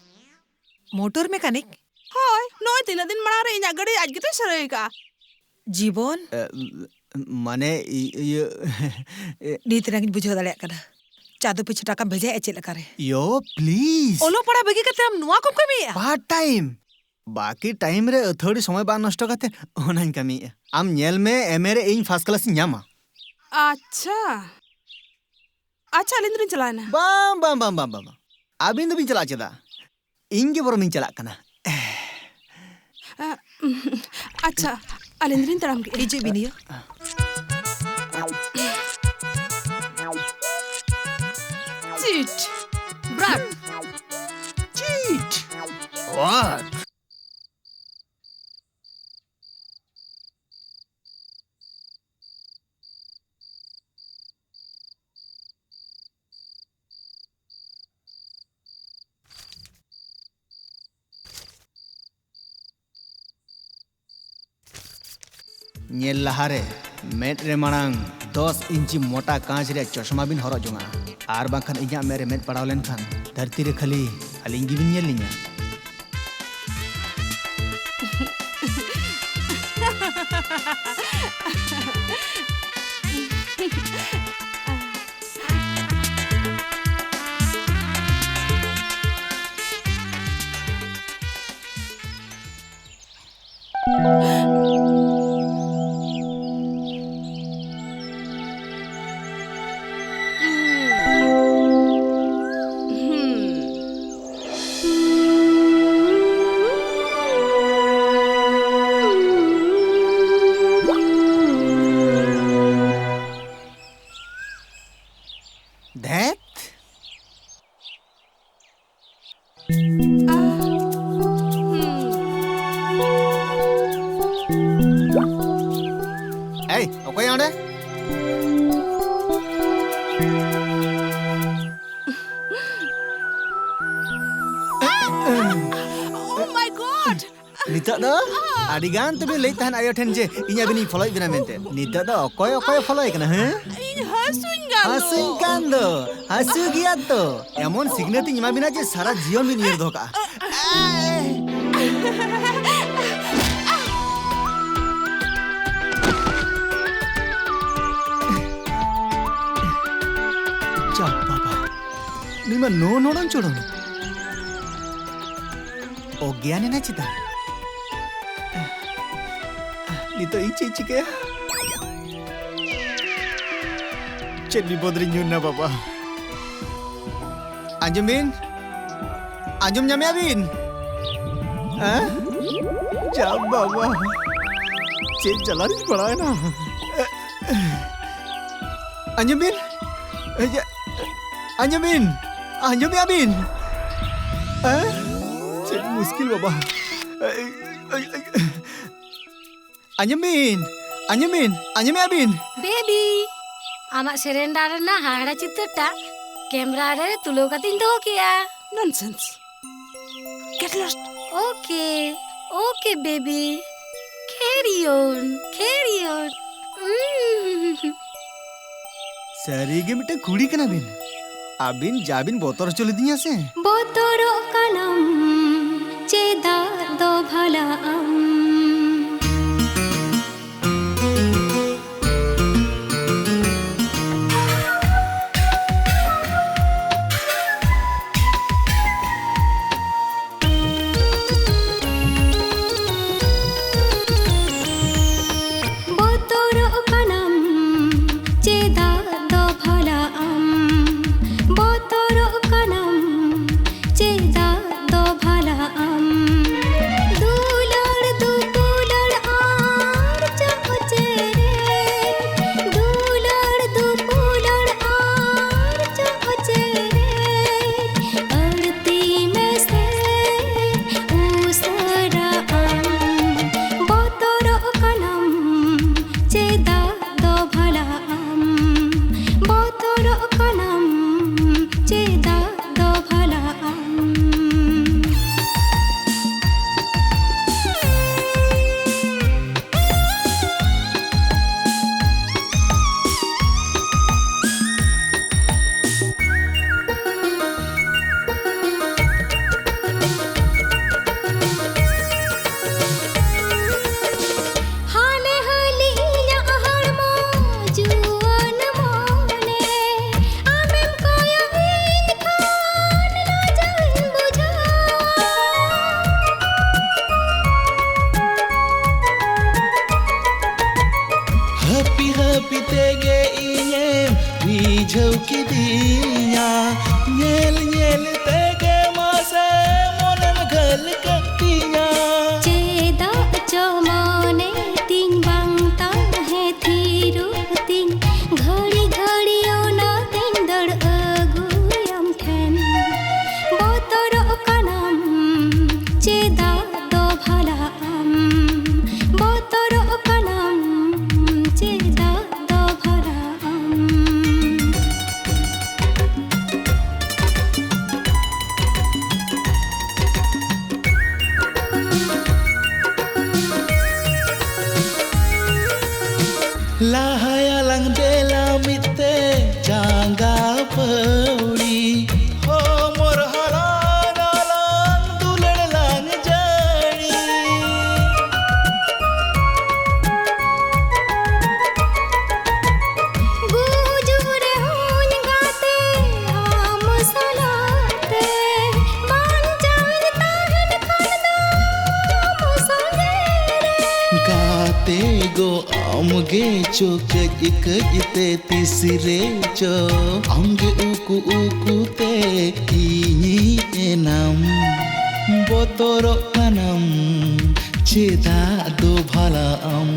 Motor mechanic? ᱦᱳᱭ, ᱱᱚᱜᱼᱚᱭ ᱛᱤᱱᱟᱹᱜ ᱫᱤᱱ ᱢᱟᱲᱟᱝ ᱨᱮ ᱤᱧᱟᱜ ᱜᱟᱹᱰᱤ ᱟᱡ ᱜᱮᱛᱚᱭ ᱥᱟᱹᱨᱟᱹᱭ ᱟᱠᱟᱜᱼᱟ᱾ ᱡᱤᱵᱚᱱ? ᱮ, ᱢᱟᱱᱮ, ᱤ-, ᱤᱭᱟᱹ, ᱮ, ᱱᱤᱛ ᱨᱮᱜᱤᱧ ᱵᱩᱡᱷᱟᱹᱣ ᱫᱟᱲᱮᱭᱟᱜ ᱠᱟᱱᱟ, ᱪᱟᱸᱫᱚ ᱯᱤᱪᱷᱩ ᱴᱟᱠᱟᱢ ᱵᱷᱮᱡᱟᱭᱮᱫᱼᱟ ᱪᱮᱫ ᱞᱮᱠᱟᱨᱮ? ᱭᱳ, please᱾ ᱚᱞᱚᱜ ᱯᱟᱲᱦᱟᱜ ᱵᱟᱹᱜᱤ ᱠᱟᱛᱮ ᱟᱢ ᱱᱚᱣᱟ ᱠᱚᱢ ᱠᱟᱹᱢᱤᱭᱮᱫᱼᱟ? Part time᱾ ᱵᱟᱹᱠᱤ time ᱨᱮ ᱟᱹᱛᱷᱟᱹᱲᱤ ᱥᱚᱢᱚᱭ ᱵᱟᱝ ᱱᱚᱥᱴᱚ ᱠᱟᱛᱮ ᱚᱱᱟᱧ ᱠᱟᱹᱢᱤᱭᱮᱫᱼᱟ᱾ ᱟᱢ ᱧᱮᱞ ᱢᱮ, M A ᱨᱮ ᱤᱧ first class ᱤᱧ ᱧᱟᱢᱟ᱾ ᱟᱪᱪᱷᱟ᱾ ᱟᱪᱪᱷᱟ, ᱟᱹᱞᱤᱧ ᱫᱚᱞᱤᱧ ᱪᱟᱞᱟᱣᱮᱱᱟ᱾ ᱵᱟᱝ, ᱵᱟᱝ, ᱵᱟᱝ᱾ ᱟᱹᱵᱤᱱ ᱫᱚᱵᱤᱱ ᱪᱟᱞᱟᱜᱼᱟ ᱪᱮᱫᱟᱜ? ᱤᱧ ᱜᱮ ᱵᱚᱨᱚᱢᱤᱧ ᱪᱟᱞᱟᱜ ᱠᱟᱱᱟ᱾ ᱟ, ᱩᱦᱩᱸ, ᱟᱪᱪᱷᱟ, ᱟᱹᱞᱤᱧ ᱫᱚᱞᱤᱧ ᱛᱟᱲᱟᱢ ᱠᱮᱜᱼᱟ᱾ ᱦᱤᱡᱩᱜ ᱵᱤᱱ ᱭᱳ᱾ Cheat! Brat! Cheat! What? ᱧᱮᱞ ᱞᱟᱦᱟᱨᱮ ᱢᱮᱫ ᱨᱮ ᱢᱟᱲᱟᱝ ᱫᱚᱥ ᱤᱧᱪᱤ ᱢᱚᱴᱟ ᱠᱟᱸᱪ ᱨᱮᱭᱟᱜ ᱪᱚᱥᱢᱟ ᱵᱤᱱ ᱦᱚᱨᱚᱜ ᱡᱚᱝᱟ, ᱟᱨ ᱵᱟᱝᱠᱷᱟᱱ ᱤᱧᱟᱹᱜ ᱢᱮᱫ ᱨᱮ ᱢᱮᱫ ᱯᱟᱲᱟᱣ ᱞᱮᱱᱠᱷᱟᱱ ᱫᱷᱟᱹᱨᱛᱤ ᱨᱮ ᱠᱷᱟᱹᱞᱤ ᱟᱹᱞᱤᱧ ᱜᱮᱵᱤᱱ ᱧᱮᱞ ᱞᱤᱧᱟ᱾ ᱮᱭ, ᱚᱠᱚᱭ ᱚᱸᱰᱮ? Oh my God! ᱱᱤᱛᱚᱜ ᱫᱚ ᱟᱹᱰᱤ ᱜᱟᱱ ᱛᱚᱵᱮ ᱞᱟᱹᱭ ᱛᱟᱦᱮᱱ ᱟᱭᱳ ᱴᱷᱮᱱ ᱡᱮ ᱤᱧ ᱟᱹᱵᱤᱱᱤᱧ ᱯᱷᱚᱞᱳᱭᱮᱫ ᱵᱮᱱᱟ ᱢᱮᱱᱛᱮ᱾ ᱱᱤᱛᱚᱜ ᱫᱚ ᱚᱠᱚᱭ ᱚᱠᱚᱭ ᱯᱷᱚᱞᱳᱭ ᱠᱟᱱᱟ, ᱦᱮᱸ? ᱤᱧ ᱦᱟᱹᱥᱩᱧ ᱠᱟᱱ ᱫᱚ᱾ ᱦᱟᱹᱥᱩᱧ ᱠᱟᱱ ᱫᱚ᱾ ᱮᱢᱚᱱ ᱥᱤᱠᱷᱱᱟᱹᱛ ᱤᱧ ᱮᱢᱟ ᱵᱤᱱᱟ ᱡᱮ ᱥᱟᱨᱟ ᱡᱤᱭᱚᱱ ᱵᱤᱱ ᱩᱭᱦᱟᱹᱨ ᱫᱚᱦᱚ ᱠᱟᱜᱼᱟ᱾ ᱪᱟ ᱵᱟᱵᱟ, ᱱᱩᱭ ᱢᱟ ᱱᱚ ᱱᱚᱲᱚᱝ ᱪᱚᱲᱚᱝ᱾ ᱚᱜᱽᱜᱮᱭᱟᱱ ᱮᱱᱟ ᱪᱮᱫᱟᱜ? ᱱᱤᱛᱚᱜ ᱤᱧ ᱪᱮᱫ ᱪᱤᱠᱟᱹᱭᱟ? ᱪᱮᱫ ᱵᱤᱯᱚᱫ ᱨᱤᱧ ᱧᱩᱨ ᱮᱱᱟ ᱵᱟᱵᱟ? ᱟᱸᱡᱚᱢ ᱵᱤᱱ, ᱟᱸᱡᱚᱢ ᱧᱟᱢᱮᱜᱼᱟ ᱵᱤᱱ? ᱦᱮᱸ? ᱡᱟ ᱵᱟᱵᱟ, ᱪᱮᱫ ᱡᱟᱞᱟ ᱨᱤᱧ ᱯᱟᱲᱟᱣᱮᱱᱟ᱾ ᱟᱸᱡᱚᱢ ᱵᱤᱱ, ᱮ, ᱡᱟ-, ᱟᱸᱡᱚᱢ ᱵᱤᱱ, ᱟᱸᱡᱚᱢᱮᱜᱼᱟ ᱵᱤᱱ? ᱦᱮᱸ? ᱪᱮᱫ ᱢᱩᱥᱠᱤᱞ ᱵᱟᱵᱟ᱾ ᱟᱸᱡᱚᱢ ᱵᱤᱱ, ᱟᱸᱡᱚᱢ ᱵᱤᱱ, ᱟᱸᱡᱚᱢᱮᱜᱼᱟ ᱵᱤᱱ? ᱵᱮᱵᱤ, ᱟᱢᱟᱜ ᱥᱮᱨᱮᱱᱰᱟᱨ ᱨᱮᱱᱟᱜ ᱦᱟᱦᱟᱲᱟ ᱪᱤᱛᱟᱹᱨᱴᱟᱜ ᱠᱮᱢᱨᱟ ᱨᱮ ᱛᱩᱞᱟᱹᱣ ᱠᱟᱛᱮᱧ ᱫᱚᱦᱚ ᱠᱮᱜᱼᱟ᱾ Nonsense. Get lost. Okay, okay, baby. Carry on, carry on. Mm. ᱥᱟᱹᱨᱤᱜᱮ ᱢᱤᱫᱴᱟᱝ ᱠᱩᱲᱤ ᱠᱟᱱᱟ ᱵᱤᱱ᱾ ᱟᱹᱵᱤᱱ ᱡᱟ ᱵᱤᱱ ᱵᱚᱛᱚᱨ ᱦᱚᱪᱚ ᱞᱤᱫᱤᱧᱟ ᱥᱮ᱾ ᱵᱚᱛᱚᱨᱚᱜ ᱠᱟᱱᱟᱢ ᱪᱮᱫᱟᱜ ᱫᱚ ᱵᱷᱟᱞᱟ ᱟᱢ? ᱵᱚᱛᱚᱨᱚᱜ ᱠᱟᱱᱟᱢ ᱪᱮᱫᱟᱜ ᱫᱚ ᱵᱷᱟᱞᱟ ᱟᱢ? ᱵᱚᱛᱚᱨᱚᱜ ᱠᱟᱱᱟᱢ ᱪᱮᱫᱟᱜ ᱫᱚ ᱵᱷᱟᱞᱟ ᱟᱢ? ᱫᱩᱞᱟᱹᱲ ᱞᱟᱦᱟᱭᱟᱞᱟᱝ ᱫᱮᱞᱟ ᱢᱤᱫᱛᱮ ᱡᱟᱸᱜᱟ ᱯᱟᱹᱣᱲᱤ, ᱦᱚᱢᱚᱨ ᱦᱟᱞᱟᱝ ᱟᱞᱟᱝ ᱫᱩᱞᱟᱹᱲ ᱞᱟᱝ ᱡᱟᱹᱲᱤ᱾ ᱜᱩᱡᱩᱜ ᱨᱮᱦᱚᱸᱧ ᱜᱟᱛᱮ ᱟᱢ ᱥᱟᱞᱟᱜ ᱛᱮ, ᱵᱟᱧᱪᱟᱣᱤᱧ ᱛᱟᱦᱮᱱ ᱠᱷᱟᱱ ᱫᱚ ᱟᱢ ᱥᱚᱸᱜᱮ ᱨᱮ᱾ ᱜᱟᱛᱮ ᱜᱚ ᱟᱢ ᱜᱮ ᱪᱚ ᱠᱟᱹᱡ ᱠᱟᱹᱡ ᱛᱮ ᱛᱤᱥ ᱨᱮ ᱪᱚ ᱟᱢ ᱜᱮ ᱩᱠᱩ ᱩᱠᱩ ᱛᱮ ᱤᱧᱤᱧ ᱮᱱᱟᱢ᱾ ᱵᱚᱛᱚᱨᱚᱜ ᱠᱟᱱᱟᱢ ᱪᱮᱫᱟᱜ ᱫᱚ ᱵᱷᱟᱞᱟ ᱟᱢ?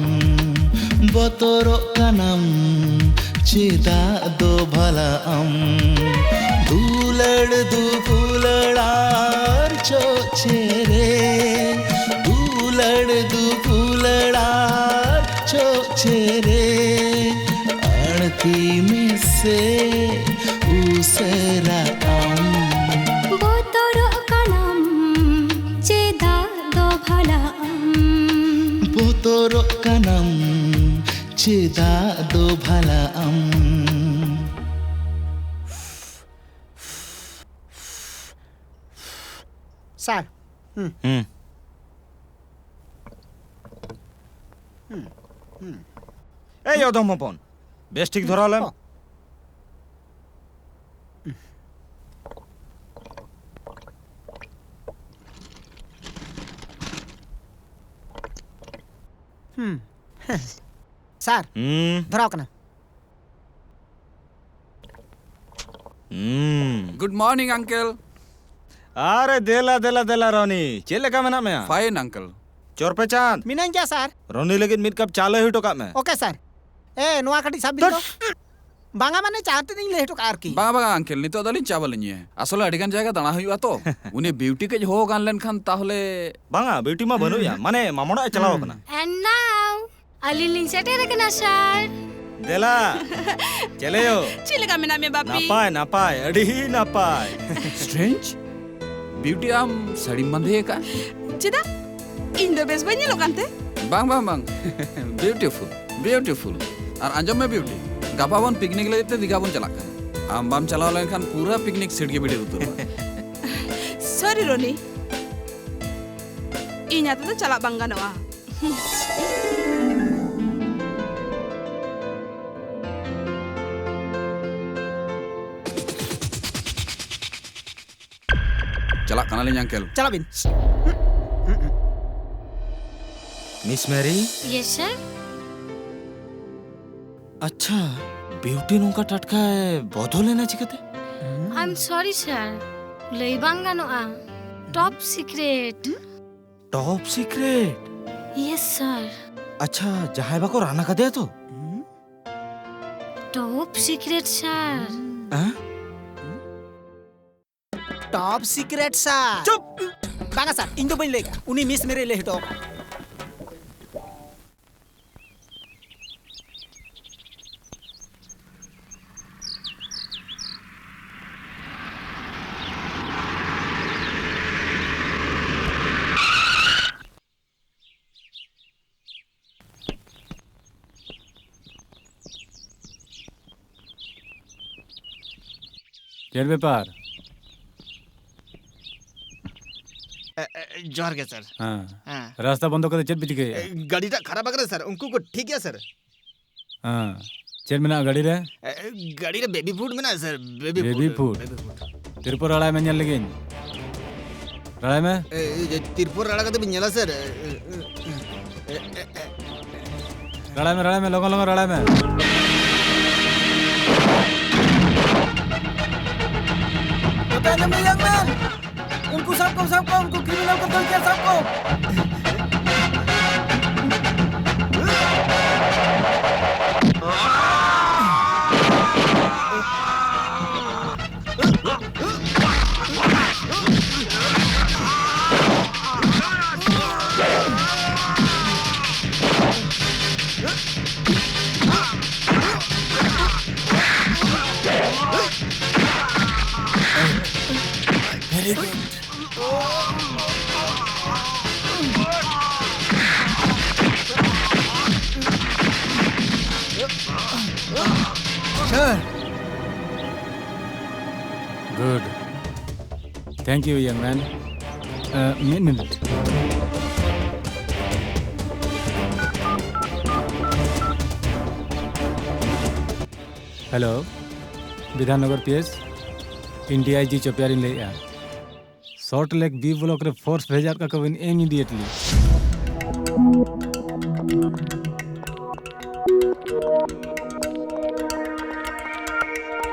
ᱵᱚᱛᱚᱨᱚᱜ ᱠᱟᱱᱟᱢ ᱪᱮᱫᱟᱜ ᱫᱚ ᱵᱷᱟᱞᱟ ᱟᱢ? ᱫᱩᱞᱟᱹᱲ ᱫᱩᱯᱩᱞᱟᱹᱲ ᱟᱨ ᱪᱚᱜ ᱪᱮᱨᱮ, ᱫᱩᱞᱟᱹᱲ ᱫᱩᱯᱩᱞᱟᱹᱲ ᱟᱨ ᱪᱚᱜ ᱪᱮᱨᱮ, ᱟᱹᱲᱛᱤ ᱢᱮᱥᱮ ᱩᱥᱟᱹᱨᱟ ᱟᱢ᱾ ᱵᱚᱛᱚᱨᱚᱜ ᱠᱟᱱᱟᱢ ᱪᱮᱫᱟᱜ ᱫᱚ ᱵᱷᱟᱞᱟ ᱟᱢ? ᱵᱚᱛᱚᱨᱚᱜ ᱠᱟᱱᱟᱢ ᱪᱮᱫᱟᱜ ᱫᱚ ᱵᱷᱟᱞᱟ ᱟᱢ? ᱥᱟᱨ᱾ ᱦᱩᱸ᱾ ᱦᱩᱸ᱾ ᱦᱩᱸ᱾ ᱦᱩᱸ᱾ ᱮᱭ ᱚᱫᱚᱢ ᱦᱚᱯᱚᱱ, ᱵᱮᱥ ᱴᱷᱤᱠ ᱫᱷᱚᱨᱟᱣ ᱞᱮᱢ᱾ ᱚ᱾ ᱦᱩᱸ᱾ ᱥᱟᱨ, ᱦᱩᱸ᱾ ᱫᱷᱚᱨᱟᱣ ᱠᱟᱱᱟ᱾ ᱦᱩᱸ᱾ Good morning, uncle. ᱟᱨᱮ ᱫᱮᱞᱟ, ᱫᱮᱞᱟ, ᱫᱮᱞᱟ ᱨᱚᱱᱤ, ᱪᱮᱫ ᱞᱮᱠᱟ ᱢᱮᱱᱟᱜ ᱢᱮᱭᱟ? Fine, uncle. ᱪᱚᱨᱯᱮ ᱪᱟᱸᱫ᱾ ᱢᱤᱱᱟᱹᱧ ᱜᱮᱭᱟ, ᱥᱟᱨ᱾ ᱨᱚᱱᱤ ᱞᱟᱹᱜᱤᱫ ᱢᱤᱫ ᱠᱟᱯ ᱪᱟ ᱞᱟᱹᱭ ᱦᱚᱴᱚ ᱠᱟᱜ ᱢᱮ᱾ Okay, ᱥᱟᱨ᱾ ᱮ, ᱱᱚᱣᱟ ᱠᱟᱹᱴᱤᱡ ᱥᱟᱵ ᱵᱤᱱ ᱫᱚ᱾ ᱛᱩᱥ! ᱵᱟᱝᱟ, ᱢᱟᱱᱮ ᱪᱟ ᱛᱮᱫ ᱤᱧ ᱞᱟᱹᱭ ᱦᱚᱴᱚ ᱠᱟᱜᱼᱟ ᱟᱨᱠᱤ᱾ ᱵᱟᱝᱟ, ᱵᱟᱝᱟ, uncle, ᱱᱤᱛᱚᱜ ᱫᱚ ᱟᱹᱞᱤᱧ ᱪᱟ ᱵᱟᱹᱞᱤᱧ ᱧᱩᱭᱟ᱾ ᱟᱥᱚᱞᱮ ᱟᱹᱰᱤ ᱜᱟᱱ ᱡᱟᱭᱜᱟ ᱫᱟᱬᱟ ᱦᱩᱭᱩᱜᱼᱟ ᱛᱚ᱾ ᱩᱱᱤ beauty ᱠᱟᱹᱡ ᱦᱚᱦᱚ ᱜᱟᱱ ᱞᱮᱱᱠᱷᱟᱱ ᱛᱟᱦᱚᱞᱮ᱾ ᱵᱟᱝᱟ, beauty ᱢᱟ ᱵᱟᱹᱱᱩᱜ ᱭᱟ᱾ ᱦᱩᱸ᱾ ᱢᱟᱱᱮ ᱢᱟᱢᱚ ᱚᱲᱟᱜ ᱮ ᱪᱟᱞᱟᱣ ᱦᱩᱸ᱾ ᱟᱠᱟᱱᱟ᱾ And now, ᱟᱹᱞᱤᱧ ᱞᱤᱧ ᱥᱮᱴᱮᱨ ᱟᱠᱟᱱᱟ, ᱥᱟᱨ᱾ ᱫᱮᱞᱟ, ᱪᱮᱞᱮᱭᱳ᱾ ᱪᱮᱫ ᱞᱮᱠᱟ ᱢᱮᱱᱟᱜ ᱢᱮᱭᱟ, ᱵᱟᱯᱤ? ᱱᱟᱯᱟᱭ, ᱱᱟᱯᱟᱭ, ᱟᱹᱰᱤ ᱱᱟᱯᱟᱭ᱾ Strange? Beauty, ᱟᱢ ᱥᱟᱹᱲᱤᱢ ᱵᱟᱸᱫᱮ ᱟᱠᱟᱫᱼᱟ? ᱪᱮᱫᱟᱜ? ᱤᱧ ᱫᱚ ᱵᱮᱥ ᱵᱟᱹᱧ ᱧᱮᱞᱚᱜ ᱠᱟᱱ ᱛᱮ? ᱵᱟᱝ, ᱵᱟᱝ, ᱵᱟᱝ᱾ Beautiful, beautiful. ᱟᱨ ᱟᱸᱡᱚᱢ ᱢᱮ ᱵᱤᱭᱩᱴᱤ, ᱜᱟᱯᱟ ᱵᱚᱱ ᱯᱤᱠᱱᱤᱠ ᱞᱟᱹᱜᱤᱫ ᱛᱮ ᱫᱤᱜᱷᱟ ᱵᱚᱱ ᱪᱟᱞᱟᱜ ᱠᱟᱱᱟ᱾ ᱟᱢ ᱵᱟᱢ ᱪᱟᱞᱟᱣ ᱞᱮᱱᱠᱷᱟᱱ ᱯᱩᱨᱟᱹ ᱯᱤᱠᱱᱤᱠ ᱥᱤᱴ ᱜᱮ ᱵᱷᱤᱲ ᱩᱛᱟᱹᱨᱚᱜᱼᱟ᱾ ᱥᱚᱨᱤ ᱨᱚᱱᱤ, ᱤᱧ ᱟᱛᱮ ᱫᱚ ᱪᱟᱞᱟᱜ ᱵᱟᱝ ᱜᱟᱱᱚᱜᱼᱟ᱾ ᱪᱟᱞᱟᱜ ᱠᱟᱱᱟᱞᱤᱧ, ᱟᱝᱠᱮᱞ᱾ ᱪᱟᱞᱟᱜ ᱵᱤᱱ᱾ Miss Mary? Yes, sir. ᱟᱪᱪᱷᱟ, ᱵᱤᱭᱩᱴᱤ ᱱᱚᱝᱠᱟ ᱴᱟᱴᱠᱟᱭ ᱵᱚᱫᱚᱞ ᱮᱱᱟ ᱪᱤᱠᱟᱹᱛᱮ? ᱟᱭ ᱮᱢ ᱥᱚᱨᱤ, ᱥᱟᱨ᱾ ᱞᱟᱹᱭ ᱵᱟᱝ ᱜᱟᱱᱚᱜᱼᱟ᱾ ᱴᱚᱯ ᱥᱤᱠᱨᱮᱴ᱾ ᱴᱚᱯ ᱥᱤᱠᱨᱮᱴ? Yes, sir. ᱟᱪᱪᱷᱟ, ᱡᱟᱦᱟᱸᱭ ᱵᱟᱠᱚ ᱨᱟᱱ ᱟᱠᱟᱫᱮᱭᱟ ᱛᱚ? ᱴᱚᱯ ᱥᱤᱠᱨᱮᱴ, ᱥᱟᱨ᱾ ᱦᱮᱸ? ᱴᱚᱯ ᱥᱤᱠᱨᱮᱴ, ᱥᱟᱨ᱾ ᱪᱩᱯ! ᱵᱟᱝᱟ, ᱥᱟᱨ, ᱤᱧ ᱫᱚ ᱵᱟᱹᱧ ᱞᱟᱹᱭ ᱠᱟᱜᱼᱟ᱾ ᱩᱱᱤ ᱢᱤᱥ ᱢᱮᱨᱤᱭ ᱞᱟᱹᱭ ᱦᱚᱴᱚ ᱟᱠᱟᱫᱟ᱾ ᱪᱮᱫ ᱵᱮᱯᱟᱨ? ᱮ, ᱮ, ᱡᱚᱦᱟᱨ ᱜᱮ, ᱥᱟᱨ᱾ ᱦᱮᱸ᱾ ᱦᱮᱸ᱾ ᱨᱟᱥᱛᱟ ᱵᱚᱱᱫᱚ ᱠᱟᱛᱮ ᱪᱮᱫ ᱯᱮ ᱪᱤᱠᱟᱹᱭᱮᱫᱼᱟ? ᱮ, ᱜᱟᱹᱰᱤᱴᱟᱜ ᱠᱷᱟᱨᱟᱯ ᱟᱠᱟᱱᱟ, ᱥᱟᱨ᱾ ᱩᱱᱠᱩ ᱠᱚ ᱴᱷᱤᱠ ᱜᱮᱭᱟ, ᱥᱟᱨ᱾ ᱦᱮᱸ᱾ ᱪᱮᱫ ᱢᱮᱱᱟᱜᱼᱟ ᱜᱟᱹᱰᱤ ᱨᱮ? ᱮ, ᱜᱟᱹᱰᱤ ᱨᱮ ᱵᱮᱵᱤ ᱯᱷᱩᱰ ᱢᱮᱱᱟᱜᱼᱟ, sir. Baby baby food. Food? Baby food. ᱛᱤᱨᱯᱚᱞ ᱨᱟᱲᱟᱭ ᱢᱮ, ᱧᱮᱞ ᱞᱮᱜᱤᱧ᱾ ᱨᱟᱲᱟᱭ ᱢᱮ᱾ ᱮ, ᱮ, ᱛᱤᱨᱯᱚᱞ ᱨᱟᱲᱟ ᱠᱟᱛᱮ ᱵᱤᱱ ᱧᱮᱞᱟ, ᱥᱟᱨ᱾ ᱮ, ᱮ, ᱮ, ᱮ, ᱮ, ᱮ᱾ ᱨᱟᱲᱟᱭ ᱢᱮ, ᱨᱟᱲᱟᱭ ᱢᱮ, ᱞᱚᱜᱚᱱ, ᱞᱚᱜᱚᱱ ᱨᱟᱲᱟᱭ ᱢᱮ᱾ ᱱᱚᱛᱮ ᱟᱸᱡᱚᱢ ᱢᱮ, young man᱾ ᱩᱱᱠᱩ ᱥᱟᱵ ᱠᱚᱢ, ᱥᱟᱵ ᱠᱚᱢ, ᱩᱱᱠᱩ ᱠᱨᱤᱢᱤᱱᱟᱞ ᱠᱚ ᱫᱟᱹᱲ ᱠᱮᱫᱟ, ᱥᱟᱵ ᱠᱚᱢ᱾ Very good. Sir. Good. Thank you, young man. Uh, ᱢᱤᱫ ᱢᱤᱱᱤᱴ᱾ ᱦᱮᱞᱳ, ᱵᱤᱫᱷᱟᱱ ᱱᱚᱜᱚᱨ ᱯᱤ ᱮᱥ, ᱤᱧ ᱰᱤ ᱟᱭ ᱡᱤ ᱪᱚᱯᱮᱭᱟᱨᱤᱧ ᱞᱟᱹᱭᱮᱫᱼᱟ᱾ ᱥᱚᱞᱴ ᱞᱮᱠ ᱵᱤ ᱵᱞᱚᱠ ᱨᱮ ᱯᱷᱳᱨᱥ ᱵᱷᱮᱡᱟ ᱠᱟᱠᱚ ᱵᱤᱱ immediately᱾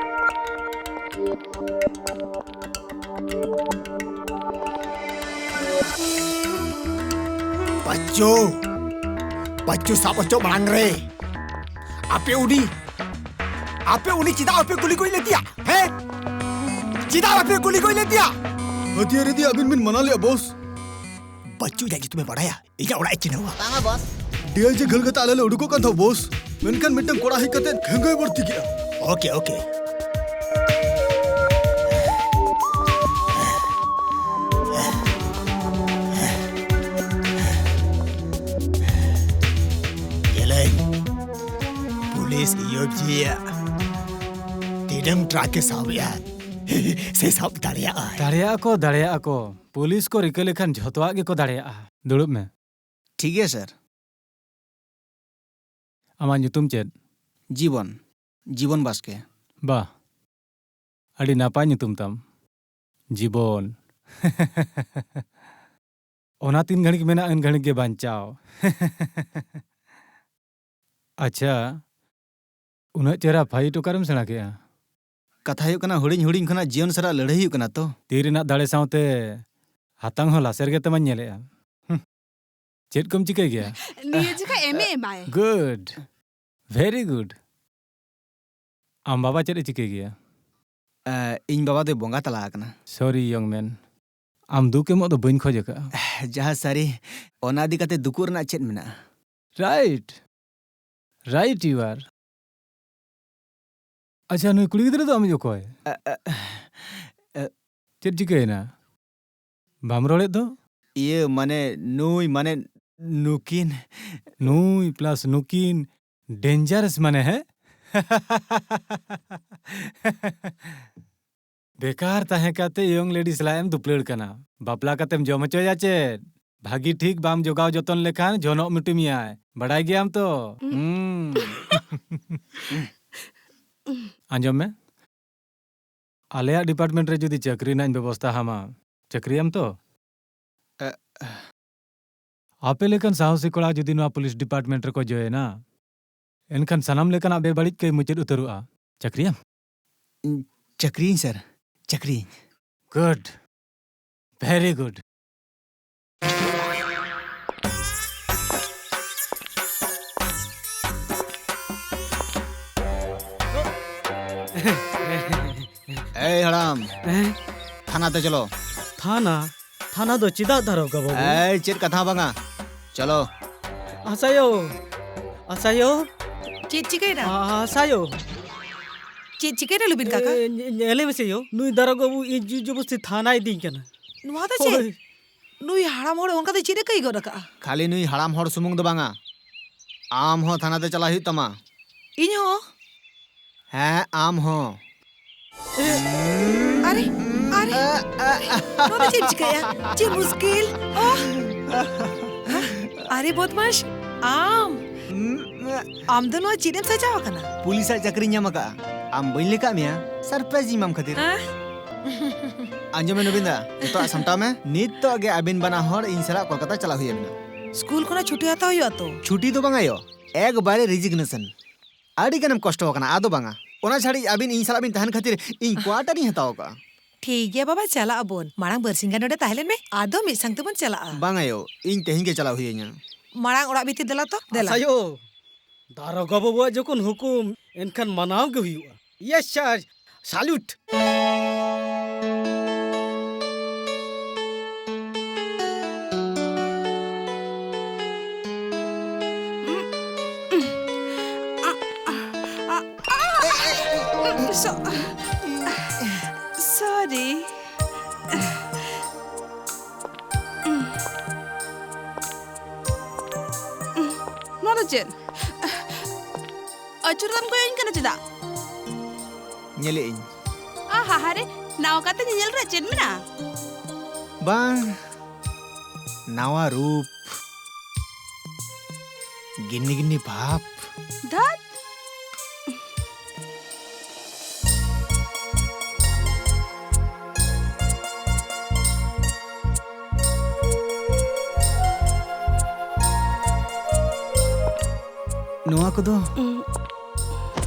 ᱵᱟᱪᱪᱩ, ᱵᱟᱪᱪᱩ ᱥᱟᱵ ᱦᱚᱪᱚ ᱢᱟᱲᱟᱝ ᱨᱮ ᱟᱯᱮ ᱩᱱᱤ, ᱟᱯᱮ ᱩᱱᱤ ᱪᱮᱫᱟᱜ ᱵᱟᱯᱮ ᱜᱩᱞᱤ ᱜᱚᱡ ᱞᱮᱫᱮᱭᱟ? ᱦᱮᱸ? ᱪᱮᱫᱟᱜ ᱵᱟᱯᱮ ᱜᱩᱞᱤ ᱜᱚᱡ ᱞᱮᱫᱮᱭᱟ? ᱦᱟᱹᱛᱭᱟᱹᱨ ᱤᱫᱤ ᱟᱹᱵᱤᱱ ᱵᱤᱱ ᱢᱟᱱᱟ ᱞᱮᱫᱼᱟ, ᱵᱚᱥ᱾ ᱵᱟᱪᱪᱩ ᱤᱧᱟᱹᱜ ᱧᱩᱛᱩᱢᱮ ᱵᱟᱲᱟᱭᱟ, ᱤᱧᱟᱹᱜ ᱚᱲᱟᱜ ᱮ ᱪᱤᱱᱦᱟᱹᱣᱟ᱾ ᱵᱟᱝᱟ, ᱵᱚᱥ᱾ ᱰᱤ ᱟᱭ ᱡᱤ ᱜᱷᱟᱹᱞ ᱠᱟᱛᱮ ᱟᱞᱮ ᱞᱮ ᱩᱰᱩᱠᱚᱜ ᱠᱟᱱ ᱛᱟᱦᱮᱸ, ᱵᱚᱥ᱾ ᱢᱮᱱᱠᱷᱟᱱ ᱢᱤᱫᱴᱟᱝ ᱠᱚᱲᱟ ᱦᱮᱡ ᱠᱟᱛᱮ ᱠᱷᱮᱸᱜᱟᱹᱭ ᱵᱟᱹᱲᱛᱤ ᱠᱮᱫᱼᱟ᱾ Okay, okay. ᱧᱮᱞᱟᱹᱧ, ᱯᱩᱞᱤᱥ ᱤᱭᱩ ᱮᱯᱷ ᱡᱤ ᱭᱟᱜ ᱛᱤᱱᱟᱹᱝ ᱴᱨᱟᱠ ᱮ ᱥᱟᱵ ᱮᱜᱼᱟ᱾ ᱥᱮ ᱥᱟᱵ ᱫᱟᱲᱮᱭᱟᱜᱼᱟ᱾ ᱫᱟᱲᱮᱭᱟᱜᱼᱟ ᱠᱚ, ᱫᱟᱲᱮᱭᱟᱜᱼᱟ ᱠᱚ᱾ ᱯᱩᱞᱤᱥ ᱠᱚ ᱨᱤᱠᱟᱹ ᱞᱮᱠᱷᱟᱱ ᱡᱷᱚᱛᱚᱣᱟᱜ ᱜᱮᱠᱚ ᱫᱟᱲᱮᱭᱟᱜᱼᱟ᱾ ᱫᱩᱲᱩᱵ ᱢᱮ᱾ ᱴᱷᱤᱠ ᱜᱮᱭᱟ, ᱥᱟᱨ᱾ ᱟᱢᱟᱜ ᱧᱩᱛᱩᱢ ᱪᱮᱫ? ᱡᱤᱵᱚᱱ᱾ ᱡᱤᱵᱚᱱ ᱵᱟᱥᱠᱮ᱾ ᱵᱟᱦ, ᱟᱹᱰᱤ ᱱᱟᱯᱟᱭ ᱧᱩᱛᱩᱢ ᱛᱟᱢ, ᱡᱤᱵᱚᱱ᱾ ᱚᱱᱟ ᱛᱤᱱ ᱜᱷᱟᱹᱲᱤᱡ ᱢᱮᱱᱟᱜᱼᱟ, ᱩᱱ ᱜᱷᱟᱹᱲᱤᱡ ᱜᱮ ᱵᱟᱧᱪᱟᱣ᱾ ᱟᱪᱪᱷᱟ, ᱩᱱᱟᱹᱜ ᱪᱮᱦᱨᱟ ᱯᱷᱟᱭᱤᱴ ᱚᱠᱟᱨᱮᱢ ᱥᱮᱬᱟ ᱠᱮᱜᱼᱟ? ᱠᱟᱛᱷᱟ ᱦᱩᱭᱩᱜ ᱠᱟᱱᱟ, ᱦᱩᱰᱤᱧ ᱦᱩᱰᱤᱧ ᱠᱷᱚᱱᱟᱜ ᱡᱤᱭᱚᱱ ᱥᱟᱞᱟᱜ ᱞᱟᱹᱲᱦᱟᱹᱭ ᱦᱩᱭᱩᱜ ᱠᱟᱱᱟ ᱛᱚ᱾ ᱛᱤ ᱨᱮᱱᱟᱜ ᱫᱟᱲᱮ ᱥᱟᱶᱛᱮ ᱦᱟᱛᱟᱝ ᱦᱚᱸ ᱞᱟᱥᱮᱨ ᱜᱮ ᱛᱟᱢᱟᱧ ᱧᱮᱞᱮᱜᱼᱟ᱾ ᱦᱩᱸ᱾ ᱪᱮᱫ ᱠᱚᱢ ᱪᱤᱠᱟᱹᱭ ᱜᱮᱭᱟ? ᱱᱤᱭᱟᱹ ᱡᱚᱠᱷᱟ ᱮᱢ ᱮ ᱮᱢᱟᱭ᱾ Good. Very good. ᱟᱢ ᱵᱟᱵᱟ ᱪᱮᱫ ᱮ ᱪᱤᱠᱟᱹᱭ ᱜᱮᱭᱟ? ᱮ, ᱤᱧ ᱵᱟᱵᱟ ᱫᱚᱭ ᱵᱚᱸᱜᱟ ᱛᱟᱞᱟ ᱟᱠᱟᱱᱟ᱾ Sorry, young man. ᱟᱢ ᱫᱩᱠ ᱮᱢᱚᱜ ᱫᱚ ᱵᱟᱹᱧ ᱠᱷᱚᱡ ᱟᱠᱟᱫᱼᱟ᱾ ᱡᱟᱦᱟᱸ ᱥᱟᱹᱨᱤ, ᱚᱱᱟ ᱤᱫᱤ ᱠᱟᱛᱮ ᱫᱩᱠᱩᱜ ᱨᱮᱱᱟᱜ ᱪᱮᱫ ᱢᱮᱱᱟᱜᱼᱟ? Right. Right you are. ᱟᱪᱪᱷᱟ, ᱱᱩᱭ ᱠᱩᱲᱤ ᱜᱤᱫᱽᱨᱟᱹ ᱫᱚ ᱟᱢᱤᱡ ᱚᱠᱚᱭ? ᱮ, ᱮ, ᱮ᱾ ᱪᱮᱫ ᱪᱤᱠᱟᱹᱭᱮᱱᱟ? ᱵᱟᱢ ᱨᱚᱲᱮᱫ ᱫᱚ? ᱤᱭᱟᱹ, ᱢᱟᱱᱮ, ᱱᱩᱭ, ᱢᱟᱱᱮ, ᱱᱩᱠᱤᱱ᱾ ᱱᱩᱭ plus ᱱᱩᱠᱤᱱ, dangerous ᱢᱟᱱᱮ, ᱦᱮᱸ? ᱵᱮᱠᱟᱨ ᱛᱟᱦᱮᱸ ᱠᱟᱛᱮ ᱤᱭᱚᱝ ᱞᱮᱰᱤ ᱥᱟᱞᱟᱜ ᱮᱢ ᱫᱩᱯᱞᱟᱹᱲ ᱠᱟᱱᱟ᱾ ᱵᱟᱯᱞᱟ ᱠᱟᱛᱮᱢ ᱡᱚᱢ ᱦᱚᱪᱚᱭᱟ ᱪᱮᱫ? ᱵᱷᱟᱹᱜᱤ ᱴᱷᱤᱠ ᱵᱟᱢ ᱡᱚᱜᱟᱣ ᱡᱚᱛᱚᱱ ᱞᱮᱠᱷᱟᱱ ᱡᱷᱚᱱᱚᱜ ᱢᱤᱴᱩᱢᱤᱭᱟᱭ᱾ ᱵᱟᱲᱟᱭ ᱜᱮᱭᱟᱢ ᱛᱚ? ᱦᱩᱸ᱾ ᱟᱸᱡᱚᱢ ᱢᱮ, ᱟᱞᱮᱭᱟᱜ ᱰᱤᱯᱟᱨᱴᱢᱮᱱᱴ ᱨᱮ ᱡᱩᱫᱤ ᱪᱟᱹᱠᱨᱤ ᱨᱮᱱᱟᱜ ᱵᱮᱵᱚᱥᱛᱟ ᱟᱢᱟ, ᱪᱟᱹᱠᱨᱤᱭᱟᱢ ᱛᱚ? ᱮ- ᱟᱯᱮ ᱞᱮᱠᱟᱱ ᱥᱟᱦᱚᱥᱤ ᱠᱚᱲᱟ ᱡᱩᱫᱤ ᱱᱚᱣᱟ ᱯᱩᱞᱤᱥ ᱰᱤᱯᱟᱨᱴᱢᱮᱱᱴ ᱨᱮᱠᱚ ᱡᱚᱭᱮᱱᱟ, ᱮᱱᱠᱷᱟᱱ ᱥᱟᱱᱟᱢ ᱞᱮᱠᱟᱱᱟᱜ ᱵᱮᱵᱟᱹᱲᱤᱡ ᱠᱟᱹᱢᱤ ᱢᱩᱪᱟᱹᱫ ᱩᱛᱟᱹᱨᱚᱜᱼᱟ᱾ ᱪᱟᱹᱠᱨᱤᱭᱟᱢ? ᱪᱟᱹᱠᱨᱤᱭᱟᱹᱧ ᱥᱟᱨ, ᱪᱟᱹᱠᱨᱤᱭᱟᱹᱧ᱾ Good, very good. ᱮᱭ ᱦᱟᱲᱟᱢ, ᱦᱮᱸ? ᱛᱷᱟᱱᱟ ᱛᱮ ᱪᱚᱞᱚ᱾ ᱛᱷᱟᱱᱟ? ᱛᱷᱟᱱᱟ ᱫᱚ ᱪᱮᱫᱟᱜ ᱫᱟᱨᱚᱜᱟ ᱵᱟᱹᱵᱩ? ᱮᱭ, ᱪᱮᱫ ᱠᱟᱛᱷᱟ ᱦᱚᱸ ᱵᱟᱝᱟ, ᱪᱚᱞᱚ᱾ ᱟᱥᱟᱭᱳ, ᱟᱥᱟᱭᱳ᱾ ᱪᱮᱫ ᱪᱤᱠᱟᱹᱭᱮᱱᱟ? ᱟ-, ᱟᱥᱟᱭᱳ᱾ ᱪᱮᱫ ᱪᱤᱠᱟᱹᱭᱮᱱᱟ ᱞᱩᱵᱤᱱ ᱠᱟᱠᱟ? ᱮ, ᱧᱮ-, ᱧᱮᱞᱮ ᱢᱮᱥᱮ ᱭᱳ, ᱱᱩᱭ ᱫᱟᱨᱚᱜᱟ ᱵᱟᱹᱵᱩ ᱤᱧ ᱡᱩ-, ᱡᱩᱵᱩᱥᱛᱤ ᱛᱷᱟᱱᱟᱭ ᱤᱫᱤᱧ ᱠᱟᱱᱟ᱾ ᱱᱚᱣᱟ ᱫᱚ ᱪᱮᱫ? ᱦᱳᱭ᱾ ᱱᱩᱭ ᱦᱟᱲᱟᱢ ᱦᱚᱲ ᱚᱱᱠᱟᱛᱮ ᱪᱮᱫ ᱮ ᱠᱟᱹᱭ ᱜᱚᱫ ᱟᱠᱟᱜᱼᱟ? ᱠᱷᱟᱹᱞᱤ ᱱᱩᱭ ᱦᱟᱲᱟᱢ ᱦᱚᱲ ᱥᱩᱢᱩᱝ ᱫᱚ ᱵᱟᱝᱟ, ᱟᱢ ᱦᱚᱸ ᱛᱷᱟᱱᱟ ᱛᱮ ᱪᱟᱞᱟᱜ ᱦᱩᱭᱩᱜ ᱛᱟᱢᱟ᱾ ᱤᱧ ᱦᱚᱸ? ᱦᱮᱸ, ᱟᱢ ᱦᱚᱸ᱾ ᱟᱨᱮ, ᱟᱨᱮ, ᱱᱚᱣᱟ ᱫᱚ ᱪᱮᱫ ᱮᱢ ᱪᱤᱠᱟᱹᱭᱟ? ᱪᱮᱫ ᱢᱩᱥᱠᱤᱞ? ᱳᱦ! ᱟᱨᱮ ᱵᱚᱫᱢᱟᱥ, ᱟᱢ! ᱟᱢ ᱫᱚ ᱱᱚᱣᱟ ᱪᱮᱫ ᱮᱢ ᱥᱟᱡᱟᱣ ᱟᱠᱟᱱᱟ? ᱯᱩᱞᱤᱥᱟᱜ ᱪᱟᱹᱠᱨᱤᱧ ᱧᱟᱢ ᱟᱠᱟᱫᱼᱟ᱾ ᱟᱢ ᱵᱟᱹᱧ ᱞᱟᱹᱭ ᱠᱟᱜ ᱢᱮᱭᱟ, ᱥᱟᱨᱯᱨᱟᱭᱤᱡᱽ ᱤᱧ ᱮᱢᱟᱢ ᱠᱷᱟᱹᱛᱤᱨ᱾ ᱦᱮᱸ? ᱟᱸᱡᱚᱢ ᱢᱮ ᱱᱚᱵᱤᱱ ᱫᱟ, ᱡᱚᱛᱚᱣᱟᱜ ᱥᱟᱢᱴᱟᱣ ᱢᱮ᱾ ᱱᱤᱛᱚᱜ ᱜᱮ ᱟᱹᱵᱤᱱ ᱵᱟᱱᱟ ᱦᱚᱲ ᱤᱧ ᱥᱟᱞᱟᱜ ᱠᱳᱞᱠᱟᱛᱟ ᱪᱟᱞᱟᱜ ᱦᱩᱭ ᱟᱵᱤᱱᱟ᱾ ᱥᱠᱩᱞ ᱠᱷᱚᱱᱟᱜ ᱪᱷᱩᱴᱤ ᱦᱟᱛᱟᱣ ᱦᱩᱭᱩᱜᱼᱟ ᱛᱚ? ᱪᱷᱩᱴᱤ ᱫᱚ ᱵᱟᱝᱟ ᱭᱳ, ᱮᱠᱵᱟᱨᱮ ᱨᱮᱡᱤᱜᱱᱮᱥᱚᱱ᱾ ᱟᱹᱰᱤ ᱜᱟᱱᱮᱢ ᱠᱚᱥᱴᱚ ᱟᱠᱟᱱᱟ, ᱟᱫᱚ ᱵᱟᱝᱟ᱾ ᱚᱱᱟ ᱪᱷᱟᱲᱤᱡ ᱟᱹᱵᱤᱱ ᱤᱧ ᱥᱟᱞᱟᱜ ᱵᱤᱱ ᱛᱟᱦᱮᱱ ᱠᱷᱟᱹᱛᱤᱨ ᱤᱧ ᱠᱳᱣᱟᱴᱟᱨ ᱤᱧ ᱦᱟᱛᱟᱣ ᱟᱠᱟᱫᱼᱟ᱾ ᱴᱷᱤᱠ ᱜᱮᱭᱟ ᱵᱟᱵᱟ, ᱪᱟᱞᱟᱜ ᱟᱵᱚᱱ᱾ ᱢᱟᱲᱟᱝ ᱵᱟᱨᱥᱤᱧ ᱜᱟᱱ ᱱᱚᱰᱮ ᱛᱟᱦᱮᱸ ᱞᱮᱱ ᱢᱮ, ᱟᱫᱚ ᱢᱤᱫ ᱥᱟᱝ ᱛᱮᱵᱚᱱ ᱪᱟᱞᱟᱜᱼᱟ᱾ ᱵᱟᱝᱟ ᱭᱳ, ᱤᱧ ᱛᱮᱦᱮᱧ ᱜᱮ ᱪᱟᱞᱟᱣ ᱦᱩᱭ ᱟᱹᱧᱟ᱾ ᱢᱟᱲᱟᱝ ᱚᱲᱟᱜ ᱵᱷᱤᱛᱤᱨ ᱫᱮᱞᱟ ᱛᱚ, ᱫᱮᱞᱟ᱾ ᱟᱥᱟᱭᱳ, ᱫᱟᱨᱚᱜᱟ ᱵᱟᱹᱵᱩᱣᱟᱜ ᱡᱚᱠᱷᱚᱱ ᱦᱩᱠᱩᱢ, ᱮᱱᱠᱷᱟᱱ ᱢᱟᱱᱟᱣ ᱜᱮ ᱦᱩᱭᱩᱜᱼᱟ᱾ Yes sir, salute. So, sorry. ᱱᱚᱣᱟ ᱫᱚ ᱪᱮᱫ? ᱟᱹᱪᱩᱨ ᱫᱟᱢ ᱠᱚᱭᱚᱜ ᱤᱧ ᱠᱟᱱᱟ? ᱪᱮᱫᱟᱜ? ᱧᱮᱞᱮᱫ ᱟᱹᱧ᱾ ᱟᱦᱟ ᱦᱟᱨᱮ, ᱱᱟᱣᱟ ᱠᱟᱛᱮ ᱧᱮᱧᱮᱞ ᱨᱮ ᱪᱮᱫ ᱢᱮᱱᱟᱜᱼᱟ? ᱵᱟᱝ, ᱱᱟᱣᱟ ᱨᱩᱯ, ᱜᱤᱱᱱᱤ ᱜᱤᱱᱱᱤ ᱵᱷᱟᱵᱽ᱾ ᱫᱷᱟᱹᱛ᱾ ᱱᱚᱣᱟ ᱠᱚᱫᱚ, ᱩᱸ᱾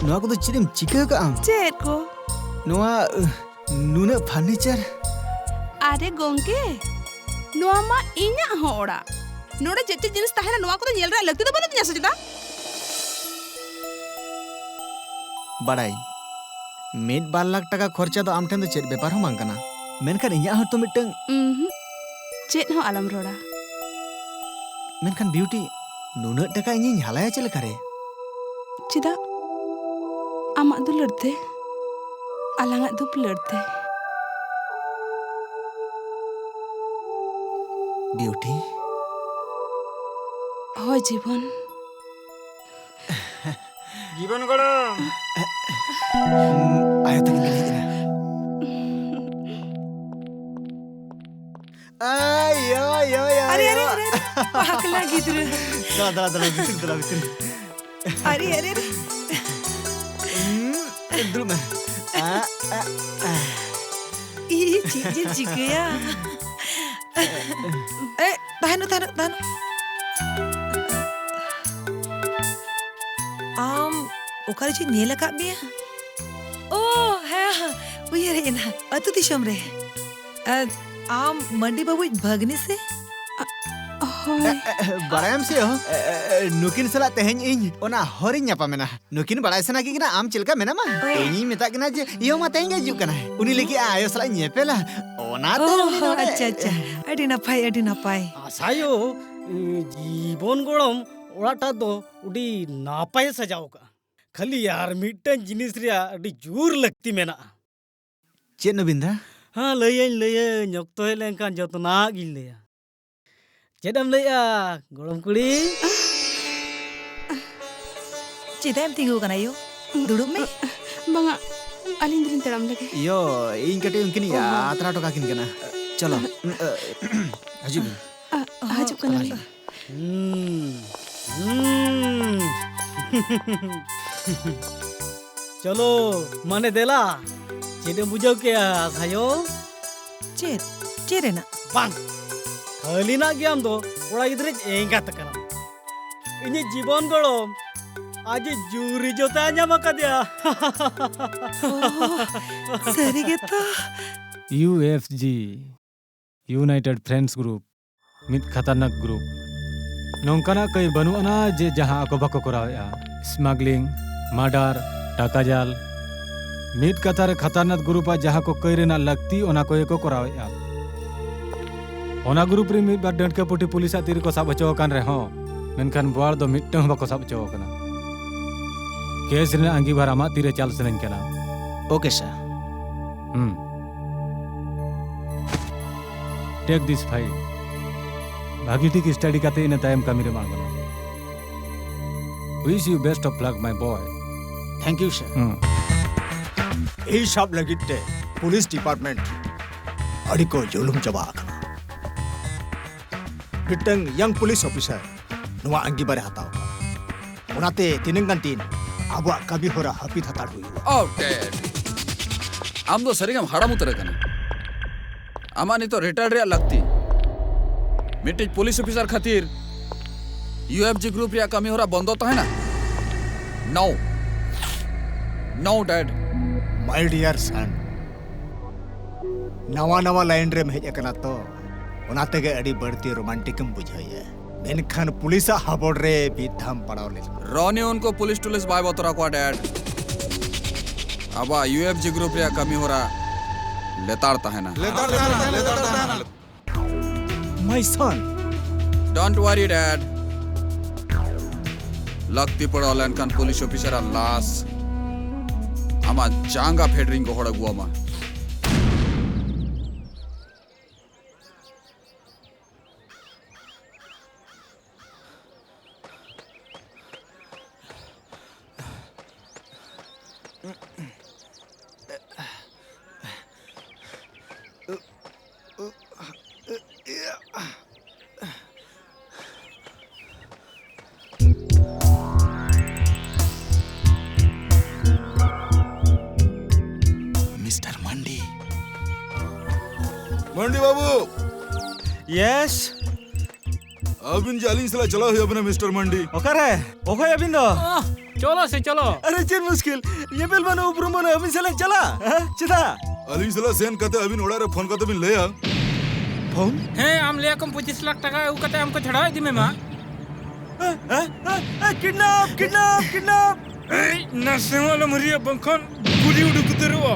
ᱱᱚᱣᱟ ᱠᱚᱫᱚ ᱪᱮᱫ ᱮᱢ ᱪᱤᱠᱟᱹ ᱠᱟᱜᱼᱟᱢ? ᱪᱮᱫ ᱠᱚ? ᱱᱚᱣᱟ, ᱩᱦ, ᱱᱩᱱᱟᱹᱜ furniture? ᱟᱨᱮ ᱜᱚᱝᱠᱮ, ᱱᱚᱣᱟ ᱢᱟ ᱤᱧᱟᱜ ᱦᱚᱸ ᱚᱲᱟᱜ᱾ ᱱᱚᱰᱮ ᱪᱮᱫ ᱪᱮᱫ ᱡᱤᱱᱤᱥ ᱛᱟᱦᱮᱱᱟ, ᱱᱚᱣᱟ ᱠᱚᱫᱚ ᱧᱮᱞ ᱨᱮᱭᱟᱜ ᱞᱟᱹᱠᱛᱤ ᱫᱚ ᱵᱟᱹᱱᱩᱜ ᱛᱤᱧᱟ ᱥᱮ ᱪᱮᱫᱟᱜ? ᱵᱟᱲᱟᱭ, ᱢᱤᱫ ᱵᱟᱨ ᱞᱟᱠᱷ ᱴᱟᱠᱟ ᱠᱷᱚᱨᱪᱟ ᱫᱚ ᱟᱢ ᱴᱷᱮᱱ ᱫᱚ ᱪᱮᱫ ᱵᱮᱯᱟᱨ ᱦᱚᱸ ᱵᱟᱝ ᱠᱟᱱᱟ, ᱢᱮᱱᱠᱷᱟᱱ ᱤᱧᱟᱜ ᱦᱚᱸᱛᱚ ᱢᱤᱫᱴᱟᱝ ᱩᱸᱦᱩᱸ, ᱪᱮᱫ ᱦᱚᱸ ᱟᱞᱚᱢ ᱨᱚᱲᱟ᱾ ᱢᱮᱱᱠᱷᱟᱱ ᱵᱤᱭᱩᱴᱤ, ᱱᱩᱱᱟᱹᱜ ᱴᱟᱠᱟ ᱤᱧᱤᱧ ᱦᱟᱞᱟᱭᱟ ᱪᱮᱫ ᱞᱮᱠᱟᱨᱮ? ᱪᱮᱫᱟᱜ? ᱟᱢᱟᱜ ᱫᱩᱞᱟᱹᱲ ᱛᱮ, ᱟᱞᱟᱝᱟᱜ ᱫᱩᱯᱞᱟᱹᱲ ᱛᱮ᱾ ᱵᱤᱭᱩᱴᱤ᱾ ᱦᱳᱭ ᱡᱤᱵᱚᱱ᱾ ᱡᱤᱵᱚᱱ ᱜᱚᱲᱚᱢ᱾ ᱟᱭᱳ ᱛᱟᱹᱠᱤᱱ ᱠᱤᱱ ᱦᱮᱡ ᱮᱱᱟ᱾ ᱟᱭ, ᱟᱭ, ᱟᱭ, ᱟᱭ, ᱟᱨᱮ, ᱟᱨᱮ, ᱟᱭᱳ᱾ ᱟᱨᱮ, ᱟᱨᱮ, ᱯᱟᱠᱞᱟ ᱜᱤᱫᱽᱨᱟᱹ᱾ ᱫᱟᱞᱟ, ᱫᱟᱞᱟ, ᱫᱟᱞᱟ, ᱵᱷᱤᱛᱤᱨ ᱫᱟᱞᱟ, ᱵᱷᱤᱛᱤᱨ᱾ ᱟᱨᱮ, ᱟᱨᱮ, ᱟᱨᱮ᱾ ᱩᱸ, ᱫᱩᱲᱩᱵ ᱢᱮ᱾ ᱟ, ᱟ, ᱟ᱾ ᱤ, ᱪᱮᱫ ᱡᱮ ᱪᱤᱠᱟᱹᱭᱟ? ᱮ, ᱛᱟᱦᱮᱱ ᱢᱮ, ᱛᱟᱦᱮᱱ ᱢᱮ, ᱛᱟᱦᱮᱱ ᱢᱮ᱾ ᱟᱢ ᱚᱠᱟᱨᱮ ᱪᱚᱧ ᱧᱮᱞ ᱟᱠᱟᱫ ᱢᱮᱭᱟ᱾ ᱳ, ᱦᱮᱸ, ᱦᱮᱸ, ᱩᱭᱦᱟᱹᱨ ᱦᱮᱡ ᱮᱱᱟ, ᱟᱹᱛᱩ ᱫᱤᱥᱚᱢ ᱨᱮ᱾ ᱮ, ᱟᱢ ᱢᱟᱹᱱᱰᱤ ᱵᱟᱹᱵᱩᱭᱤᱡ ᱵᱷᱟᱹᱜᱽᱱᱤ ᱥᱮ? ᱟ, ᱦᱳᱭ᱾ ᱮ, ᱮ, ᱮ, ᱵᱟᱲᱟᱭᱟᱢ ᱥᱮ ᱭᱳ, ᱮ, ᱮ, ᱱᱩᱠᱤᱱ ᱥᱟᱞᱟᱜ ᱛᱮᱦᱮᱧ ᱤᱧ ᱚᱱᱟ ᱦᱚᱨᱤᱧ ᱧᱟᱯᱟᱢᱮᱱᱟ᱾ ᱱᱩᱠᱤᱱ ᱵᱟᱲᱟᱭ ᱥᱟᱱᱟ ᱠᱤᱱ ᱠᱟᱱᱟ ᱟᱢ ᱪᱮᱫ ᱞᱮᱠᱟ ᱢᱮᱱᱟᱢᱟ᱾ ᱚ᱾ ᱤᱧᱤᱧ ᱢᱮᱛᱟᱜ ᱠᱤᱱᱟ ᱡᱮ ᱭᱳ ᱢᱟ ᱛᱮᱦᱮᱧ ᱜᱮ ᱦᱤᱡᱩᱜ ᱠᱟᱱᱟᱭ, ᱩᱱᱤ ᱞᱟᱹᱜᱤᱫ ᱟᱭᱳ ᱥᱟᱞᱟᱜ ᱤᱧ ᱧᱮᱯᱮᱞᱟ᱾ ᱚᱱᱟᱛᱮ ᱚ, ᱩᱱᱤ ᱱᱚᱰᱮ ᱟᱪᱪᱷᱟ, ᱟᱪᱪᱷᱟ, ᱟᱹᱰᱤ ᱱᱟᱯᱟᱭ, ᱟᱹᱰᱤ ᱱᱟᱯᱟᱭ᱾ ᱟᱥᱟᱭᱳ, ᱡᱤᱵᱚᱱ ᱜᱚᱲᱚᱢ ᱚᱲᱟᱜᱴᱟᱜ ᱫᱚ ᱟᱹᱰᱤ ᱱᱟᱯᱟᱭᱮ ᱥᱟᱡᱟᱣ ᱠᱟᱜᱼᱟ᱾ ᱠᱷᱟᱹᱞᱤ ᱟᱨ ᱢᱤᱫᱴᱟᱝ ᱡᱤᱱᱤᱥ ᱨᱮᱭᱟᱜ ᱟᱹᱰᱤ ᱡᱳᱨ ᱞᱟᱹᱠᱛᱤ ᱢᱮᱱᱟᱜᱼᱟ᱾ ᱪᱮᱫ ᱱᱚᱵᱤᱱ ᱫᱟ? ᱦᱮᱸ, ᱞᱟᱹᱭᱟᱹᱧ, ᱞᱟᱹᱭᱟᱹᱧ, ᱚᱠᱛᱚ ᱦᱮᱡ ᱞᱮᱱᱠᱷᱟᱱ ᱡᱚᱛᱚᱱᱟᱜ ᱜᱤᱧ ᱞᱟᱹᱭᱟ᱾ ᱪᱮᱫ ᱮᱢ ᱞᱟᱹᱭᱮᱜᱼᱟ, ᱜᱚᱲᱚᱢ ᱠᱩᱲᱤ? ᱪᱮᱫᱟᱜ ᱮᱢ ᱛᱤᱸᱜᱩ ᱟᱠᱟᱱᱟ ᱭᱳ? ᱫᱩᱲᱩᱵ ᱢᱮ᱾ ᱵᱟᱝᱟ, ᱟᱹᱞᱤᱧ ᱫᱚᱞᱤᱧ ᱛᱟᱲᱟᱢ ᱞᱮᱜᱮ᱾ ᱤᱭᱳ, ᱤᱧ ᱠᱟᱹᱴᱤᱡ ᱩᱱᱠᱤᱱᱤᱧ ᱚ, ᱦᱚᱸ᱾ ᱟᱛᱨᱟ ᱦᱚᱴᱚ ᱠᱟᱠᱤᱱ ᱠᱟᱱᱟ᱾ ᱪᱚᱞᱚ, ᱦᱤᱡᱩᱜ ᱵᱤᱱ᱾ ᱟ, ᱦᱤᱡᱩᱜ ᱠᱟᱱᱟᱞᱤᱧ᱾ ᱦᱩᱸ, ᱦᱩᱸ᱾ ᱪᱚᱞᱚ, ᱢᱟᱱᱮ ᱫᱮᱞᱟ, ᱪᱮᱫ ᱮᱢ ᱵᱩᱡᱷᱟᱹᱣ ᱠᱮᱜᱼᱟ, ᱥᱟᱭᱚ? ᱪᱮᱫ? ᱪᱮᱫ ᱨᱮᱱᱟᱜ? ᱵᱟᱝ, ᱦᱟᱹᱞᱤᱱᱟᱜ ᱜᱮ ᱟᱢ ᱫᱚ ᱠᱚᱲᱟ ᱜᱤᱫᱽᱨᱟᱹ ᱮᱸᱜᱟᱛ ᱠᱟᱱᱟᱢ᱾ ᱤᱧᱤᱡ ᱡᱤᱵᱚᱱ ᱜᱚᱲᱚᱢ ᱟᱡ ᱡᱩᱨᱤ ᱡᱚᱛᱟᱭ ᱧᱟᱢ ᱟᱠᱟᱫᱮᱭᱟ᱾ ᱚ, ᱥᱟᱹᱨᱤ ᱜᱮᱛᱚ᱾ ᱤᱭᱩ ᱮᱯᱷ ᱡᱤ, United Friends Group, ᱢᱤᱫ ᱠᱷᱟᱛᱟᱨᱱᱟᱠ ᱜᱨᱩᱯ᱾ ᱱᱚᱝᱠᱟᱱᱟᱜ ᱠᱟᱹᱭ ᱵᱟᱹᱱᱩᱜ ᱟᱱᱟ ᱡᱮ ᱡᱟᱦᱟᱸ ᱟᱠᱚ ᱵᱟᱠᱚ ᱠᱚᱨᱟᱣᱮᱫᱼᱟ᱾ ᱥᱢᱟᱜᱽᱞᱤᱝ, ᱢᱟᱨᱰᱟᱨ, ᱴᱟᱠᱟ ᱡᱟᱞ, ᱢᱤᱫ ᱠᱟᱛᱷᱟ ᱨᱮ ᱠᱷᱟᱛᱟᱨᱱᱟᱠ ᱜᱨᱩᱯ ᱟᱜ ᱡᱟᱦᱟᱸ ᱠᱚ ᱠᱟᱹᱭ ᱨᱮᱱᱟᱜ ᱞᱟᱹᱠᱛᱤ, ᱚᱱᱟ ᱠᱚᱜᱮ ᱠᱚ ᱠᱚᱨᱟᱣᱮᱫᱼᱟ᱾ ᱚᱱᱟ ᱜᱨᱩᱯ ᱨᱮ ᱢᱤᱫ ᱵᱟᱨ ᱰᱟᱹᱬᱠᱟᱹ ᱯᱩᱴᱷᱤ ᱯᱩᱞᱤᱥᱟᱜ ᱛᱤ ᱨᱮᱠᱚ ᱥᱟᱵ ᱦᱚᱪᱚ ᱟᱠᱟᱱ ᱨᱮᱦᱚᱸ, ᱢᱮᱱᱠᱷᱟᱱ ᱵᱳᱣᱟᱲ ᱫᱚ ᱢᱤᱫᱴᱟᱝ ᱦᱚᱸ ᱵᱟᱠᱚ ᱥᱟᱵ ᱦᱚᱪᱚ ᱟᱠᱟᱱᱟ᱾ ᱠᱮᱥ ᱨᱮᱱᱟᱜ ᱟᱸᱜᱤᱵᱷᱟᱨ ᱟᱢᱟᱜ ᱛᱤᱨᱮ ᱪᱟᱞ ᱥᱟᱱᱟᱧ ᱠᱟᱱᱟ᱾ ᱳᱠᱮ, ᱥᱟᱨ᱾ ᱦᱩᱸ᱾ Take this file. ᱵᱷᱟᱹᱜᱤ ᱴᱷᱤᱠ ᱥᱴᱟᱰᱤ ᱠᱟᱛᱮ ᱤᱱᱟᱹ ᱛᱟᱭᱚᱢ ᱠᱟᱹᱢᱤ ᱨᱮᱢ ᱟᱬᱜᱚᱱᱟ᱾ Wish you best of luck, my boy. Thank you, sir. ᱦᱩᱸ᱾ ᱮᱭ ᱥᱟᱵ ᱞᱟᱹᱜᱤᱫ ᱛᱮ ᱯᱩᱞᱤᱥ ᱰᱤᱯᱟᱨᱴᱢᱮᱱᱴ ᱟᱹᱰᱤ ᱠᱚ ᱡᱩᱞᱩᱢ ᱪᱟᱵᱟ ᱟᱠᱟᱱᱟ᱾ ᱢᱤᱫᱴᱟᱝ ᱭᱟᱝ ᱯᱩᱞᱤᱥ ᱚᱯᱷᱤᱥᱟᱨ ᱱᱚᱣᱟ ᱟᱺᱜᱤᱵᱷᱟᱨᱮ ᱦᱟᱛᱟᱣ ᱟᱠᱟᱫᱟ᱾ ᱚᱱᱟᱛᱮ ᱛᱤᱱᱟᱹᱝ ᱜᱟᱱ ᱫᱤᱱ ᱟᱵᱚᱣᱟᱜ ᱠᱟᱹᱢᱤ ᱦᱚᱨᱟ ᱦᱟᱹᱯᱤᱫ ᱦᱟᱛᱟᱲ ᱦᱩᱭᱩᱜᱼᱟ᱾ ᱳ, ᱰᱮᱰ᱾ ᱟᱢ ᱫᱚ ᱥᱟᱹᱨᱤᱜᱮᱢ ᱦᱟᱲᱟᱢ ᱩᱛᱟᱹᱨ ᱟᱠᱟᱱᱟ᱾ ᱟᱢᱟᱜ ᱱᱤᱛᱚᱜ ᱨᱤᱴᱟᱭᱟᱨ ᱨᱮᱭᱟᱜ ᱞᱟᱹᱠᱛᱤ᱾ ᱢᱤᱫᱴᱤᱡ ᱯᱩᱞᱤᱥ ᱚᱯᱷᱤᱥᱟᱨ ᱠᱷᱟᱹᱛᱤᱨ ᱤᱭᱩ ᱮᱯᱷ ᱡᱤ ᱜᱨᱩᱯ ᱨᱮᱭᱟᱜ ᱠᱟᱹᱢᱤ ᱦᱚᱨᱟ ᱵᱚᱱᱫᱚ ᱛᱟᱦᱮᱱᱟ? No. No, ᱰᱮᱰ᱾ My dear son, ᱱᱟᱣᱟ ᱱᱟᱣᱟ ᱞᱟᱭᱤᱱ ᱨᱮᱢ ᱦᱮᱡ ᱟᱠᱟᱱᱟ ᱛᱚ, ᱚᱱᱟ ᱛᱮᱜᱮ ᱟᱹᱰᱤ ᱵᱟᱹᱲᱛᱤ ᱨᱳᱢᱟᱱᱴᱤᱠ ᱮᱢ ᱵᱩᱡᱷᱟᱹᱣᱮᱫᱼᱟ᱾ ᱢᱮᱱᱠᱷᱟᱱ ᱯᱩᱞᱤᱥᱟᱜ ᱦᱟᱵᱚᱲ ᱨᱮ ᱢᱤᱫ ᱫᱷᱟᱣ ᱯᱟᱲᱟᱣ ᱞᱮᱱ᱾ ᱨᱚᱱᱤ ᱩᱱᱠᱩ ᱯᱩᱞᱤᱥ ᱴᱩᱞᱤᱥ ᱵᱟᱭ ᱵᱚᱛᱚᱨ ᱟᱠᱚᱣᱟ, ᱰᱮᱰ᱾ ᱟᱵᱚᱣᱟᱜ ᱤᱭᱩ ᱮᱯᱷ ᱡᱤ ᱜᱨᱩᱯ ᱨᱮᱭᱟᱜ ᱠᱟᱹᱢᱤ ᱦᱚᱨᱟ ᱞᱮᱛᱟᱲ ᱛᱟᱦᱮᱱᱟ᱾ ᱞᱮᱛᱟᱲ ᱛᱟᱦᱮᱱᱟ, ᱞᱮᱛᱟᱲ ᱛᱟᱦᱮᱱᱟ᱾ My son. Don't worry, Dad. ᱞᱟᱹᱠᱛᱤ ᱯᱟᱲᱟᱣ ᱞᱮᱱᱠᱷᱟᱱ ᱯᱩᱞᱤᱥ ᱚᱯᱷᱤᱥᱟᱨᱟᱜ ᱞᱟᱥ ᱟᱢᱟᱜ ᱡᱟᱸᱜᱟ ᱯᱷᱮᱰ ᱨᱤᱧ ᱜᱚᱦᱚᱲ ᱟᱹᱜᱩᱣᱟᱢᱟ᱾ ᱢᱤᱥᱴᱟᱨ ᱢᱟᱱᱰᱤ᱾ ᱢᱟᱱᱰᱤ ᱵᱟᱹᱵᱩ! ᱭᱮᱥ᱾ ᱟᱹᱵᱤᱱ ᱡᱮ ᱟᱹᱞᱤᱧ ᱥᱟᱞᱟᱜ ᱪᱟᱞᱟᱣ ᱦᱩᱭᱩᱜ ᱟᱵᱤᱱᱟ, ᱢᱤᱥᱴᱟᱨ ᱢᱟᱱᱰᱤ᱾ ᱚᱠᱟᱨᱮ? ᱚᱠᱚᱭ ᱟᱹᱵᱤᱱ ᱫᱚ? ᱟᱦ, ᱪᱚᱞᱚ ᱥᱮ ᱪᱚᱞᱚ᱾ ᱟᱨᱮ, ᱪᱮᱫ ᱢᱩᱥᱠᱤᱞ? ᱧᱮᱯᱮᱞ ᱵᱟᱹᱱᱩᱜ, ᱩᱯᱨᱩᱢ ᱵᱟᱹᱱᱩᱜ, ᱟᱹᱵᱤᱱ ᱥᱟᱞᱟᱜ ᱪᱟᱞᱟᱜ? ᱦᱮᱸ? ᱪᱮᱫᱟᱜ? ᱟᱹᱞᱤᱧ ᱥᱟᱞᱟᱜ ᱥᱮᱱ ᱠᱟᱛᱮ ᱟᱹᱵᱤᱱ ᱚᱲᱟᱜ ᱨᱮ ᱯᱷᱳᱱ ᱠᱟᱛᱮ ᱵᱤᱱ ᱞᱟᱹᱭᱟ᱾ ᱯᱷᱳᱱ? ᱦᱮᱸ, ᱟᱢ ᱞᱟᱹᱭᱟ ᱠᱚᱢ ᱯᱚᱸᱪᱤᱥ ᱞᱟᱠᱷ ᱴᱟᱠᱟ ᱟᱹᱜᱩ ᱠᱟᱛᱮ ᱟᱢ ᱠᱚ ᱪᱷᱟᱰᱟᱣ ᱤᱫᱤ ᱢᱮ ᱢᱟ᱾ ᱦᱮᱸ? ᱦᱮᱸ? ᱦᱮᱸ? ᱦᱮᱸ? ᱠᱤᱰᱱᱟᱯ! ᱠᱤᱰᱱᱟᱯ! ᱠᱤᱰᱱᱟᱯ! ᱮᱭ, ᱱᱟᱥᱮ ᱦᱚᱸ ᱟᱞᱚᱢ ᱦᱩᱨᱤᱭᱟ, ᱵᱟᱝᱠᱷᱟᱱ ᱜᱩᱞᱤ ᱩᱰᱩᱠ ᱩᱛᱟᱹᱨᱚᱜᱼᱟ᱾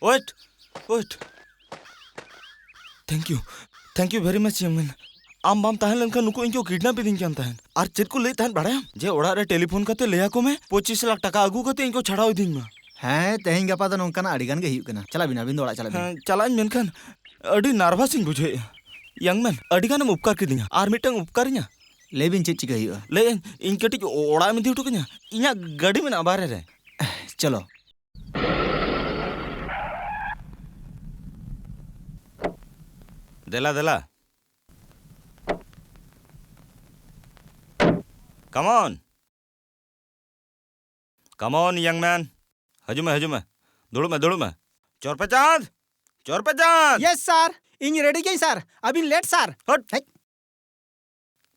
Wait, wait. Thank you. Thank you very much, young man. ᱟᱢ ᱵᱟᱢ ᱛᱟᱦᱮᱸ ᱞᱮᱱᱠᱷᱟᱱ ᱱᱩᱠᱩ ᱤᱧ ᱠᱚ ᱠᱤᱰᱱᱟᱯ ᱤᱫᱤᱧ ᱠᱟᱱ ᱛᱟᱦᱮᱸᱫ᱾ ᱟᱨ ᱪᱮᱫ ᱠᱚ ᱞᱟᱹᱭᱮᱫ ᱛᱟᱦᱮᱸᱫ ᱵᱟᱲᱟᱭᱟᱢ? ᱡᱮ ᱚᱲᱟᱜ ᱨᱮ ᱴᱮᱞᱤᱯᱷᱳᱱ ᱠᱟᱛᱮ ᱞᱟᱹᱭ ᱟᱠᱚ ᱢᱮ, ᱯᱚᱸᱪᱤᱥ ᱞᱟᱠᱷ ᱴᱟᱠᱟ ᱟᱹᱜᱩ ᱠᱟᱛᱮ ᱤᱧ ᱠᱚ ᱪᱷᱟᱲᱟᱣ ᱤᱫᱤᱧ ᱢᱟ᱾ ᱦᱮᱸ, ᱛᱮᱦᱮᱧ ᱜᱟᱯᱟ ᱫᱚ ᱱᱚᱝᱠᱟᱱᱟᱜ ᱟᱹᱰᱤ ᱜᱟᱱ ᱜᱮ ᱦᱩᱭᱩᱜ ᱠᱟᱱᱟ᱾ ᱪᱟᱞᱟᱜ ᱵᱤᱱ, ᱟᱹᱵᱤᱱ ᱫᱚ ᱚᱲᱟᱜ ᱪᱟᱞᱟᱜ ᱵᱤᱱ᱾ ᱦᱮᱸ, ᱪᱟᱞᱟᱜ ᱟᱹᱧ, ᱢᱮᱱᱠᱷᱟᱱ ᱟᱹᱰᱤ ᱱᱟᱨᱵᱷᱟᱥ ᱤᱧ ᱵᱩᱡᱷᱟᱹᱣᱮᱫᱼᱟ᱾ ᱭᱟᱝ ᱢᱮᱱ, ᱟᱹᱰᱤ ᱜᱟᱱᱮᱢ ᱩᱯᱠᱟᱨ ᱠᱤᱫᱤᱧᱟ᱾ ᱟᱨ ᱢᱤᱫᱴᱟᱝ ᱩᱯᱠᱟᱨᱤᱧᱟ? ᱞᱟᱹᱭ ᱵᱤᱱ, ᱪᱮᱫ ᱪᱤᱠᱟᱹ ᱦᱩᱭᱩᱜᱼᱟ? ᱞᱟᱹᱭ ᱟᱹᱧ, ᱤᱧ ᱠᱟᱹᱴᱤᱡ ᱚᱲᱟᱜ ᱮᱢ ᱤᱫᱤ ᱦᱚᱴᱚ ᱠᱟᱹᱧᱟ? ᱤᱧᱟᱹᱜ ᱜᱟᱹᱰᱤ ᱢᱮᱱᱟᱜᱼᱟ ᱵᱟᱦᱨᱮ ᱨᱮ᱾ ᱪᱚᱞᱚ᱾ ᱫᱮᱞᱟ, ᱫᱮᱞᱟ᱾ Come on. Come on, young man. ᱦᱤᱡᱩᱜ ᱢᱮ, ᱦᱤᱡᱩᱜ ᱢᱮ᱾ ᱫᱩᱲᱩᱵ ᱢᱮ, ᱫᱩᱲᱩᱵ ᱢᱮ᱾ ᱪᱚᱨᱯᱮ ᱪᱟᱸᱫᱽ! ᱪᱚᱨᱯᱮ ᱪᱟᱸᱫᱽ! Yes, sir. ᱤᱧ ᱨᱮᱰᱤ ᱜᱤᱭᱟᱹᱧ ᱥᱟᱨ, ᱟᱹᱵᱤᱱ ᱞᱮᱴ ᱥᱟᱨ᱾ ᱦᱟᱹᱴ! ᱦᱮᱡ᱾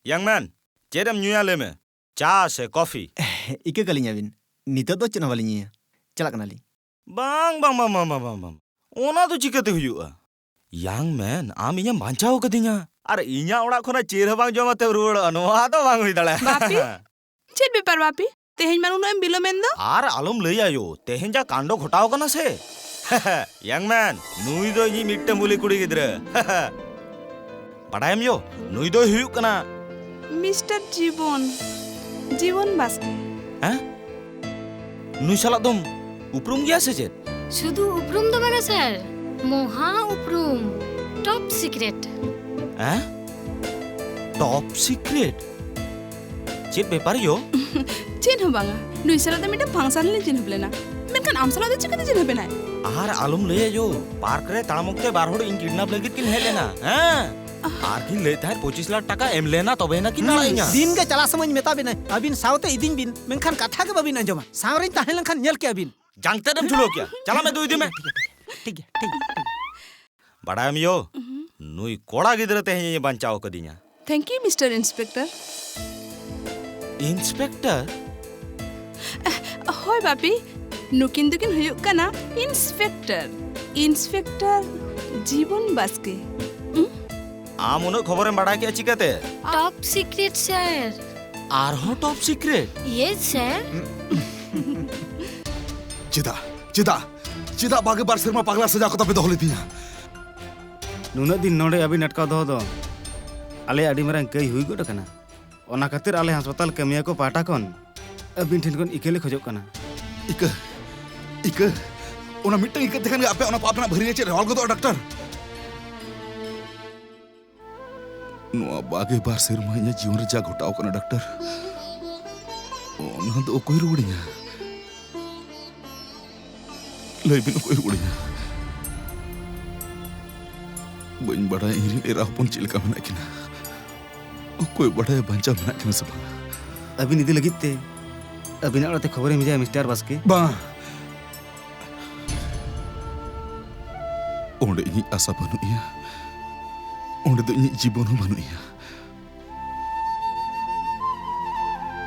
ᱤᱭᱟᱝ ᱢᱮᱱ, ᱪᱮᱫ ᱮᱢ ᱧᱩᱭᱟ ᱞᱟᱹᱭ ᱢᱮ? ᱪᱟ ᱥᱮ ᱠᱚᱯᱷᱤ? ᱤᱠᱟᱹ ᱠᱟᱹᱞᱤᱧ ᱟᱹᱵᱤᱱ, ᱱᱤᱛᱚᱜ ᱫᱚ ᱪᱮᱫ ᱦᱚᱸ ᱵᱟᱹᱞᱤᱧ ᱧᱩᱭᱟ, ᱪᱟᱞᱟᱜ ᱠᱟᱱᱟᱞᱤᱧ᱾ ᱵᱟᱝ, ᱵᱟᱝ, ᱵᱟᱝ᱾ ᱚᱱᱟ ᱫᱚ ᱪᱤᱠᱟᱹᱛᱮ ᱦᱩᱭᱩᱜᱼᱟ? ᱤᱭᱟᱝ ᱢᱮᱱ, ᱟᱢ ᱤᱧᱮᱢ ᱵᱟᱧᱪᱟᱣ ᱠᱟᱫᱤᱧᱟ, ᱟᱨ ᱤᱧᱟᱜ ᱚᱲᱟᱜ ᱠᱷᱚᱱᱟᱜ ᱪᱮᱫ ᱦᱚᱸ ᱵᱟᱝ ᱡᱚᱢ ᱟᱛᱮᱢ ᱨᱩᱣᱟᱹᱲᱚᱜᱼᱟ, ᱱᱚᱣᱟ ᱫᱚ ᱵᱟᱝ ᱦᱩᱭ ᱫᱟᱲᱮᱭᱟᱜᱼᱟ᱾ ᱵᱟᱯᱤ? ᱪᱮᱫ ᱵᱮᱯᱟᱨ ᱵᱟᱯᱤ? ᱛᱮᱦᱮᱧ ᱢᱟ ᱩᱱᱟᱹᱜ ᱮᱢ ᱵᱤᱞᱚᱢᱮᱱ ᱫᱚ? ᱟᱨ ᱟᱞᱚᱢ ᱞᱟᱹᱭᱟ ᱭᱳ, ᱛᱮᱦᱮᱧ ᱡᱟ ᱠᱟᱱᱰᱚ ᱜᱷᱚᱴᱟᱣ ᱠᱟᱱᱟ ᱥᱮ᱾ ᱤᱭᱟᱝ ᱢᱮᱱ, ᱱᱩᱭ ᱫᱚ ᱤᱧᱤᱡ ᱢᱤᱫᱴᱟᱝ ᱵᱩᱞᱤ ᱠᱩᱲᱤ ᱜᱤᱫᱽᱨᱟᱹ᱾ ᱵᱟᱰᱟᱭᱟᱢ ᱭᱳ, ᱱᱩᱭ ᱫᱚᱭ ᱦᱩᱭᱩᱜ ᱠᱟᱱᱟ ᱢᱤᱥᱴᱟᱨ ᱡᱤᱵᱚᱱ, ᱡᱤᱵᱚᱱ ᱵᱟᱥᱠᱮ᱾ ᱦᱮᱸ? ᱱᱩᱭ ᱥᱟᱞᱟᱜ ᱫᱚᱢ ᱩᱯᱨᱩᱢ ᱜᱮᱭᱟ ᱥᱮ ᱪᱮᱫ? ᱥᱩᱫᱷᱩ ᱩᱯᱨᱩᱢ ᱫᱚ ᱵᱟᱝᱟ ᱥᱟᱨ, ᱢᱚᱦᱟ ᱩᱯᱨᱩᱢ, ᱴᱚᱯ ᱥᱤᱠᱨᱮᱴ᱾ ᱦᱮᱸ? ᱴᱚᱯ ᱥᱤᱠᱨᱮᱴ? ᱪᱮᱫ ᱵᱮᱯᱟᱨ ᱭᱳ? ᱪᱮᱫ ᱦᱚᱸ ᱵᱟᱝᱟ, ᱱᱩᱭ ᱥᱟᱞᱟᱜ ᱫᱚ ᱢᱤᱫᱴᱟᱝ ᱯᱷᱟᱝᱥᱟᱱ ᱨᱮᱞᱤᱧ ᱪᱤᱱᱦᱟᱹᱯ ᱞᱮᱱᱟ, ᱢᱮᱱᱠᱷᱟᱱ ᱟᱢ ᱥᱟᱞᱟᱜ ᱫᱚ ᱪᱤᱠᱟᱹᱛᱮ ᱪᱤᱱᱦᱟᱹᱯ ᱮᱱᱟᱭ? ᱟᱨ ᱟᱞᱚᱢ ᱞᱟᱹᱭᱟ ᱭᱳ, ᱯᱟᱨᱠ ᱨᱮ ᱛᱟᱲᱟᱢ ᱚᱠᱛᱮ ᱵᱟᱨ ᱦᱚᱲ ᱤᱧ ᱠᱤᱰᱱᱟᱯ ᱞᱟᱹᱜᱤᱫ ᱠᱤᱱ ᱦᱮᱡ ᱞᱮᱱᱟ᱾ ᱦᱮᱸ? ᱟᱨ ᱠᱤᱱ ᱞᱟᱹᱭᱮᱫ ᱛᱟᱦᱮᱸᱫ ᱯᱚᱸᱪᱤᱥ ᱞᱟᱠᱷ ᱴᱟᱠᱟ ᱮᱢ ᱞᱮᱱᱟ ᱛᱚᱵᱮᱭᱮᱱᱟ ᱠᱤᱱ ᱟᱲᱟᱜ ᱤᱧᱟ᱾ ᱫᱤᱱ ᱜᱮ ᱪᱟᱞᱟᱜ ᱥᱚᱢᱚᱭ ᱤᱧ ᱢᱮᱛᱟ ᱵᱤᱱᱟᱹᱧ, ᱟᱹᱵᱤᱱ ᱥᱟᱶᱛᱮ ᱤᱫᱤᱧ ᱵᱤᱱ, ᱢᱮᱱᱠᱷᱟᱱ ᱠᱟᱛᱷᱟ ᱜᱮ ᱵᱟᱹᱵᱤᱱ ᱟᱸᱡᱚᱢᱟ᱾ ᱥᱟᱶ ᱨᱤᱧ ᱛᱟᱦᱮᱸ ᱞᱮᱱᱠᱷᱟᱱ ᱧᱮᱞ ᱠᱮᱭᱟ ᱵᱤᱱ᱾ ᱡᱟᱝ ᱛᱮᱫ ᱮᱢ ᱪᱷᱩᱞᱟᱹᱣ ᱠᱮᱭᱟ᱾ ᱪᱟᱞᱟᱜ ᱢᱮ, ᱫᱩ ᱤᱫᱤ ᱢᱮ᱾ ᱴᱷᱤᱠ ᱜᱮᱭᱟ, ᱴᱷᱤᱠ ᱜᱮᱭᱟ, ᱴᱷᱤᱠ ᱜᱮᱭᱟ᱾ ᱵᱟᱰᱟᱭᱟᱢ ᱭᱳ, ᱱᱩᱭ ᱠᱚᱲᱟ ᱜᱤᱫᱽᱨᱟᱹ ᱛᱮᱦᱮᱧ ᱮ ᱵᱟᱧᱪᱟᱣ ᱠᱟᱫᱤᱧᱟ᱾ Thank you, mister inspector. Inspector? ᱦᱳᱭ ᱵᱟᱯᱤ, ᱱᱩᱠᱤᱱ ᱫᱚᱠᱤᱱ ᱦᱩᱭᱩᱜ ᱠᱟᱱᱟ ᱤᱱᱥᱯᱮᱠᱴᱚᱨ, ᱤᱱᱥᱯᱮᱠᱴᱚᱨ ᱡᱤᱵᱚᱱ ᱵᱟᱥᱠᱮ᱾ ᱦᱩᱸ? ᱟᱢ ᱩᱱᱟᱹᱜ ᱠᱷᱚᱵᱚᱨᱮᱢ ᱵᱟᱰᱟᱭ ᱠᱮᱫᱼᱟ ᱪᱤᱠᱟᱹᱛᱮ? ᱴᱚᱯ ᱥᱤᱠᱨᱮᱴ ᱥᱟᱨ᱾ ᱟᱨᱦᱚᱸ ᱴᱚᱯ ᱥᱤᱠᱨᱮᱴ? ᱤᱭᱮᱥ ᱥᱟᱨ᱾ ᱪᱮᱫᱟᱜ, ᱪᱮᱫᱟᱜ, ᱪᱮᱫᱟᱜ ᱵᱟᱜᱮ ᱵᱟᱨ ᱥᱮᱨᱢᱟ ᱯᱟᱜᱽᱞᱟ ᱥᱟᱡᱟ ᱠᱟᱛᱮ ᱯᱮ ᱫᱚᱦᱚ ᱞᱤᱫᱤᱧᱟ? ᱱᱩᱱᱟᱹᱜ ᱫᱤᱱ ᱱᱚᱰᱮ ᱟᱹᱵᱤᱱ ᱟᱴᱠᱟᱣ ᱫᱚᱦᱚ ᱫᱚ ᱟᱞᱮᱭᱟᱜ ᱟᱹᱰᱤ ᱢᱟᱨᱟᱝ ᱠᱟᱹᱭ ᱦᱩᱭ ᱜᱚᱫ ᱟᱠᱟᱱᱟ᱾ ᱚᱱᱟ ᱠᱷᱟᱹᱛᱤᱨ ᱟᱞᱮ ᱦᱟᱥᱯᱟᱛᱟᱞ ᱠᱟᱹᱢᱤᱭᱟᱹ ᱠᱚ ᱯᱟᱦᱴᱟ ᱠᱷᱚᱱ ᱟᱹᱵᱤᱱ ᱴᱷᱮᱱ ᱠᱷᱚᱱ ᱤᱠᱟᱹ ᱞᱮ ᱠᱷᱚᱡᱚᱜ ᱠᱟᱱᱟ᱾ ᱤᱠᱟᱹ? ᱤᱠᱟᱹ? ᱚᱱᱟ ᱢᱤᱫᱴᱟᱝ ᱤᱠᱟᱹ ᱛᱮᱠᱷᱟᱱ ᱜᱮ ᱟᱯᱮ ᱚᱱᱟ ᱯᱟᱯ ᱨᱮᱱᱟᱜ ᱵᱷᱟᱹᱨᱭᱟᱹ ᱪᱮᱫ ᱨᱮᱣᱟᱞ ᱜᱚᱫᱚᱜᱼᱟ, ᱰᱟᱠᱛᱟᱨ? ᱱᱚᱣᱟ ᱵᱟᱜᱮ ᱵᱟᱨ ᱥᱮᱨᱢᱟ ᱤᱧᱟᱹᱜ ᱡᱤᱭᱚᱱ ᱨᱮ ᱡᱟ ᱜᱷᱚᱴᱟᱣ ᱠᱟᱱᱟ, ᱰᱟᱠᱛᱟᱨ, ᱚᱱᱟ ᱫᱚ ᱚᱠᱚᱭ ᱨᱩᱣᱟᱹᱲᱤᱧᱟ? ᱞᱟᱹᱭ ᱵᱤᱱ, ᱚᱠᱚᱭ ᱨᱩᱣᱟᱹᱲᱤᱧᱟ? ᱵᱟᱹᱧ ᱵᱟᱲᱟᱭᱟ ᱤᱧᱨᱮᱱ ᱮᱨᱟ ᱦᱚᱯᱚᱱ ᱪᱮᱫ ᱞᱮᱠᱟ ᱢᱮᱱᱟᱜ ᱠᱤᱱᱟ᱾ ᱚᱠᱚᱭ ᱵᱟᱰᱟᱭᱟ ᱵᱟᱧᱪᱟᱣ ᱢᱮᱱᱟᱜ ᱠᱤᱱᱟ ᱥᱮ ᱵᱟᱝ᱾ ᱟᱹᱵᱤᱱ ᱤᱫᱤ ᱞᱟᱹᱜᱤᱫ ᱛᱮ ᱟᱹᱵᱤᱱᱟᱜ ᱚᱲᱟᱜ ᱛᱮ ᱠᱷᱚᱵᱚᱨᱤᱧ ᱵᱷᱮᱡᱟᱭᱟ, ᱢᱤᱥᱴᱟᱨ ᱵᱟᱥᱠᱮ᱾ ᱵᱟᱝ᱾ ᱚᱸᱰᱮ ᱤᱧᱤᱡ ᱟᱥᱟ ᱵᱟᱹᱱᱩᱜ ᱮᱭᱟ᱾ ᱚᱸᱰᱮ ᱫᱚ ᱤᱧᱤᱡ ᱡᱤᱵᱚᱱ ᱦᱚᱸ ᱵᱟᱹᱱᱩᱜ ᱮᱭᱟ᱾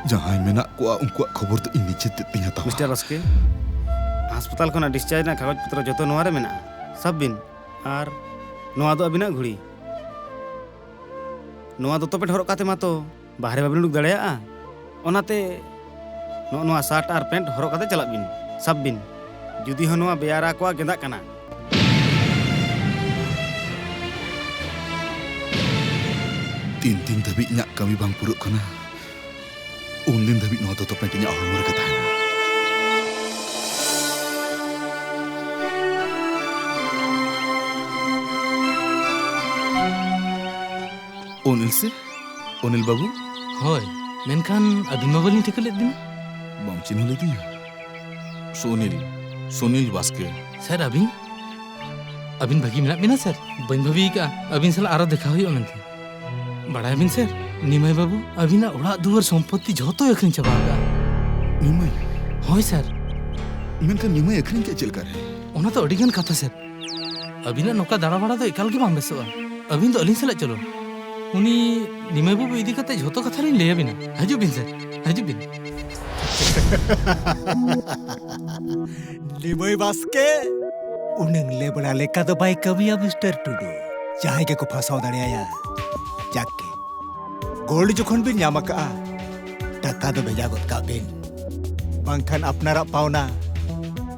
ᱡᱟᱦᱟᱸᱭ ᱢᱮᱱᱟᱜ ᱠᱚᱣᱟ, ᱩᱱᱠᱩᱣᱟᱜ ᱠᱷᱚᱵᱚᱨ ᱫᱚ ᱤᱧ ᱱᱤᱡᱮ ᱛᱮᱫ ᱛᱤᱧ ᱦᱟᱛᱟᱣᱟ᱾ ᱢᱤᱥᱴᱟᱨ ᱵᱟᱥᱠᱮ, ᱦᱟᱥᱯᱟᱛᱟᱞ ᱠᱷᱚᱱᱟᱜ ᱰᱤᱥᱪᱟᱨᱡᱽ ᱨᱮᱱᱟᱜ ᱠᱟᱜᱚᱡᱽ ᱯᱚᱛᱨᱚ ᱡᱚᱛᱚ ᱱᱚᱣᱟ ᱨᱮ ᱢᱮᱱᱟᱜᱼᱟ᱾ ᱥᱟᱵ ᱵᱤᱱ᱾ ᱟᱨ ᱱᱚᱣᱟ ᱫᱚ ᱟᱹᱵᱤᱱᱟᱜ ᱜᱷᱩᱲᱤ᱾ ᱱᱚᱣᱟ ᱫᱚᱛᱚ ᱯᱮᱱᱴ ᱦᱚᱨᱚᱜ ᱠᱟᱛᱮ ᱢᱟᱛᱚ ᱵᱟᱦᱨᱮ ᱵᱟᱵᱤᱱ ᱩᱰᱩᱠ ᱫᱟᱲᱮᱭᱟᱜᱼᱟ᱾ ᱚᱱᱟᱛᱮ ᱱᱚᱜᱼᱚ ᱱᱚᱣᱟ ᱥᱟᱨᱴ ᱟᱨ ᱯᱮᱱᱴ ᱦᱚᱨᱚᱜ ᱠᱟᱛᱮ ᱪᱟᱞᱟᱜ ᱵᱤᱱ᱾ ᱥᱟᱵ ᱵᱤᱱ᱾ ᱡᱩᱫᱤ ᱦᱚᱸ ᱱᱚᱣᱟ ᱵᱮᱭᱟᱨᱟ ᱠᱚᱣᱟᱜ ᱜᱮᱸᱫᱟᱜ ᱠᱟᱱᱟ᱾ ᱛᱤᱱ ᱫᱤᱱ ᱫᱷᱟᱹᱵᱤᱡ ᱤᱧᱟᱹᱜ ᱠᱟᱹᱢᱤ ᱵᱟᱝ ᱯᱩᱨᱟᱹᱜ ᱠᱟᱱᱟ, ᱩᱱ ᱫᱤᱱ ᱫᱷᱟᱹᱵᱤᱡ ᱱᱚᱣᱟ ᱫᱚᱛᱚ ᱯᱮᱱᱴ ᱤᱧᱟᱹᱜ ᱦᱚᱲᱢᱚ ᱨᱮᱜᱮ ᱛᱟᱦᱮᱱᱟ᱾ ᱚᱱᱤᱞ ᱥᱮ? ᱚᱱᱤᱞ ᱵᱟᱹᱵᱩ? ᱦᱳᱭ, ᱢᱮᱱᱠᱷᱟᱱ ᱟᱹᱵᱤᱱ ᱢᱟ ᱵᱟᱹᱞᱤᱧ ᱴᱷᱤᱠᱟᱹ ᱞᱮᱫ ᱵᱤᱱᱟ᱾ ᱵᱟᱢ ᱪᱤᱱᱦᱟᱹ ᱞᱤᱫᱤᱧᱟ? ᱥᱩᱱᱤᱞ, ᱥᱩᱱᱤᱞ ᱵᱟᱥᱠᱮ᱾ ᱥᱮᱨ, ᱟᱹᱵᱤᱱ? ᱟᱹᱵᱤᱱ ᱵᱷᱟᱹᱜᱤ ᱢᱮᱱᱟᱜ ᱵᱤᱱᱟ, ᱥᱮᱨ? ᱵᱟᱹᱧ ᱵᱷᱟᱹᱵᱤ ᱟᱠᱟᱫᱼᱟ ᱟᱹᱵᱤᱱ ᱥᱟᱞᱟᱜ ᱟᱨᱚ ᱫᱮᱠᱷᱟ ᱦᱩᱭᱩᱜᱼᱟ ᱢᱮᱱᱛᱮ᱾ ᱵᱟᱲᱟᱭᱟᱵᱤᱱ, ᱥᱮᱨ, ᱱᱤᱢᱟᱹᱭ ᱵᱟᱹᱵᱩ ᱟᱹᱵᱤᱱᱟᱜ ᱚᱲᱟᱜ ᱫᱩᱣᱟᱹᱨ ᱥᱚᱢᱯᱚᱛᱛᱤ ᱡᱷᱚᱛᱚᱭ ᱟᱹᱠᱷᱨᱤᱧ ᱪᱟᱵᱟ ᱟᱠᱟᱫᱼᱟ᱾ ᱱᱤᱢᱟᱹᱭ? ᱦᱳᱭ, ᱥᱮᱨ᱾ ᱢᱮᱱᱠᱷᱟᱱ ᱱᱤᱢᱟᱹᱭ ᱟᱹᱠᱷᱨᱤᱧ ᱠᱮᱫ ᱪᱮᱫ ᱞᱮᱠᱟᱨᱮ? ᱚᱱᱟ ᱫᱚ ᱟᱹᱰᱤ ᱜᱟᱱ ᱠᱟᱛᱷᱟ, ᱥᱮᱨ᱾ ᱟᱹᱵᱤᱱᱟᱜ ᱱᱚᱝᱠᱟ ᱫᱟᱬᱟ ᱵᱟᱲᱟ ᱫᱚ ᱮᱠᱟᱞ ᱜᱮ ᱵᱟᱝ ᱵᱮᱥᱚᱜᱼᱟ᱾ ᱟᱹᱵᱤᱱ ᱫᱚ ᱟᱹᱞᱤᱧ ᱥᱟᱞᱟᱜ ᱪᱚᱞᱚ᱾ ᱩᱱᱤ ᱱᱤᱢᱟᱹᱭ ᱵᱟᱹᱵᱩ ᱤᱫᱤ ᱠᱟᱛᱮ ᱡᱷᱚᱛᱚ ᱠᱟᱛᱷᱟ ᱞᱤᱧ ᱞᱟᱹᱭ ᱟᱵᱤᱱᱟ᱾ ᱦᱤᱡᱩᱜ ᱵᱤᱱ, ᱥᱮᱨ, ᱦᱤᱡᱩᱜ ᱵᱤᱱ᱾ ᱱᱤᱢᱟᱹᱭ ᱵᱟᱥᱠᱮ ᱩᱱᱟᱹᱝ ᱞᱮᱵᱲᱟ ᱞᱮᱠᱟ ᱫᱚ ᱵᱟᱭ ᱠᱟᱹᱢᱤᱭᱟ, ᱢᱤᱥᱴᱟᱨ ᱴᱩᱰᱩ᱾ ᱡᱟᱦᱟᱸᱭ ᱜᱮᱠᱚ ᱯᱷᱟᱸᱥᱟᱣ ᱫᱟᱲᱮᱭᱟᱭᱟ᱾ ᱡᱟᱠ ᱜᱮ, ᱜᱳᱞᱰ ᱡᱚᱠᱷᱚᱱ ᱵᱤᱱ ᱧᱟᱢ ᱟᱠᱟᱜᱼᱟ, ᱴᱟᱠᱟ ᱫᱚ ᱵᱷᱮᱡᱟ ᱜᱚᱫ ᱠᱟᱜ ᱵᱤᱱ᱾ ᱵᱟᱝᱠᱷᱟᱱ ᱟᱯᱱᱟᱨᱟᱜ ᱯᱟᱣᱱᱟ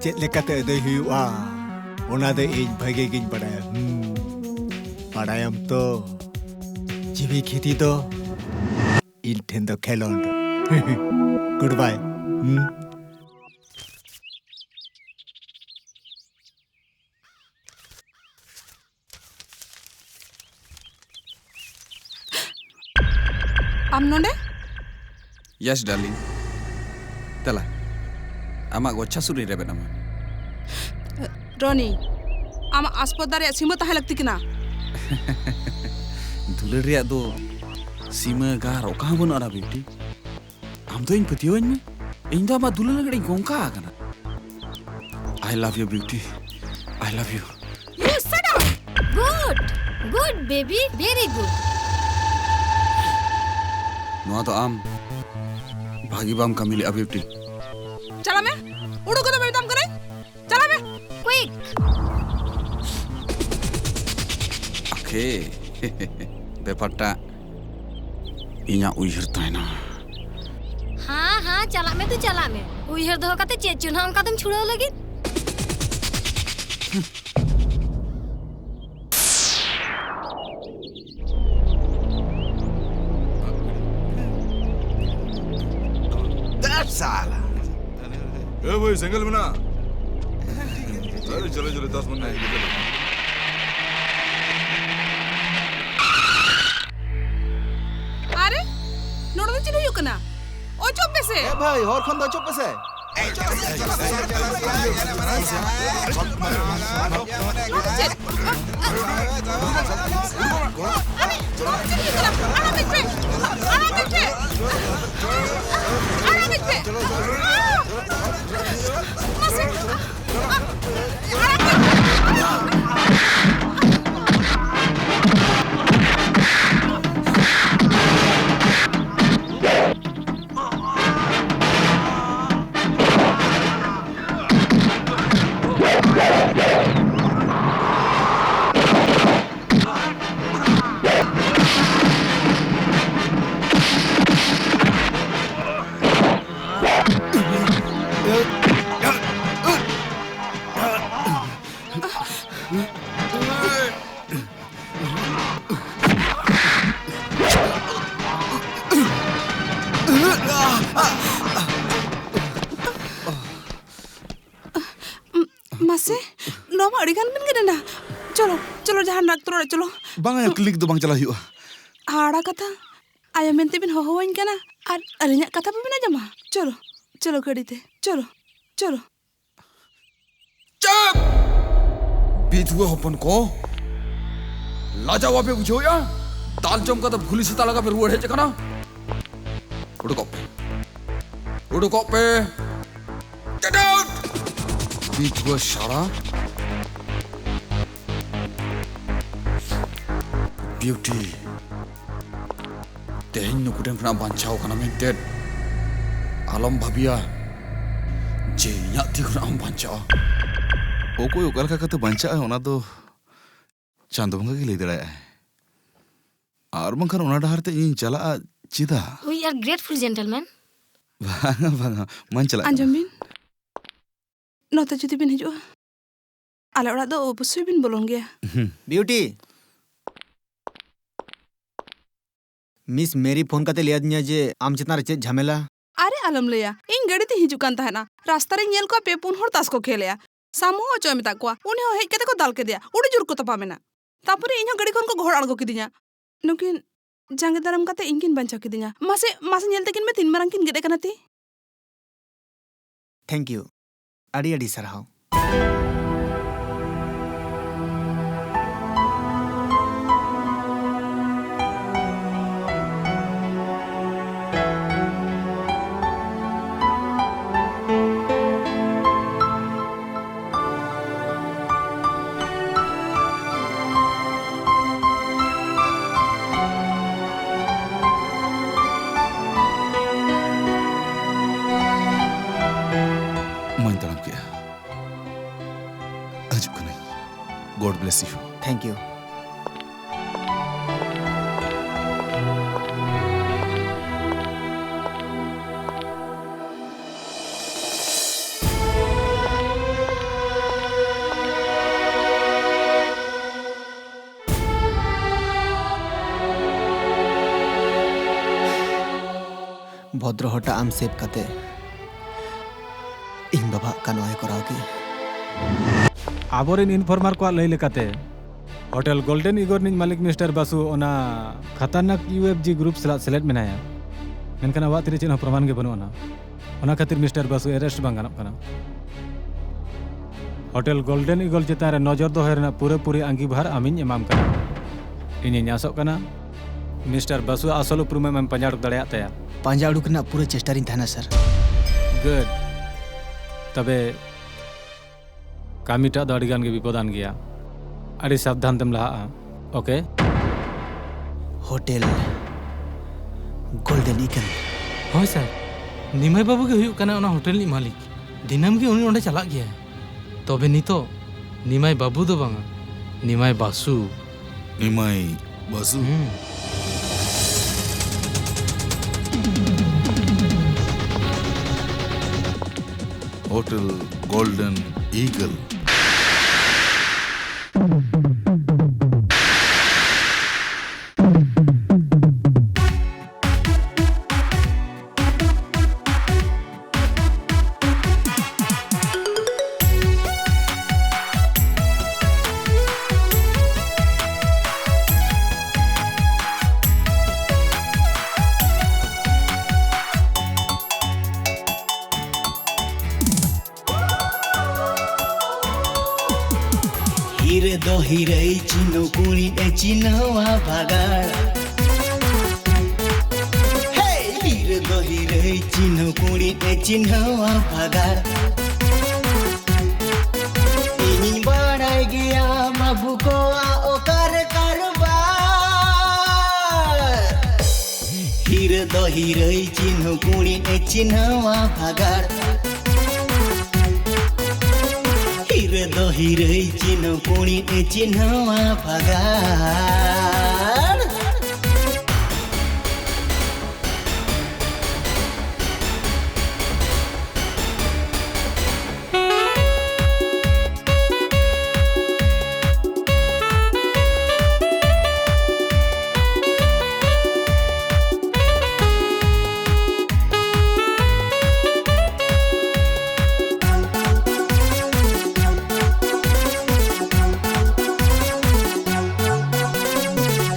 ᱪᱮᱫ ᱞᱮᱠᱟᱛᱮ ᱟᱹᱫᱟᱹᱭ ᱦᱩᱭᱩᱜᱼᱟ, ᱚᱱᱟ ᱫᱚ ᱤᱧ ᱵᱷᱟᱜᱮ ᱜᱤᱧ ᱵᱟᱲᱟᱭᱟ᱾ ᱦᱩᱸ, ᱵᱟᱲᱟᱭᱟᱢ ᱛᱚ, ᱡᱤᱣᱤ ᱠᱷᱤᱛᱤ ᱫᱚ ᱤᱧ ᱴᱷᱮᱱ ᱫᱚ ᱠᱷᱮᱞᱳᱸᱰ᱾ ᱜᱩᱰ ᱵᱟᱭ᱾ ᱦᱩᱸ᱾ ᱟᱢ ᱱᱚᱰᱮ? Yes, darling. ᱫᱮᱞᱟ, ᱟᱢᱟᱜ ᱜᱚᱪᱷᱟ ᱥᱩᱨ ᱨᱤᱧ ᱨᱮᱵᱮᱫ ᱟᱢᱟ᱾ ᱨᱚᱱᱤ, ᱟᱢᱟᱜ ᱟᱥᱯᱚᱨᱫᱟ ᱨᱮᱭᱟᱜ ᱥᱤᱢᱟᱹ ᱛᱟᱦᱮᱸ ᱞᱟᱹᱠᱛᱤ ᱠᱟᱱᱟ᱾ ᱫᱩᱞᱟᱹᱲ ᱨᱮᱭᱟᱜ ᱫᱚ ᱥᱤᱢᱟᱹ ᱜᱟᱨ ᱚᱠᱟ ᱦᱚᱸ ᱵᱟᱹᱱᱩᱜᱼᱟ, ᱵᱤᱭᱩᱴᱤ᱾ ᱟᱢ ᱫᱚ ᱤᱧ ᱯᱟᱹᱛᱭᱟᱹᱣᱟᱹᱧ ᱢᱮ, ᱤᱧ ᱫᱚ ᱟᱢᱟᱜ ᱫᱩᱞᱟᱹᱲ ᱞᱟᱹᱜᱤᱫ ᱤᱧ ᱜᱚᱝᱠᱟ ᱟᱠᱟᱱᱟ᱾ I love you, beauty, I love you᱾ You shut up! Good! Good baby, very good. ᱱᱚᱣᱟ ᱫᱚ ᱟᱢ ᱵᱷᱟᱹᱜᱤ ᱵᱟᱢ ᱠᱟᱹᱢᱤ ᱞᱮᱜᱼᱟ, ᱵᱤᱭᱩᱴᱤ᱾ ᱪᱟᱞᱟᱜ ᱢᱮ, ᱩᱰᱩᱠ ᱠᱟᱛᱮ ᱢᱮᱛᱟᱢ ᱠᱟᱹᱱᱟᱹᱧ᱾ ᱪᱟᱞᱟᱜ ᱢᱮ᱾ Quick. ᱟᱠᱷᱮ, ᱵᱮᱯᱟᱨᱴᱟ ᱤᱧᱟᱹᱜ ᱩᱭᱦᱟᱹᱨ ᱛᱟᱦᱮᱱᱟ᱾ ᱦᱟᱸ, ᱦᱟᱸ, ᱪᱟᱞᱟᱜ ᱢᱮ ᱛᱚ ᱪᱟᱞᱟᱜ ᱢᱮ᱾ ᱩᱭᱦᱟᱹᱨ ᱫᱚᱦᱚ ᱠᱟᱛᱮ ᱪᱮᱫ ᱪᱚ ᱱᱟᱦᱟᱜ ᱚᱱᱠᱟ ᱫᱚᱢ ᱪᱷᱩᱲᱟᱹᱣ ᱞᱟᱹᱜᱤᱫ᱾ ᱫᱟᱜ ᱥᱟᱞᱟ᱾ ए भाई, सिंगल में ना। अरे, चलो, चलो, दस मिनट में चलो। ᱟᱨᱮ, ᱱᱚᱰᱮ ᱫᱚ ᱪᱮᱫ ᱦᱩᱭᱩᱜ ᱠᱟᱱᱟ? ᱚᱪᱚᱜ ᱯᱮᱥᱮ᱾ ᱮ ᱵᱷᱟᱹᱭ, ᱦᱚᱨ ᱠᱷᱚᱱ ᱫᱚ ᱚᱪᱚᱜ ᱯᱮᱥᱮ᱾ ᱪᱮᱫ? ᱟᱨᱮ, ᱱᱚᱰᱮ ᱫᱚ ᱪᱮᱫ ᱦᱩᱭᱩᱜ ᱠᱟᱱᱟ? ᱟᱲᱟᱜ ᱯᱮ᱾ ᱟᱲᱟᱜ ᱯᱮ᱾ ᱟᱲᱟᱜ ᱯᱮ᱾ ᱢᱟᱥᱮ᱾ ᱢᱟᱥᱮ, ᱱᱚᱣᱟ ᱢᱟ ᱟᱹᱰᱤ ᱜᱟᱱ ᱵᱤᱱ ᱜᱮᱫ ᱮᱱᱟ᱾ ᱪᱚᱞᱚ, ᱪᱚᱞᱚ, ᱡᱟᱦᱟᱱ ᱰᱟᱠᱛᱚᱨ ᱚᱲᱟᱜ ᱪᱚᱞᱚ᱾ ᱵᱟᱝᱟ, ᱠᱞᱤᱱᱤᱠ ᱫᱚ ᱵᱟᱝ ᱪᱟᱞᱟᱜ ᱦᱩᱭᱩᱜᱼᱟ᱾ ᱟᱲᱟ ᱠᱟᱛᱷᱟ, ᱟᱭᱳ ᱢᱮᱱᱛᱮ ᱵᱤᱱ ᱦᱚᱦᱚᱣᱟᱹᱧ ᱠᱟᱱᱟ ᱟᱨ ᱟᱹᱞᱤᱧᱟᱜ ᱠᱟᱛᱷᱟ ᱵᱟᱵᱤᱱ ᱟᱸᱡᱚᱢᱟ? ᱪᱚᱞᱚ, ᱪᱚᱞᱚ ᱜᱟᱹᱰᱤ ᱛᱮ, ᱪᱚᱞᱚ, ᱪᱚᱞᱚ᱾ ᱪᱩᱯ! ᱵᱤᱫᱷᱩᱣᱟᱹ ᱦᱚᱯᱚᱱ ᱠᱚ, ᱞᱟᱡᱟᱣ ᱵᱟᱯᱮ ᱵᱩᱡᱷᱟᱹᱣᱮᱫᱼᱟ? ᱫᱟᱞ ᱡᱚᱢ ᱠᱟᱛᱮ ᱵᱷᱩᱞᱤ ᱥᱮᱛᱟ ᱞᱮᱠᱟ ᱯᱮ ᱨᱩᱣᱟᱹᱲ ᱦᱮᱡ ᱟᱠᱟᱱᱟ᱾ ᱩᱰᱩᱠᱚᱜ ᱯᱮ, ᱩᱰᱩᱠᱚᱜ ᱯᱮ᱾ Get out! ᱵᱤᱫᱷᱩᱣᱟᱹ ᱥᱟᱲᱟ᱾ ᱵᱤᱭᱩᱴᱤ, ᱛᱮᱦᱮᱧ ᱱᱩᱠᱩ ᱴᱷᱮᱱ ᱠᱷᱚᱱᱟᱜ ᱵᱟᱧᱪᱟᱣ ᱠᱟᱱᱟ ᱢᱮᱱᱛᱮ ᱟᱞᱚᱢ ᱵᱷᱟᱹᱵᱤᱭᱟ ᱡᱮ ᱤᱧᱟᱹᱜ ᱛᱤ ᱠᱷᱚᱱᱟᱜ ᱦᱚᱸᱢ ᱵᱟᱧᱪᱟᱜᱼᱟ᱾ ᱚᱠᱚᱭ ᱚᱠᱟ ᱞᱮᱠᱟ ᱠᱟᱛᱮ ᱵᱟᱧᱪᱟᱜᱼᱟ, ᱚᱱᱟ ᱫᱚ ᱪᱟᱸᱫᱚ ᱵᱚᱸᱜᱟ ᱜᱮ ᱞᱟᱹᱭ ᱫᱟᱲᱮᱭᱟᱜᱼᱟᱭ᱾ ᱟᱨ ᱵᱟᱝᱠᱷᱟᱱ ᱚᱱᱟ ᱰᱟᱦᱟᱨ ᱛᱮ ᱤᱧᱤᱧ ᱪᱟᱞᱟᱜᱼᱟ ᱪᱮᱫᱟᱜ? We are grateful, gentlemen. ᱵᱟᱝᱟ, ᱵᱟᱝᱟ, ᱢᱟᱧ ᱪᱟᱞᱟᱜ ᱠᱟᱱᱟ᱾ ᱟᱸᱡᱚᱢ ᱵᱤᱱ, ᱱᱚᱛᱮ ᱡᱩᱫᱤ ᱵᱤᱱ ᱦᱤᱡᱩᱜᱼᱟ, ᱟᱞᱮ ᱚᱲᱟᱜ ᱫᱚ ᱚᱵᱚᱥᱥᱳᱭ ᱵᱤᱱ ᱵᱚᱞᱚᱱ ᱜᱮᱭᱟ᱾ ᱦᱩᱸ᱾ ᱵᱤᱭᱩᱴᱤ, ᱢᱤᱥ ᱢᱮᱨᱤ ᱯᱷᱳᱱ ᱠᱟᱛᱮ ᱞᱟᱹᱭ ᱟᱹᱫᱤᱧᱟ ᱡᱮ ᱟᱢ ᱪᱮᱛᱟᱱ ᱨᱮ ᱪᱮᱫ ᱡᱷᱟᱢᱮᱞᱟ᱾ ᱟᱨᱮ ᱟᱞᱚᱢ ᱞᱟᱹᱭᱟ, ᱤᱧ ᱜᱟᱹᱰᱤ ᱛᱤᱧ ᱦᱤᱡᱩᱜ ᱠᱟᱱ ᱛᱟᱦᱮᱱᱟ, ᱨᱟᱥᱛᱟ ᱨᱤᱧ ᱧᱮᱞ ᱠᱚᱣᱟ ᱯᱮ ᱯᱩᱱ ᱦᱚᱲ ᱛᱟᱥ ᱠᱚ ᱠᱷᱮᱞᱮᱜᱼᱟ᱾ ᱥᱟᱢᱩ ᱦᱚᱸ ᱚᱪᱚᱜ ᱮ ᱢᱮᱛᱟᱜ ᱠᱚᱣᱟ, ᱩᱱᱤ ᱦᱚᱸ ᱦᱮᱡ ᱠᱟᱛᱮ ᱠᱚ ᱫᱟᱞ ᱠᱮᱫᱮᱭᱟ, ᱟᱹᱰᱤ ᱡᱳᱨ ᱠᱚ ᱛᱟᱯᱟᱢ ᱮᱱᱟ᱾ ᱛᱟᱯᱚᱨᱮ ᱤᱧ ᱦᱚᱸ ᱜᱟᱹᱰᱤ ᱠᱷᱚᱱ ᱠᱚ ᱜᱚᱦᱚᱲ ᱟᱬᱜᱚ ᱠᱤᱫᱤᱧᱟ᱾ ᱱᱩᱠᱤᱱ ᱡᱟᱸᱜᱮ ᱫᱟᱨᱟᱢ ᱠᱟᱛᱮ ᱤᱧ ᱠᱤᱱ ᱵᱟᱧᱪᱟᱣ ᱠᱤᱫᱤᱧᱟ᱾ ᱢᱟᱥᱮ, ᱢᱟᱥᱮ ᱧᱮᱞ ᱛᱟᱹᱠᱤᱱ ᱢᱮ ᱛᱤᱱ ᱢᱟᱨᱟᱝ ᱠᱤᱱ ᱜᱮᱫ ᱟᱠᱟᱱᱟ ᱛᱤ᱾ Thank you. ᱟᱹᱰᱤ ᱟᱹᱰᱤ ᱥᱟᱨᱦᱟᱣ᱾ ᱢᱟᱧ ᱛᱟᱲᱟᱢ ᱠᱮᱜᱼᱟ᱾ ᱦᱤᱡᱩᱜ ᱠᱟᱹᱱᱟᱹᱧ᱾ God bless you. Thank you. ᱵᱷᱚᱫᱨᱚ ᱦᱚᱴᱟᱜ ᱟᱢ ᱥᱮᱵᱷ ᱠᱟᱛᱮ ᱤᱧ ᱵᱟᱵᱟᱣᱟᱜ ᱠᱟᱱᱣᱟᱭ ᱠᱚᱨᱟᱣ ᱠᱮᱫ᱾ ᱟᱵᱚᱨᱮᱱ ᱤᱱᱯᱷᱚᱨᱢᱟᱨ ᱠᱚᱣᱟᱜ ᱞᱟᱹᱭ ᱞᱮᱠᱟᱛᱮ, ᱦᱳᱴᱮᱞ ᱜᱳᱞᱰᱮᱱ ᱤᱜᱚᱞ ᱨᱤᱱᱤᱡ ᱢᱟᱹᱞᱤᱠ ᱢᱤᱥᱴᱟᱨ ᱵᱟᱥᱩ ᱚᱱᱟ ᱠᱷᱟᱛᱟᱨᱱᱟᱠ ᱤᱭᱩ ᱮᱯᱷ ᱡᱤ ᱜᱨᱩᱯ ᱥᱟᱞᱟᱜ ᱥᱮᱞᱮᱫ ᱢᱮᱱᱟᱭᱟ, ᱢᱮᱱᱠᱷᱟᱱ ᱟᱵᱚᱣᱟᱜ ᱛᱤᱨᱮ ᱪᱮᱫ ᱦᱚᱸ ᱯᱨᱚᱢᱟᱱ ᱜᱮ ᱵᱟᱹᱱᱩᱜ ᱟᱱᱟ᱾ ᱚᱱᱟ ᱠᱷᱟᱹᱛᱤᱨ ᱢᱤᱥᱴᱟᱨ ᱵᱟᱥᱩ ᱮᱨᱮᱥᱴ ᱵᱟᱝ ᱜᱟᱱᱚᱜ ᱠᱟᱱᱟ᱾ ᱦᱳᱴᱮᱞ ᱜᱳᱞᱰᱮᱱ ᱤᱜᱚᱞ ᱪᱮᱛᱟᱱ ᱨᱮ ᱱᱚᱡᱚᱨ ᱫᱚᱦᱚᱭ ᱨᱮᱱᱟᱜ ᱯᱩᱨᱟᱹᱯᱩᱨᱤ ᱟᱸᱜᱤᱵᱷᱟᱨ ᱟᱢᱤᱧ ᱮᱢᱟᱢ ᱠᱟᱱᱟ᱾ ᱤᱧᱤᱧ ᱟᱥᱚᱜ ᱠᱟᱱᱟ ᱢᱤᱥᱴᱟᱨ ᱵᱟᱥᱩᱣᱟᱜ ᱟᱥᱚᱞ ᱩᱯᱨᱩᱢ ᱮᱢ ᱯᱟᱸᱡᱟ ᱩᱰᱩᱠ ᱫᱟᱲᱮᱭᱟᱜ ᱛᱟᱭᱟ᱾ ᱯᱟᱸᱡᱟ ᱩᱰᱩᱠ ᱨᱮᱱᱟᱜ ᱯᱩᱨᱟᱹ ᱪᱮᱥᱴᱟ ᱨᱤᱧ ᱛᱟᱦᱮᱱᱟ, ᱥᱟᱨ᱾ ᱜᱩᱰ᱾ ᱛᱚᱵᱮ ᱠᱟᱹᱢᱤᱴᱟᱜ ᱫᱚ ᱟᱹᱰᱤ ᱜᱟᱱ ᱜᱮ ᱵᱤᱯᱚᱫᱟᱱ ᱜᱮᱭᱟ᱾ ᱟᱹᱰᱤ ᱥᱟᱵᱫᱷᱟᱱ ᱛᱮᱢ ᱞᱟᱦᱟᱜᱼᱟ, ᱳᱠᱮ? Hotel golden ᱤᱜᱚᱞ᱾ ᱦᱳᱭ ᱥᱟᱨ, ᱱᱤᱢᱟᱭ ᱵᱟᱹᱵᱩ ᱜᱮ ᱦᱩᱭᱩᱜ ᱠᱟᱱᱟ ᱚᱱᱟ ᱦᱳᱴᱮᱞ ᱨᱤᱱᱤᱡ ᱢᱟᱹᱞᱤᱠ᱾ ᱫᱤᱱᱟᱹᱢ ᱜᱮ ᱩᱱᱤ ᱚᱸᱰᱮ ᱪᱟᱞᱟᱜ ᱜᱮᱭᱟᱭ᱾ ᱛᱚᱵᱮ ᱱᱤᱛᱚᱜ ᱱᱤᱢᱟᱭ ᱵᱟᱹᱵᱩ ᱫᱚ ᱵᱟᱝᱟ, ᱱᱤᱢᱟᱭ ᱵᱟᱥᱩ᱾ ᱱᱤᱢᱟᱭ ᱵᱟᱥᱩ? ᱦᱩᱸ᱾ Hotel golden ᱤᱜᱚᱞ᱾ ᱦᱤᱨᱟᱹ ᱫᱚ ᱦᱤᱨᱟᱹᱭ ᱪᱤᱱᱦᱟᱹᱣ ᱠᱩᱲᱤ ᱮ ᱪᱤᱱᱦᱟᱹᱣᱟ ᱵᱷᱟᱜᱟᱲ᱾ ᱦᱮᱭ! ᱦᱤᱨᱟᱹ ᱫᱚ ᱦᱤᱨᱟᱹᱭ ᱪᱤᱱᱦᱟᱹᱣ ᱠᱩᱲᱤ ᱮ ᱪᱤᱱᱦᱟᱹᱣᱟ ᱵᱷᱟᱜᱟᱲ᱾ ᱤᱧᱤᱧ ᱵᱟᱲᱟᱭ ᱜᱮᱭᱟ ᱵᱟᱹᱵᱩ ᱠᱚᱣᱟᱜ ᱚᱠᱟᱨᱮ ᱠᱟᱨᱵᱟᱨ᱾ ᱦᱤᱨᱟᱹ ᱫᱚ ᱦᱤᱨᱟᱹᱭ ᱪᱤᱱᱦᱟᱹᱣ ᱠᱩᱲᱤ ᱮ ᱪᱤᱱᱦᱟᱹᱣᱟ ᱵᱷᱟᱜᱟᱲ᱾ ᱦᱤᱨᱟᱹ ᱫᱚ ᱦᱤᱨᱟᱹᱭ ᱪᱤᱱᱦᱟᱹᱣ ᱠᱩᱲᱤ ᱮ ᱪᱤᱱᱦᱟᱹᱣᱟ ᱵᱷᱟᱜᱟᱲ᱾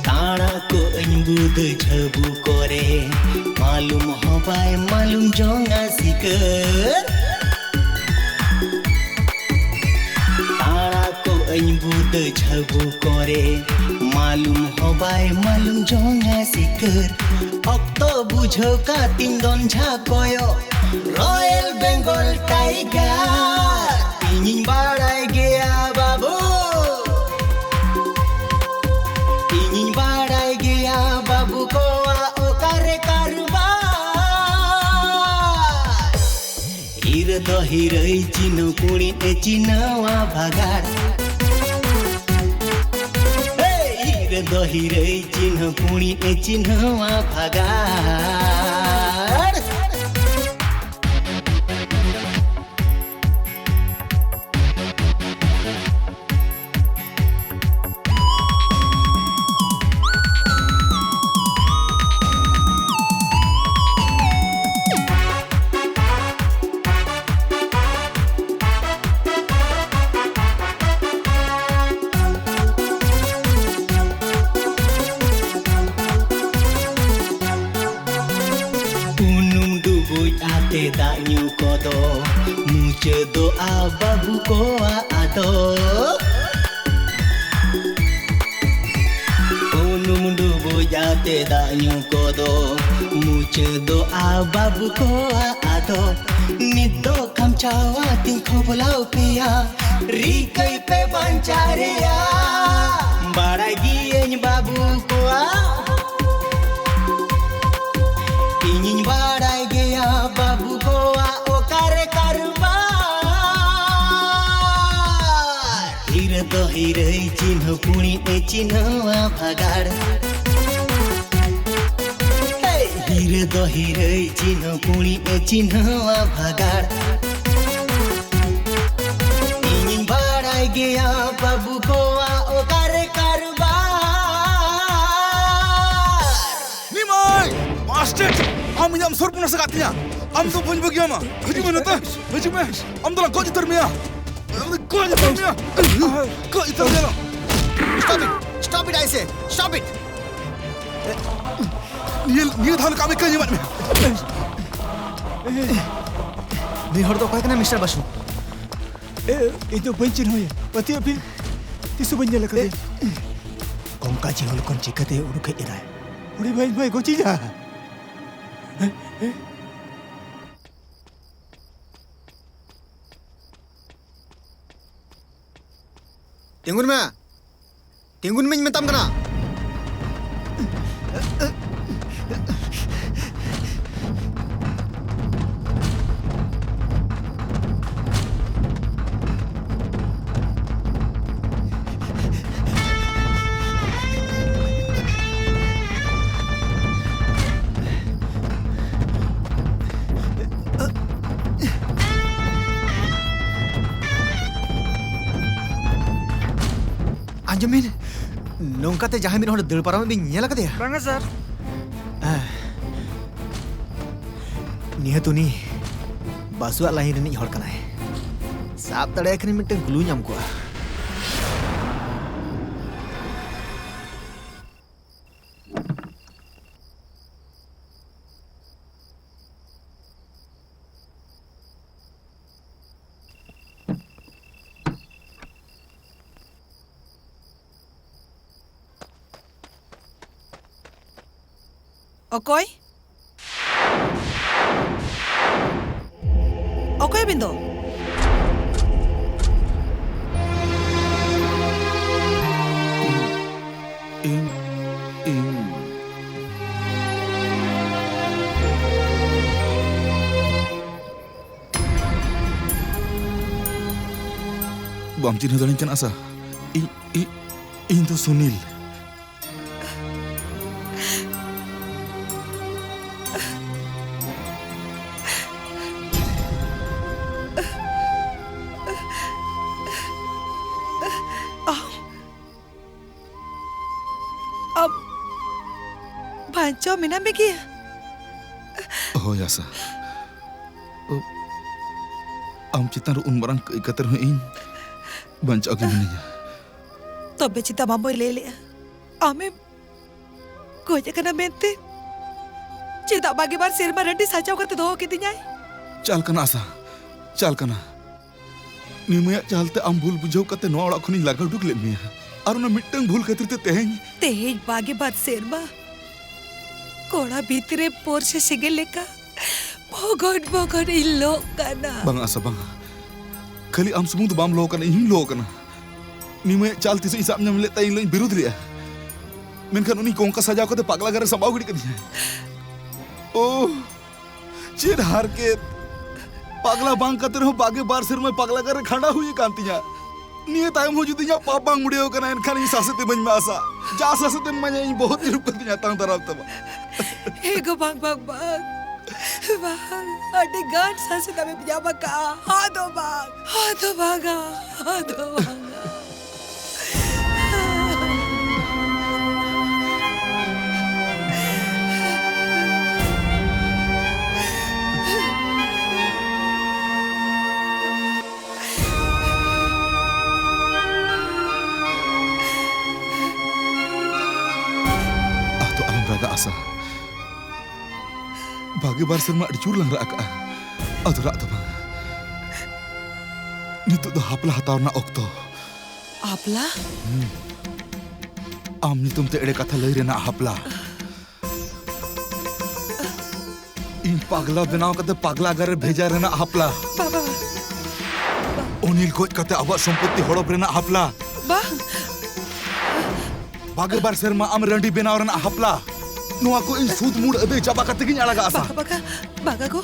ᱠᱟᱬᱟ ᱠᱚ ᱟᱹᱧ ᱵᱩᱫᱟᱹ ᱡᱷᱟᱹᱵᱩ ᱠᱚᱨᱮ, ᱢᱟᱞᱩᱢ ᱦᱚᱸ ᱵᱟᱭ ᱢᱟᱞᱩᱢ ᱡᱚᱝᱟ ᱥᱤᱠᱟᱹᱨ᱾ ᱠᱟᱬᱟ ᱠᱚ ᱟᱹᱧ ᱵᱩᱫᱟᱹ ᱡᱷᱟᱹᱵᱩ ᱠᱚᱨᱮ, ᱢᱟᱞᱩᱢ ᱦᱚᱸ ᱵᱟᱭ ᱢᱟᱞᱩᱢ ᱡᱚᱝᱟ ᱥᱤᱠᱟᱹᱨ᱾ ᱚᱠᱛᱚ ᱵᱩᱡᱷᱟᱹᱣ ᱠᱟᱛᱤᱧ ᱫᱚᱱ ᱡᱷᱟ ᱠᱚᱭᱚᱜ, Royal Bengal Tiger᱾ ᱤᱧᱤᱧ ᱵᱟᱲᱟᱭ ᱜᱮᱭᱟ ᱵᱟᱹᱵᱩ, ᱤᱧᱤᱧ ᱵᱟᱲᱟᱭ ᱜᱮᱭᱟ ᱫᱚ ᱦᱤᱨᱟᱹᱭ ᱪᱤᱱᱦᱟᱹ ᱠᱩᱲᱤᱫ ᱮ ᱪᱤᱱᱦᱟᱹᱣᱟ ᱵᱷᱟᱜᱟᱲ᱾ ᱦᱮᱭ! ᱦᱤᱨᱟᱹ ᱫᱚ ᱦᱤᱨᱟᱹᱭ ᱪᱤᱱᱦᱟᱹ ᱠᱩᱲᱤᱫ ᱮ ᱪᱤᱱᱦᱟᱹᱣᱟ ᱵᱷᱟᱜᱟᱲ᱾ ᱩᱱᱩᱢ ᱰᱩᱵᱩᱡ ᱟᱛᱮ ᱫᱟᱜ ᱧᱩ ᱠᱚᱫᱚ ᱢᱩᱪᱟᱹᱫᱚᱜᱼᱟ ᱵᱟᱹᱵᱩ ᱠᱚᱣᱟᱜ ᱟᱫᱚ᱾ ᱩᱱᱩᱢ ᱰᱩᱵᱩᱡ ᱟᱛᱮ ᱫᱟᱜ ᱧᱩ ᱠᱚᱫᱚ ᱢᱩᱪᱟᱹᱫᱚᱜᱼᱟ ᱵᱟᱹᱵᱩ ᱠᱚᱣᱟᱜ ᱟᱫᱚ᱾ ᱱᱤᱛ ᱫᱚ ᱠᱷᱟᱢᱪᱟᱣ ᱟᱛᱤᱧ ᱠᱷᱚᱵᱞᱟᱣ ᱯᱮᱭᱟ, ᱨᱤᱠᱟᱹᱭ ᱯᱮ ᱵᱟᱧᱪᱟᱣ ᱨᱮᱭᱟᱜ᱾ ᱵᱟᱲᱟᱭ ᱜᱤᱭᱟᱹᱧ ᱵᱟᱹᱵᱩ ᱠᱚᱣᱟᱜ, ᱤᱧᱤᱧ ᱵᱟᱲᱟᱭ ᱜᱮᱭᱟ ᱵᱟᱹᱵᱩ ᱠᱚᱣᱟᱜ ᱚᱠᱟᱨᱮ ᱠᱟᱨᱵᱟᱨ᱾ ᱦᱤᱨᱟᱹ ᱫᱚ ᱦᱤᱨᱟᱹᱭ ᱪᱤᱱᱦᱟᱹ ᱠᱩᱲᱤᱫ ᱮ ᱪᱤᱱᱦᱟᱹᱣᱟ ᱵᱷᱟᱜᱟᱲ᱾ ᱦᱮᱭ! ᱦᱤᱨᱟᱹ ᱫᱚ ᱦᱤᱨᱟᱹᱭ ᱪᱤᱱᱦᱟᱹ ᱠᱩᱲᱤᱫ ᱮ ᱪᱤᱱᱦᱟᱹᱣᱟ ᱵᱷᱟᱜᱟᱲ᱾ ᱤᱧᱤᱧ ᱵᱟᱲᱟᱭ ᱜᱮᱭᱟ ᱵᱟᱹᱵᱩ ᱠᱚᱣᱟᱜ ᱚᱠᱟᱨᱮ ᱠᱟᱨᱵᱟᱨ᱾ ᱱᱤᱢᱟᱭ! ᱵᱟᱥᱴᱟᱨᱰ! ᱟᱢ ᱤᱧᱟᱜ ᱮᱢ ᱥᱚᱨᱵᱚᱱᱟᱥ ᱟᱠᱟᱫ ᱛᱤᱧᱟ᱾ ᱟᱢ ᱫᱚ ᱵᱟᱹᱧ ᱵᱟᱹᱜᱤᱭᱟᱢᱟ᱾ ᱦᱤᱡᱩᱜ ᱢᱮ ᱱᱚᱛᱮ᱾ ᱦᱤᱡᱩᱜ ᱢᱮ᱾ ᱟᱢ ᱫᱚᱞᱟᱝ ᱜᱚᱡ ᱩᱛᱟᱹᱨ ᱢᱮᱭᱟ᱾ ᱟᱢ ᱫᱚ ᱜᱚᱡ ᱩᱛᱟᱹᱨ ᱢᱮᱭᱟ᱾ ᱜᱚᱡ ᱩᱛᱟᱹᱨ ᱢᱮᱭᱟ᱾ Stop it! Stop it, I say! Stop it! ᱱᱤᱭᱟᱹ, ᱱᱤᱭᱟᱹ ᱫᱷᱟᱣ ᱞᱮᱠᱟ ᱟᱢ ᱤᱠᱟᱹᱧ ᱮᱢᱟᱫ ᱢᱮᱭᱟ᱾ ᱱᱩᱭ ᱦᱚᱲ ᱫᱚ ᱚᱠᱚᱭ ᱠᱟᱱᱟᱭ, ᱢᱤᱥᱴᱟᱨ ᱵᱟᱥᱩ? ᱮ, ᱤᱧ ᱫᱚ ᱵᱟᱹᱧ ᱪᱤᱱᱦᱟᱹᱣᱮᱭᱟ᱾ ᱯᱟᱹᱛᱭᱟᱹᱣ ᱯᱮ, ᱛᱤᱥ ᱦᱚᱸ ᱵᱟᱹᱧ ᱧᱮᱞ ᱟᱠᱟᱫᱮᱭᱟ᱾ ᱠᱚᱝᱠᱟ ᱡᱤᱦᱚᱞ ᱠᱷᱚᱱ ᱪᱤᱠᱟᱹᱛᱮ ᱩᱰᱩᱠ ᱦᱮᱡ ᱮᱱᱟᱭ? ᱦᱩᱰᱤᱧ ᱵᱷᱟᱭ, ᱵᱷᱟᱭ, ᱜᱚᱪᱤᱧᱟ᱾ ᱛᱤᱸᱜᱩᱱ ᱢᱮ, ᱛᱤᱸᱜᱩᱱ ᱢᱮᱧ ᱢᱮᱛᱟᱢ ᱠᱟᱱᱟ᱾ ᱡᱟᱢᱤᱱ, ᱱᱚᱝᱠᱟᱛᱮ ᱡᱟᱦᱟᱸᱭ ᱢᱤᱫ ᱦᱚᱲ ᱫᱟᱹᱲ ᱯᱟᱨᱚᱢᱮᱫ ᱵᱤᱱ ᱧᱮᱞ ᱟᱠᱟᱫᱮᱭᱟ? ᱵᱟᱝᱟ, ᱥᱟᱨ᱾ ᱱᱤᱦᱟᱹᱛ ᱩᱱᱤ ᱵᱟᱥᱩᱣᱟᱜ ᱞᱟᱭᱤᱱ ᱨᱤᱱᱤᱡ ᱦᱚᱲ ᱠᱟᱱᱟᱭ᱾ ᱥᱟᱵ ᱫᱟᱲᱮᱭᱟᱭ ᱠᱷᱟᱱ ᱢᱤᱫᱴᱟᱝ ᱠᱞᱩ ᱧᱟᱢ ᱠᱚᱜᱼᱟ᱾ ᱚᱠᱚᱭ? ᱚᱠᱚᱭ ᱟᱹᱵᱤᱱ ᱫᱚ? ᱤᱧ, ᱤᱧ᱾ ᱵᱟᱢ ᱪᱤᱱᱦᱟᱹ ᱫᱟᱲᱮᱧ ᱠᱟᱱᱟ, ᱟᱥᱟ? ᱤᱧ, ᱤᱧ, ᱤᱧ ᱫᱚ ᱥᱩᱱᱤᱞ᱾ ᱟᱢ, ᱟᱢ ᱵᱟᱧᱪᱟᱣ ᱢᱮᱱᱟᱜ ᱢᱮᱜᱮᱭᱟ? ᱦᱳᱭ, ᱟᱥᱟ᱾ ᱟᱢ ᱪᱮᱛᱟᱱ ᱨᱮ ᱩᱱ ᱢᱟᱨᱟᱝ ᱠᱟᱹᱭ ᱠᱟᱛᱮ ᱨᱮᱦᱚᱸ ᱤᱧ ᱵᱟᱧᱪᱟᱣ ᱜᱮ ᱢᱤᱱᱟᱹᱧᱟ᱾ ᱛᱚᱵᱮ ᱪᱮᱫᱟᱜ ᱵᱟᱢ ᱞᱟᱹᱭ ᱞᱮᱜᱼᱟ? ᱟᱢᱮᱢ ᱜᱚᱡ ᱟᱠᱟᱱᱟ ᱢᱮᱱᱛᱮ? ᱪᱮᱫᱟᱜ ᱵᱟᱜᱮ ᱵᱟᱨ ᱥᱮᱨᱢᱟ ᱨᱟᱺᱰᱤ ᱥᱟᱡᱟᱣ ᱠᱟᱛᱮ ᱫᱚᱦᱚ ᱠᱤᱫᱤᱧᱟᱭ? ᱪᱟᱞ ᱠᱟᱱᱟ ᱟᱥᱟ, ᱪᱟᱞ ᱠᱟᱱᱟ᱾ ᱱᱤᱢᱟᱹᱭᱟᱜ ᱪᱟᱞᱛᱮ ᱟᱢ ᱵᱷᱩᱞ ᱵᱩᱡᱷᱟᱹᱣ ᱠᱟᱛᱮ ᱱᱚᱣᱟ ᱚᱲᱟᱜ ᱠᱷᱚᱱᱤᱧ ᱞᱟᱜᱟ ᱩᱰᱩᱠ ᱞᱮᱫ ᱢᱮᱭᱟ᱾ ᱟᱨ ᱚᱱᱟ ᱢᱤᱫᱴᱟᱝ ᱵᱷᱩᱞ ᱠᱷᱟᱹᱛᱤᱨ ᱛᱮ ᱛᱮᱦᱮᱧ ᱛᱮᱦᱮᱧ ᱵᱟᱜᱮ ᱵᱟᱨ ᱥᱮᱨᱢᱟ ᱠᱚᱲᱟ ᱵᱷᱤᱛᱨᱤ ᱯᱳᱨ ᱥᱮ ᱥᱮᱸᱜᱮᱞ ᱞᱮᱠᱟ ᱵᱚᱜᱚᱱ ᱵᱚᱜᱚᱱ ᱤᱧ ᱞᱚᱜ ᱠᱟᱱᱟ᱾ ᱵᱟᱝᱟ ᱟᱥᱟ, ᱵᱟᱝᱟ᱾ ᱠᱷᱟᱹᱞᱤ ᱟᱢ ᱥᱩᱢᱩᱝ ᱫᱚ ᱵᱟᱢ ᱞᱚ ᱠᱟᱱᱟ, ᱤᱧ ᱦᱚᱸᱧ ᱞᱚ ᱠᱟᱱᱟ᱾ ᱱᱤᱢᱟᱹᱭᱟᱜ ᱪᱟᱞ ᱛᱤᱥ ᱤᱧ ᱥᱟᱵ ᱧᱟᱢ ᱞᱮᱫ ᱛᱟᱭ, ᱤᱧ ᱞᱚᱧ ᱵᱤᱨᱩᱫᱷ ᱞᱮᱫᱼᱟ᱾ ᱢᱮᱱᱠᱷᱟᱱ ᱩᱱᱤ ᱠᱚᱝᱠᱟ ᱥᱟᱡᱟᱣ ᱠᱟᱛᱮ ᱯᱟᱜᱽᱞᱟ ᱜᱟᱨ ᱨᱮ ᱥᱟᱢᱵᱟᱣ ᱜᱤᱰᱤ ᱠᱟᱫᱤᱧᱟᱭ᱾ ᱳᱦ, ᱪᱮᱫ ᱦᱟᱨᱠᱮᱛ! ᱯᱟᱜᱽᱞᱟ ᱵᱟᱝ ᱠᱟᱛᱮ ᱨᱮᱦᱚᱸ ᱵᱟᱜᱮ ᱵᱟᱨ ᱥᱮᱨᱢᱟ ᱯᱟᱜᱽᱞᱟ ᱜᱟᱨ ᱨᱮ ᱠᱷᱟᱸᱰᱟᱣ ᱦᱩᱭ ᱟᱠᱟᱱ ᱛᱤᱧᱟ᱾ ᱱᱤᱭᱟᱹ ᱛᱟᱭᱚᱢ ᱦᱚᱸ ᱡᱩᱫᱤ ᱤᱧᱟᱜ ᱯᱟᱯ ᱵᱟᱝ ᱢᱩᱲᱭᱟᱹᱣ ᱠᱟᱱᱟ, ᱮᱱᱠᱷᱟᱱ ᱤᱧ ᱥᱟᱥᱮᱛ ᱤᱢᱟᱹᱧ ᱢᱮ ᱟᱥᱟ᱾ ᱡᱟ ᱥᱟᱥᱮᱛ ᱮᱢ ᱤᱢᱟᱹᱧᱟ, ᱤᱧ ᱵᱚᱦᱚᱜ ᱛᱤᱨᱩᱵ ᱠᱟᱛᱮᱧ ᱟᱛᱟᱝ ᱫᱟᱨᱟᱢ ᱛᱟᱢᱟ᱾ ᱮ ᱜᱳ, ᱵᱟᱝ, ᱵᱟᱝ, ᱵᱟᱝ᱾ ᱵᱟᱝ, ᱟᱹᱰᱤ ᱜᱟᱱ ᱥᱟᱥᱮᱛ ᱟᱢᱮᱢ ᱧᱟᱢ ᱟᱠᱟᱫᱼᱟ᱾ ᱟᱫᱚ ᱵᱟᱝ, ᱟᱫᱚ ᱵᱟᱝᱟ, ᱟᱫᱚ ᱵᱟᱝᱟ᱾ ᱵᱟᱜᱮ ᱵᱟᱨ ᱥᱮᱨᱢᱟ ᱟᱹᱰᱤ ᱡᱳᱨ ᱞᱟᱝ ᱨᱟᱜ ᱟᱠᱟᱜᱼᱟ᱾ ᱟᱫᱚ ᱨᱟᱜ ᱫᱚ ᱵᱟᱝ᱾ ᱱᱤᱛᱚᱜ ᱫᱚ ᱦᱟᱯᱞᱟ ᱦᱟᱛᱟᱣ ᱨᱮᱱᱟᱜ ᱚᱠᱛᱚ᱾ ᱦᱟᱯᱞᱟ? ᱦᱩᱸ᱾ ᱟᱢ ᱧᱩᱛᱩᱢ ᱛᱮ ᱮᱲᱮ ᱠᱟᱛᱷᱟ ᱞᱟᱹᱭ ᱨᱮᱱᱟᱜ ᱦᱟᱯᱞᱟ᱾ ᱤᱧ ᱯᱟᱜᱽᱞᱟ ᱵᱮᱱᱟᱣ ᱠᱟᱛᱮ ᱯᱟᱜᱽᱞᱟ ᱜᱟᱨ ᱨᱮ ᱵᱷᱮᱡᱟ ᱨᱮᱱᱟᱜ ᱦᱟᱯᱞᱟ᱾ ᱵᱟᱵᱟ᱾ ᱚᱱᱤᱞ ᱜᱚᱡ ᱠᱟᱛᱮ ᱟᱵᱚᱣᱟᱜ ᱥᱚᱢᱯᱚᱛᱛᱤ ᱦᱚᱲᱚᱯ ᱨᱮᱱᱟᱜ ᱦᱟᱯᱞᱟ᱾ ᱵᱟᱝ᱾ ᱵᱟᱜᱮ ᱵᱟᱨ ᱥᱮᱨᱢᱟ ᱟᱢ ᱨᱟᱺᱰᱤ ᱵᱮᱱᱟᱣ ᱨᱮᱱᱟᱜ ᱦᱟᱯᱞᱟ᱾ ᱱᱚᱣᱟ ᱠᱚ ᱤᱧ ᱥᱩᱫ ᱢᱩᱲ ᱟᱹᱫᱟᱹᱭ ᱪᱟᱵᱟ ᱠᱟᱛᱮ ᱜᱤᱧ ᱟᱲᱟᱜᱟ ᱟᱥᱟ᱾ ᱵᱟᱜᱟ, ᱵᱟᱜᱟ, ᱵᱟᱜᱟ ᱜᱚ,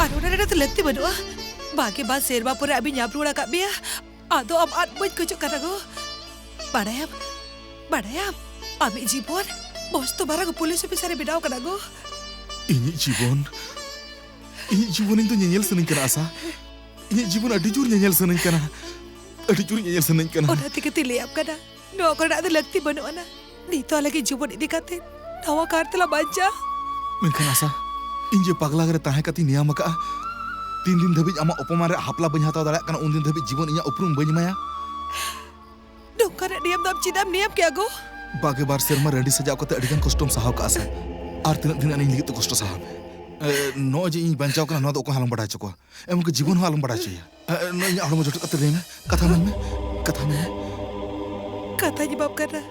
ᱟᱨ ᱚᱱᱟ ᱨᱮᱱᱟᱜ ᱫᱚ ᱞᱟᱹᱠᱛᱤ ᱵᱟᱹᱱᱩᱜᱼᱟ᱾ ᱵᱟᱜᱮ ᱵᱟᱨ ᱥᱮᱨᱢᱟ ᱯᱚᱨᱮ ᱟᱵᱤᱧ ᱧᱟᱢ ᱨᱩᱣᱟᱹᱲ ᱟᱠᱟᱫ ᱢᱮᱭᱟ᱾ ᱟᱫᱚ ᱟᱢ ᱟᱫ ᱵᱟᱹᱧ ᱠᱷᱚᱡᱚᱜ ᱠᱟᱱᱟ ᱜᱚ᱾ ᱵᱟᱲᱟᱭᱟᱢ, ᱵᱟᱲᱟᱭᱟᱢ, ᱟᱢᱤᱡ ᱡᱤᱵᱚᱱ ᱢᱚᱥᱛᱚ ᱢᱟᱨᱟᱝ ᱯᱩᱞᱤᱥ ᱚᱯᱷᱤᱥᱟᱨ ᱮ ᱵᱮᱱᱟᱣ ᱠᱟᱱᱟ ᱜᱚ᱾ ᱤᱧᱤᱡ ᱡᱤᱵᱚᱱ, ᱤᱧᱤᱡ ᱡᱤᱵᱚᱱ ᱤᱧ ᱫᱚ ᱧᱮᱧᱮᱞ ᱥᱟᱱᱟᱧ ᱠᱟᱱᱟ ᱟᱥᱟ᱾ ᱤᱧᱤᱡ ᱡᱤᱵᱚᱱ ᱟᱹᱰᱤ ᱡᱳᱨ ᱧᱮᱧᱮᱞ ᱥᱟᱱᱟᱧ ᱠᱟᱱᱟ᱾ ᱟᱹᱰᱤ ᱡᱳᱨ ᱧᱮᱧᱮᱞ ᱥᱟᱱᱟᱧ ᱠᱟᱱᱟ᱾ ᱚᱱᱟ ᱛᱮᱜᱮ ᱛᱤᱧ ᱞᱟᱹᱭᱟᱢ ᱠᱟᱱᱟ, ᱱᱚᱣᱟ ᱠᱚᱨᱮᱱᱟᱜ ᱫᱚ ᱞᱟᱹᱠᱛᱤ ᱵᱟᱹᱱᱩᱜ ᱟᱱᱟ᱾ ᱱᱤᱛᱚᱜ ᱞᱟᱹᱜᱤᱫ ᱡᱤᱵᱚᱱ ᱤᱫᱤ ᱠᱟᱛᱮ ᱱᱟᱣᱟ ᱠᱟᱨ ᱛᱮᱞᱟᱝ ᱵᱟᱧᱪᱟᱜᱼᱟ᱾ ᱢᱮᱱᱠᱷᱟᱱ ᱟᱥᱟ, ᱤᱧ ᱡᱮ ᱯᱟᱜᱽᱞᱟ ᱨᱮ ᱛᱟᱦᱮᱸ ᱠᱟᱛᱮᱧ ᱱᱤᱭᱟᱢ ᱟᱠᱟᱫᱼᱟ, ᱛᱤᱱ ᱫᱤᱱ ᱫᱷᱟᱹᱵᱤᱡ ᱟᱢᱟᱜ ᱚᱯᱚᱢᱟᱱ ᱨᱮ ᱦᱟᱯᱞᱟ ᱵᱟᱹᱧ ᱦᱟᱛᱟᱣ ᱫᱟᱲᱮᱭᱟᱜ ᱠᱟᱱᱟ, ᱩᱱ ᱫᱤᱱ ᱫᱷᱟᱹᱵᱤᱡ ᱡᱤᱵᱚᱱ ᱤᱧᱟᱹᱜ ᱩᱯᱨᱩᱢ ᱵᱟᱹᱧ ᱮᱢᱟᱭᱟ᱾ ᱱᱚᱝᱠᱟᱱᱟᱜ ᱱᱤᱭᱚᱢ ᱫᱚ ᱟᱢ ᱪᱮᱫᱟᱜ ᱮᱢ ᱱᱤᱭᱚᱢ ᱠᱮᱜᱼᱟ ᱜᱚ? ᱵᱟᱜᱮ ᱵᱟᱨ ᱥᱮᱨᱢᱟ ᱨᱟᱺᱰᱤ ᱥᱟᱡᱟᱣ ᱠᱟᱛᱮ ᱟᱹᱰᱤ ᱜᱟᱱ ᱠᱚᱥᱴᱚᱢ ᱥᱟᱦᱟᱣ ᱠᱟᱜᱼᱟ ᱥᱮ? ᱟᱨ ᱛᱤᱱᱟᱹᱜ ᱫᱤᱱ ᱤᱧ ᱞᱟᱹᱜᱤᱫ ᱛᱮ ᱠᱚᱥᱴᱚ ᱥᱟᱦᱟᱣ ᱢᱮ? ᱮ, ᱱᱚᱜᱼᱚᱭ ᱡᱮ ᱤᱧ ᱵᱟᱧᱪᱟᱣ ᱠᱟᱱᱟ, ᱱᱚᱣᱟ ᱫᱚ ᱚᱠᱚᱭ ᱦᱚᱸ ᱟᱞᱚᱢ ᱵᱟᱰᱟᱭ ᱦᱚᱪᱚ ᱠᱚᱣᱟ᱾ ᱮᱢᱚᱱᱠᱤ ᱡᱤᱵᱚᱱ ᱦᱚᱸ ᱟᱞᱚᱢ ᱵᱟᱰᱟᱭ ᱦᱚᱪᱚᱭᱟ᱾ ᱮ, ᱮ, ᱱᱚᱜᱼᱚᱭ ᱤᱧᱟᱹᱜ ᱦᱚᱲᱢᱚ ᱡᱚᱴᱮᱫ ᱠᱟᱛᱮ ᱞᱟᱹᱭ ᱢᱮ, ᱠᱟᱛᱷᱟ ᱢᱮᱱ ᱢᱮ, ᱠᱟᱛᱷᱟ ᱢᱮᱱ ᱢᱮ᱾ ᱠᱟᱛᱷᱟᱧ ᱮᱢᱟᱢ ᱠᱟᱱᱟ,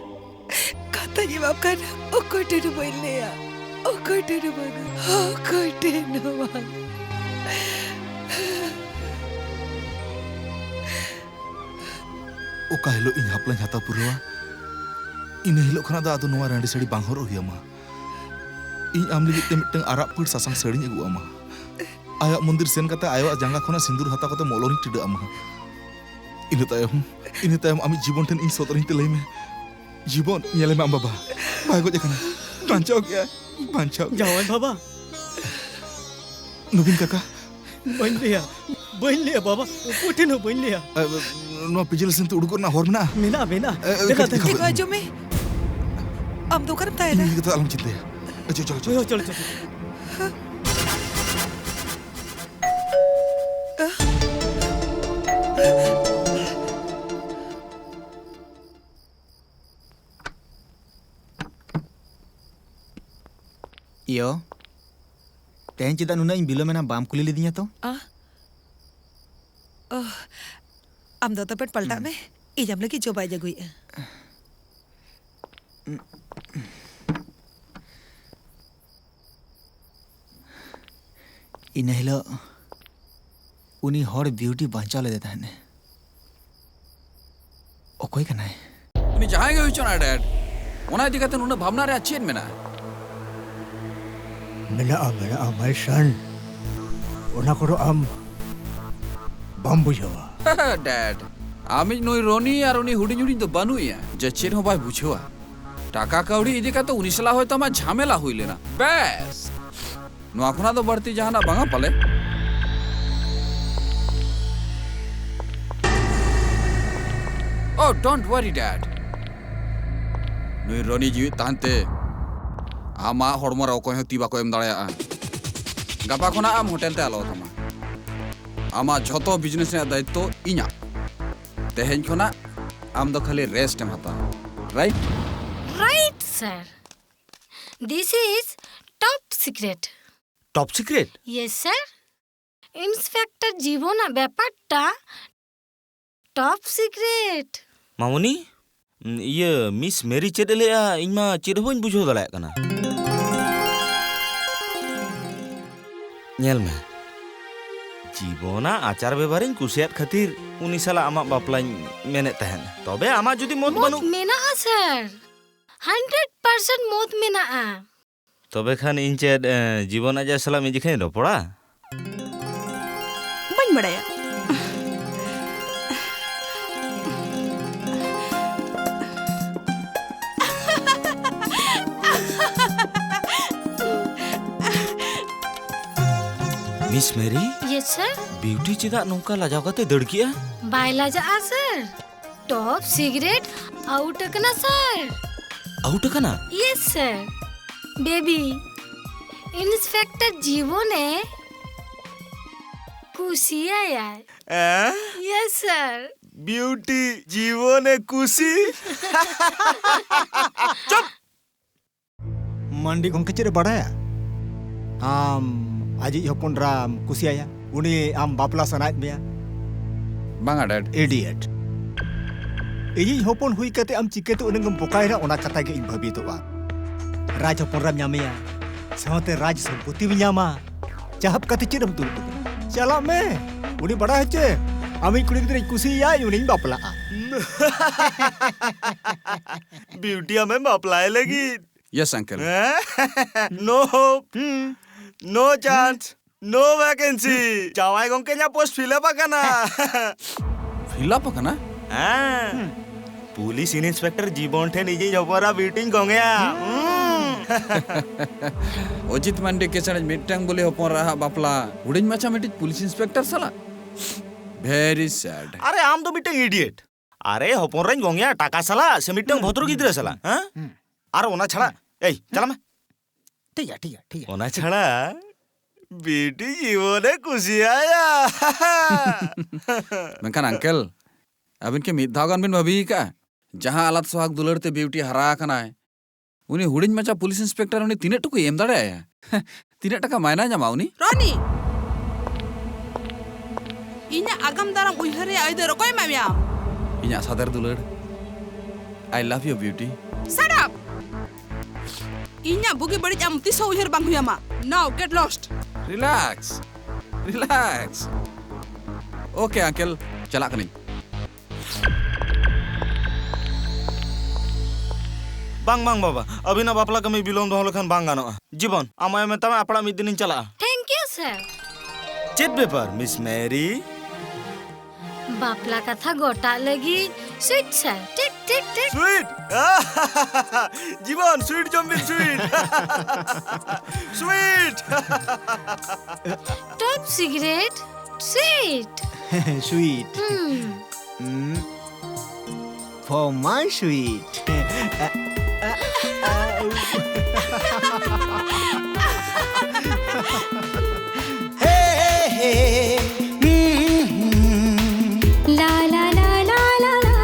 ᱠᱟᱛᱷᱟᱧ ᱮᱢᱟᱢ ᱠᱟᱱᱟ, ᱚᱠᱚᱭ ᱴᱷᱮᱱ ᱦᱚᱸ ᱵᱟᱹᱧ ᱞᱟᱹᱭᱟ, ᱚᱠᱚᱭ ᱴᱷᱮᱱ ᱦᱚᱸ ᱵᱟᱝᱟ, ᱚᱠᱚᱭ ᱴᱷᱮᱱ ᱦᱚᱸ ᱵᱟᱝ᱾ ᱚᱠᱟ ᱦᱤᱞᱳᱜ ᱤᱧ ᱦᱟᱯᱞᱟᱧ ᱦᱟᱛᱟᱣ ᱯᱩᱨᱟᱹᱣᱟ, ᱤᱱᱟᱹ ᱦᱤᱞᱳᱜ ᱠᱷᱚᱱᱟᱜ ᱫᱚ ᱟᱫᱚ ᱱᱚᱣᱟ ᱨᱟᱺᱰᱤ ᱥᱟᱹᱲᱤ ᱵᱟᱝ ᱦᱚᱨᱚᱜ ᱦᱩᱭ ᱟᱢᱟ᱾ ᱤᱧ ᱟᱢ ᱞᱟᱹᱜᱤᱫ ᱛᱮ ᱢᱤᱫᱴᱟᱝ ᱟᱨᱟᱜ ᱯᱟᱹᱲ ᱥᱟᱥᱟᱝ ᱥᱟᱹᱲᱤᱧ ᱟᱹᱜᱩ ᱟᱢᱟ᱾ ᱟᱭᱟᱜ ᱢᱚᱱᱫᱤᱨ ᱥᱮᱱ ᱠᱟᱛᱮ ᱟᱭᱳᱣᱟᱜ ᱡᱟᱸᱜᱟ ᱠᱷᱚᱱᱟᱜ ᱥᱤᱸᱫᱩᱨ ᱦᱟᱛᱟᱣ ᱠᱟᱛᱮ ᱢᱚᱞᱚᱨᱤᱧ ᱴᱤᱰᱟᱹᱜ ᱟᱢᱟ᱾ ᱤᱱᱟᱹ ᱛᱟᱭᱚᱢ, ᱤᱱᱟᱹ ᱛᱟᱭᱚᱢ ᱟᱢᱤᱡ ᱡᱤᱵᱚᱱ ᱴᱷᱮᱱ ᱤᱧ ᱥᱚᱫᱚᱨᱤᱧ ᱛᱮ ᱞᱟᱹᱭ ᱢᱮ, "ᱡᱤᱵᱚᱱ, ᱧᱮᱞᱮ ᱢᱮ ᱟᱢ ᱵᱟᱵᱟ, ᱵᱟᱭ ᱜᱚᱡ ᱟᱠᱟᱱᱟ, ᱵᱟᱧᱪᱟᱣ ᱜᱮᱭᱟᱭ, ᱵᱟᱧᱪᱟᱣ ᱜᱮᱭᱟᱭ᱾" ᱡᱟᱶᱟᱭ ᱵᱟᱵᱟ᱾ ᱱᱚᱵᱤᱱ ᱠᱟᱠᱟ᱾ ᱵᱟᱹᱧ ᱞᱟᱹᱭᱟ, ᱵᱟᱹᱧ ᱞᱟᱹᱭᱟ ᱵᱟᱵᱟ, ᱚᱠᱚᱭ ᱴᱷᱮᱱ ᱦᱚᱸ ᱵᱟᱹᱧ ᱞᱟᱹᱭᱟ᱾ ᱮ, ᱱᱚᱣᱟ ᱯᱤᱡᱤᱞᱮᱥᱚᱱ ᱛᱮ ᱩᱰᱩᱠᱚᱜ ᱨᱮᱱᱟᱜ ᱦᱚᱨ ᱢᱮᱱᱟᱜᱼᱟ? ᱢᱮᱱᱟᱜᱼᱟ, ᱢᱮᱱᱟᱜᱼᱟ᱾ ᱮ, ᱮ, ᱫᱮᱞᱟ, ᱠᱟᱹᱴᱤᱡ ᱫᱮᱞᱟ᱾ ᱫᱮᱠᱷᱟᱣ ᱫᱮᱠᱷᱟᱣ ᱠᱟᱜ ᱟᱸᱡᱚᱢ ᱢᱮ᱾ ᱟᱢ ᱫᱚ ᱚᱠᱟᱨᱮᱢ ᱛᱟᱦᱮᱱᱟ? ᱤᱧ ᱤᱫᱤ ᱠᱟᱛᱮ ᱟᱞᱚᱢ ᱪᱤᱱᱛᱟᱹᱭᱟ᱾ ᱮ, ᱪᱚ, ᱪᱚ, ᱪᱚ, ᱦᱳᱭ, ᱦᱳᱭ, ᱪᱚ᱾ ᱪᱚᱞᱚ, ᱪᱚᱞᱚ᱾ ᱤᱭᱳ᱾ ᱛᱮᱦᱮᱧ ᱪᱮᱫᱟᱜ ᱱᱩᱱᱟᱹᱜ ᱤᱧ ᱵᱤᱞᱚᱢ ᱮᱱᱟ, ᱵᱟᱢ ᱠᱩᱞᱤ ᱞᱤᱫᱤᱧᱟ ᱛᱚ? ᱟ? ᱚᱦ, ᱟᱢ ᱫᱚ ᱛᱚᱵᱮ ᱯᱟᱞᱴᱟᱜ ᱢᱮ᱾ ᱤᱧ ᱟᱢ ᱞᱟᱹᱜᱤᱫ ᱡᱚᱢᱟᱜ ᱤᱧ ᱟᱹᱜᱩᱭᱮᱫᱼᱟ᱾ ᱤᱱᱟᱹ ᱦᱤᱞᱳᱜ ᱩᱱᱤ ᱦᱚᱲ ᱵᱤᱭᱩᱴᱤ ᱵᱟᱧᱪᱟᱣ ᱞᱮᱫᱮ ᱛᱟᱦᱮᱸᱫ᱾ ᱚᱠᱚᱭ ᱠᱟᱱᱟᱭ? ᱩᱱᱤ ᱡᱟᱦᱟᱸᱭ ᱜᱮ ᱦᱩᱭ ᱦᱚᱪᱚᱱᱟᱭ, ᱰᱮᱰ, ᱚᱱᱟ ᱤᱫᱤ ᱠᱟᱛᱮ ᱩᱱᱟᱹᱜ ᱵᱷᱟᱵᱽᱱᱟ ᱨᱮᱭᱟᱜ ᱪᱮᱫ ᱢᱮᱱᱟᱜᱼᱟ? ᱢᱮᱱᱟᱜᱼᱟ, ᱢᱮᱱᱟᱜᱼᱟ, my son᱾ ᱚᱱᱟ ᱠᱚᱫᱚ ᱟᱢ ᱵᱟᱢ ᱵᱩᱡᱷᱟᱹᱣᱟ᱾ ᱰᱮᱰ, ᱟᱢᱤᱡ ᱱᱩᱭ ᱨᱚᱱᱤ ᱟᱨ ᱩᱱᱤ ᱦᱩᱰᱤᱧ ᱦᱩᱰᱤᱧ ᱫᱚ ᱵᱟᱹᱱᱩᱜ ᱮᱭᱟ, ᱡᱮ ᱪᱮᱫ ᱦᱚᱸ ᱵᱟᱭ ᱵᱩᱡᱷᱟᱹᱣᱟ᱾ ᱴᱟᱠᱟ ᱠᱟᱹᱣᱰᱤ ᱤᱫᱤ ᱠᱟᱛᱮ ᱩᱱᱤ ᱥᱟᱞᱟᱜ ᱦᱚᱭᱛᱳ ᱟᱢᱟᱜ ᱡᱷᱟᱢᱮᱞᱟ ᱦᱩᱭ ᱞᱮᱱᱟ, ᱵᱮᱥ᱾ ᱱᱚᱣᱟ ᱠᱷᱚᱱᱟᱜ ᱫᱚ ᱵᱟᱹᱲᱛᱤ ᱡᱟᱦᱟᱱᱟᱜ ᱵᱟᱝᱟ ᱯᱟᱞᱮ? Oh, don't worry, Dad. ᱱᱩᱭ ᱨᱚᱱᱤ ᱡᱤᱣᱤᱫ ᱛᱟᱦᱮᱱ ᱛᱮ ᱟᱢᱟᱜ ᱦᱚᱲᱢᱚ ᱨᱮ ᱚᱠᱚᱭ ᱦᱚᱸ ᱛᱤ ᱵᱟᱠᱚ ᱮᱢ ᱫᱟᱲᱮᱭᱟᱜᱼᱟ᱾ ᱜᱟᱯᱟ ᱠᱷᱚᱱᱟᱜ ᱟᱢ ᱦᱳᱴᱮᱞ ᱛᱮ ᱟᱞᱚ ᱟᱛᱟᱢᱟ᱾ ᱟᱢᱟᱜ ᱡᱷᱚᱛᱚ ᱵᱤᱡᱽᱱᱮᱥ ᱨᱮᱭᱟᱜ ᱫᱟᱭᱤᱛᱛᱚ ᱤᱧᱟᱜ᱾ ᱛᱮᱦᱮᱧ ᱠᱷᱚᱱᱟᱜ ᱟᱢ ᱫᱚ ᱠᱷᱟᱹᱞᱤ ᱨᱮᱥᱴ ᱮᱢ ᱦᱟᱛᱟᱣᱟ, right? Right, sir. This is top secret. Top secret? Yes, sir. Inspector ᱡᱤᱵᱚᱱᱟᱜ ᱵᱮᱯᱟᱨᱴᱟ top secret. ᱢᱟᱢᱩᱱᱤ, ᱤᱭᱟᱹ, ᱢᱤᱥ ᱢᱮᱨᱤ ᱪᱮᱫ ᱮ ᱞᱟᱹᱭᱮᱜᱼᱟ? ᱤᱧ ᱢᱟ ᱪᱮᱫ ᱦᱚᱸ ᱵᱟᱹᱧ ᱵᱩᱡᱷᱟᱹᱣ ᱫᱟᱲᱮᱭᱟᱜ ᱠᱟᱱᱟ᱾ ᱧᱮᱞ ᱢᱮ, ᱡᱤᱵᱚᱱᱟᱜ ᱟᱪᱟᱨ ᱵᱮᱵᱷᱟᱨᱤᱧ ᱠᱩᱥᱤᱭᱟᱫ ᱠᱷᱟᱹᱛᱤᱨ ᱩᱱᱤ ᱥᱟᱞᱟᱜ ᱟᱢᱟᱜ ᱵᱟᱯᱞᱟᱧ ᱢᱮᱱᱮᱫ ᱛᱟᱦᱮᱸᱫ᱾ ᱛᱚᱵᱮ ᱟᱢᱟᱜ ᱡᱩᱫᱤ ᱢᱚᱛ ᱢᱚᱛ ᱵᱟᱹᱱᱩᱜ ᱢᱮᱱᱟᱜᱼᱟ, ᱥᱟᱨ᱾ ᱦᱟᱱᱰᱨᱮᱰ ᱯᱟᱨᱥᱮᱱᱴ ᱢᱚᱛ ᱢᱮᱱᱟᱜᱼᱟ᱾ ᱛᱚᱵᱮ ᱠᱷᱟᱱ ᱤᱧ ᱪᱮᱫ, ᱮ, ᱡᱤᱵᱚᱱ ᱟᱡ ᱥᱟᱞᱟᱜ ᱢᱤᱫ ᱡᱚᱠᱷᱟᱧ ᱨᱚᱯᱚᱲᱟ? ᱵᱟᱹᱧ ᱵᱟᱲᱟᱭᱟ᱾ Miss Mary? Yes, sir. Beauty ᱪᱮᱫᱟᱜ ᱱᱚᱝᱠᱟ ᱞᱟᱡᱟᱣ ᱠᱟᱛᱮ ᱫᱟᱹᱲ ᱠᱮᱜᱼᱟ? ᱵᱟᱭ ᱞᱟᱡᱟᱜᱼᱟ, ᱥᱟᱨ᱾ ᱴᱚᱯ ᱥᱤᱠᱨᱮᱴ ᱟᱣᱩᱴ ᱟᱠᱟᱱᱟ, ᱥᱟᱨ᱾ ᱟᱣᱩᱴ ᱟᱠᱟᱱᱟ? Yes, sir. ᱵᱮᱵᱤ, ᱤᱱᱥᱯᱮᱠᱴᱚᱨ ᱡᱤᱵᱚᱱᱮ ᱠᱩᱥᱤᱭᱟᱭᱟᱭ᱾ ᱮᱸ? Yes, sir. ᱵᱤᱭᱩᱴᱤ ᱡᱤᱵᱚᱱᱮ ᱠᱩᱥᱤ? ᱪᱩᱯ! ᱢᱟᱱᱰᱤ ᱜᱚᱢᱠᱮ ᱪᱮᱫ ᱮ ᱵᱟᱲᱟᱭᱟ? ᱟᱢ ᱟᱡᱤᱡ ᱦᱚᱯᱚᱱ ᱨᱟᱢ ᱠᱩᱥᱤᱭᱟᱭᱟ, ᱩᱱᱤ ᱟᱢ ᱵᱟᱯᱞᱟ ᱥᱟᱱᱟᱭᱮᱫ ᱢᱮᱭᱟ᱾ ᱵᱟᱝᱟ, Dad. Idiot. ᱤᱧᱤᱡ ᱦᱚᱯᱚᱱ ᱦᱩᱭ ᱠᱟᱛᱮ ᱟᱢ ᱪᱤᱠᱟᱹᱛᱮ ᱩᱱᱟᱹᱜ ᱮᱢ ᱵᱚᱠᱟᱭᱮᱱᱟ, ᱚᱱᱟ ᱠᱟᱛᱷᱟ ᱜᱮ ᱤᱧ ᱵᱷᱟᱹᱵᱤᱛᱚᱜᱼᱟ᱾ ᱨᱟᱡᱽ ᱦᱚᱯᱚᱱ ᱨᱟᱢ ᱧᱟᱢᱮᱭᱟ, ᱥᱟᱶᱛᱮ ᱨᱟᱡᱽ ᱥᱚᱢᱯᱚᱛᱤᱢ ᱧᱟᱢᱟ᱾ ᱪᱟᱦᱟᱯ ᱠᱟᱛᱮ ᱪᱮᱫ ᱮᱢ ᱫᱩᱲᱩᱵ ᱠᱟᱱᱟ? ᱪᱟᱞᱟᱜ ᱢᱮ᱾ ᱩᱱᱤ ᱵᱟᱲᱟᱭ ᱦᱚᱪᱚᱭᱮᱢ, ᱟᱢᱤᱡ ᱠᱩᱲᱤ ᱜᱤᱫᱽᱨᱟᱹᱧ ᱠᱩᱥᱤᱭᱟᱭᱟ, ᱩᱱᱤᱧ ᱵᱟᱯᱞᱟᱜᱼᱟ᱾ ᱵᱤᱭᱩᱴᱤ ᱟᱢᱮᱢ ᱵᱟᱯᱞᱟᱭ ᱞᱟᱹᱜᱤᱫ? Yes, uncle. ᱦᱮᱸ? No hope. ᱦᱩᱸ᱾ No chance. No vacancy. ᱡᱟᱶᱟᱭ ᱜᱚᱝᱠᱮ, ᱤᱧᱟᱹᱜ post fill up ᱟᱠᱟᱱᱟ᱾ Fill up ᱟᱠᱟᱱᱟ? ᱦᱮᱸ᱾ ᱦᱩᱸ᱾ ᱯᱩᱞᱤᱥ ᱤᱱᱥᱯᱮᱠᱴᱚᱨ ᱡᱤᱵᱚᱱ ᱴᱷᱮᱱ ᱤᱧᱤᱡ ᱦᱚᱯᱚᱱᱨᱟ ᱵᱤᱭᱩᱴᱤᱧ ᱜᱚᱝᱮᱭᱟ᱾ ᱦᱩᱸ᱾ ᱚᱡᱤᱛ ᱢᱟᱱᱰᱤ ᱠᱮᱥᱟᱹᱲᱤᱡ ᱢᱤᱫᱴᱟᱝ ᱵᱚᱞᱮ ᱦᱚᱯᱚᱱ ᱨᱟᱦᱟᱜ ᱵᱟᱯᱞᱟ ᱦᱩᱰᱤᱧ ᱢᱟᱪᱷᱟ ᱢᱤᱫᱴᱤᱡ ᱯᱩᱞᱤᱥ ᱤᱱᱥᱯᱮᱠᱴᱚᱨ ᱥᱟᱞᱟᱜ? Very sad. ᱟᱨᱮ, ᱟᱢ ᱫᱚ ᱢᱤᱫᱴᱟᱝ idiot. ᱟᱨᱮ, ᱦᱚᱯᱚᱱ ᱨᱟᱧ ᱜᱚᱝᱮᱭᱟ ᱴᱟᱠᱟ ᱥᱟᱞᱟᱜ ᱥᱮ ᱢᱤᱫᱴᱟᱝ ᱦᱩᱸ, ᱵᱷᱚᱫᱨᱚ ᱦᱩᱸ, ᱜᱤᱫᱽᱨᱟᱹ ᱥᱟᱞᱟᱜ, ᱦᱩᱸ, ᱦᱮᱸ? ᱦᱩᱸ᱾ ᱟᱨ ᱚᱱᱟ ᱪᱷᱟᱲᱟ, ᱦᱩᱸ᱾ ᱮᱭ, ᱪᱟᱞᱟᱜ ᱢᱮ᱾ ᱴᱷᱤᱠ ᱜᱮᱭᱟ, ᱴᱷᱤᱠ ᱜᱮᱭᱟ, ᱴᱷᱤᱠ ᱜᱮᱭᱟ᱾ ᱚᱱᱟ ᱪᱷᱟᱲᱟ ᱵᱤᱭᱩᱴᱤ ᱡᱤᱵᱚᱱᱮ ᱠᱩᱥᱤᱭᱟᱭᱟ᱾ ᱢᱮᱱᱠᱷᱟᱱ uncle, ᱟᱹᱵᱤᱱ ᱠᱤ ᱢᱤᱫ ᱫᱷᱟᱣ ᱜᱟᱱ ᱵᱤᱱ ᱵᱷᱟᱹᱵᱤ ᱟᱠᱟᱫᱼᱟ? ᱡᱟᱦᱟᱸ ᱟᱞᱟᱫ ᱥᱚᱦᱟᱜᱽ ᱫᱩᱞᱟᱹᱲ ᱛᱮ ᱵᱤᱭᱩᱴᱤ ᱦᱟᱨᱟ ᱟᱠᱟᱱᱟᱭ, ᱩᱱᱤ ᱦᱩᱰᱤᱧ ᱢᱟᱪᱷᱟ ᱯᱩᱞᱤᱥ ᱤᱱᱥᱯᱮᱠᱴᱚᱨ ᱩᱱᱤ ᱛᱤᱱᱟᱹᱜ ᱴᱩᱠᱩᱭ ᱮᱢ ᱫᱟᱲᱮᱭᱟᱭᱟ? ᱛᱤᱱᱟᱹᱜ ᱴᱟᱠᱟ ᱢᱟᱭᱱᱟ ᱧᱟᱢᱟ ᱩᱱᱤ? ᱨᱚᱱᱤ! ᱤᱧᱟᱜ ᱟᱜᱟᱢ ᱫᱟᱨᱟᱢ ᱩᱭᱦᱟᱹᱨ ᱨᱮᱭᱟᱜ ᱟᱹᱭᱫᱟᱹᱨ ᱚᱠᱚᱭ ᱮᱢᱟᱫ ᱢᱮᱭᱟ? ᱤᱧᱟᱜ ᱥᱟᱫᱮᱨ ᱫᱩᱞᱟᱹᱲ᱾ I love you, beauty. Shut up! ᱤᱧᱟᱜ ᱵᱩᱜᱤ ᱵᱟᱹᱲᱤᱡ ᱟᱢ ᱛᱤᱥ ᱦᱚᱸ ᱩᱭᱦᱟᱹᱨ ᱵᱟᱝ ᱦᱩᱭ ᱟᱢᱟ᱾ Now get lost. Relax. Relax. Okay, uncle. ᱪᱟᱞᱟᱜ ᱠᱟᱹᱱᱟᱹᱧ᱾ ᱵᱟᱝ, ᱵᱟᱝ ᱵᱟᱵᱟ, ᱟᱹᱵᱤᱱᱟᱜ ᱵᱟᱯᱞᱟ ᱠᱟᱹᱢᱤ ᱵᱤᱞᱚᱢ ᱫᱚᱦᱚ ᱞᱮᱠᱷᱟᱱ ᱵᱟᱝ ᱜᱟᱱᱚᱜᱼᱟ᱾ ᱡᱤᱵᱚᱱ, ᱟᱢ ᱟᱭᱳ ᱢᱮᱛᱟᱢᱟ ᱟᱯᱲᱟᱜ ᱢᱤᱫ ᱫᱤᱱᱤᱧ ᱪᱟᱞᱟᱜᱼᱟ᱾ Thank you, sir. ᱪᱮᱫ ᱵᱮᱯᱟᱨ, Miss Mary? ᱵᱟᱯᱞᱟ ᱠᱟᱛᱷᱟ ᱜᱚᱴᱟᱜ ᱞᱟᱹᱜᱤᱫ sweet, sir. ᱴᱷᱤᱠ, ᱴᱷᱤᱠ, ᱴᱷᱤᱠ. Sweet? ᱡᱤᱵᱚᱱ, sweet ᱡᱚᱢ ᱵᱤᱱ, sweet. Sweet. Top secret, sweet. Sweet. Hmm. Mm. For my sweet. Hey, hey, hey. Mm-hmm. La, la, la, la, la, la.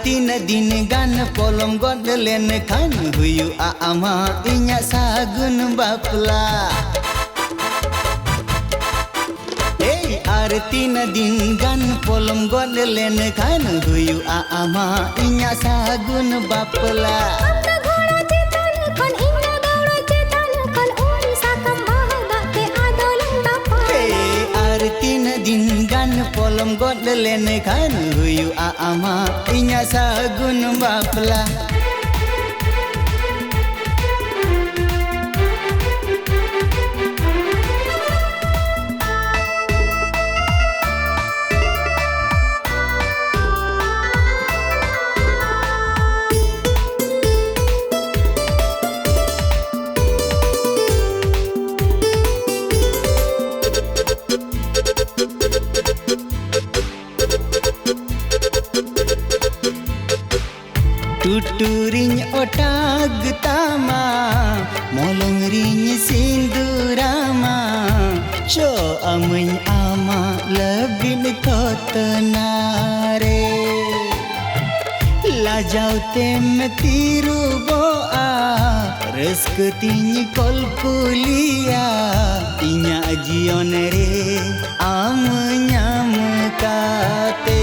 ᱛᱤᱱᱟᱹᱜ ᱫᱤᱱ ᱜᱟᱱ ᱯᱚᱞᱚᱢ ᱜᱚᱫ ᱞᱮᱱᱠᱷᱟᱱ ᱦᱩᱭᱩᱜᱼᱟ ᱟᱢᱟᱜ ᱤᱧᱟᱹᱜ ᱥᱟᱹᱜᱩᱱ ᱵᱟᱯᱞᱟ? ᱮᱭ, ᱟᱨ ᱛᱤᱱᱟᱹᱜ ᱫᱤᱱ ᱜᱟᱱ ᱯᱚᱞᱚᱢ ᱜᱚᱫ ᱞᱮᱱᱠᱷᱟᱱ ᱦᱩᱭᱩᱜᱼᱟ ᱟᱢᱟᱜ ᱤᱧᱟᱹᱜ ᱥᱟᱹᱜᱩᱱ ᱵᱟᱯᱞᱟ? ᱟᱢ ᱫᱚ ᱜᱷᱚᱲᱟ ᱪᱮᱛᱟᱱ ᱠᱷᱚᱱ, ᱤᱧ ᱫᱚ ᱫᱟᱹᱣᱲᱟᱹ ᱪᱮᱛᱟᱱ ᱠᱷᱚᱱ, ᱩᱞ ᱥᱟᱠᱟᱢ ᱵᱟᱦᱟ ᱫᱟᱜ ᱛᱮ ᱟᱫᱚ ᱞᱟᱝ ᱛᱟᱯᱟᱢ᱾ ᱮᱭ, ᱟᱨ ᱛᱤᱱᱟᱹᱜ ᱫᱤᱱ ᱜᱟᱱ ᱯᱚᱞᱚᱢ ᱜᱚᱫ ᱞᱮᱱᱠᱷᱟᱱ ᱦᱩᱭᱩᱜᱼᱟ ᱟᱢᱟᱜ ᱤᱧᱟᱹᱜ ᱥᱟᱹᱜᱩᱱ ᱵᱟᱯᱞᱟ? ᱴᱩᱴᱩᱨᱤᱧ ᱚᱴᱟᱜ ᱛᱟᱢᱟ, ᱢᱚᱞᱚᱝ ᱨᱤᱧ ᱥᱤᱸᱫᱩᱨᱟᱢᱟ, ᱪᱚ ᱟᱢᱟᱹᱧ ᱟᱢᱟᱜ ᱞᱟᱹᱵᱤᱫ ᱛᱷᱚᱛᱱᱟ ᱨᱮ᱾ ᱞᱟᱡᱟᱣ ᱛᱮᱢ ᱛᱤᱨᱩᱵᱚᱜᱼᱟ, ᱨᱟᱹᱥᱠᱟᱹ ᱛᱤᱧ ᱠᱚᱞ ᱠᱩᱞᱤᱭᱟ, ᱤᱧᱟᱹᱜ ᱡᱤᱭᱚᱱ ᱨᱮ ᱟᱢ ᱧᱟᱢ ᱠᱟᱛᱮ᱾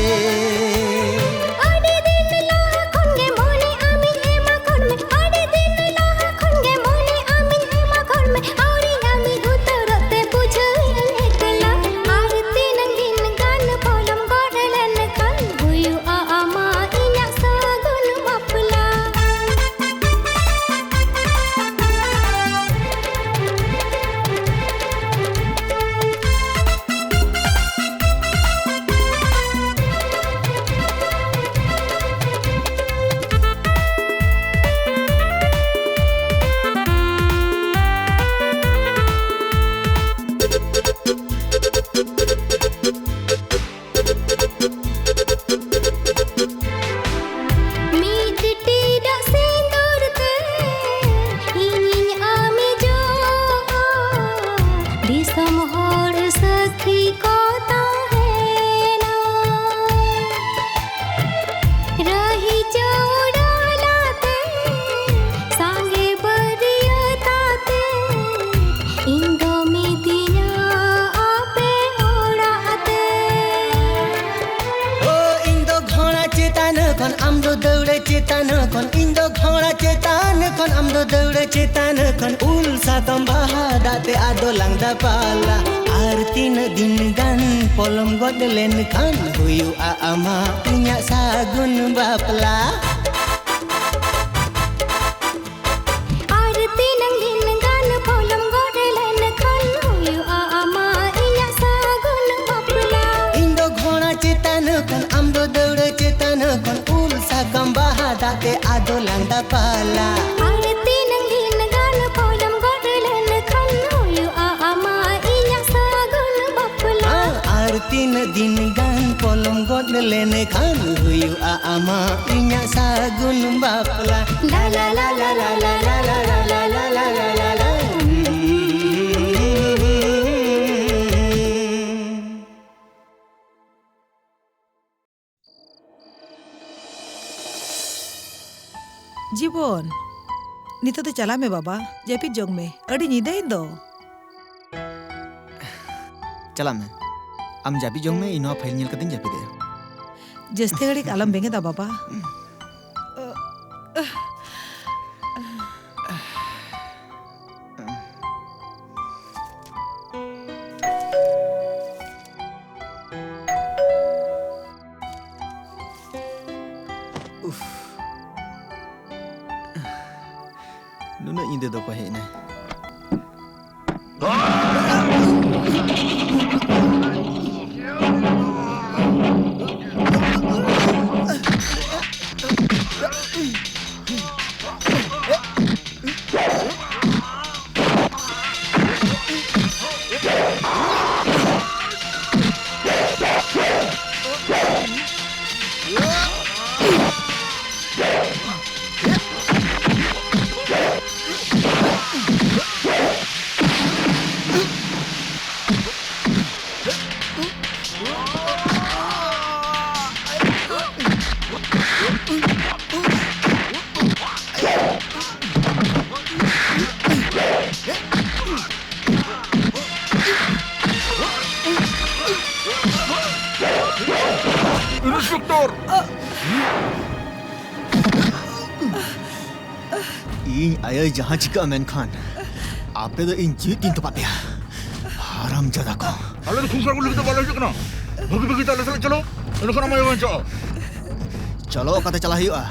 ᱟᱹᱰᱤ ᱫᱤᱱ ᱞᱟᱦᱟ ᱠᱷᱚᱱ ᱜᱮ ᱢᱚᱱᱮ ᱟᱢᱤᱧ ᱮᱢᱟ ᱠᱷᱚᱱ ᱢᱮ, ᱟᱹᱰᱤ ᱫᱤᱱ ᱞᱟᱦᱟ ᱠᱷᱚᱱ ᱜᱮ ᱢᱚᱱᱮ ᱟᱢᱤᱧ ᱮᱢᱟ ᱠᱷᱚᱱ ᱢᱮ, ᱟᱹᱣᱨᱤ ᱟᱢᱤᱧ ᱩᱛᱟᱹᱨᱚᱜ ᱛᱮ ᱵᱩᱡᱷᱟᱹᱣ ᱤᱧ ᱮᱠᱞᱟ᱾ ᱟᱨ ᱛᱤᱱᱟᱹᱝ ᱫᱤᱱ ᱜᱟᱱ ᱯᱚᱞᱚᱢ ᱜᱚᱫ ᱞᱮᱱᱠᱷᱟᱱ ᱦᱩᱭᱩᱜᱼᱟ ᱟᱢᱟᱜ ᱤᱧᱟᱹᱜ ᱥᱟᱹᱜᱩᱱ ᱵᱟᱯᱞᱟ᱾ ᱟᱢ ᱫᱚ ᱫᱟᱹᱣᱲᱟᱹ ᱪᱮᱛᱟᱱ ᱠᱷᱚᱱ, ᱤᱧ ᱫᱚ ᱜᱷᱚᱲᱟ ᱪᱮᱛᱟᱱ ᱠᱷᱚᱱ, ᱟᱢ ᱫᱚ ᱫᱟᱹᱣᱲᱟᱹ ᱪᱮᱛᱟᱱ ᱠᱷᱚᱱ, ᱩᱞ ᱥᱟᱠᱟᱢ ᱵᱟᱦᱟ ᱫᱟᱜ ᱛᱮ ᱟᱫᱚ ᱞᱟᱝ ᱫᱟᱯᱟᱞᱟ᱾ ᱟᱨ ᱛᱤᱱᱟᱹᱜ ᱫᱤᱱ ᱜᱟᱱ ᱯᱚᱞᱚᱢ ᱜᱚᱫ ᱞᱮᱱᱠᱷᱟᱱ ᱦᱩᱭᱩᱜᱼᱟ ᱟᱢᱟᱜ ᱤᱧᱟᱹᱜ ᱥᱟᱹᱜᱩᱱ ᱵᱟᱯᱞᱟ᱾ ᱟᱨ ᱛᱤᱱᱟᱹᱝ ᱫᱤᱱ ᱜᱟᱱ ᱯᱚᱞᱚᱢ ᱜᱚᱫ ᱞᱮᱱᱠᱷᱟᱱ ᱦᱩᱭᱩᱜᱼᱟ ᱟᱢᱟᱜ ᱤᱧᱟᱹᱜ ᱥᱟᱹᱜᱩᱱ ᱵᱟᱯᱞᱟ᱾ ᱤᱧ ᱫᱚ ᱜᱷᱚᱲᱟ ᱪᱮᱛᱟᱱ ᱠᱷᱚᱱ, ᱟᱢ ᱫᱚ ᱫᱟᱹᱣᱲᱟᱹ ᱪᱮᱛᱟᱱ ᱠᱷᱚᱱ, ᱩᱞ ᱥᱟᱠᱟᱢ ᱵᱟᱦᱟ ᱫᱟᱜ ᱛᱮ ᱟᱫᱚ ᱞᱟᱝ ᱫᱟᱯᱟᱞᱟ᱾ ᱟᱨ ᱛᱤᱱᱟᱹᱝ ᱫᱤᱱ ᱜᱟᱱ ᱯᱚᱞᱚᱢ ᱜᱚᱫ ᱞᱮᱱᱠᱷᱟᱱ ᱦᱩᱭᱩᱜᱼᱟ ᱟᱢᱟᱜ ᱤᱧᱟᱹᱜ ᱥᱟᱹᱜᱩᱱ ᱵᱟᱯᱞᱟ᱾ ᱟᱨ ᱛᱤᱱᱟᱹᱜ ᱫᱤᱱ ᱜᱟᱱ ᱯᱚᱞᱚᱢ ᱜᱚᱫ ᱞᱮᱱᱠᱷᱟᱱ ᱦᱩᱭᱩᱜᱼᱟ ᱟᱢᱟᱜ ᱤᱧᱟᱹᱜ ᱥᱟᱹᱜᱩᱱ ᱵᱟᱯᱞᱟ᱾ ᱞᱟ ᱞᱟ ᱞᱟ ᱞᱟ ᱞᱟ ᱞᱟ ᱞᱟ ᱞᱟ ᱞᱟ ᱞᱟ ᱞᱟ ᱞᱟ ᱞᱟ ᱞᱟ ᱞᱟ᱾ ᱡᱤᱵᱚᱱ, ᱱᱤᱛᱚᱜ ᱫᱚ ᱪᱟᱞᱟᱜ ᱢᱮ ᱵᱟᱵᱟ, ᱡᱟᱹᱯᱤᱫ ᱡᱚᱝ ᱢᱮ, ᱟᱹᱰᱤ ᱧᱤᱫᱟᱹᱭᱮᱱ ᱫᱚ᱾ ᱪᱟᱞᱟᱜ ᱢᱮ, ᱟᱢ ᱡᱟᱹᱯᱤᱫ ᱡᱚᱝ ᱢᱮ, ᱤᱧ ᱱᱚᱣᱟ ᱯᱷᱟᱭᱤᱞ ᱧᱮᱞ ᱠᱟᱛᱮᱧ ᱡᱟᱹᱯᱤᱫᱮᱜᱼᱟ᱾ ᱡᱟᱹᱥᱛᱤ ᱜᱷᱟᱹᱲᱤᱡ ᱟᱞᱚᱢ ᱵᱮᱸᱜᱮᱫᱟ ᱵᱟᱵᱟ᱾ ᱩᱯᱷ᱾ ᱱᱩᱱᱟᱹᱜ ᱧᱤᱫᱟᱹ ᱫᱚ ᱚᱠᱚᱭ ᱦᱮᱡ ᱮᱱᱟᱭ? ᱤᱱᱥᱯᱮᱠᱴᱚᱨ! ᱤᱧ ᱟᱭᱳᱭ ᱡᱟᱦᱟᱸ ᱪᱤᱠᱟᱹᱜᱼᱟ, ᱢᱮᱱᱠᱷᱟᱱ ᱟᱯᱮ ᱫᱚ ᱤᱧ ᱡᱤᱣᱤ ᱛᱤᱧ ᱛᱚᱯᱟᱜ ᱯᱮᱭᱟ᱾ ᱦᱟᱨᱟᱢ ᱡᱟᱫᱟ ᱠᱚ᱾ ᱟᱞᱮ ᱫᱚ ᱥᱚᱝᱥᱟᱨ ᱠᱚ ᱞᱟᱹᱜᱤᱫ ᱫᱚ ᱵᱟᱞᱮ ᱦᱤᱡᱩᱜ ᱠᱟᱱᱟ᱾ ᱵᱷᱟᱹᱜᱤ ᱵᱷᱟᱹᱜᱤ ᱛᱮ ᱟᱞᱮ ᱥᱟᱞᱟᱜ ᱪᱚᱞᱚ, ᱮᱱᱠᱷᱟᱱ ᱟᱢᱟᱜ ᱟᱭᱳ ᱵᱟᱧᱪᱟᱜᱼᱟ᱾ ᱪᱚᱞᱚ, ᱚᱠᱟᱛᱮ ᱪᱟᱞᱟᱜ ᱦᱩᱭᱩᱜᱼᱟ?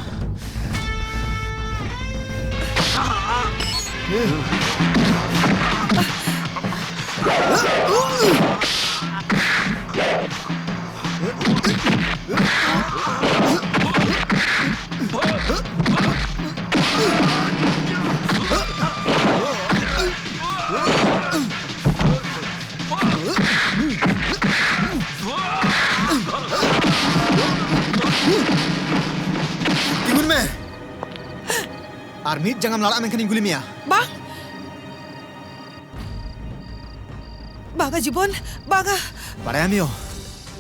ᱛᱤᱸᱜᱩᱱ ᱢᱮ᱾ ᱟᱨ ᱢᱤᱫ ᱡᱟᱸᱜᱟᱢ ᱞᱟᱲᱟᱜ ᱢᱮᱱᱠᱷᱟᱱᱤᱧ ᱜᱩᱞᱤ ᱢᱮᱭᱟ᱾ ᱵᱟᱝ᱾ ᱵᱟᱝᱟ ᱡᱤᱵᱚᱱ, ᱵᱟᱝᱟ᱾ ᱵᱟᱲᱟᱭᱟᱢ ᱭᱳ,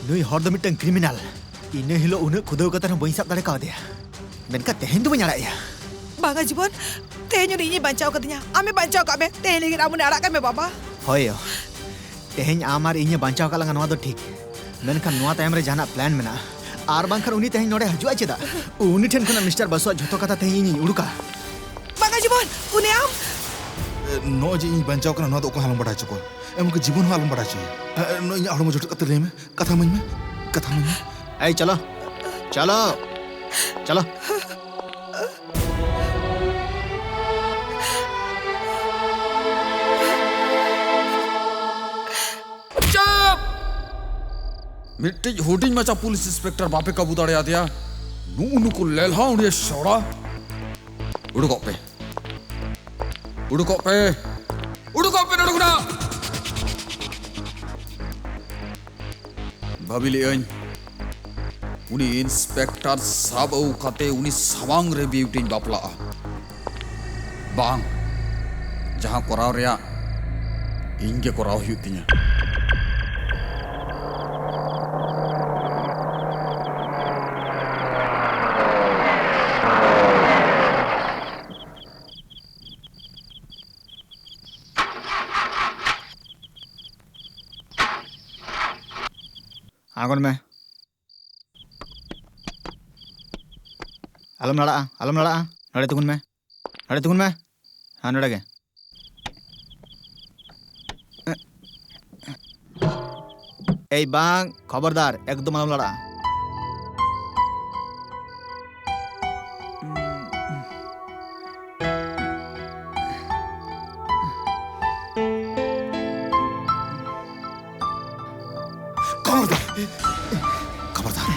ᱱᱩᱭ ᱦᱚᱲ ᱫᱚ ᱢᱤᱫᱴᱟᱝ ᱠᱨᱤᱢᱤᱱᱟᱞ᱾ ᱤᱱᱟᱹ ᱦᱤᱞᱳᱜ ᱩᱱᱟᱹᱜ ᱠᱷᱩᱫᱟᱹᱣ ᱠᱟᱛᱮ ᱦᱚᱸ ᱵᱟᱹᱧ ᱥᱟᱵ ᱫᱟᱲᱮ ᱠᱟᱣᱫᱮᱭᱟ, ᱢᱮᱱᱠᱷᱟᱱ ᱛᱮᱦᱮᱧ ᱫᱚ ᱵᱟᱹᱧ ᱟᱲᱟᱜ ᱮᱭᱟ᱾ ᱵᱟᱝᱟ ᱡᱤᱵᱚᱱ, ᱛᱮᱦᱮᱧ ᱩᱱᱤ ᱤᱧᱮ ᱵᱟᱧᱪᱟᱣ ᱠᱟᱫᱤᱧᱟ᱾ ᱟᱢᱮ ᱵᱟᱧᱪᱟᱣ ᱠᱟᱜ ᱢᱮ, ᱛᱮᱦᱮᱧ ᱞᱟᱹᱜᱤᱫ ᱟᱢ ᱩᱱᱤ ᱟᱲᱟᱜ ᱠᱟᱭ ᱢᱮ ᱵᱟᱵᱟ᱾ ᱦᱳᱭ ᱭᱳ, ᱛᱮᱦᱮᱧ ᱟᱢ ᱟᱨ ᱤᱧᱮ ᱵᱟᱧᱪᱟᱣ ᱠᱟᱜ ᱞᱟᱝᱟ, ᱱᱚᱣᱟ ᱫᱚ ᱴᱷᱤᱠ, ᱢᱮᱱᱠᱷᱟᱱ ᱱᱚᱣᱟ ᱛᱟᱭᱚᱢ ᱨᱮ ᱡᱟᱦᱟᱱᱟᱜ ᱯᱞᱟᱱ ᱢᱮᱱᱟᱜᱼᱟ᱾ ᱟᱨ ᱵᱟᱝᱠᱷᱟᱱ ᱩᱱᱤ ᱛᱮᱦᱮᱧ ᱱᱚᱰᱮ ᱦᱤᱡᱩᱜᱼᱟ ᱪᱮᱫᱟᱜ? ᱩᱱᱤ ᱴᱷᱮᱱ ᱠᱷᱚᱱᱟᱜ ᱢᱤᱥᱴᱟᱨ ᱵᱟᱥᱩᱣᱟᱜ ᱡᱷᱚᱛᱚ ᱠᱟᱛᱷᱟ ᱛᱮᱦᱮᱧ ᱤᱧᱤᱧ ᱩᱰᱩᱠᱟ᱾ ᱵᱟᱝᱟ ᱡᱤᱵᱚᱱ, ᱩᱱᱤ ᱟᱢ ᱮ, ᱱᱚᱜᱼᱚᱭ ᱡᱮ ᱤᱧ ᱵᱟᱧᱪᱟᱣ ᱠᱟᱱᱟ, ᱱᱚᱣᱟ ᱫᱚ ᱚᱠᱚᱭ ᱦᱚᱸ ᱟᱞᱚᱢ ᱵᱟᱰᱟᱭ ᱦᱚᱪᱚ ᱠᱚᱣᱟ᱾ ᱮᱢᱚᱱᱠᱤ ᱡᱤᱵᱚᱱ ᱦᱚᱸ ᱟᱞᱚᱢ ᱵᱟᱰᱟᱭ ᱦᱚᱪᱚᱭᱟ᱾ ᱮ, ᱮ, ᱱᱚᱜᱼᱚᱭ ᱤᱧᱟᱹᱜ ᱦᱚᱲᱢᱚ ᱡᱚᱴᱮᱫ ᱠᱟᱛᱮ ᱞᱟᱹᱭ ᱢᱮ, ᱠᱟᱛᱷᱟ ᱤᱢᱟᱹᱧ ᱢᱮ, ᱠᱟᱛᱷᱟ ᱤᱢᱟᱹᱧ ᱢᱮ᱾ ᱮᱭ, ᱪᱚᱞᱚ, ᱪᱚᱞᱚ, ᱪᱚᱞᱚ᱾ ᱪᱩᱯ! ᱢᱤᱫᱴᱤᱡ ᱦᱩᱰᱤᱧ ᱢᱟᱪᱷᱟ ᱯᱩᱞᱤᱥ ᱤᱱᱥᱯᱮᱠᱴᱚᱨ ᱵᱟᱯᱮ ᱠᱟᱵᱩ ᱫᱟᱲᱮᱭᱟᱫᱮᱭᱟ? ᱱᱩᱜᱼᱩ ᱱᱩᱠᱩ ᱞᱮᱞᱦᱟ ᱩᱱᱤ ᱥᱚᱲᱟ᱾ ᱩᱰᱩᱠᱚᱜ ᱯᱮ᱾ ᱩᱰᱩᱠᱚᱜ ᱯᱮ᱾ ᱩᱰᱩᱠᱚᱜ ᱯᱮ ᱱᱚᱰᱮ ᱠᱷᱚᱱᱟᱜ᱾ ᱵᱷᱟᱹᱵᱤ ᱞᱮᱜᱼᱟᱹᱧ, ᱩᱱᱤ ᱤᱱᱥᱯᱮᱠᱴᱚᱨ ᱥᱟᱵ ᱟᱹᱜᱩ ᱠᱟᱛᱮ ᱩᱱᱤ ᱥᱟᱢᱟᱝ ᱨᱮ ᱵᱤᱭᱩᱴᱤᱧ ᱵᱟᱯᱞᱟᱜᱼᱟ᱾ ᱵᱟᱝ, ᱡᱟᱦᱟᱸ ᱠᱚᱨᱟᱣ ᱨᱮᱭᱟᱜ ᱤᱧ ᱜᱮ ᱠᱚᱨᱟᱣ ᱦᱩᱭᱩᱜ ᱛᱤᱧᱟ᱾ ᱟᱬᱜᱚᱱ ᱢᱮ᱾ ᱟᱞᱚᱢ ᱞᱟᱲᱟᱜᱼᱟ, ᱟᱞᱚᱢ ᱞᱟᱲᱟᱜᱼᱟ᱾ ᱱᱚᱰᱮ ᱛᱤᱸᱜᱩᱱ ᱢᱮ, ᱱᱚᱰᱮ ᱛᱤᱸᱜᱩᱱ ᱢᱮ᱾ ᱦᱮᱸ, ᱱᱚᱰᱮ ᱜᱮ᱾ ᱮᱭ ᱵᱟᱝ, ᱠᱷᱚᱵᱚᱨᱫᱟᱨ, ᱮᱠᱫᱚᱢ ᱟᱞᱚᱢ ᱞᱟᱲᱟᱜᱼᱟ᱾ ᱠᱷᱚᱵᱚᱨᱫᱟᱨ! ᱠᱷᱚᱵᱚᱨᱫᱟᱨ!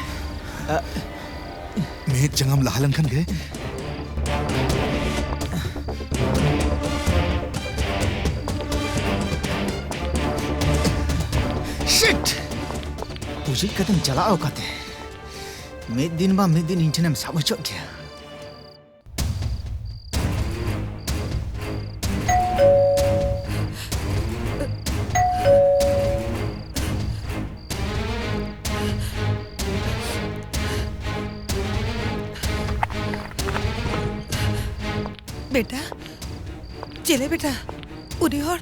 ᱢᱮᱫ ᱡᱟᱸᱜᱟᱢ ᱞᱟᱦᱟ ᱞᱮᱱᱠᱷᱟᱱ ᱜᱮ᱾ Shit! ᱯᱩᱡᱟᱹ ᱠᱟᱛᱮᱢ ᱪᱟᱞᱟᱜᱼᱟ ᱚᱠᱟᱛᱮ? ᱢᱤᱫ ᱫᱤᱱ ᱵᱟ ᱢᱤᱫ ᱫᱤᱱ ᱤᱧ ᱴᱷᱮᱱᱮᱢ ᱥᱟᱵ ᱦᱚᱪᱚᱜ ᱜᱮᱭᱟ᱾ ᱵᱮᱴᱟ, ᱪᱮᱞᱮ ᱵᱮᱴᱟ? ᱩᱱᱤ ᱦᱚᱲ,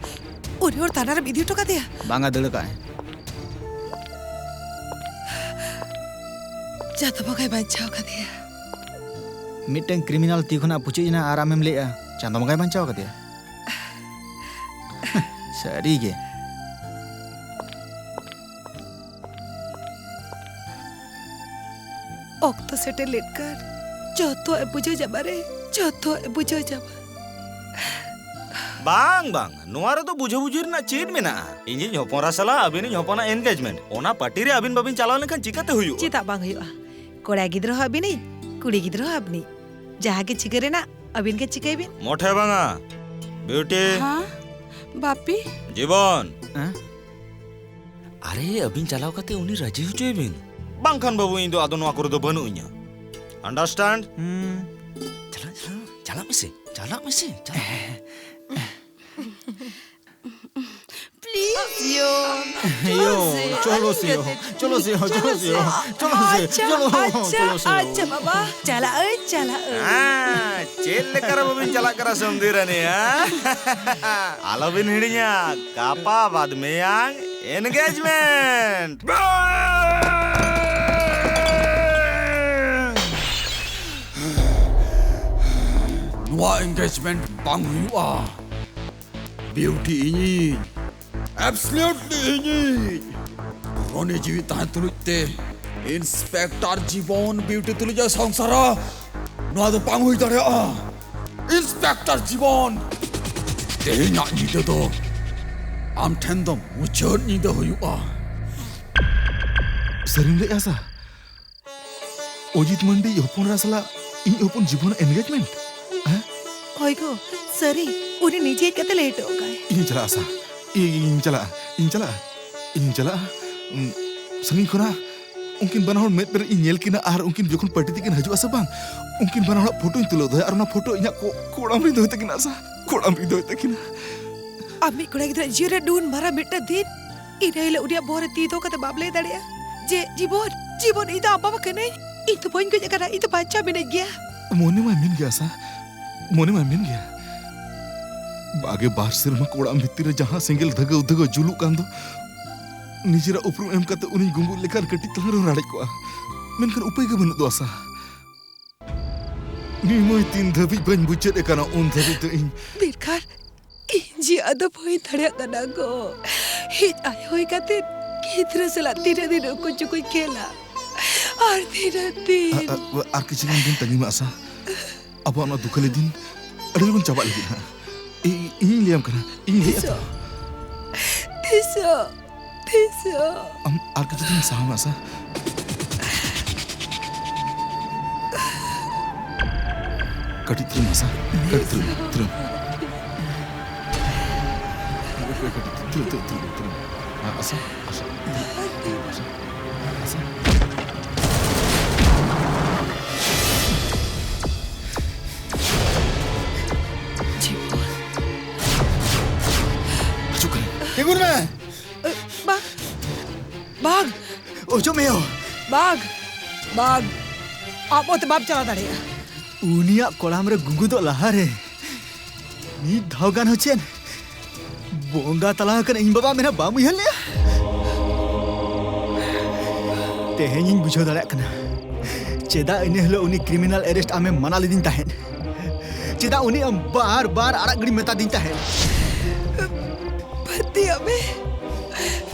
ᱩᱱᱤ ᱦᱚᱲ ᱛᱟᱱᱟ ᱨᱮᱢ ᱤᱫᱤ ᱦᱚᱴᱚ ᱠᱟᱫᱮᱭᱟ? ᱵᱟᱝᱟ, ᱫᱟᱹᱲ ᱠᱟᱜᱼᱟᱭ᱾ ᱪᱟᱸᱫᱚ ᱵᱚᱸᱜᱟᱭ ᱵᱟᱧᱪᱟᱣ ᱠᱟᱫᱮᱭᱟ᱾ ᱢᱤᱫᱴᱟᱝ ᱠᱨᱤᱢᱤᱱᱟᱞ ᱛᱤ ᱠᱷᱚᱱᱟᱜ ᱯᱩᱪᱩᱡ ᱮᱱᱟ ᱟᱨ ᱟᱢᱮᱢ ᱞᱟᱹᱭᱮᱜᱼᱟ ᱪᱟᱸᱫᱚ ᱵᱚᱸᱜᱟᱭ ᱵᱟᱧᱪᱟᱣ ᱠᱟᱫᱮᱭᱟ? ᱥᱟᱹᱨᱤ ᱜᱮ᱾ ᱚᱠᱛᱚ ᱥᱮᱴᱮᱨ ᱞᱮᱱᱠᱷᱟᱱ ᱡᱚᱛᱚᱣᱟᱜ ᱮ ᱵᱩᱡᱷᱟᱹᱣ ᱧᱟᱢᱟ ᱨᱮ, ᱡᱚᱛᱚᱣᱟᱜ ᱮ ᱵᱩᱡᱷᱟᱹᱣ ᱧᱟᱢᱟ᱾ ᱵᱟᱝ, ᱵᱟᱝ, ᱱᱚᱣᱟ ᱨᱮᱫᱚ ᱵᱩᱡᱷᱟᱹᱵᱩᱡᱷᱤ ᱨᱮᱱᱟᱜ ᱪᱮᱫ ᱢᱮᱱᱟᱜᱼᱟ? ᱤᱧᱤᱡ ᱦᱚᱯᱚᱱ ᱮᱨᱟ ᱥᱟᱞᱟᱜ ᱟᱹᱵᱤᱱᱤᱡ ᱦᱚᱯᱚᱱᱟᱜ engagement, ᱚᱱᱟ ᱯᱟᱨᱴᱤ ᱨᱮ ᱟᱹᱵᱤᱱ ᱵᱟᱹᱵᱤᱱ ᱪᱟᱞᱟᱣ ᱞᱮᱱᱠᱷᱟᱱ ᱪᱤᱠᱟᱹᱛᱮ ᱦᱩᱭᱩᱜᱼᱟ? ᱪᱮᱫᱟᱜ ᱵᱟᱝ ᱦᱩᱭᱩᱜᱼᱟ? ᱠᱚᱲᱟ ᱜᱤᱫᱽᱨᱟᱹ ᱦᱚᱸ ᱟᱹᱵᱤᱱᱤᱡ, ᱠᱩᱲᱤ ᱜᱤᱫᱽᱨᱟᱹ ᱦᱚᱸ ᱟᱹᱵᱤᱱᱤᱡ᱾ ᱡᱟᱦᱟᱸ ᱜᱮ ᱪᱤᱠᱟᱹ ᱨᱮᱱᱟᱜ ᱟᱹᱵᱤᱱ ᱜᱮ ᱪᱤᱠᱟᱹᱭ ᱵᱤᱱ᱾ ᱢᱚᱴᱷᱮ ᱵᱟᱝᱟ᱾ ᱵᱤᱭᱩᱴᱤ᱾ ᱦᱮᱸ, ᱵᱟᱯᱤ᱾ ᱡᱤᱵᱚᱱ᱾ ᱦᱮᱸ? ᱟᱨᱮ, ᱟᱹᱵᱤᱱ ᱪᱟᱞᱟᱣ ᱠᱟᱛᱮ ᱩᱱᱤ ᱨᱟᱹᱡᱤ ᱦᱚᱪᱚᱭ ᱵᱤᱱ᱾ ᱵᱟᱝᱠᱷᱟᱱ ᱵᱟᱹᱵᱩ, ᱤᱧ ᱫᱚ ᱟᱫᱚ ᱱᱚᱣᱟ ᱠᱚᱨᱮ ᱫᱚ ᱵᱟᱹᱱᱩᱜ ᱤᱧᱟ᱾ Understand? ᱦᱩᱸ᱾ ᱪᱟᱞᱟᱜ, ᱪᱟᱞᱟᱜ, ᱪᱟᱞᱟᱜ ᱢᱮᱥᱮ, ᱪᱟᱞᱟᱜ ᱢᱮᱥᱮ, ᱪᱟᱞᱟᱜ᱾ Please, ᱭᱳ, ᱭᱳ, ᱪᱚᱞᱚ ᱥᱮ ᱭᱳ, ᱪᱚᱞᱚ ᱥᱮ ᱭᱳ, ᱪᱚᱞᱚ ᱥᱮ ᱭᱳ, ᱪᱚᱞᱚ ᱥᱮ ᱭᱳ, ᱟᱪᱪᱷᱟ, ᱪᱚᱞᱚ, ᱟᱪᱪᱷᱟ, ᱪᱚᱞᱚ ᱥᱮ ᱭᱳ᱾ ᱟᱪᱪᱷᱟ ᱵᱟᱵᱟ, ᱪᱟᱞᱟᱜ ᱟᱹᱧ, ᱪᱟᱞᱟᱜ ᱟᱹᱧ᱾ ᱦᱮᱸ, ᱪᱮᱫ ᱞᱮᱠᱟ ᱨᱮ ᱵᱟᱹᱵᱤᱱ ᱪᱟᱞᱟᱜ ᱠᱟᱱᱟ ᱥᱚᱢᱫᱷᱤ ᱨᱟᱱᱤ, ᱦᱮᱸ? ᱟᱞᱚᱵᱤᱱ ᱦᱤᱲᱤᱧᱟ, ᱜᱟᱯᱟ ᱵᱟᱫ ᱢᱮᱭᱟᱝ engagement᱾ ᱮᱱᱜᱮᱡᱢᱮᱱᱴ ᱵᱟᱝ ᱦᱩᱭᱩᱜᱼᱟ᱾ ᱵᱤᱭᱩᱴᱤ ᱤᱧᱤᱡ, ᱮᱵᱥᱞᱤᱭᱩᱴᱞᱤ ᱤᱧᱤᱡ᱾ ᱨᱚᱱᱤ ᱡᱤᱣᱤ ᱛᱟᱦᱮᱸ ᱛᱩᱞᱩᱡ ᱛᱮ ᱤᱱᱥᱯᱮᱠᱴᱚᱨ ᱡᱤᱵᱚᱱ ᱵᱤᱭᱩᱴᱤ ᱛᱩᱞᱩᱡ ᱮ ᱥᱚᱝᱥᱟᱨᱟ, ᱱᱚᱣᱟ ᱫᱚ ᱵᱟᱝ ᱦᱩᱭ ᱫᱟᱲᱮᱭᱟᱜᱼᱟ᱾ ᱤᱱᱥᱯᱮᱠᱴᱚᱨ ᱡᱤᱵᱚᱱ, ᱛᱮᱦᱮᱧᱟᱜ ᱧᱤᱫᱟᱹ ᱫᱚ ᱟᱢ ᱴᱷᱮᱱ ᱫᱚ ᱢᱩᱪᱟᱹᱫ ᱧᱤᱫᱟᱹ ᱦᱩᱭᱩᱜᱼᱟ᱾ ᱥᱟᱹᱨᱤᱢ ᱞᱟᱹᱭᱮᱜᱼᱟ ᱥᱟ? ᱚᱡᱤᱛ ᱢᱟᱱᱰᱤ ᱤᱡ ᱦᱚᱯᱚᱱ ᱮᱨᱟ ᱥᱟᱞᱟᱜ ᱤᱧ ᱦᱚᱯᱚᱱ ᱡᱤᱵᱚᱱᱟᱜ ᱮᱱᱜᱮᱡᱢᱮᱱᱴ? ᱦᱮᱸ? ᱦᱳᱭ ᱜᱳ, ᱥᱟᱹᱨᱤ᱾ ᱩᱱᱤ ᱱᱤᱡᱮ ᱦᱮᱡ ᱠᱟᱛᱮ ᱞᱟᱹᱭ ᱦᱚᱴᱚ ᱠᱟᱜᱼᱟᱭ᱾ ᱤᱧ ᱪᱟᱞᱟᱜᱼᱟ ᱥᱟ, ᱤᱧ ᱪᱟᱞᱟᱜᱼᱟ, ᱤᱧ ᱪᱟᱞᱟᱜᱼᱟ, ᱤᱧ ᱪᱟᱞᱟᱜᱼᱟ᱾ ᱩᱸ, ᱥᱟᱺᱜᱤᱧ ᱠᱷᱚᱱᱟᱜ ᱩᱱᱠᱤᱱ ᱵᱟᱱᱟ ᱦᱚᱲ ᱢᱮᱫ ᱯᱮᱨᱮᱡ ᱤᱧ ᱧᱮᱞ ᱠᱤᱱᱟ ᱟᱨ ᱩᱱᱠᱤᱱ ᱡᱚᱠᱷᱚᱱ ᱯᱟᱨᱴᱤ ᱛᱮᱠᱤᱱ ᱦᱤᱡᱩᱜᱼᱟ ᱥᱮ ᱵᱟᱝ, ᱩᱱᱠᱤᱱ ᱵᱟᱱᱟ ᱦᱚᱲᱟᱜ ᱯᱷᱳᱴᱳᱧ ᱛᱩᱞᱟᱹᱣ ᱫᱚᱦᱚᱭᱟ ᱟᱨ ᱚᱱᱟ ᱯᱷᱳᱴᱳ ᱤᱧᱟᱹᱜ ᱠᱚ-, ᱠᱚᱲᱟᱢ ᱨᱤᱧ ᱫᱚᱦᱚᱭ ᱛᱟᱹᱠᱤᱱᱟ ᱥᱟ, ᱠᱚᱲᱟᱢ ᱨᱤᱧ ᱫᱚᱦᱚᱭ ᱛᱟᱹᱠᱤᱱᱟ᱾ ᱟᱢ ᱢᱤᱫ ᱠᱚᱲᱟ ᱜᱤᱫᱽᱨᱟᱹ ᱡᱤᱭᱚᱱ ᱨᱮ ᱱᱩᱱ ᱢᱟᱨᱟᱝ ᱢᱤᱫᱴᱟᱝ ᱫᱤᱱ, ᱤᱱᱟᱹ ᱦᱤᱞᱳᱜ ᱩᱱᱤᱭᱟᱜ ᱵᱚᱦᱚᱜ ᱨᱮ ᱛᱤ ᱫᱚᱦᱚ ᱠᱟᱛᱮ ᱵᱟᱢ ᱞᱟᱹᱭ ᱫᱟᱲᱮᱭᱟᱜᱼᱟ ᱡᱮ, "ᱡᱤᱵᱚᱱ, ᱡᱤᱵᱚᱱ, ᱤᱧ ᱫᱚ ᱟᱢ ᱵᱟᱵᱟ ᱠᱟᱹᱱᱟᱹᱧ, ᱤᱧ ᱫᱚ ᱵᱟᱹᱧ ᱜᱚᱡ ᱟᱠᱟᱱᱟ, ᱤᱧ ᱫᱚ ᱵᱟᱧᱪᱟᱣ ᱢᱤᱱᱟᱹᱧ ᱜᱮᱭᱟ"? ᱢᱚᱱᱮ ᱢᱟᱭ ᱢᱮᱱ ᱜᱮᱭᱟ ᱥᱟ, ᱢᱚᱱᱮ ᱢᱟᱭ ᱢᱮᱱ ᱜᱮᱭᱟ᱾ ᱵᱟᱜᱮ ᱵᱟᱨ ᱥᱮᱨᱢᱟ ᱠᱚᱲᱟᱢ ᱵᱷᱤᱛᱤᱨ ᱨᱮ ᱡᱟᱦᱟᱸ ᱥᱮᱸᱜᱮᱞ ᱫᱷᱟᱹᱜᱟᱹᱣ ᱫᱷᱟᱹᱜᱟᱹᱣ ᱡᱩᱞᱩᱜ ᱠᱟᱱ ᱫᱚ, ᱱᱤᱡᱮᱨᱟᱜ ᱩᱯᱨᱩᱢ ᱮᱢ ᱠᱟᱛᱮ ᱩᱱᱤᱧ ᱜᱩᱸᱜᱩᱡ ᱞᱮᱠᱷᱟᱱ ᱠᱟᱹᱴᱤᱡ ᱛᱟᱞᱟᱝ ᱨᱮᱦᱚᱸ ᱨᱟᱲᱮᱡ ᱠᱚᱜᱼᱟ, ᱢᱮᱱᱠᱷᱟᱱ ᱩᱯᱟᱹᱭ ᱜᱮ ᱵᱟᱹᱱᱩᱜ ᱫᱚ ᱥᱟ᱾ ᱱᱤᱢᱟᱹᱭ ᱛᱤᱱ ᱫᱷᱟᱹᱵᱤᱡ ᱵᱟᱹᱧ ᱵᱩᱡᱮᱫ ᱠᱟᱱᱟ, ᱩᱱ ᱫᱷᱟᱹᱵᱤᱡ ᱫᱚ ᱤᱧ ᱢᱮᱱᱠᱷᱟᱱ ᱤᱧ ᱡᱮ ᱟᱫᱚ ᱵᱟᱹᱧ ᱫᱟᱲᱮᱭᱟᱜ ᱠᱟᱱᱟ ᱜᱳ᱾ ᱤᱧ ᱟᱭᱳ ᱦᱩᱭ ᱠᱟᱛᱮ ᱜᱤᱫᱽᱨᱟᱹ ᱥᱟᱞᱟᱜ ᱛᱤᱱᱟᱹᱜ ᱫᱤᱱ ᱩᱠᱩ ᱪᱩᱠᱩᱧ ᱠᱷᱮᱞᱟ? ᱟᱨ ᱛᱤᱱᱟᱹᱜ ᱫᱤᱱ? ᱟ-, ᱟ-, ᱟᱨ ᱠᱤᱪᱷᱩ ᱜᱟᱱ ᱫᱤᱱ ᱛᱟᱺᱜᱤ ᱢᱮ ᱟᱥᱟ᱾ ᱟᱵᱚᱣᱟᱜ ᱱᱚᱣᱟ ᱫᱩᱠᱷᱟᱹᱞᱤ ᱫᱤᱱ ᱟᱹᱰᱤ ᱞᱚᱜᱚᱱ ᱪᱟᱵᱟᱜ ᱞᱟᱹᱜᱤᱫ ᱦᱟᱸᱜ᱾ ᱤ-, ᱤ-, ᱤᱧᱤᱧ ᱞᱟᱹᱭᱟᱢ ᱠᱟᱱᱟ, ᱤᱧ ᱞᱟᱹᱭᱮᱫᱼᱟ ᱛᱚ᱾ ᱛᱤᱥᱚᱜ? ᱛᱤᱥᱚᱜ? ᱛᱤᱥᱚᱜ? ᱟᱢ ᱟᱨ ᱠᱤᱪᱷᱩ ᱫᱤᱱ ᱥᱟᱦᱟᱣ ᱢᱮ ᱟᱥᱟ᱾ ᱠᱟᱹᱴᱤᱡ ᱛᱷᱤᱨ ᱢᱮ ᱟᱥᱟ᱾ ᱠᱟᱹᱴᱤᱡ ᱛᱷᱤᱨ ᱢᱮ, ᱛᱷᱤᱨ ᱢᱮ᱾ ᱠᱟᱹᱴᱤᱡ ᱛᱷᱤᱨ, ᱛᱷᱤᱨ, ᱛᱷᱤᱨ, ᱛᱷᱤᱨ ᱢᱮ᱾ ᱟ-, ᱟᱥᱟ, ᱟᱥᱟ, ᱟᱥᱟ, ᱟᱥᱟ᱾ ᱦᱤᱡᱩᱜ ᱠᱟᱱᱟ᱾ ᱛᱤᱸᱜᱩᱱ ᱢᱮ᱾ ᱵᱟᱝ, ᱵᱟᱝ᱾ ᱚᱪᱚᱜ ᱢᱮ ᱭᱳ᱾ ᱵᱟᱝ, ᱵᱟᱝ᱾ ᱟᱢ ᱚᱛᱮ ᱵᱟᱢ ᱪᱟᱞᱟᱣ ᱫᱟᱲᱮᱭᱟᱜᱼᱟ᱾ ᱩᱱᱤᱭᱟᱜ ᱠᱚᱲᱟᱢ ᱨᱮ ᱜᱩᱸᱜᱩᱫᱚᱜ ᱞᱟᱦᱟᱨᱮ ᱢᱤᱫ ᱫᱷᱟᱣ ᱜᱟᱱ ᱦᱚᱸ ᱪᱮᱫ ᱵᱚᱸᱜᱟ ᱛᱟᱞᱟ ᱟᱠᱟᱱ ᱤᱧ ᱵᱟᱵᱟ ᱢᱮᱱᱟ ᱵᱟᱢ ᱩᱭᱦᱟᱹᱨ ᱞᱮᱭᱟ? ᱛᱮᱦᱮᱧ ᱤᱧ ᱵᱩᱡᱷᱟᱹᱣ ᱫᱟᱲᱮᱭᱟᱜ ᱠᱟᱱᱟ ᱪᱮᱫᱟᱜ ᱤᱱᱟᱹ ᱦᱤᱞᱳᱜ ᱩᱱᱤ ᱠᱨᱤᱢᱤᱱᱟᱞ ᱮᱨᱮᱥᱴ ᱟᱢᱮᱢ ᱢᱟᱱᱟ ᱞᱤᱫᱤᱧ ᱛᱟᱦᱮᱸᱫ᱾ ᱪᱮᱫᱟᱜ ᱩᱱᱤ ᱟᱢ ᱵᱟᱨ ᱵᱟᱨ ᱟᱲᱟᱜ ᱜᱤᱰᱤ ᱢᱮᱛᱟ ᱫᱤᱧ ᱛᱟᱦᱮᱸᱫ? ᱯᱟᱹᱛᱭᱟᱹᱜ ᱢᱮ,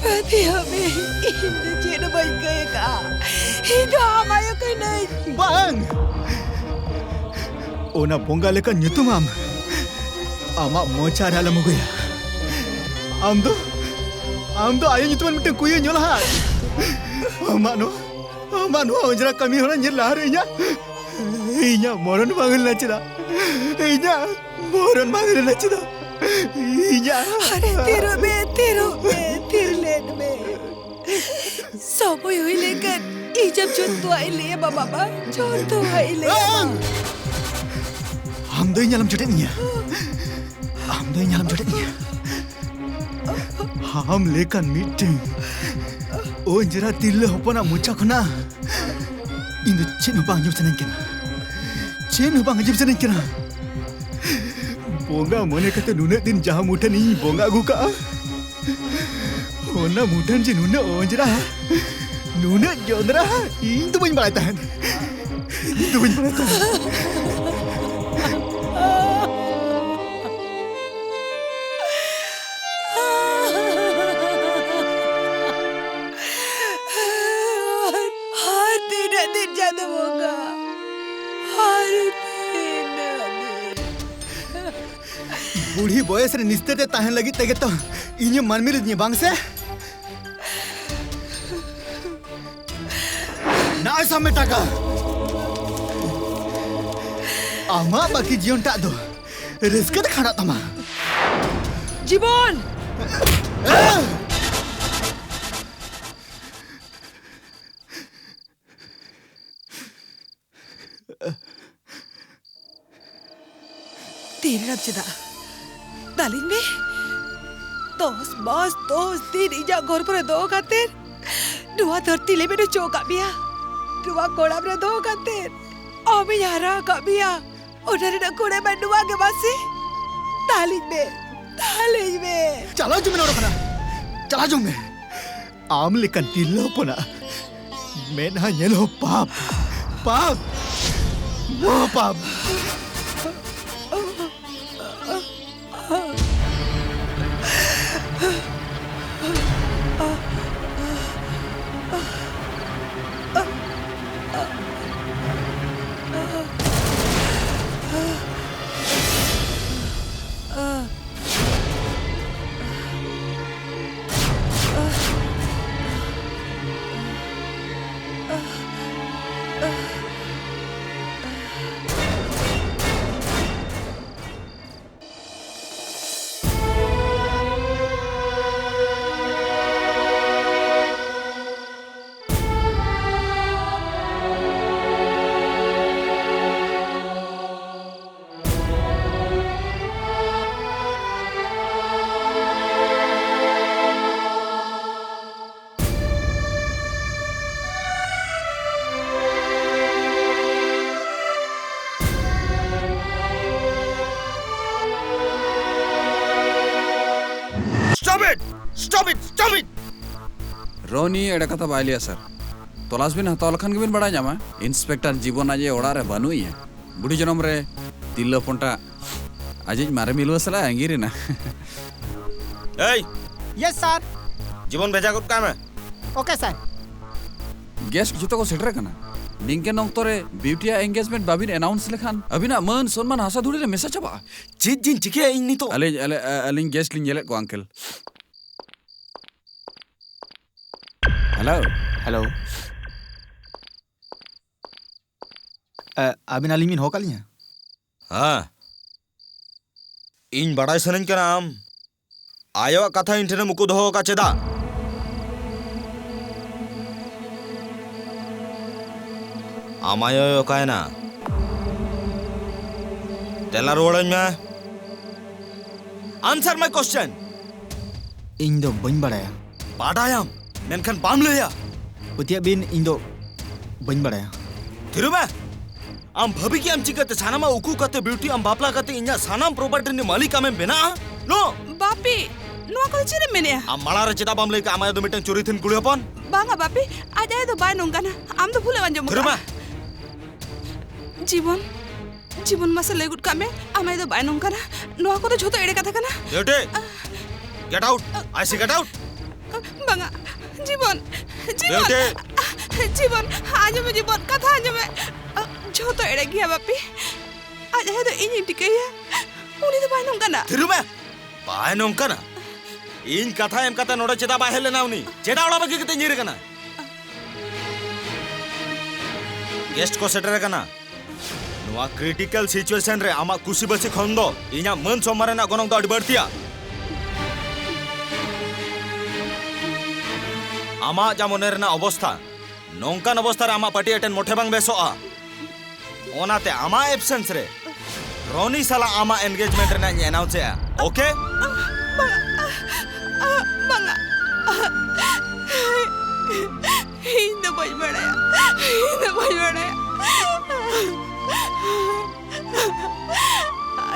ᱯᱟᱹᱛᱭᱟᱹᱜ ᱢᱮ, ᱤᱧ ᱫᱚ ᱪᱮᱫ ᱦᱚᱸ ᱵᱟᱹᱧ ᱠᱟᱹᱭ ᱟᱠᱟᱫᱼᱟ᱾ ᱤᱧ ᱫᱚ ᱟᱢ ᱟᱭᱳ ᱠᱟᱹᱱᱟᱹᱧ᱾ ᱵᱟᱝ! ᱚᱱᱟ ᱵᱚᱸᱜᱟ ᱞᱮᱠᱟᱱ ᱧᱩᱛᱩᱢ ᱟᱢ ᱟᱢᱟᱜ ᱢᱚᱪᱟ ᱨᱮ ᱟᱞᱚᱢ ᱟᱹᱜᱩᱭᱟ᱾ ᱟᱢ ᱫᱚ, ᱟᱢ ᱫᱚ ᱟᱭᱳ ᱧᱩᱛᱩᱢᱟᱱ ᱢᱤᱫᱴᱟᱝ ᱠᱩᱲᱤᱭᱟᱹ ᱧᱮᱞ ᱟᱠᱟᱫ᱾ ᱟᱢᱟᱜ ᱱᱚᱣᱟ, ᱟᱢᱟᱜ ᱱᱚᱣᱟ ᱚᱸᱡᱽᱨᱟ ᱠᱟᱹᱢᱤ ᱦᱚᱨᱟ ᱧᱮᱞ ᱞᱟᱦᱟᱨᱮ ᱤᱧᱟᱹᱜ, ᱤᱧᱟᱹᱜ ᱢᱚᱨᱚᱱ ᱵᱟᱝ ᱦᱩᱭ ᱞᱮᱱᱟ ᱪᱮᱫᱟᱜ? ᱤᱧᱟᱹᱜ ᱢᱚᱨᱚᱱ ᱵᱟᱝ ᱦᱩᱭ ᱞᱮᱱᱟ ᱪᱮᱫᱟᱜ? ᱤᱧᱟᱹᱜ ᱟᱨᱮ, ᱛᱷᱤᱨᱚᱜ ᱢᱮ, ᱛᱷᱤᱨᱚᱜ ᱢᱮ, ᱛᱷᱤᱨ ᱞᱮᱱ ᱢᱮ᱾ ᱥᱚᱢᱚᱭ ᱦᱩᱭ ᱞᱮᱱᱠᱷᱟᱱ ᱤᱧ ᱟᱢ ᱡᱚᱛᱚᱣᱟᱜ ᱤᱧ ᱞᱟᱹᱭ ᱟᱢᱟ ᱵᱟᱵᱟ, ᱡᱚᱛᱚᱣᱟᱜ ᱤᱧ ᱞᱟᱹᱭ ᱟᱢᱟ᱾ ᱵᱟᱝ! ᱟᱢ ᱫᱚ ᱤᱧ ᱟᱞᱚᱢ ᱡᱚᱴᱮᱫ ᱤᱧᱟ᱾ ᱟᱢ ᱫᱚ ᱤᱧ ᱟᱞᱚᱢ ᱡᱚᱴᱮᱫ ᱤᱧᱟ᱾ ᱟᱢ ᱞᱮᱠᱟᱱ ᱢᱤᱫᱴᱮᱱ ᱚᱸᱡᱽᱨᱟ ᱛᱤᱨᱞᱟᱹ ᱦᱚᱯᱚᱱᱟᱜ ᱢᱚᱪᱟ ᱠᱷᱚᱱᱟᱜ ᱤᱧ ᱫᱚ ᱪᱮᱫ ᱦᱚᱸ ᱵᱟᱝ ᱟᱸᱡᱚᱢ ᱥᱟᱱᱟᱧ ᱠᱟᱱᱟ᱾ ᱪᱮᱫ ᱦᱚᱸ ᱵᱟᱝ ᱟᱸᱡᱚᱢ ᱥᱟᱱᱟᱧ ᱠᱟᱱᱟ᱾ ᱵᱚᱸᱜᱟ ᱢᱚᱱᱮ ᱠᱟᱛᱮ ᱱᱩᱱᱟᱹᱜ ᱫᱤᱱ ᱡᱟᱦᱟᱸ ᱢᱩᱴᱷᱟᱹᱱ ᱤᱧ ᱵᱚᱸᱜᱟ ᱟᱹᱜᱩ ᱠᱟᱜᱼᱟ, ᱚᱱᱟ ᱢᱩᱴᱷᱟᱹᱱ ᱡᱮ ᱱᱩᱱᱟᱹᱜ ᱚᱸᱡᱽᱨᱟ, ᱱᱩᱱᱟᱹᱜ ᱡᱚᱸᱫᱽᱨᱟ, ᱤᱧ ᱫᱚ ᱵᱟᱹᱧ ᱵᱟᱲᱟᱭ ᱛᱟᱦᱮᱸᱫ᱾ ᱤᱧ ᱫᱚ ᱵᱟᱹᱧ ᱵᱟᱲᱟᱭ ᱛᱟᱦᱮᱸᱫ᱾ ᱟᱨ ᱛᱤᱱᱟᱹᱜ ᱫᱤᱱ ᱪᱟᱸᱫᱚ ᱵᱚᱸᱜᱟ? ᱟᱨ ᱛᱤᱱᱟᱹᱜ ᱫᱤᱱ? ᱵᱩᱲᱦᱤ ᱵᱚᱭᱮᱥ ᱨᱮ ᱱᱤᱥᱛᱟᱹᱨ ᱛᱮ ᱛᱟᱦᱮᱱ ᱞᱟᱹᱜᱤᱫ ᱛᱮᱜᱮ ᱛᱚ ᱤᱧᱮᱢ ᱢᱟᱹᱱᱢᱤ ᱞᱮᱫᱤᱧᱟ, ᱵᱟᱝ ᱥᱮ? ᱱᱚᱜᱼᱚᱭ ᱥᱟᱵ ᱢᱮ ᱴᱟᱠᱟ᱾ ᱟᱢᱟᱜ ᱵᱟᱹᱠᱤ ᱡᱤᱭᱚᱱ ᱴᱟᱜ ᱫᱚ ᱨᱟᱹᱥᱠᱟᱹ ᱛᱮ ᱠᱷᱟᱸᱰᱟᱜ ᱛᱟᱢᱟ᱾ ᱡᱤᱵᱚᱱ! ᱛᱤᱨᱮᱢ ᱪᱮᱫᱟᱜ? ᱫᱟᱞᱤᱧ ᱢᱮ᱾ ᱫᱚᱥ ᱢᱟᱥ, ᱫᱚᱥ ᱫᱤᱱ ᱤᱧᱟᱜ ᱜᱚᱨᱵᱷᱚ ᱨᱮ ᱫᱚᱦᱚ ᱠᱟᱛᱮ ᱱᱚᱣᱟ ᱫᱷᱟᱹᱨᱛᱤ ᱞᱮᱵᱮᱫ ᱦᱚᱪᱚ ᱟᱠᱟᱫ ᱢᱮᱭᱟ᱾ ᱱᱚᱣᱟ ᱠᱚᱲᱟᱢ ᱨᱮ ᱫᱚᱦᱚ ᱠᱟᱛᱮ ᱟᱢᱤᱧ ᱦᱟᱨᱟ ᱟᱠᱟᱫ ᱢᱮᱭᱟ᱾ ᱚᱱᱟ ᱨᱮᱱᱟᱜ ᱠᱩᱲᱟᱹᱭ ᱢᱟ ᱱᱚᱣᱟ ᱜᱮ ᱢᱟᱥᱮ᱾ ᱫᱟᱞᱤᱧ ᱢᱮ, ᱫᱟᱞᱤᱧ ᱢᱮ᱾ ᱪᱟᱞᱟᱣ ᱦᱤᱡᱩᱜ ᱢᱮ ᱱᱚᱰᱮ ᱠᱷᱚᱱᱟᱜ᱾ ᱪᱟᱞᱟᱣ ᱦᱤᱡᱩᱜ ᱢᱮ᱾ ᱟᱢ ᱞᱮᱠᱟᱱ ᱛᱤᱨᱞᱟᱹ ᱦᱚᱯᱚᱱᱟᱜ ᱢᱮᱫᱦᱟ ᱧᱮᱞ ᱦᱚᱸ ᱯᱟᱯ, ᱯᱟᱯ, ᱢᱚᱦᱟ ᱯᱟᱯ᱾ Stop it! ᱨᱚᱱᱤ ᱮᱲᱮ ᱠᱟᱛᱷᱟ ᱵᱟᱭ ᱞᱟᱹᱭᱟ, ᱥᱟᱨ᱾ ᱛᱚᱞᱟᱥ ᱵᱤᱱ ᱦᱟᱛᱟᱣ ᱞᱮᱠᱷᱟᱱ ᱜᱮᱵᱤᱱ ᱵᱟᱲᱟᱭ ᱧᱟᱢᱟ, ᱤᱱᱥᱯᱮᱠᱴᱚᱨ ᱡᱤᱵᱚᱱ ᱟᱡ ᱚᱲᱟᱜ ᱨᱮ ᱵᱟᱹᱱᱩᱜ ᱮᱭᱟ᱾ ᱵᱩᱰᱷᱤ ᱡᱚᱱᱚᱢ ᱨᱮ ᱛᱤᱨᱞᱟᱹ ᱦᱚᱯᱚᱱᱴᱟᱜ ᱟᱡᱤᱡ ᱢᱟᱨᱮ ᱢᱤᱞᱣᱟᱹ ᱥᱟᱞᱟᱜ ᱟᱸᱜᱤᱨ ᱮᱱᱟ᱾ ᱮᱭ! ᱭᱮᱥ, ᱥᱟᱨ᱾ ᱡᱤᱵᱚᱱ ᱵᱷᱮᱡᱟ ᱜᱚᱫ ᱠᱟᱭ ᱢᱮ᱾ ᱳᱠᱮ, ᱥᱟᱨ᱾ ᱜᱮᱥᱴ ᱡᱚᱛᱚ ᱠᱚ ᱥᱮᱴᱮᱨ ᱟᱠᱟᱱᱟ᱾ ᱱᱤᱝᱠᱟᱹᱱ ᱚᱠᱛᱚ ᱨᱮ ᱵᱤᱭᱩᱴᱤᱭᱟᱜ ᱮᱱᱜᱮᱡᱢᱮᱱᱴ ᱵᱟᱵᱤᱱ ᱮᱱᱟᱣᱩᱱᱥ ᱞᱮᱠᱷᱟᱱ ᱟᱹᱵᱤᱱᱟᱜ ᱢᱟᱹᱱ ᱥᱚᱱᱢᱟᱱ ᱦᱟᱥᱟ ᱫᱷᱩᱲᱤ ᱨᱮ ᱢᱮᱥᱟ ᱪᱟᱵᱟᱜᱼᱟ᱾ ᱪᱮᱫ ᱡᱤᱧ ᱪᱤᱠᱟᱹᱭᱟ ᱤᱧ ᱱᱤᱛᱚᱜ? ᱟᱹᱞᱤᱧ, ᱟᱞᱮ-, ᱟ-, ᱟᱹᱞᱤᱧ ᱜᱮᱥᱴ ᱞᱤᱧ ᱧᱮᱞᱮᱫ ᱠᱚᱣᱟ, ᱟᱝᱠᱮᱞ᱾ ᱦᱮᱞᱳ᱾ ᱦᱮᱞᱳ᱾ ᱮ, ᱟᱹᱵᱤᱱ ᱟᱹᱞᱤᱧ ᱵᱤᱱ ᱦᱚᱦᱚ ᱠᱟᱜ ᱞᱤᱧᱟ? ᱦᱮᱸ᱾ ᱤᱧ ᱵᱟᱲᱟᱭ ᱥᱟᱱᱟᱧ ᱠᱟᱱᱟ ᱟᱢ ᱟᱭᱳᱣᱟᱜ ᱠᱟᱛᱷᱟ ᱤᱧ ᱴᱷᱮᱱᱮᱢ ᱩᱠᱩ ᱫᱚᱦᱚ ᱟᱠᱟᱫ ᱪᱮᱫᱟᱜ? ᱟᱢ ᱟᱭᱳᱭ ᱚᱠᱟᱭᱮᱱᱟ? ᱛᱮᱞᱟ ᱨᱩᱣᱟᱹᱲᱟᱹᱧ ᱢᱮ᱾ Answer my question. ᱤᱧ ᱫᱚ ᱵᱟᱹᱧ ᱵᱟᱲᱟᱭᱟ᱾ ᱵᱟᱰᱟᱭᱟᱢ, ᱢᱮᱱᱠᱷᱟᱱ ᱵᱟᱢ ᱞᱟᱹᱭᱟ᱾ ᱯᱟᱹᱛᱭᱟᱹᱜ ᱵᱤᱱ, ᱤᱧ ᱫᱚ ᱵᱟᱹᱧ ᱵᱟᱲᱟᱭᱟ᱾ ᱛᱷᱤᱨᱩ ᱢᱮ! ᱟᱢ ᱵᱷᱟᱹᱵᱤ ᱠᱮᱜ ᱟᱢ ᱪᱤᱠᱟᱹᱛᱮ ᱥᱟᱱᱟᱢᱟᱜ ᱩᱠᱩ ᱠᱟᱛᱮ ᱵᱤᱭᱩᱴᱤ ᱟᱢ ᱵᱟᱯᱞᱟ ᱠᱟᱛᱮ ᱤᱧᱟᱜ ᱥᱟᱱᱟᱢ ᱯᱨᱚᱯᱟᱨᱴᱤ ᱨᱤᱱᱤᱡ ᱢᱟᱹᱞᱤᱠ ᱟᱢᱮᱢ ᱵᱮᱱᱟᱜᱼᱟ? No! ᱵᱟᱯᱤ, ᱱᱚᱣᱟ ᱠᱚᱫᱚ ᱪᱮᱫ ᱮᱢ ᱢᱮᱱᱮᱜᱼᱟ? ᱟᱢ ᱢᱟᱲᱟᱝ ᱨᱮ ᱪᱮᱫᱟᱜ ᱵᱟᱢ ᱞᱟᱹᱭ ᱠᱟᱜᱼᱟ ᱟᱢ ᱟᱭᱳ ᱫᱚ ᱢᱤᱫᱴᱟᱝ ᱪᱩᱨᱤᱛᱷᱤᱱ ᱠᱩᱲᱤ ᱦᱚᱯᱚᱱ? ᱵᱟᱝᱟ ᱵᱟᱯᱤ, ᱟᱡ ᱟᱭᱳ ᱫᱚ ᱵᱟᱭ ᱱᱚᱝᱠᱟᱱᱟ᱾ ᱟᱢ ᱫᱚ ᱵᱷᱩᱞᱮᱢ ᱟᱸᱡᱚᱢ ᱛᱷᱤᱨᱩ ᱠᱟᱜᱼᱟ᱾ ᱢᱮ! ᱡᱤᱵᱚᱱ, ᱡᱤᱵᱚᱱ, ᱢᱟᱥᱮ ᱞᱟᱹᱭ ᱜᱚᱫ ᱠᱟᱜ ᱢᱮ, ᱟᱢ ᱟᱭᱳ ᱫᱚ ᱵᱟᱭ ᱱᱚᱝᱠᱟᱱᱟ᱾ ᱱᱚᱣᱟ ᱠᱚᱫᱚ ᱡᱷᱚᱛᱚ ᱮᱲᱮ ᱠᱟᱛᱷᱟ ᱠᱟᱱᱟ᱾ Beauty! Get out! I say get out! ᱵᱟᱝᱟ, ᱡᱤᱵᱚᱱ, ᱡᱤᱵᱚᱱ! ᱵᱤᱭᱩᱴᱤ! ᱡᱤᱵᱚᱱ, ᱟᱸᱡᱚᱢ ᱢᱮ ᱡᱤᱵᱚᱱ, ᱠᱟᱛᱷᱟ ᱟᱸᱡᱚᱢ ᱢᱮ᱾ ᱡᱷᱚᱛᱚ ᱮᱲᱮ ᱜᱮᱭᱟ ᱵᱟᱯᱤ᱾ ᱟᱡ ᱟᱭᱳ ᱫᱚ ᱤᱧᱤᱧ ᱴᱷᱤᱠᱟᱹᱭᱟ, ᱩᱱᱤ ᱫᱚ ᱵᱟᱭ ᱱᱚᱝᱠᱟᱱᱟ᱾ ᱛᱷᱤᱨᱩ ᱢᱮ! ᱵᱟᱭ ᱱᱚᱝᱠᱟᱱᱟ? ᱤᱧ ᱠᱟᱛᱷᱟ ᱮᱢ ᱠᱟᱛᱮ ᱱᱚᱰᱮ ᱪᱮᱫᱟᱜ ᱵᱟᱭ ᱦᱮᱡ ᱞᱮᱱᱟ ᱩᱱᱤ? ᱪᱮᱫᱟᱜ ᱚᱲᱟᱜ ᱵᱟᱹᱜᱤ ᱠᱟᱛᱮ ᱧᱤᱨ ᱟᱠᱟᱱᱟ? ᱜᱮᱥᱴ ᱠᱚ ᱥᱮᱴᱮᱨ ᱟᱠᱟᱱᱟ᱾ ᱱᱚᱣᱟ ᱠᱨᱤᱴᱤᱠᱟᱞ ᱥᱤᱪᱩᱭᱮᱥᱚᱱ ᱨᱮ ᱟᱢᱟᱜ ᱠᱩᱥᱤᱵᱟᱹᱥᱤ ᱠᱷᱚᱱ ᱫᱚ ᱤᱧᱟᱜ ᱢᱟᱹᱱ ᱥᱚᱢᱢᱟᱱ ᱨᱮᱱᱟᱜ ᱜᱚᱱᱚᱝ ᱫᱚ ᱟᱹᱰᱤ ᱵᱟᱹᱲᱛᱤᱭᱟ᱾ ᱟᱢᱟᱜ ᱡᱟ ᱢᱚᱱᱮ ᱨᱮᱱᱟᱜ ᱚᱵᱚᱥᱛᱷᱟ, ᱱᱚᱝᱠᱟᱱ ᱚᱵᱚᱥᱛᱷᱟ ᱨᱮ ᱟᱢᱟᱜ ᱯᱟᱨᱴᱤ ᱮᱴᱮᱱᱰ ᱢᱚᱴᱷᱮ ᱵᱟᱝ ᱵᱮᱥᱚᱜᱼᱟ᱾ ᱚᱱᱟᱛᱮ ᱟᱢᱟᱜ ᱮᱵᱥᱮᱱᱥ ᱨᱮ ᱨᱚᱱᱤ ᱥᱟᱞᱟᱜ ᱟᱢᱟᱜ ᱮᱱᱜᱮᱡᱢᱮᱱᱴ ᱨᱮᱱᱟᱜ ᱤᱧ ᱮᱱᱟᱣᱩᱱᱥ ᱮᱜᱼᱟ, ᱳᱠᱮ? ᱵᱟᱝᱟ, ᱵᱟᱝᱟ᱾ ᱤᱧ ᱫᱚ ᱵᱟᱹᱧ ᱵᱟᱲᱟᱭᱟ, ᱤᱧ ᱫᱚ ᱵᱟᱹᱧ ᱵᱟᱲᱟᱭᱟ,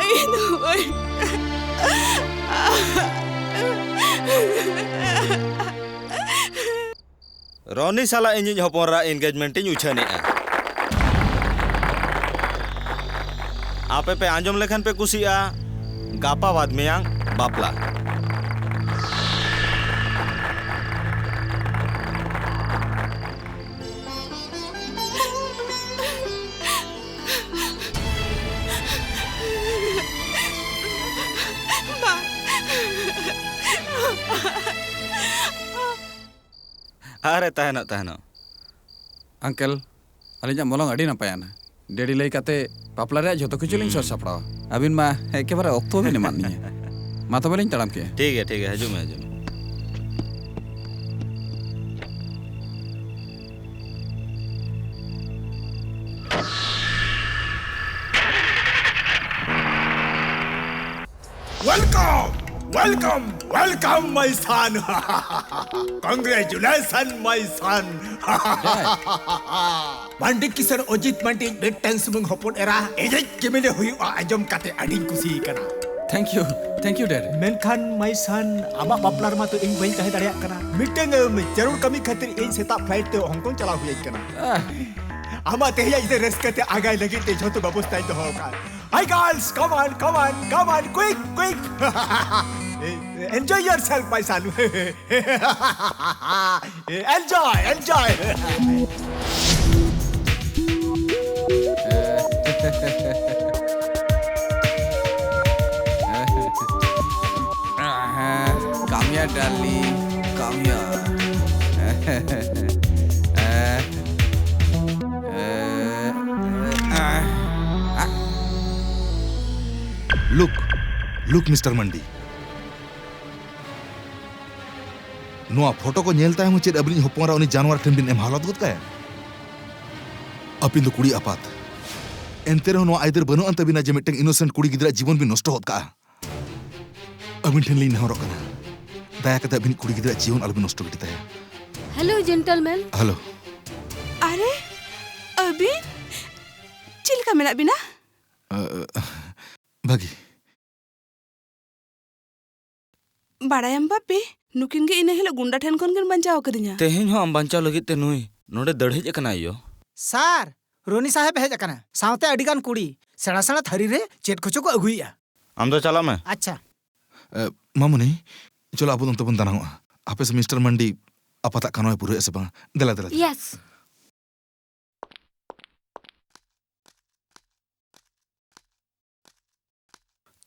ᱤᱧ ᱫᱚ ᱵᱟᱹᱧ ᱵᱟᱲᱟᱭᱟ᱾ ᱨᱚᱱᱤ ᱥᱟᱞᱟᱜ ᱤᱧᱤᱡ ᱦᱚᱯᱚᱱ ᱮᱨᱟ engagement ᱤᱧ ᱩᱪᱷᱟᱹᱱᱮᱜᱼᱟ᱾ ᱟᱯᱮ ᱯᱮ ᱟᱸᱡᱚᱢ ᱞᱮᱠᱷᱟᱱ ᱯᱮ ᱠᱩᱥᱤᱜᱼᱟ, ᱜᱟᱯᱟ ᱵᱟᱫ ᱢᱮᱭᱟᱝ ᱵᱟᱯᱞᱟ᱾ ᱵᱟ᱾ ᱟᱨᱮ ᱛᱟᱦᱮᱱᱚᱜ, ᱛᱟᱦᱮᱱᱚᱜ᱾ ᱟᱝᱠᱮᱞ, ᱟᱹᱞᱤᱧᱟᱜ ᱢᱚᱞᱚᱝ ᱟᱹᱰᱤ ᱱᱟᱯᱟᱭᱟᱱᱟ᱾ ᱰᱮᱰᱤ ᱞᱟᱹᱭ ᱠᱟᱛᱮ ᱵᱟᱯᱞᱟ ᱨᱮᱭᱟᱜ ᱡᱷᱚᱛᱚ ᱠᱤᱪᱷᱩ ᱞᱤᱧ ᱦᱩᱸ᱾ ᱥᱟᱹᱛ ᱥᱟᱯᱲᱟᱣᱟ᱾ ᱟᱹᱵᱤᱱ ᱢᱟ ᱮᱠᱮᱵᱟᱨᱮ ᱚᱠᱛᱚ ᱵᱤᱱ ᱮᱢᱟᱫ ᱞᱤᱧᱟ᱾ ᱢᱟ ᱛᱚᱵᱮ ᱞᱤᱧ ᱛᱟᱲᱟᱢ ᱠᱮᱜᱼᱟ᱾ ᱴᱷᱤᱠ ᱜᱮᱭᱟ, ᱴᱷᱤᱠ ᱜᱮᱭᱟ, ᱦᱤᱡᱩᱜ ᱢᱮ, ᱦᱤᱡᱩᱜ ᱢᱮ᱾ Welcome, welcome, welcome, my son. Congratulations, my son. ᱢᱟᱱᱰᱤ ᱠᱤᱥᱟᱹᱬ ᱚᱡᱤᱛ ᱢᱟᱱᱰᱤ ᱢᱤᱫᱴᱟᱝ ᱥᱩᱢᱩᱝ ᱦᱚᱯᱚᱱ ᱮᱨᱟ ᱮᱡᱮᱡ ᱜᱮᱢᱮᱞᱮ ᱦᱩᱭᱩᱜᱼᱟ, ᱟᱸᱡᱚᱢ ᱠᱟᱛᱮ ᱟᱹᱰᱤᱧ ᱠᱩᱥᱤ ᱟᱠᱟᱱᱟ᱾ Thank you, thank you, Dad. ᱢᱮᱱᱠᱷᱟᱱ my son, ᱟᱢᱟᱜ ᱵᱟᱯᱞᱟ ᱨᱮᱢᱟ ᱛᱚ ᱤᱧ ᱵᱟᱹᱧ ᱛᱟᱦᱮᱸ ᱫᱟᱲᱮᱭᱟᱜ ᱠᱟᱱᱟ᱾ ᱢᱤᱫᱴᱟᱝ, ᱮᱢ, ᱡᱟᱹᱨᱩᱲ ᱠᱟᱹᱢᱤ ᱠᱷᱟᱹᱛᱤᱨ ᱤᱧ ᱥᱮᱛᱟᱜ flight ᱛᱮ ᱦᱚᱝᱠᱚᱝ ᱪᱟᱞᱟᱣ ᱦᱩᱭ ᱟᱹᱧ ᱠᱟᱱᱟ᱾ ᱟᱦ᱾ ᱟᱢᱟᱜ ᱛᱮᱦᱮᱧᱟᱜ ᱧᱤᱫᱟᱹ ᱨᱟᱹᱥᱠᱟᱹ ᱛᱮ ᱟᱸᱜᱟᱭ ᱞᱟᱹᱜᱤᱫ ᱛᱮ ᱡᱷᱚᱛᱚ ᱵᱮᱵᱚᱥᱛᱷᱟᱧ ᱫᱚᱦᱚ ᱟᱠᱟᱫ᱾ Hi girls, come on, come on, come on, quick, quick. Enjoy yourself, my son. Enjoy, enjoy. Come here, darling. Come here. Look, look, Mister ᱢᱟᱱᱰᱤ᱾ ᱱᱚᱣᱟ ᱯᱷᱳᱴᱳ ᱠᱚ ᱧᱮᱞ ᱛᱟᱭᱚᱢ ᱦᱚᱸ ᱪᱮᱫ ᱟᱹᱵᱤᱱᱤᱡ ᱦᱚᱯᱚᱱ ᱮᱨᱟ ᱩᱱᱤ ᱡᱟᱱᱣᱟᱨ ᱴᱷᱮᱱ ᱵᱤᱱ ᱮᱢ ᱦᱟᱣᱞᱟᱛ ᱜᱚᱫ ᱠᱟᱭᱟ? ᱟᱹᱵᱤᱱ ᱫᱚ ᱠᱩᱲᱤ ᱟᱯᱟᱛ, ᱮᱱᱛᱮ ᱨᱮᱦᱚᱸ ᱱᱚᱣᱟ ᱟᱹᱭᱫᱟᱹᱨ ᱵᱟᱹᱱᱩᱜ ᱟᱱ ᱛᱟᱹᱵᱤᱱᱟ ᱡᱮ ᱢᱤᱫᱴᱟᱝ innocent ᱠᱩᱲᱤ ᱜᱤᱫᱽᱨᱟᱹ ᱡᱤᱵᱚᱱ ᱵᱤᱱ ᱱᱚᱥᱴᱚ ᱜᱚᱫ ᱠᱟᱜᱼᱟ᱾ ᱟᱹᱵᱤᱱ ᱴᱷᱮᱱ ᱞᱤᱧ ᱱᱮᱦᱚᱨᱚᱜ ᱠᱟᱱᱟ, ᱫᱟᱭᱟ ᱠᱟᱛᱮ ᱟᱹᱵᱤᱱᱤᱡ ᱠᱩᱲᱤ ᱜᱤᱫᱽᱨᱟᱹ ᱡᱤᱭᱚᱱ ᱟᱞᱚᱵᱤᱱ ᱱᱚᱥᱴᱚ ᱜᱤᱰᱤ ᱛᱟᱭᱟ᱾ Hello, gentlemen. Hello. ᱟᱨᱮ, ᱟᱹᱵᱤᱱ? ᱪᱮᱫ ᱞᱮᱠᱟ ᱢᱮᱱᱟᱜ ᱵᱤᱱᱟ? ᱵᱷᱟᱹᱜᱤ᱾ ᱵᱟᱲᱟᱭᱟᱢ ᱵᱟᱯᱤ, ᱱᱩᱠᱤᱱ ᱜᱮ ᱤᱱᱟᱹ ᱦᱤᱞᱳᱜ ᱜᱩᱱᱰᱟ ᱴᱷᱮᱱ ᱠᱷᱚᱱ ᱠᱤᱱ ᱵᱟᱧᱪᱟᱣ ᱟᱠᱟᱫᱤᱧᱟ᱾ ᱛᱮᱦᱮᱧ ᱦᱚᱸ ᱟᱢ ᱵᱟᱧᱪᱟᱣ ᱞᱟᱹᱜᱤᱫ ᱛᱮ ᱱᱩᱭ ᱱᱚᱰᱮ ᱫᱟᱹᱲ ᱦᱮᱡ ᱟᱠᱟᱱᱟᱭ ᱭᱳ᱾ ᱥᱟᱨ, ᱨᱚᱱᱤ ᱥᱟᱦᱮᱵ ᱦᱮᱡ ᱟᱠᱟᱱᱟ, ᱥᱟᱶᱛᱮ ᱟᱹᱰᱤ ᱜᱟᱱ ᱠᱩᱲᱤ, ᱥᱮᱬᱟ ᱥᱮᱬᱟ ᱛᱷᱟᱹᱨᱤ ᱨᱮ ᱪᱮᱫ ᱠᱚᱪᱚ ᱠᱚ ᱟᱹᱜᱩᱭᱮᱫᱼᱟ᱾ ᱟᱢ ᱫᱚ ᱪᱟᱞᱟᱜ ᱢᱮ᱾ ᱟᱪᱪᱷᱟ᱾ ᱮ, ᱢᱟᱢᱩᱱᱤ, ᱪᱚᱞᱚ ᱟᱵᱚ ᱫᱚ ᱚᱱᱛᱮ ᱵᱚᱱ ᱫᱟᱱᱟᱝᱚᱜᱼᱟ᱾ ᱟᱯᱮ ᱥᱮ ᱢᱤᱥᱴᱟᱨ ᱢᱟᱱᱰᱤ ᱟᱯᱟᱛᱟᱜ ᱠᱟᱱᱣᱟᱭ ᱯᱩᱨᱟᱹᱣᱮᱫᱼᱟ ᱥᱮ ᱵᱟᱝ? ᱫᱮᱞᱟ, ᱫᱮᱞᱟ, ᱫᱮᱞᱟ᱾ ᱭᱮᱥ᱾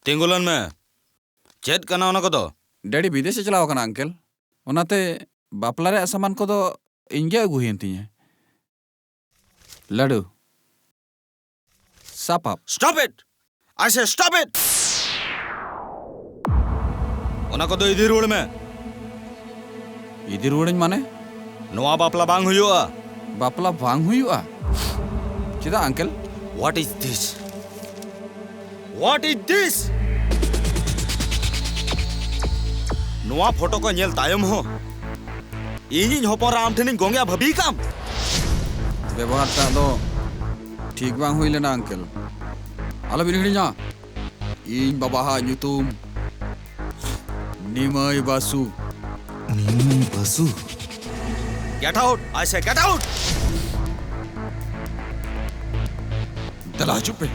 ᱛᱤᱸᱜᱩ ᱞᱮᱱ ᱢᱮ᱾ ᱪᱮᱫ ᱠᱟᱱᱟ ᱚᱱᱟ ᱠᱚᱫᱚ? ᱰᱮᱰᱤ ᱵᱤᱫᱮᱥᱮ ᱪᱟᱞᱟᱣ ᱟᱠᱟᱱᱟ, ᱟᱝᱠᱮᱞ᱾ ᱚᱱᱟᱛᱮ ᱵᱟᱯᱞᱟ ᱨᱮᱭᱟᱜ ᱥᱟᱢᱟᱱ ᱠᱚᱫᱚ ᱤᱧ ᱜᱮ ᱟᱹᱜᱩ ᱦᱩᱭᱮᱱ ᱛᱤᱧᱟᱹ᱾ ᱞᱟᱹᱰᱩ, ᱥᱟᱯᱟᱵ᱾ Stop it! I say stop it! ᱚᱱᱟ ᱠᱚᱫᱚ ᱤᱫᱤ ᱨᱩᱣᱟᱹᱲ ᱢᱮ᱾ ᱤᱫᱤ ᱨᱩᱣᱟᱹᱲᱟᱹᱧ ᱢᱟᱱᱮ? ᱱᱚᱣᱟ ᱵᱟᱯᱞᱟ ᱵᱟᱝ ᱦᱩᱭᱩᱜᱼᱟ᱾ ᱵᱟᱯᱞᱟ ᱵᱟᱝ ᱦᱩᱭᱩᱜᱼᱟ? ᱪᱮᱫᱟᱜ, ᱟᱝᱠᱮᱞ? What is this? What is this? ᱱᱚᱣᱟ ᱯᱷᱳᱴᱳ ᱠᱚ ᱧᱮᱞ ᱛᱟᱭᱚᱢ ᱦᱚᱸ ᱤᱧᱤᱡ ᱦᱚᱯᱚᱱ ᱨᱟ ᱟᱢ ᱴᱷᱮᱱᱤᱧ ᱜᱚᱝ ᱮᱭᱟ ᱵᱷᱟᱹᱵᱤ ᱠᱟᱢ? ᱵᱮᱵᱚᱦᱟᱨ ᱴᱟᱜ ᱫᱚ ᱴᱷᱤᱠ ᱵᱟᱝ ᱦᱩᱭ ᱞᱮᱱᱟ, ᱟᱝᱠᱮᱞ᱾ ᱟᱞᱚᱵᱤᱱ ᱦᱤᱲᱤᱧᱟ, ᱤᱧ ᱵᱟᱵᱟᱣᱟᱜ ᱧᱩᱛᱩᱢ ᱱᱤᱢᱟᱹᱭ ᱵᱟᱥᱩ᱾ ᱱᱤᱢᱟᱹᱭ ᱵᱟᱥᱩ? Get out! I say get out! ᱫᱮᱞᱟ ᱦᱤᱡᱩᱜ ᱯᱮ᱾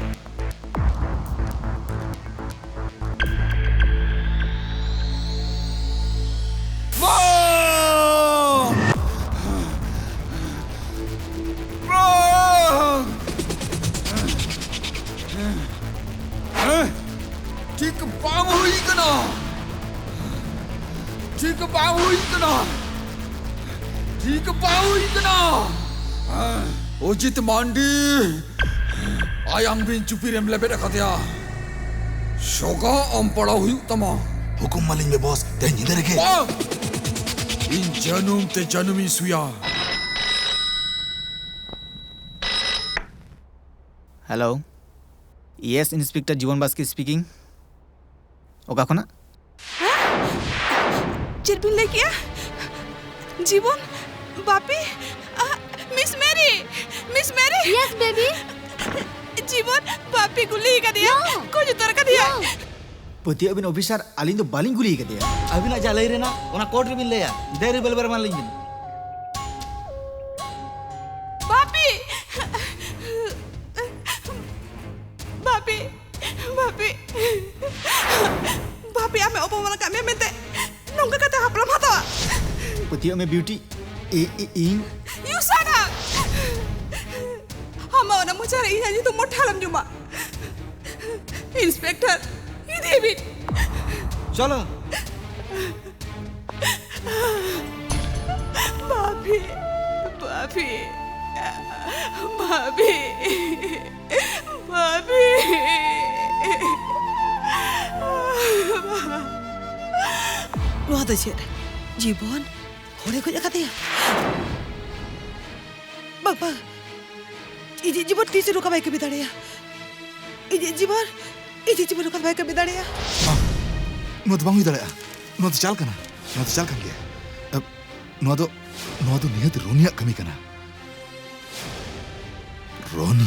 ᱵᱟᱝ! ᱵᱟᱝ! ᱴᱷᱤᱠ ᱵᱟᱝ ᱦᱩᱭ ᱠᱟᱱᱟ᱾ ᱴᱷᱤᱠ ᱵᱟᱝ ᱦᱩᱭ ᱠᱟᱱᱟ᱾ ᱴᱷᱤᱠ ᱵᱟᱝ ᱦᱩᱭ ᱠᱟᱱᱟ᱾ ᱚᱡᱤᱛ ᱢᱟᱱᱰᱤ, ᱟᱭᱟᱝ ᱵᱤᱱ ᱪᱩᱯᱤ ᱨᱮᱢ ᱞᱮᱵᱮᱫ ᱟᱠᱟᱫᱮᱭᱟ᱾ ᱥᱚᱜᱟ ᱟᱢ ᱯᱟᱲᱟᱣ ᱦᱩᱭᱩᱜ ᱛᱟᱢᱟ᱾ ᱦᱩᱠᱩᱢ ᱢᱟᱹᱞᱤᱧ ᱢᱮ ᱵᱚᱥ, ᱛᱮᱦᱮᱧ ᱧᱤᱫᱟᱹ ᱨᱮᱜᱮ᱾ ᱵᱟᱝ! ᱤᱧ ᱡᱟᱹᱱᱩᱢ ᱛᱮ ᱡᱟᱹᱱᱩᱢᱤᱧ ᱥᱩᱭᱟ᱾ ᱦᱮᱞᱳ, ᱤᱭᱮᱥ, ᱤᱱᱥᱯᱮᱠᱴᱚᱨ ᱡᱤᱵᱚᱱ ᱵᱟᱥᱠᱮ ᱥᱯᱤᱠᱤᱝ᱾ ᱚᱠᱟ ᱠᱷᱚᱱᱟᱜ? ᱪᱮᱫ ᱵᱤᱱ ᱞᱟᱹᱭ ᱠᱮᱜᱼᱟ? ᱡᱤᱵᱚᱱ? ᱵᱟᱯᱤ? Ah, miss Mary! Miss Mary! Yes, baby. ᱡᱤᱵᱚᱱ, ᱵᱟᱯᱤ ᱜᱩᱞᱤ ᱟᱠᱟᱫᱮᱭᱟ᱾ ᱱᱳ! ᱜᱚᱡ ᱩᱛᱟᱹᱨ ᱟᱠᱟᱫᱮᱭᱟ᱾ ᱱᱳ! ᱯᱟᱹᱛᱭᱟᱹᱜ ᱵᱤᱱ ᱚᱯᱷᱤᱥᱟᱨ, ᱟᱹᱞᱤᱧ ᱫᱚ ᱵᱟᱹᱞᱤᱧ ᱜᱩᱞᱤ ᱟᱠᱟᱫᱮᱭᱟ᱾ ᱟᱹᱵᱤᱱᱟᱜ ᱡᱟ ᱞᱟᱹᱭ ᱨᱮᱱᱟᱜ, ᱚᱱᱟ ᱠᱳᱨᱴ ᱨᱮᱵᱤᱱ ᱞᱟᱹᱭᱟ᱾ ᱫᱮ ᱨᱤᱵᱚᱞᱵᱟᱨ ᱮᱢᱟᱞᱤᱧ ᱵᱤᱱ᱾ ᱵᱟᱯᱤ! ᱵᱟᱯᱤ! ᱵᱟᱯᱤ! ᱵᱟᱯᱤ, ᱟᱢᱮ ᱚᱯᱚᱢᱟᱱ ᱟᱠᱟᱫ ᱢᱮᱭᱟ ᱢᱮᱱᱛᱮ ᱱᱚᱝᱠᱟ ᱠᱟᱛᱮ ᱦᱟᱯᱲᱟᱢ ᱦᱟᱛᱟᱣᱟ? ᱯᱟᱹᱛᱭᱟᱹᱜ ᱢᱮ ᱵᱤᱭᱩᱴᱤ, ᱤ-, ᱤ-, ᱤᱧ You shut up! ᱟᱢᱟᱜ ᱚᱱᱟ ᱢᱚᱪᱟ ᱨᱮ ᱤᱧᱟᱜ ᱧᱩᱛᱩᱢ ᱢᱚᱴᱷᱟ ᱟᱞᱚᱢ ᱡᱚᱢᱟ᱾ ᱤᱱᱥᱯᱮᱠᱴᱚᱨ, ᱤᱫᱤᱭᱮ ᱵᱤᱱ᱾ ᱪᱚᱞᱚ᱾ ᱵᱟᱯᱤ, ᱵᱟᱯᱤ, ᱵᱟᱯᱤ, ᱵᱟᱯᱤ᱾ ᱱᱚᱣᱟ ᱫᱚ ᱪᱮᱫ? ᱡᱤᱵᱚᱱ ᱦᱚᱲᱮ ᱜᱚᱡ ᱟᱠᱟᱫᱮᱭᱟ? ᱵᱟᱝ, ᱵᱟᱝ᱾ ᱤᱧᱤᱡ ᱡᱤᱵᱚᱱ ᱛᱤᱥ ᱱᱚᱝᱠᱟ ᱵᱟᱭ ᱠᱟᱹᱢᱤ ᱫᱟᱲᱮᱭᱟᱜᱼᱟ᱾ ᱤᱧᱤᱡ ᱡᱤᱵᱚᱱ, ᱤᱧᱤᱡ ᱡᱤᱵᱚᱱ ᱱᱚᱝᱠᱟ ᱵᱟᱭ ᱠᱟᱹᱢᱤ ᱫᱟᱲᱮᱭᱟᱜᱼᱟ᱾ ᱵᱟᱝ, ᱱᱚᱣᱟ ᱫᱚ ᱵᱟᱝ ᱦᱩᱭ ᱫᱟᱲᱮᱭᱟᱜᱼᱟ᱾ ᱱᱚᱣᱟ ᱫᱚ ᱪᱟᱞ ᱠᱟᱱᱟ᱾ ᱱᱚᱣᱟ ᱫᱚ ᱪᱟᱞ ᱠᱟᱱ ᱜᱮᱭᱟ᱾ ᱟᱵ-, ᱱᱚᱣᱟ ᱫᱚ, ᱱᱚᱣᱟ ᱫᱚ ᱱᱤᱦᱟᱹᱛ ᱨᱚᱱᱤᱭᱟᱜ ᱠᱟᱹᱢᱤ ᱠᱟᱱᱟ᱾ ᱨᱚᱱᱤ᱾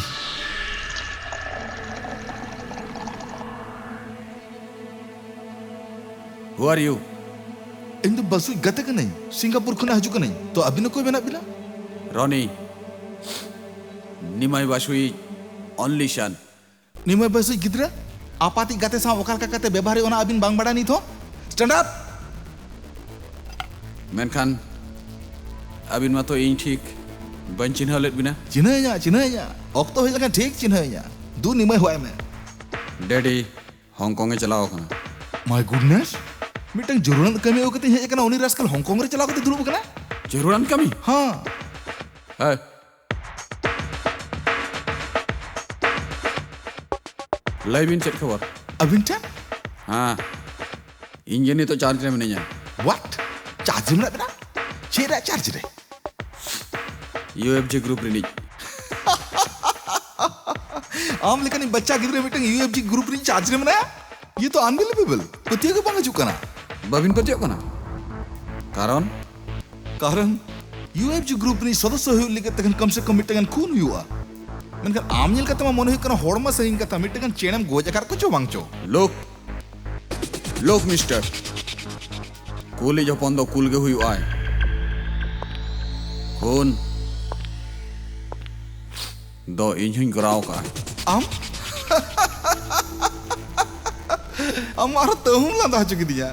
Who are you? ᱤᱧ ᱫᱚ ᱵᱟᱥᱩᱭ ᱜᱟᱛᱮ ᱠᱟᱹᱱᱟᱹᱧ᱾ ᱥᱤᱝᱜᱟᱯᱩᱨ ᱠᱷᱚᱱᱟᱜ ᱦᱤᱡᱩᱜ ᱠᱟᱹᱱᱟᱹᱧ᱾ ᱛᱚ ᱟᱹᱵᱤᱱ ᱚᱠᱚᱭ ᱢᱮᱱᱟᱜ ᱵᱤᱱᱟ? Ronnie, ᱱᱤᱢᱟᱭ ᱵᱟᱥᱩᱭᱤᱡ only son. ᱱᱤᱢᱟᱭ ᱵᱟᱥᱩᱭᱤᱡ ᱜᱤᱫᱽᱨᱟᱹ ᱟᱯᱟᱛᱤᱡ ᱜᱟᱛᱮ ᱥᱟᱶ ᱚᱠᱟ ᱞᱮᱠᱟ ᱠᱟᱛᱮ ᱵᱮᱵᱚᱦᱟᱨ ᱦᱩᱭᱩᱜᱼᱟ, ᱚᱱᱟ ᱟᱹᱵᱤᱱ ᱵᱟᱝ ᱵᱟᱲᱟᱭ ᱱᱤᱛ ᱦᱚᱸ? Stand up! ᱢᱮᱱᱠᱷᱟᱱ ᱟᱹᱵᱤᱱ ᱢᱟᱛᱚ ᱤᱧ ᱴᱷᱤᱠ ᱵᱟᱹᱧ ᱪᱤᱱᱦᱟᱹᱣ ᱞᱮᱫ ᱵᱤᱱᱟ᱾ ᱪᱤᱱᱦᱟᱹᱭᱟ, ᱪᱤᱱᱦᱟᱹᱭᱟ᱾ ᱚᱠᱛᱚ ᱦᱩᱭ ᱞᱮᱱᱠᱷᱟᱱ ᱴᱷᱤᱠ ᱪᱤᱱᱦᱟᱹᱭᱟ᱾ ᱫᱩ ᱱᱤᱢᱟᱹᱭ ᱦᱚᱦᱚᱭ ᱢᱮ᱾ ᱰᱮᱰᱤ ᱦᱚᱝᱠᱚᱝ ᱮ ᱪᱟᱞᱟᱣ ᱟᱠᱟᱱᱟ᱾ My goodness! ᱢᱤᱫᱴᱟᱝ ᱡᱚᱨᱩᱨᱟᱱ ᱠᱟᱹᱢᱤ ᱟᱹᱜᱩ ᱠᱟᱛᱮᱧ ᱦᱮᱡ ᱟᱠᱟᱱᱟ, ᱩᱱᱤ ᱨᱟᱥᱠᱟᱞ ᱦᱚᱝᱠᱚᱝ ᱨᱮ ᱪᱟᱞᱟᱣ ᱠᱟᱛᱮ ᱫᱩᱲᱩᱵ ᱟᱠᱟᱱᱟ᱾ ᱡᱚᱨᱩᱨᱟᱱ ᱠᱟᱹᱢᱤ? ᱦᱮᱸ᱾ ᱦᱮᱸ᱾ ᱞᱟᱹᱭ ᱵᱤᱱ ᱪᱮᱫ ᱠᱷᱚᱵᱚᱨ? ᱟᱹᱵᱤᱱ ᱴᱷᱮᱱ? ᱦᱮᱸ, ᱤᱧ ᱜᱮ ᱱᱤᱛᱚᱜ ᱪᱟᱨᱡᱽ ᱨᱮ ᱢᱤᱱᱟᱹᱧᱟ᱾ What? ᱪᱟᱨᱡᱽ ᱨᱮ ᱢᱮᱱᱟᱜ ᱵᱤᱱᱟ? ᱪᱮᱫ ᱨᱮᱭᱟᱜ ᱪᱟᱨᱡᱽ ᱨᱮ? ᱤᱭᱩ ᱮᱯᱷ ᱡᱤ ᱜᱨᱩᱯ ᱨᱤᱱᱤᱡ᱾ ᱟᱢ ᱞᱮᱠᱟᱱᱤᱡ ᱵᱟᱪᱪᱟ ᱜᱤᱫᱽᱨᱟᱹ ᱢᱤᱫᱴᱟᱝ ᱤᱭᱩ ᱮᱯᱷ ᱡᱤ ᱜᱨᱩᱯ ᱨᱤᱱᱤᱡ ᱪᱟᱨᱡᱽ ᱨᱮ ᱢᱮᱱᱟᱭᱟ? ᱤᱭᱟᱹ ᱛᱚ unbelievable, ᱯᱟᱹᱛᱭᱟᱹᱣ ᱜᱮ ᱵᱟᱝ ᱦᱤᱡᱩᱜ ᱠᱟᱱᱟ᱾ ᱵᱟᱹᱵᱤᱱ ᱯᱟᱹᱛᱭᱟᱹᱜ ᱠᱟᱱᱟ? ᱠᱟᱨᱚᱱ? ᱠᱟᱨᱚᱱ ᱤᱭᱩ ᱮᱯᱷ ᱡᱤ ᱜᱨᱩᱯ ᱨᱤᱱᱤᱡ ᱥᱚᱫᱚᱥᱥᱚ ᱦᱩᱭᱩᱜ ᱞᱟᱹᱜᱤᱫ ᱛᱮᱠᱷᱟᱱ ᱠᱚᱢ ᱥᱮ ᱠᱚᱢ ᱢᱤᱫᱴᱟᱝ ᱜᱟᱱ ᱠᱷᱩᱱ ᱦᱩᱭᱩᱜᱼᱟ᱾ ᱢᱮᱱᱠᱷᱟᱱ ᱟᱢ ᱧᱮᱞ ᱠᱟᱛᱮ ᱢᱟ ᱢᱚᱱᱮ ᱦᱩᱭᱩᱜ ᱠᱟᱱᱟ ᱦᱚᱲᱢᱟ ᱥᱟᱺᱜᱤᱧ ᱠᱟᱛᱷᱟ, ᱢᱤᱫᱴᱟᱝ ᱜᱟᱱ ᱪᱮᱬᱮᱢ ᱜᱚᱡ ᱟᱠᱟᱫ ᱠᱚ ᱪᱚ ᱵᱟᱝ ᱪᱚ᱾ Look, ᱞᱳᱠ ᱢᱤᱥᱴᱟᱨ, ᱠᱩᱞᱤᱡ ᱦᱚᱯᱚᱱ ᱫᱚ ᱠᱩᱞ ᱜᱮ ᱦᱩᱭᱩᱜᱼᱟᱭ᱾ ᱠᱷᱩᱱ ᱫᱚ ᱤᱧ ᱦᱚᱧ ᱠᱚᱨᱟᱣ ᱠᱟᱜᱼᱟ᱾ ᱟᱢ ᱟᱢ ᱟᱨ ᱛᱟᱹᱦᱩᱢ ᱞᱟᱸᱫᱟ ᱦᱚᱪᱚ ᱠᱤᱫᱤᱧᱟ᱾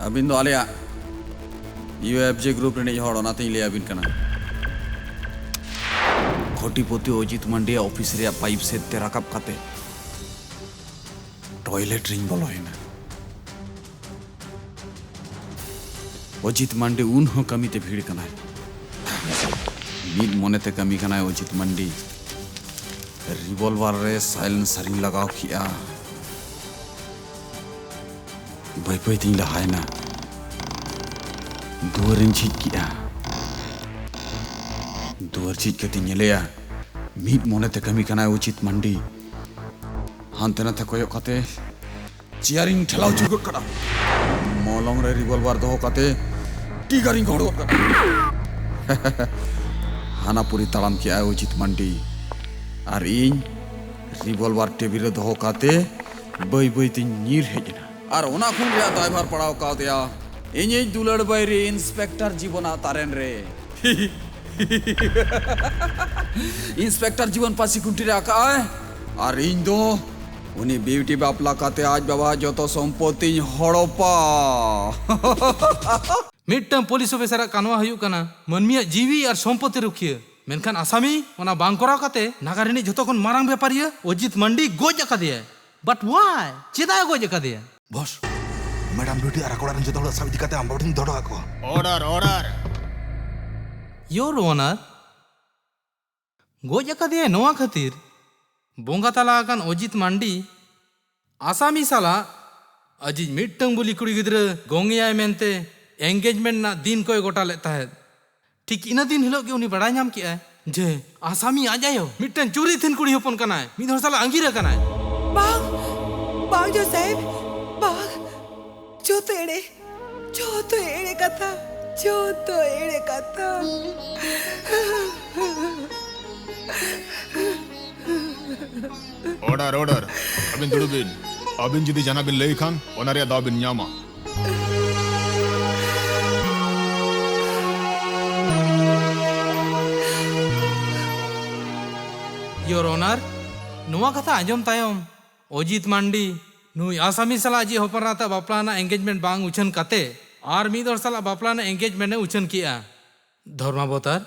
ᱟᱹᱵᱤᱱ ᱫᱚ ᱟᱞᱮᱭᱟᱜ ᱤᱭᱩ ᱮᱯᱷ ᱡᱮ ᱜᱨᱩᱯ ᱨᱤᱱᱤᱡ ᱦᱚᱲ, ᱚᱱᱟᱛᱤᱧ ᱞᱟᱹᱭ ᱟᱹᱵᱤᱱ ᱠᱟᱱᱟ᱾ ᱠᱷᱚᱴᱤᱯᱚᱛᱤ ᱚᱡᱤᱛ ᱢᱟᱱᱰᱤᱭᱟᱜ ᱚᱯᱷᱤᱥ ᱨᱮᱭᱟᱜ ᱯᱟᱭᱤᱯ ᱥᱮᱫ ᱛᱮ ᱨᱟᱠᱟᱵ ᱠᱟᱛᱮ ᱴᱚᱭᱞᱮᱴ ᱨᱤᱧ ᱵᱚᱞᱚᱭᱮᱱᱟ᱾ ᱚᱡᱤᱛ ᱢᱟᱱᱰᱤ ᱩᱱ ᱦᱚᱸ ᱠᱟᱹᱢᱤᱛᱮ ᱵᱷᱤᱲ ᱠᱟᱱᱟᱭ᱾ ᱢᱤᱫ ᱢᱚᱱᱮᱛᱮ ᱠᱟᱹᱢᱤ ᱠᱟᱱᱟᱭ ᱚᱡᱤᱛ ᱢᱟᱱᱰᱤ᱾ ᱨᱤᱵᱚᱞᱵᱟᱨ ᱨᱮ ᱥᱟᱭᱞᱮᱱᱥᱟᱨᱤᱧ ᱞᱟᱜᱟᱣ ᱠᱮᱜᱼᱟ᱾ ᱵᱟᱹᱭ ᱵᱟᱹᱭ ᱛᱤᱧ ᱞᱟᱦᱟᱭᱮᱱᱟ᱾ ᱫᱩᱣᱟᱹᱨᱤᱧ ᱡᱷᱤᱡ ᱠᱮᱜᱼᱟ᱾ ᱫᱩᱣᱟᱹᱨ ᱡᱷᱤᱡ ᱠᱟᱛᱮᱧ ᱧᱮᱞᱮᱭᱟ, ᱢᱤᱫ ᱢᱚᱱᱮᱛᱮ ᱠᱟᱹᱢᱤ ᱠᱟᱱᱟᱭ ᱚᱡᱤᱛ ᱢᱟᱱᱰᱤ᱾ ᱦᱟᱱᱛᱮ ᱱᱟᱛᱮ ᱠᱚᱭᱚᱜ ᱠᱟᱛᱮ ᱪᱮᱭᱟᱨᱤᱧ ᱴᱷᱮᱞᱟᱣ ᱪᱩᱨ ᱜᱚᱫ ᱠᱟᱫᱟ᱾ ᱢᱚᱞᱚᱝ ᱨᱮ ᱨᱤᱵᱚᱞᱵᱟᱨ ᱫᱚᱦᱚ ᱠᱟᱛᱮ ᱴᱤᱜᱟᱨᱤᱧ ᱜᱚᱦᱚᱲ ᱜᱚᱫ ᱠᱟᱫᱟ᱾ ᱦᱟᱱᱟ ᱯᱩᱨᱤ ᱛᱟᱲᱟᱢ ᱠᱮᱜᱼᱟᱭ ᱚᱡᱤᱛ ᱢᱟᱱᱰᱤ᱾ ᱟᱨ ᱤᱧ ᱨᱤᱵᱚᱞᱵᱟᱨ ᱴᱮᱵᱤᱞ ᱨᱮ ᱫᱚᱦᱚ ᱠᱟᱛᱮ ᱵᱟᱹᱭ ᱵᱟᱹᱭ ᱛᱤᱧ ᱧᱤᱨ ᱦᱮᱡ ᱮᱱᱟ᱾ ᱟᱨ ᱚᱱᱟ ᱠᱷᱩᱱ ᱨᱮᱭᱟᱜ ᱫᱟᱭᱵᱷᱟᱨ ᱯᱟᱲᱟᱣ ᱠᱟᱣᱫᱮᱭᱟ ᱤᱧᱤᱡ ᱫᱩᱞᱟᱹᱲ ᱵᱟᱹᱭᱨᱤ ᱤᱱᱥᱯᱮᱠᱴᱚᱨ ᱡᱤᱵᱚᱱᱟᱜ ᱛᱟᱨᱮᱱ ᱨᱮ᱾ ᱤᱱᱥᱯᱮᱠᱴᱚᱨ ᱡᱤᱵᱚᱱ ᱯᱟᱹᱥᱤ ᱠᱷᱩᱱᱴᱤ ᱨᱮ ᱟᱠᱟᱜᱼᱟᱭ, ᱟᱨ ᱤᱧ ᱫᱚ ᱩᱱᱤ ᱵᱤᱣᱴᱤ ᱵᱟᱯᱞᱟ ᱠᱟᱛᱮ ᱟᱡ ᱵᱟᱵᱟᱣᱟᱜ ᱡᱚᱛᱚ ᱥᱚᱢᱯᱚᱛᱤᱧ ᱦᱚᱲᱚᱯᱟ᱾ ᱢᱤᱫᱴᱟᱝ ᱯᱩᱞᱤᱥ ᱚᱯᱷᱤᱥᱟᱨᱟᱜ ᱠᱟᱱᱣᱟ ᱦᱩᱭᱩᱜ ᱠᱟᱱᱟ ᱢᱟᱹᱱᱢᱤᱭᱟᱜ ᱡᱤᱣᱤ ᱟᱨ ᱥᱚᱢᱯᱚᱛᱤ ᱨᱩᱠᱷᱤᱭᱟᱹ᱾ ᱢᱮᱱᱠᱷᱟᱱ ᱟᱥᱟᱢᱤ ᱚᱱᱟ ᱵᱟᱝ ᱠᱚᱨᱟᱣ ᱠᱟᱛᱮ ᱱᱟᱜᱟᱨ ᱨᱤᱱᱤᱡ ᱡᱷᱚᱛᱚ ᱠᱷᱚᱱ ᱢᱟᱨᱟᱝ ᱵᱮᱯᱟᱨᱤᱭᱟᱹ ᱚᱡᱤᱛ ᱢᱟᱱᱰᱤ ᱜᱚᱡ ᱟᱠᱟᱫᱮᱭᱟᱭ᱾ But why? ᱪᱮᱫᱟᱜ ᱮ ᱜᱚᱡ ᱟᱠᱟᱫᱮᱭᱟ? ᱵᱚᱥ, ᱢᱮᱰᱟᱢ ᱵᱤᱣᱴᱤ ᱟᱨ ᱟᱠᱚ ᱚᱲᱟᱜ ᱨᱮᱱ ᱡᱚᱛᱚ ᱦᱚᱲ ᱥᱟᱵ ᱤᱫᱤ ᱠᱟᱛᱮ ᱟᱢ ᱵᱟᱵᱟ ᱴᱷᱮᱱ ᱫᱚᱦᱚ ᱦᱚᱴᱚ ᱠᱟᱜ ᱠᱚᱣᱟ᱾ Order, order. Your Honor, ᱜᱚᱡ ᱟᱠᱟᱫᱮᱭᱟᱭ ᱱᱚᱣᱟ ᱠᱷᱟᱹᱛᱤᱨ, ᱵᱚᱸᱜᱟ ᱛᱟᱞᱟ ᱟᱠᱟᱱ ᱚᱡᱤᱛ ᱢᱟᱱᱰᱤ ᱟᱥᱟᱢᱤ ᱥᱟᱞᱟᱜ ᱟᱡᱤᱡ ᱢᱤᱫᱴᱟᱝ ᱵᱩᱞᱤ ᱠᱩᱲᱤ ᱜᱤᱫᱽᱨᱟᱹ ᱜᱚᱝ ᱮᱭᱟᱭ ᱢᱮᱱᱛᱮ engagement ᱨᱮᱱᱟᱜ ᱫᱤᱱ ᱠᱚᱭ ᱜᱚᱴᱟ ᱞᱮᱫ ᱛᱟᱦᱮᱸᱫ᱾ ᱴᱷᱤᱠ ᱤᱱᱟᱹ ᱫᱤᱱ ᱦᱤᱞᱳᱜ ᱜᱮ ᱩᱱᱤ ᱵᱟᱲᱟᱭ ᱧᱟᱢ ᱠᱮᱜᱼᱟᱭ ᱡᱮ ᱟᱥᱟᱢᱤ ᱟᱡ ᱟᱭᱳ ᱢᱤᱫᱴᱟᱝ ᱪᱩᱨᱤᱛᱷᱤᱱ ᱠᱩᱲᱤ ᱦᱚᱯᱚᱱ ᱠᱟᱱᱟᱭ, ᱢᱤᱫ ᱦᱚᱲ ᱥᱟᱞᱟᱜ ᱟᱸᱜᱤᱨ ᱟᱠᱟᱱᱟᱭ᱾ ᱵᱟᱝ, ᱵᱟᱝ ᱡᱚᱥᱮᱯᱷ, ᱵᱟᱝ᱾ ᱡᱚᱛᱚ ᱮᱲᱮ, ᱡᱚᱛᱚ ᱮᱲᱮ ᱠᱟᱛᱷᱟ, ᱡᱚᱛᱚ ᱮᱲᱮ ᱠᱟᱛᱷᱟ᱾ Order, order. ᱟᱹᱵᱤᱱ ᱫᱩᱲᱩᱵ ᱵᱤᱱ᱾ ᱟᱹᱵᱤᱱ ᱡᱩᱫᱤ ᱡᱟᱦᱟᱱᱟᱜ ᱵᱤᱱ ᱞᱟᱹᱭ ᱠᱷᱟᱱ, ᱚᱱᱟ ᱨᱮᱭᱟᱜ ᱫᱟᱣ ᱵᱤᱱ ᱧᱟᱢᱟ᱾ Your Honor, ᱱᱚᱣᱟ ᱠᱟᱛᱷᱟ ᱟᱸᱡᱚᱢ ᱛᱟᱭᱚᱢ ᱚᱡᱤᱛ ᱢᱟᱱᱰᱤ ᱱᱩᱭ ᱟᱥᱟᱢᱤ ᱥᱟᱞᱟᱜ ᱟᱡᱤᱡ ᱦᱚᱯᱚᱱ ᱮᱨᱟ ᱛᱟᱜ ᱵᱟᱯᱞᱟ ᱨᱮᱱᱟᱜ engagement ᱵᱟᱝ ᱩᱪᱷᱟᱹᱱ ᱠᱟᱛᱮ ᱟᱨ ᱢᱤᱫ ᱦᱚᱲ ᱥᱟᱞᱟᱜ ᱵᱟᱯᱞᱟ ᱨᱮᱱᱟᱜ engagement ᱮ ᱩᱪᱷᱟᱹᱱ ᱠᱮᱜᱼᱟ᱾ ᱫᱷᱚᱨᱢᱟᱵᱚᱛᱟᱨ,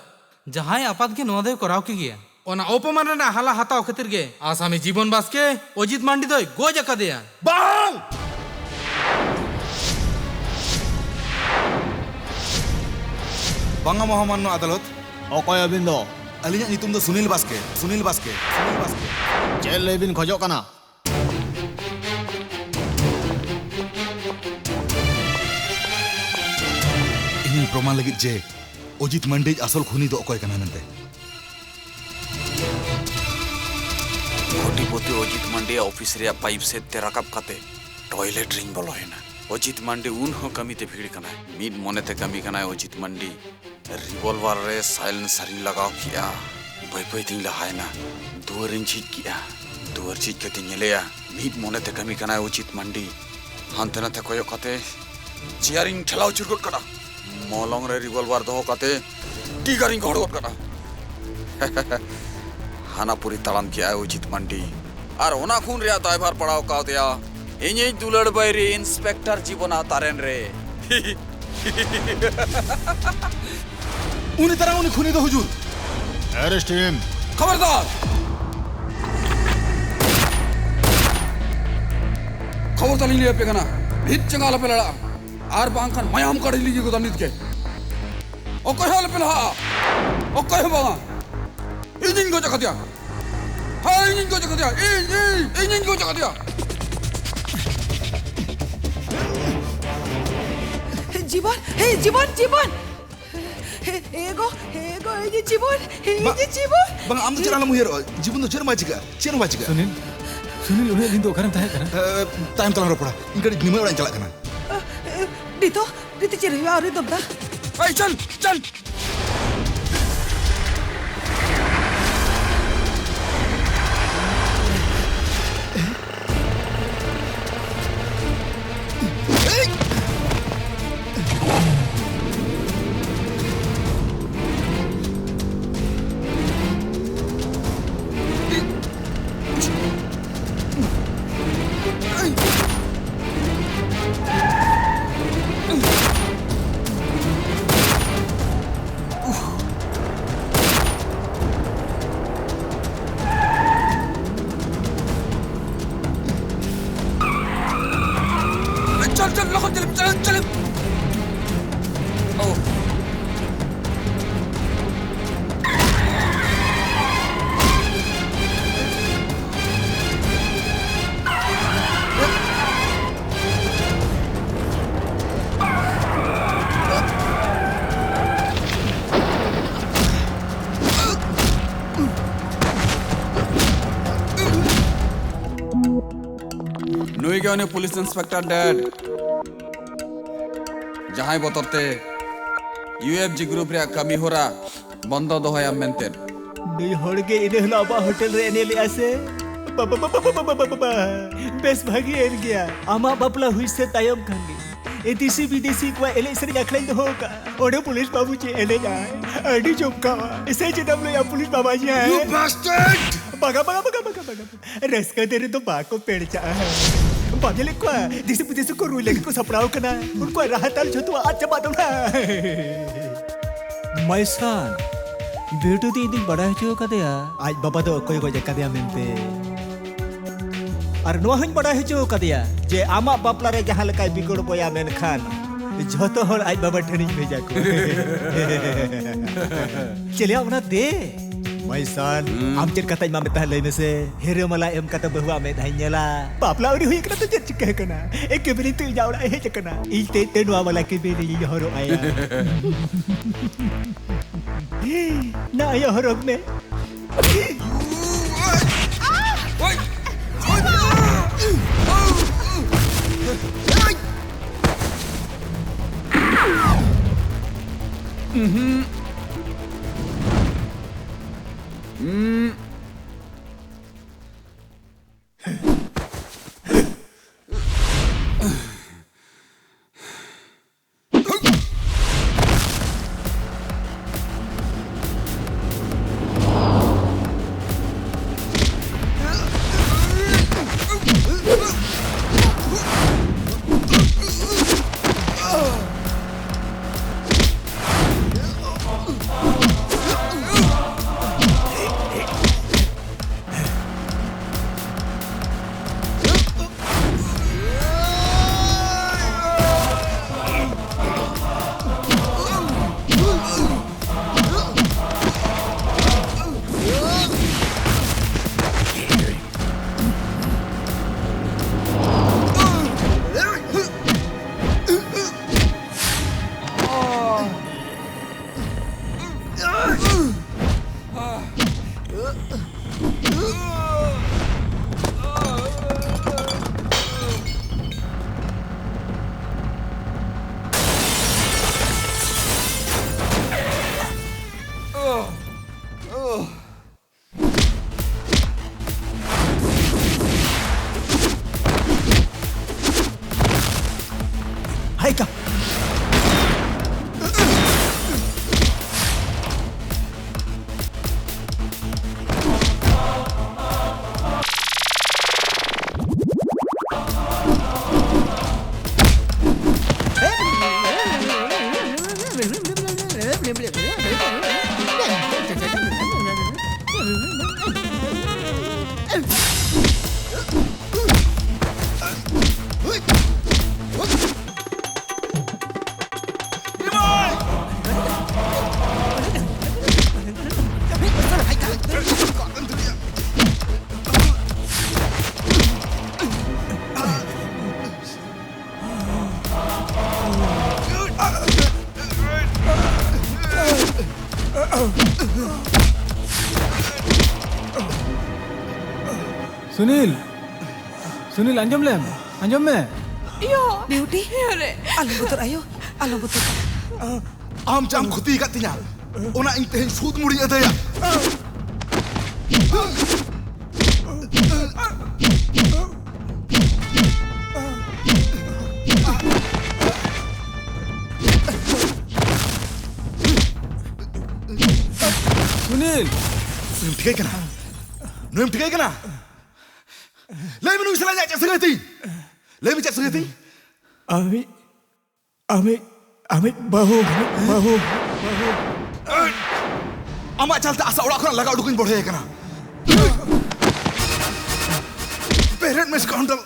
ᱡᱟᱦᱟᱸᱭ ᱟᱯᱟᱛ ᱜᱮ ᱱᱚᱣᱟ ᱫᱚᱭ ᱠᱚᱨᱟᱣ ᱠᱮᱜᱮᱭᱟ᱾ ᱚᱱᱟ ᱚᱯᱚᱢᱟᱱ ᱨᱮᱱᱟᱜ ᱦᱟᱞᱟ ᱦᱟᱛᱟᱣ ᱠᱷᱟᱹᱛᱤᱨ ᱜᱮ ᱟᱥᱟᱢᱤ ᱡᱤᱵᱚᱱ ᱵᱟᱥᱠᱮ ᱚᱡᱤᱛ ᱢᱟᱱᱰᱤ ᱫᱚᱭ ᱜᱚᱡ ᱟᱠᱟᱫᱮᱭᱟ᱾ ᱵᱟᱝ! ᱵᱟᱝᱟ ᱢᱚᱦᱟᱢᱟᱱᱱᱚ ᱟᱫᱟᱞᱚᱛ᱾ ᱚᱠᱚᱭ ᱟᱹᱵᱤᱱ ᱫᱚ? ᱟᱹᱞᱤᱧᱟᱜ ᱧᱩᱛᱩᱢ ᱫᱚ ᱥᱩᱱᱤᱞ ᱵᱟᱥᱠᱮ, ᱥᱩᱱᱤᱞ ᱵᱟᱥᱠᱮ, ᱥᱩᱱᱤᱞ ᱵᱟᱥᱠᱮ᱾ ᱪᱮᱫ ᱞᱟᱹᱭ ᱵᱤᱱ ᱠᱷᱚᱡᱚᱜ ᱠᱟᱱᱟ? ᱤᱧᱤᱧ ᱯᱨᱚᱢᱟᱱ ᱞᱟᱹᱜᱤᱫ ᱡᱮ ᱚᱡᱤᱛ ᱢᱟᱱᱰᱤ ᱟᱥᱚᱞ ᱠᱷᱩᱱᱤ ᱫᱚ ᱚᱠᱚᱭ ᱠᱟᱱᱟ ᱢᱮᱱᱛᱮ᱾ ᱠᱳᱴᱤᱯᱚᱛᱤ ᱚᱡᱤᱛ ᱢᱟᱱᱰᱤᱭᱟᱜ ᱚᱯᱷᱤᱥ ᱨᱮᱭᱟᱜ ᱯᱟᱭᱤᱯ ᱥᱮᱫ ᱛᱮ ᱨᱟᱠᱟᱵ ᱠᱟᱛᱮ ᱴᱚᱭᱞᱮᱴ ᱨᱤᱧ ᱵᱚᱞᱚᱭᱮᱱᱟ᱾ ᱚᱡᱤᱛ ᱢᱟᱱᱰᱤ ᱩᱱ ᱦᱚᱸ ᱠᱟᱹᱢᱤ ᱛᱮ ᱵᱷᱤᱲ ᱠᱟᱱᱟᱭ᱾ ᱢᱤᱫ ᱢᱚᱱᱮ ᱛᱮ ᱠᱟᱹᱢᱤ ᱠᱟᱱᱟᱭ ᱚᱡᱤᱛ ᱢᱟᱱᱰᱤ᱾ ᱨᱤᱵᱚᱞᱵᱟᱨ ᱨᱮ ᱥᱟᱭᱞᱮᱱᱥᱟᱨ ᱤᱧ ᱞᱟᱜᱟᱣ ᱠᱮᱜᱼᱟ᱾ ᱵᱟᱹᱭ ᱵᱟᱹᱭ ᱛᱤᱧ ᱞᱟᱦᱟᱭᱮᱱᱟ᱾ ᱫᱩᱣᱟᱹᱨᱤᱧ ᱡᱷᱤᱡ ᱠᱮᱜᱼᱟ᱾ ᱫᱩᱣᱟᱹᱨ ᱡᱷᱤᱡ ᱠᱟᱛᱮᱧ ᱧᱮᱞᱮᱜᱼᱟ, ᱢᱤᱫ ᱢᱚᱱᱮ ᱛᱮ ᱠᱟᱹᱢᱤ ᱠᱟᱱᱟᱭ ᱚᱡᱤᱛ ᱢᱟᱱᱰᱤ᱾ ᱦᱟᱱᱛᱮ ᱱᱟᱛᱮ ᱠᱚᱭᱚᱜ ᱠᱟᱛᱮ ᱪᱮᱭᱟᱨᱤᱧ ᱴᱷᱮᱞᱟᱣ ᱟᱹᱪᱩᱨ ᱜᱚᱫ ᱠᱟᱫᱟ᱾ ᱢᱚᱞᱚᱝ ᱨᱮ ᱨᱤᱵᱚᱞᱵᱟᱨ ᱫᱚᱦᱚ ᱠᱟᱛᱮ ᱴᱤᱜᱟᱨᱤᱧ ᱜᱚᱦᱚᱲ ᱜᱚᱫ ᱠᱟᱫᱟ᱾ ᱦᱟᱱᱟ ᱯᱩᱨᱤ ᱛᱟᱲᱟᱢ ᱠᱮᱜᱼᱟᱭ ᱚᱡᱤᱛ ᱢᱟᱱᱰᱤ᱾ ᱟᱨ ᱚᱱᱟ ᱠᱷᱩᱱ ᱨᱮᱭᱟᱜ ᱫᱟᱭᱵᱷᱟᱨ ᱯᱟᱲᱟᱣ ᱠᱟᱣᱫᱮᱭᱟ ᱤᱧᱤᱡ ᱫᱩᱞᱟᱹᱲ ᱵᱟᱹᱭᱨᱤ ᱤᱱᱥᱯᱮᱠᱴᱚᱨ ᱡᱤᱵᱚᱱᱟ ᱛᱟᱨᱮᱱ ᱨᱮ᱾ ᱩᱱᱤ ᱛᱟᱨᱟ ᱩᱱᱤ ᱠᱷᱩᱱᱤ ᱫᱚ, ᱦᱩᱡᱩᱨ᱾ Arrest him. ᱠᱷᱚᱵᱚᱨᱫᱟᱨ! ᱠᱷᱚᱵᱚᱨᱫᱟᱨ ᱞᱤᱧ ᱞᱟᱹᱭ ᱟᱯᱮ ᱠᱟᱱᱟ, ᱢᱤᱫ ᱡᱟᱸᱜᱟ ᱟᱞᱚᱯᱮ ᱞᱟᱲᱟᱜᱼᱟ, ᱟᱨ ᱵᱟᱝᱠᱷᱟᱱ ᱢᱟᱭᱟᱢ ᱠᱟᱹᱲᱤ ᱞᱤᱸᱜᱤ ᱜᱚᱫᱟ ᱱᱤᱛ ᱜᱮ᱾ ᱚᱠᱚᱭ ᱦᱚᱸ ᱟᱞᱚᱯᱮ ᱞᱟᱦᱟᱜᱼᱟ, ᱚᱠᱚᱭ ᱦᱚᱸ ᱵᱟᱝᱟ᱾ ᱤᱧᱤᱧ ᱜᱚᱡ ᱟᱠᱟᱫᱮᱭᱟ᱾ ᱦᱮᱸ, ᱤᱧᱤᱧ ᱜᱚᱡ ᱟᱠᱟᱫᱮᱭᱟ᱾ ᱤᱧ, ᱤᱧ, ᱤᱧᱤᱧ ᱜᱚᱡ ᱟᱠᱟᱫᱮᱭᱟ᱾ ᱡᱤᱵᱚᱱ, ᱦᱮ, ᱡᱤᱵᱚᱱ, ᱡᱤᱵᱚᱱ᱾ ᱦᱮ, ᱦᱮ ᱜᱚ, ᱦᱮ ᱜᱚ, ᱤᱧ ᱡᱤᱵᱚᱱ, ᱦᱮ, ᱵᱟ-, ᱤᱧ ᱡᱤᱵᱚᱱ᱾ ᱵᱟᱝ, ᱟᱢ ᱫᱚ ᱪᱮᱫ ᱟᱞᱚᱢ ᱩᱭᱦᱟᱹᱨᱚᱜᱼᱟ᱾ ᱡᱤᱵᱚᱱ ᱫᱚ ᱪᱮᱫ ᱦᱚᱸ ᱵᱟᱭ ᱪᱤᱠᱟᱹᱜᱼᱟ᱾ ᱪᱮᱫ ᱦᱚᱸ ᱵᱟᱭ ᱪᱤᱠᱟᱹᱜᱼᱟ᱾ ᱥᱩᱱᱤᱞ, ᱥᱩᱱᱤᱞ, ᱩᱱᱟᱹᱜ ᱫᱤᱱ ᱫᱚ ᱚᱠᱟᱨᱮᱢ ᱛᱟᱦᱮᱸ ᱠᱟᱱᱟ? ᱮ, ᱛᱟᱭᱚᱢ ᱛᱮᱞᱟᱝ ᱨᱚᱯᱚᱲᱟ᱾ ᱤᱧ ᱠᱟᱹᱴᱤᱡ ᱱᱤᱢᱟᱹᱭ ᱚᱲᱟᱜ ᱤᱧ ᱪᱟᱞᱟᱜ ᱠᱟᱱᱟ᱾ ᱱᱤᱛᱚᱜ, ᱱᱤᱛᱚᱜ ᱪᱮᱫ ᱦᱩᱭᱩᱜᱼᱟ? ᱟᱹᱣᱨᱤ ᱫᱚᱵᱫᱟ᱾ ᱮᱭ, ᱪᱚᱞ, ᱪᱚᱞ᱾ ᱱᱩᱭ ᱜᱮ ᱩᱱᱤ ᱯᱩᱞᱤᱥ ᱤᱱᱥᱯᱮᱠᱴᱚᱨ ᱰᱮᱰ, ᱡᱟᱦᱟᱸᱭ ᱵᱚᱛᱚᱨ ᱛᱮ ᱤᱭᱩ ᱮᱯᱷ ᱡᱤ ᱜᱨᱩᱯ ᱨᱮᱭᱟᱜ ᱠᱟᱹᱢᱤ ᱦᱚᱨᱟ ᱵᱚᱱᱫᱚ ᱫᱚᱦᱚᱭᱟᱢ ᱢᱮᱱᱛᱮ᱾ ᱱᱩᱭ ᱦᱚᱲ ᱜᱮ ᱤᱱᱟᱹ ᱦᱤᱞᱳᱜ ᱟᱵᱚᱣᱟᱜ ᱦᱳᱴᱮᱞ ᱨᱮ ᱮᱱᱮᱡ ᱞᱮᱜᱼᱟ ᱥᱮ? ᱵᱟ, ᱵᱟ, ᱵᱟ, ᱵᱟ᱾ ᱵᱮᱥ ᱵᱷᱟᱜᱤ ᱮᱱ ᱜᱮᱭᱟ᱾ ᱟᱢᱟᱜ ᱵᱟᱯᱞᱟ ᱦᱩᱭ ᱥᱟᱹᱛ ᱛᱟᱭᱚᱢ ᱠᱷᱟᱱ ᱜᱮ ᱮ ᱫᱮᱥᱤ ᱵᱤᱫᱮᱥᱤ ᱠᱚᱣᱟᱜ ᱮᱱᱮᱡ ᱥᱮᱨᱮᱧ ᱟᱠᱷᱲᱟᱧ ᱫᱚᱦᱚ ᱠᱟᱜᱼᱟ᱾ ᱚᱸᱰᱮ ᱯᱩᱞᱤᱥ ᱵᱟᱹᱵᱩ ᱪᱮᱫ ᱮᱱᱮᱡ ᱟᱭ, ᱟᱹᱰᱤ ᱡᱚᱢᱠᱟᱣᱟ᱾ ᱥᱮ ᱪᱮᱫ ᱮᱢ ᱞᱟᱹᱭᱟ ᱯᱩᱞᱤᱥ ᱵᱟᱵᱟ ᱡᱤ? ᱦᱮᱸ? You bastard! ᱵᱟᱜᱟ, ᱵᱟᱜᱟ, ᱵᱟᱜᱟ, ᱵᱟᱜᱟ, ᱵᱟᱜᱟ᱾ ᱨᱟᱹᱥᱠᱟᱹ ᱫᱤᱱ ᱨᱮᱫᱚ ᱵᱟᱠᱚ ᱯᱮᱲᱪᱟᱜᱼᱟ᱾ ᱵᱟᱢ ᱧᱮᱞᱮᱫ ᱠᱚᱣᱟ? ᱫᱤᱥᱩ ᱵᱤᱫᱮᱥᱤ ᱠᱚ ᱨᱩᱭ ᱞᱟᱹᱜᱤᱫ ᱠᱚ ᱥᱟᱯᱲᱟᱣ ᱠᱟᱱᱟ᱾ ᱩᱱᱠᱩᱣᱟᱜ ᱨᱟᱦᱟ ᱛᱟᱞ ᱡᱷᱚᱛᱚᱣᱟᱜ ᱟᱫ ᱪᱟᱵᱟᱜ ᱛᱟᱵᱚᱱᱟ᱾ ᱢᱟᱭᱥᱟᱱ, ᱵᱤᱴᱩ ᱫᱚ ᱤᱧ ᱫᱩᱧ ᱵᱟᱲᱟᱭ ᱦᱚᱪᱚ ᱟᱠᱟᱫᱮᱭᱟ ᱟᱡ ᱵᱟᱵᱟ ᱫᱚ ᱚᱠᱚᱭ ᱜᱚᱡ ᱟᱠᱟᱫᱮᱭᱟ ᱢᱮᱱᱛᱮ᱾ ᱟᱨ ᱱᱚᱣᱟ ᱦᱚᱸᱧ ᱵᱟᱲᱟᱭ ᱦᱚᱪᱚ ᱟᱠᱟᱫᱮᱭᱟ ᱡᱮ ᱟᱢᱟᱜ ᱵᱟᱯᱞᱟ ᱨᱮ ᱡᱟᱦᱟᱸ ᱞᱮᱠᱟᱭ ᱵᱤᱜᱚᱲ ᱵᱚᱭᱟ, ᱢᱮᱱᱠᱷᱟᱱ ᱡᱷᱚᱛᱚ ᱦᱚᱲ ᱟᱡ ᱵᱟᱵᱟ ᱴᱷᱮᱱᱤᱧ ᱵᱷᱮᱡᱟ ᱠᱚᱣᱟ᱾ ᱪᱮᱞᱮᱭᱟ ᱚᱱᱟ ᱫᱮ᱾ ᱢᱟᱭᱥᱟᱱ, ᱦᱩᱸ᱾ ᱟᱢ ᱪᱮᱫ ᱠᱟᱛᱷᱟᱧ ᱮᱢᱟᱢ ᱛᱟᱦᱮᱸᱫ ᱞᱟᱹᱭ ᱢᱮᱥᱮ? ᱦᱤᱨᱟᱹ ᱢᱟᱞᱟ ᱮᱢ ᱠᱟᱛᱮ ᱵᱟᱹᱦᱩᱣᱟᱜ ᱢᱮᱫ ᱦᱟᱸᱧ ᱧᱮᱞᱟ᱾ ᱵᱟᱯᱞᱟ ᱟᱹᱣᱨᱤ ᱦᱩᱭ ᱠᱟᱱᱟ ᱛᱚ ᱪᱮᱫ ᱪᱤᱠᱟᱹ ᱠᱟᱱᱟ? ᱮᱠᱮᱵᱟᱨᱮ ᱛᱚ ᱤᱧᱟᱜ ᱚᱲᱟᱜ ᱮ ᱦᱮᱡ ᱟᱠᱟᱱᱟ᱾ ᱤᱧ ᱛᱮ, ᱛᱮ ᱱᱚᱣᱟ ᱢᱟᱞᱟ ᱠᱤ ᱵᱮᱨᱮᱧ ᱦᱚᱨᱚᱜ ᱟᱭᱟ? ᱱᱟ ᱟᱭᱳ ᱦᱚᱨᱚᱜ ᱢᱮ᱾ ᱦᱟᱭᱠᱟ᱾ ᱥᱩᱱᱤᱞ, ᱥᱩᱱᱤᱞ, ᱟᱸᱡᱚᱢ ᱞᱮᱢ, ᱟᱸᱡᱚᱢ ᱢᱮ᱾ ᱤᱭᱳ! ᱵᱤᱭᱩᱴᱤ? ᱤᱭᱳ ᱨᱮ᱾ ᱟᱞᱚᱢ ᱵᱚᱛᱚᱨ ᱟᱭᱳ, ᱟᱞᱚᱢ ᱵᱚᱛᱚᱨ᱾ ᱟᱢ ᱪᱟᱢ ᱠᱷᱚᱛᱤ ᱟᱠᱟᱫ ᱛᱤᱧᱟ, ᱚᱱᱟ ᱤᱧ ᱛᱮᱦᱮᱧ ᱥᱩᱫ ᱢᱩᱲᱤᱧ ᱟᱹᱫᱟᱹᱭᱟ᱾ ᱥᱩᱱᱤᱞ! ᱱᱩᱭᱮᱢ ᱴᱷᱤᱠᱟᱹᱭ ᱠᱟᱱᱟ? ᱱᱩᱭᱮᱢ ᱴᱷᱤᱠᱟᱹᱭ ᱠᱟᱱᱟ? ᱞᱟᱹᱭ ᱢᱮ, ᱱᱩᱭ ᱥᱟᱞᱟᱜ ᱤᱧᱟᱜ ᱪᱮᱫ ᱥᱟᱹᱜᱟᱹᱭ ᱛᱤᱧ? ᱞᱟᱹᱭ ᱢᱮ, ᱪᱮᱫ ᱥᱟᱹᱜᱟᱹᱭ ᱛᱤᱧ? ᱟᱢᱤᱡ, ᱟᱢᱤᱡ, ᱟᱢᱤᱡ ᱵᱟᱹᱦᱩ, ᱵᱟᱹᱦᱩ, ᱵᱟᱹᱦᱩ᱾ ᱟᱢᱟᱜ ᱪᱟᱞᱛᱮ ᱟᱥᱟ ᱚᱲᱟᱜ ᱠᱷᱚᱱᱟᱜ ᱞᱟᱜᱟ ᱩᱰᱩᱠᱤᱧ ᱵᱚᱲᱦᱮ ᱟᱠᱟᱱᱟ᱾ ᱵᱮᱨᱮᱫ ᱢᱮ, scoundrel᱾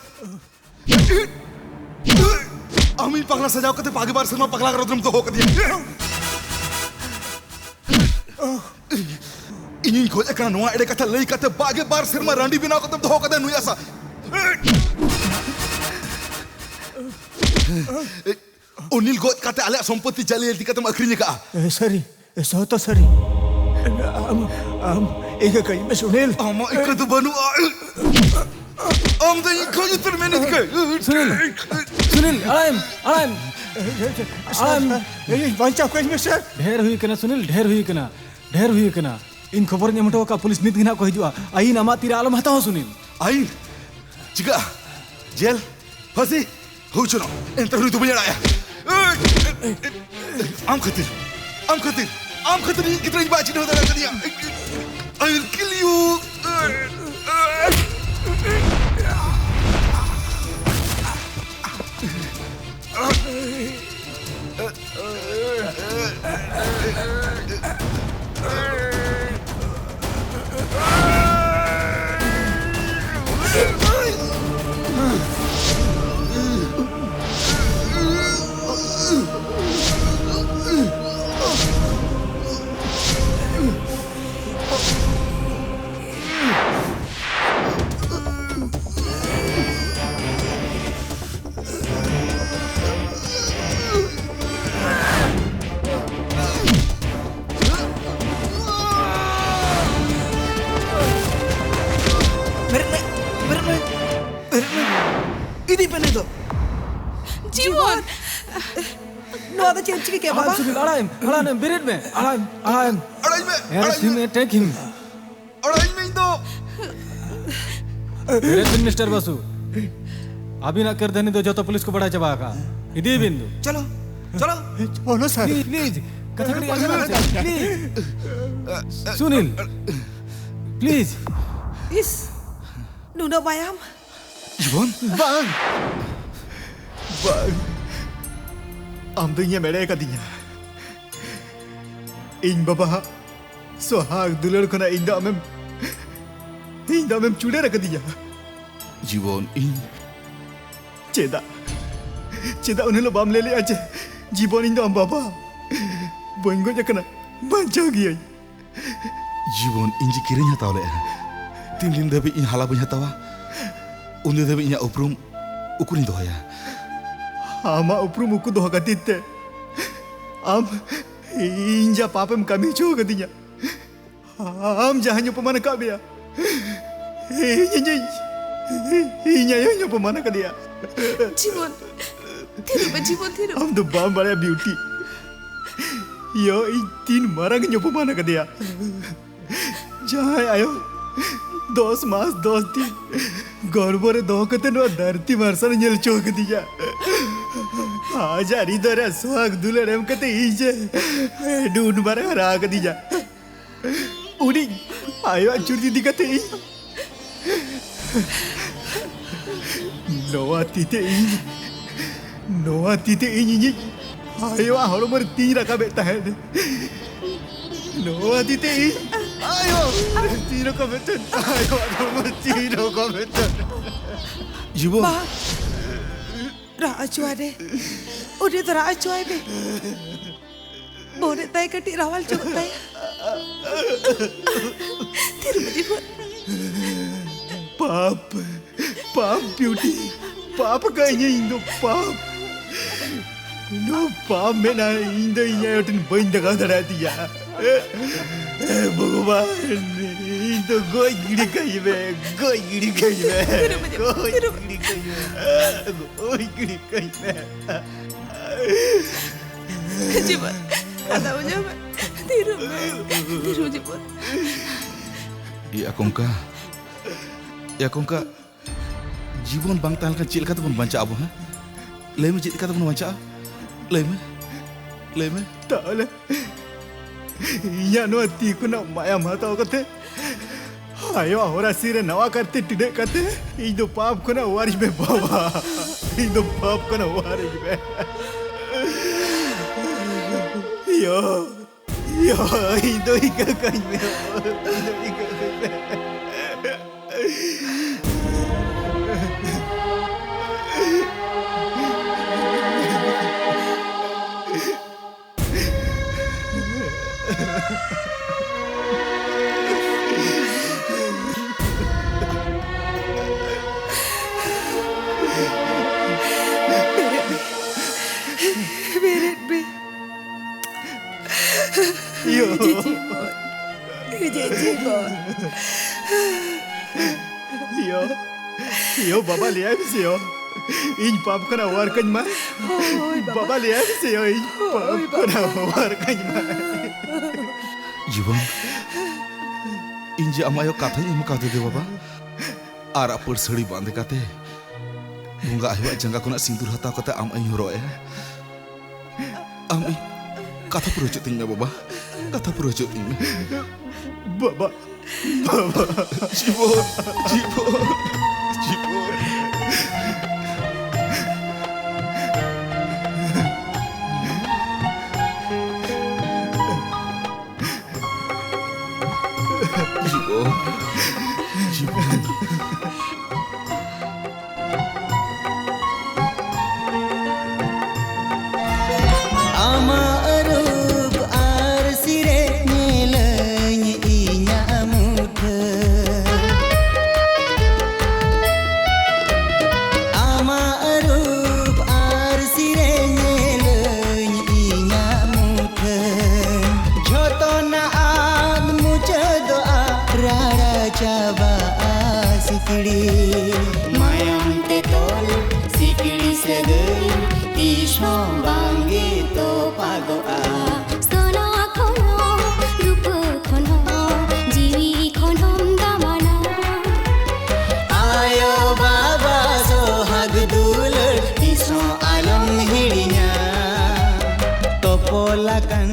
ᱟᱢᱤᱧ ᱯᱟᱜᱽᱞᱟ ᱥᱟᱡᱟᱣ ᱠᱟᱛᱮ ᱵᱟᱜᱮ ᱵᱟᱨ ᱥᱮᱨᱢᱟ ᱯᱟᱜᱽᱞᱟ ᱜᱟᱨᱚᱫ ᱨᱮᱢ ᱫᱚᱦᱚ ᱠᱟᱫᱤᱧᱟ᱾ ᱤᱧᱤᱧ ᱜᱚᱡ ᱟᱠᱟᱱᱟ ᱱᱚᱣᱟ ᱮᱲᱮ ᱠᱟᱛᱷᱟ ᱞᱟᱹᱭ ᱠᱟᱛᱮ ᱵᱟᱜᱮ ᱵᱟᱨ ᱥᱮᱨᱢᱟ ᱨᱟᱺᱰᱤ ᱵᱮᱱᱟᱣ ᱠᱟᱛᱮᱢ ᱫᱚᱦᱚ ᱠᱟᱫᱟ ᱱᱩᱭ ᱟᱥᱟ᱾ ᱚᱱᱤᱞ ᱜᱚᱡ ᱠᱟᱛᱮ ᱟᱞᱮᱭᱟᱜ ᱥᱚᱢᱯᱚᱛᱤ ᱡᱟᱞᱤᱭᱟᱹᱛᱤ ᱠᱟᱛᱮᱢ ᱟᱹᱠᱷᱨᱤᱧ ᱟᱠᱟᱫᱼᱟ᱾ ᱮ, ᱥᱟᱹᱨᱤ, ᱮ, ᱥᱚᱛᱚ ᱥᱟᱹᱨᱤ᱾ ᱟᱢ, ᱟᱢ ᱤᱠᱟᱹ ᱠᱟᱹᱧ ᱢᱮ, ᱥᱩᱱᱤᱞ᱾ ᱟᱢᱟᱜ ᱤᱠᱟᱹ ᱫᱚ ᱵᱟᱹᱱᱩᱜᱼᱟ᱾ ᱟᱢ ᱫᱚ ᱤᱧ ᱠᱷᱚᱱ ᱩᱛᱟᱹᱨ ᱢᱮᱱ ᱤᱠᱟᱹ᱾ ᱥᱩᱱᱤᱞ, ᱥᱩᱱᱤᱞ, ᱟᱲᱟᱜ ᱮᱢ, ᱟᱲᱟᱜ ᱮᱢ᱾ ᱟᱲᱟᱜ ᱮᱢ᱾ ᱤᱧ ᱵᱟᱧᱪᱟᱣ ᱠᱟᱹᱧ ᱢᱮ, ᱥᱟᱨ᱾ ᱰᱷᱮᱨ ᱦᱩᱭ ᱠᱟᱱᱟ, ᱥᱩᱱᱤᱞ, ᱰᱷᱮᱨ ᱦᱩᱭ ᱠᱟᱱᱟ᱾ ᱰᱷᱮᱨ ᱦᱩᱭ ᱟᱠᱟᱱᱟ᱾ ᱤᱧ ᱠᱷᱚᱵᱚᱨᱤᱧ ᱮᱢ ᱦᱚᱴᱚ ᱟᱠᱟᱫ, ᱯᱩᱞᱤᱥ ᱱᱤᱛ ᱜᱮ ᱱᱟᱦᱟᱜ ᱠᱚ ᱦᱤᱡᱩᱜᱼᱟ᱾ ᱟᱭᱤᱱ ᱟᱢᱟᱜ ᱛᱤᱨᱮ ᱟᱞᱚᱢ ᱦᱟᱛᱟᱣᱟ, ᱥᱩᱱᱤᱞ᱾ ᱟᱭᱤᱱ? ᱪᱤᱠᱟᱹᱜᱼᱟ? ᱡᱮᱞ? ᱯᱷᱟᱹᱥᱤ? ᱦᱩᱭ ᱦᱚᱪᱚᱱᱚᱜ, ᱮᱱᱛᱮ ᱨᱮᱦᱚᱸ ᱱᱩᱭ ᱫᱚ ᱵᱟᱹᱧ ᱟᱲᱟᱜᱼᱟ᱾ ᱟᱢ ᱠᱷᱟᱹᱛᱤᱨ, ᱟᱢ ᱠᱷᱟᱹᱛᱤᱨ, ᱟᱢ ᱠᱷᱟᱹᱛᱤᱨ ᱤᱧ ᱜᱤᱫᱽᱨᱟᱹᱧ ᱵᱟᱭ ᱪᱤᱱᱦᱟᱹᱣ ᱫᱟᱲᱮ ᱠᱟᱫᱤᱧᱟ᱾ I will kill you. ᱵᱮᱨᱮᱫ ᱢᱮ! ᱵᱮᱨᱮᱫ ᱢᱮ! ᱵᱮᱨᱮᱫ ᱢᱮ! ᱤᱫᱤ ᱯᱮ ᱱᱩᱭ ᱫᱚ! ᱡᱤᱵᱚᱱ! ᱱᱚᱣᱟ ᱫᱚ ᱪᱮᱫ ᱪᱤᱠᱟᱹ ᱠᱮᱫ ᱟᱲᱟᱜ ᱮᱢ, ᱵᱟᱵᱟ? ᱥᱩᱱᱤᱞ, ᱟᱲᱟᱜ ᱮᱢ, ᱟᱲᱟᱜ ᱮᱢ, ᱵᱮᱨᱮᱫ ᱢᱮ! ᱟᱲᱟᱜ ᱮᱢ, ᱟᱲᱟᱜ ᱮᱢ! ᱟᱲᱟᱜ ᱢᱮ! Arrest him and take him. ᱟᱲᱟᱜ ᱢᱮ ᱤᱧ ᱫᱚ! ᱵᱮᱨᱮᱫ ᱵᱤᱱ, ᱢᱤᱥᱴᱟᱨ ᱵᱟᱥᱩ᱾ ᱟᱹᱵᱤᱱᱟᱜ ᱠᱟᱹᱨᱫᱷᱟᱹᱱᱤ ᱫᱚ ᱡᱚᱛᱚ ᱯᱩᱞᱤᱥ ᱠᱚ ᱵᱟᱲᱟᱭ ᱪᱟᱵᱟ ᱟᱠᱟᱫᱼᱟ᱾ ᱤᱫᱤᱭᱮ ᱵᱤᱱ᱾ ᱪᱚᱞᱚ, ᱪᱚᱞᱚ᱾ ᱪᱚᱞᱚ, ᱥᱟᱨ᱾ Please, please, ᱠᱟᱛᱷᱟ ᱠᱟᱹᱴᱤᱡ ᱟᱸᱡᱚᱢ ᱵᱤᱱ ᱥᱮ, please. ᱥᱩᱱᱤᱞ, please. ᱤᱥ, ᱱᱩᱱᱟᱹᱜ ᱢᱟᱭᱟᱢ᱾ ᱡᱤᱵᱚᱱ? ᱵᱟᱝ, ᱵᱟᱝ᱾ ᱟᱢ ᱫᱚ ᱤᱧᱮᱢ ᱮᱲᱮ ᱟᱠᱟᱫᱤᱧᱟ᱾ ᱤᱧ ᱵᱟᱵᱟ ᱥᱚᱦᱟᱜ ᱫᱩᱞᱟᱹᱲ ᱠᱷᱚᱱᱟᱜ ᱤᱧ ᱫᱚ ᱟᱢᱮᱢ, ᱤᱧ ᱫᱚ ᱟᱢᱮᱢ ᱪᱩᱰᱟᱹᱨ ᱟᱠᱟᱫᱤᱧᱟ᱾ ᱡᱤᱵᱚᱱ, ᱤᱧ ᱪᱮᱫᱟᱜ, ᱪᱮᱫᱟᱜ ᱩᱱ ᱦᱤᱞᱳᱜ ᱵᱟᱢ ᱞᱟᱹᱭ ᱞᱮᱜᱼᱟ ᱡᱮ, ᱡᱤᱵᱚᱱ, ᱤᱧ ᱫᱚ ᱟᱢ ᱵᱟᱵᱟ ᱵᱟᱹᱧ ᱜᱚᱡ ᱟᱠᱟᱱᱟ, ᱵᱟᱧᱪᱟᱣ ᱜᱤᱭᱟᱹᱧ? ᱡᱤᱵᱚᱱ, ᱤᱧ ᱡᱮ ᱠᱤᱨᱤᱧ ᱦᱟᱛᱟᱣ ᱞᱮᱜᱼᱟ, ᱛᱤᱱ ᱫᱤᱱ ᱫᱷᱟᱹᱵᱤᱡ ᱤᱧ ᱦᱟᱞᱟ ᱵᱟᱹᱧ ᱦᱟᱛᱟᱣᱟ, ᱩᱱ ᱫᱤᱱ ᱫᱷᱟᱹᱵᱤᱡ ᱤᱧᱟᱹᱜ ᱩᱯᱨᱩᱢ ᱩᱠᱩᱨᱤᱧ ᱫᱚᱦᱚᱭᱟ? ᱟᱢᱟᱜ ᱩᱯᱨᱩᱢ ᱩᱠᱩ ᱫᱚᱦᱚ ᱠᱷᱟᱹᱛᱤᱨ ᱛᱮ ᱟᱢ ᱤᱧ ᱡᱟ ᱯᱟᱯᱮᱢ ᱠᱟᱹᱢᱤ ᱦᱚᱪᱚ ᱟᱠᱟᱫᱤᱧᱟ, ᱟᱢ ᱡᱟᱦᱟᱸᱧ ᱚᱯᱚᱢᱟᱱ ᱟᱠᱟᱫ ᱢᱮᱭᱟ, ᱤᱧ, ᱤᱧ, ᱤᱧ, ᱤᱧ ᱟᱭᱳᱧ ᱚᱯᱚᱢᱟᱱ ᱟᱠᱟᱫᱮᱭᱟ᱾ ᱡᱤᱵᱚᱱ, ᱛᱷᱤᱨᱚᱜ ᱢᱮ, ᱡᱤᱵᱚᱱ, ᱛᱷᱤᱨᱚᱜ ᱢᱮ᱾ ᱟᱢ ᱫᱚ ᱵᱟᱢ ᱵᱟᱲᱟᱭᱟ, ᱵᱤᱭᱩᱴᱤ᱾ ᱭᱳ, ᱤᱧ ᱛᱤᱱ ᱢᱟᱨᱟᱝ ᱤᱧ ᱚᱯᱚᱢᱟᱱ ᱟᱠᱟᱫᱮᱭᱟ᱾ ᱡᱟᱦᱟᱸᱭ ᱟᱭᱳ ᱫᱚᱥ ᱢᱟᱥ ᱫᱚᱥ ᱫᱤᱱ ᱜᱚᱨᱵᱷᱚ ᱨᱮ ᱫᱚᱦᱚ ᱠᱟᱛᱮ ᱱᱚᱣᱟ ᱫᱷᱟᱹᱨᱛᱤ ᱢᱟᱨᱥᱟᱞ ᱧᱮᱞ ᱦᱚᱪᱚ ᱠᱟᱫᱤᱧᱟ᱾ ᱟᱡᱟᱜ ᱦᱨᱤᱫᱚᱭ ᱨᱮ ᱥᱚᱦᱟᱜ ᱫᱩᱞᱟᱹᱲ ᱮᱢ ᱠᱟᱛᱮ ᱤᱧ ᱡᱮ ᱱᱩᱱ ᱢᱟᱨᱟᱝ ᱦᱟᱨᱟ ᱟᱠᱟᱫᱤᱧᱟ᱾ ᱩᱱᱤ ᱟᱭᱳᱣᱟᱜ ᱪᱩᱨᱤᱛ ᱤᱫᱤ ᱠᱟᱛᱮ ᱤᱧ ᱱᱚᱣᱟ ᱛᱤ ᱛᱮ ᱤᱧ, ᱱᱚᱣᱟ ᱛᱤ ᱛᱮ ᱤᱧ ᱤᱧᱤᱡ ᱟᱭᱳᱣᱟᱜ ᱦᱚᱲᱢᱚ ᱨᱮ ᱛᱤᱧ ᱨᱟᱠᱟᱵᱮᱫ ᱛᱟᱦᱮᱸᱫ᱾ ᱱᱚᱣᱟ ᱛᱤ ᱛᱮ ᱤᱧ ᱟᱭᱳ ᱛᱤᱧ ᱨᱟᱠᱟᱵᱮᱫ ᱛᱟᱦᱮᱸᱫ᱾ ᱟᱭᱳᱣᱟᱜ ᱦᱚᱲᱢᱚ ᱨᱮ ᱛᱤᱧ ᱨᱟᱠᱟᱵᱮᱫ ᱛᱟᱦᱮᱸᱫ᱾ ᱡᱤᱵᱚᱱ᱾ ᱵᱟ, ᱨᱟᱜ ᱦᱚᱪᱚᱣᱟᱭ ᱢᱮ᱾ ᱩᱱᱤ ᱫᱚ ᱨᱟᱜ ᱦᱚᱪᱚᱣᱟᱭ ᱢᱮ᱾ ᱢᱚᱱᱮ ᱛᱟᱭ ᱠᱟᱹᱴᱤᱡ ᱨᱟᱣᱟᱞ ᱪᱚᱜ ᱛᱟᱭᱟ᱾ ᱛᱤᱨᱩᱵ ᱡᱤᱵᱚᱱ᱾ ᱯᱟᱯ, ᱯᱟᱯ ᱵᱤᱭᱩᱴᱤ, ᱯᱟᱯ ᱠᱟᱹᱧ ᱤᱧ ᱫᱚ ᱯᱟᱯ᱾ ᱱᱚᱣᱟ ᱯᱟᱯ ᱢᱮᱱᱟ, ᱤᱧ ᱫᱚ ᱤᱧ ᱟᱭᱳ ᱴᱷᱮᱱ ᱵᱟᱹᱧ ᱫᱮᱠᱷᱟᱣ ᱫᱟᱲᱮᱭᱟᱫᱮᱭᱟ᱾ ᱮ ᱵᱷᱚᱜᱚᱵᱟᱱ, ᱤᱧ ᱫᱚ ᱜᱚᱡ ᱜᱤᱰᱤ ᱠᱟᱹᱧ ᱢᱮ, ᱜᱚᱡ ᱜᱤᱰᱤ ᱠᱟᱹᱧ ᱢᱮ, ᱛᱤᱨᱩᱵ ᱡᱤᱵᱚᱱ, ᱜᱚᱡ ᱛᱤᱨᱩᱵ᱾ ᱜᱤᱰᱤ ᱠᱟᱹᱧ ᱢᱮ, ᱜᱚᱡ ᱜᱤᱰᱤ ᱠᱟᱹᱧ ᱢᱮ᱾ ᱡᱤᱵᱚᱱ, ᱠᱟᱛᱷᱟ ᱵᱩᱡᱷᱟᱹᱣ ᱢᱮ᱾ ᱛᱤᱨᱩᱵ ᱢᱮ, ᱛᱤᱨᱩᱵ ᱡᱤᱵᱚᱱ᱾ ᱭᱟ ᱠᱚᱝᱠᱟ, ᱭᱟ ᱠᱚᱝᱠᱟ, ᱡᱤᱵᱚᱱ ᱵᱟᱝ ᱛᱟᱦᱮᱸ ᱞᱮᱱᱠᱷᱟᱱ ᱪᱮᱫ ᱞᱮᱠᱟ ᱛᱮᱵᱚᱱ ᱵᱟᱧᱪᱟᱜᱼᱟ ᱟᱵᱚ, ᱦᱮᱸ? ᱞᱟᱹᱭ ᱢᱮ, ᱪᱮᱫ ᱞᱮᱠᱟ ᱛᱮᱵᱚᱱ ᱵᱟᱧᱪᱟᱜᱼᱟ? ᱞᱟᱹᱭ ᱢᱮ, ᱞᱟᱹᱭ ᱢᱮ᱾ ᱛᱟᱦᱚᱞᱮ ᱤᱧᱟᱹᱜ ᱱᱚᱣᱟ ᱛᱤ ᱠᱷᱚᱱᱟᱜ ᱢᱟᱭᱟᱢ ᱦᱟᱛᱟᱣ ᱠᱟᱛᱮ ᱟᱭᱳᱣᱟᱜ ᱦᱚᱨᱟᱥᱤ ᱨᱮ ᱱᱟᱣᱟ ᱠᱟᱨᱛᱮ ᱴᱤᱰᱟᱹᱜ ᱠᱟᱛᱮ ᱤᱧ ᱫᱚ ᱯᱟᱯ ᱠᱷᱚᱱᱟᱜ ᱚᱣᱟᱨᱤᱧ ᱢᱮ ᱵᱟᱵᱟ᱾ ᱤᱧ ᱫᱚ ᱯᱟᱯ ᱠᱷᱚᱱᱟᱜ ᱚᱣᱟᱨᱤᱧ ᱢᱮ᱾ ᱭᱳ, ᱭᱳ, ᱤᱧ ᱫᱚ ᱤᱠᱟᱹ ᱠᱟᱹᱧ ᱢᱮ᱾ ᱤᱧ ᱫᱚ ᱤᱠᱟᱹ ᱠᱟᱹᱧ ᱢᱮ᱾ ᱵᱮᱨᱮᱫ ᱢᱮ᱾ ᱭᱳ᱾ ᱡᱤᱡᱤ ᱵᱚᱱ᱾ ᱡᱤᱡᱤ ᱵᱚᱱ᱾ ᱭᱳ᱾ ᱭᱳ, ᱵᱟᱵᱟ, ᱞᱟᱹᱭᱟᱭ ᱢᱮᱥᱮ ᱭᱳ᱾ ᱤᱧ ᱯᱟᱯ ᱠᱷᱚᱱᱟᱜ ᱚᱣᱟᱨ ᱠᱟᱹᱧ ᱢᱟ᱾ ᱦᱳᱭ, ᱵᱟᱵᱟ᱾ ᱵᱟᱵᱟ ᱞᱟᱹᱭᱟᱭ ᱥᱮ, ᱤᱧ ᱯᱟᱯ ᱦᱳᱭ, ᱵᱟᱵᱟ᱾ ᱠᱷᱚᱱᱟᱜ ᱚᱣᱟᱨ ᱠᱟᱹᱧ ᱢᱟ᱾ ᱡᱤᱵᱚᱱ, ᱤᱧ ᱡᱮ ᱟᱢ ᱟᱭᱳ ᱠᱟᱛᱷᱟᱧ ᱮᱢ ᱠᱟᱣᱫᱮ ᱫᱮ ᱵᱟᱵᱟ, ᱟᱨᱟᱜ ᱯᱟᱹᱲ ᱥᱟᱹᱲᱤ ᱵᱟᱸᱫᱮ ᱠᱟᱛᱮ, ᱵᱚᱸᱜᱟ ᱟᱭᱳᱣᱟᱜ ᱡᱟᱸᱜᱟ ᱠᱷᱚᱱᱟᱜ ᱥᱤᱸᱫᱩᱨ ᱦᱟᱛᱟᱣ ᱠᱟᱛᱮ ᱟᱢ ᱤᱧ ᱦᱚᱨᱚᱜ ᱟᱭᱟ᱾ ᱟᱢ ᱤᱧ ᱠᱟᱛᱷᱟ ᱯᱩᱨᱟᱹᱣ ᱦᱚᱪᱚᱜ ᱛᱤᱧ ᱢᱮ ᱵᱟᱵᱟ, ᱠᱟᱛᱷᱟ ᱯᱩᱨᱟᱹᱣ ᱦᱚᱪᱚᱜ ᱛᱤᱧ ᱢᱮ᱾ ᱵᱟᱵᱟ, ᱵᱟᱵᱟ᱾ ᱡᱤᱵᱚᱱ, ᱡᱤᱵᱚᱱ, ᱡᱤᱵᱚᱱ᱾ ᱡᱤᱵᱚᱱ, ᱡᱤᱵᱚᱱ᱾ ᱟᱢᱟᱜ ᱨᱩᱯ ᱟᱨ ᱥᱤᱨᱮ ᱧᱮᱞᱟᱹᱧ ᱤᱧᱟᱜ ᱢᱩᱴᱷᱟᱹᱱ᱾ ᱟᱢᱟᱜ ᱨᱩᱯ ᱟᱨ ᱥᱤᱨᱮ ᱧᱮᱞᱟᱹᱧ ᱤᱧᱟᱜ ᱢᱩᱴᱷᱟᱹᱱ᱾ ᱡᱷᱚᱛᱚᱱᱟᱜ ᱟᱫ ᱢᱩᱪᱟᱹᱫᱚᱜᱼᱟ, ᱨᱟᱲᱟ ᱪᱟᱵᱟᱜᱼᱟ ᱥᱤᱠᱲᱤ᱾ ᱢᱟᱭᱟᱢ ᱛᱮ ᱛᱚᱞ ᱥᱤᱠᱲᱤ ᱥᱟᱹᱜᱟᱹᱭ ᱛᱤᱥ ᱦᱚᱸ ᱵᱟᱝᱜᱮ ᱛᱚᱯᱟᱜᱚᱜᱼᱟ᱾ ᱥᱚᱱᱟ ᱠᱷᱚᱱ ᱦᱚᱸ, ᱨᱩᱯᱟᱹ ᱠᱷᱚᱱ ᱦᱚᱸ, ᱡᱤᱣᱤ ᱠᱷᱚᱱ ᱦᱚᱸᱢ ᱫᱟᱢᱟᱱᱟ᱾ ᱟᱭᱳ ᱵᱟᱵᱟ ᱥᱚᱦᱟᱜᱽ ᱫᱩᱞᱟᱹᱲ ᱛᱤᱥ ᱦᱚᱸ ᱟᱞᱚᱢ ᱦᱤᱲᱤᱧᱟ᱾ ᱛᱚᱯᱚᱞ ᱟᱠᱟᱱ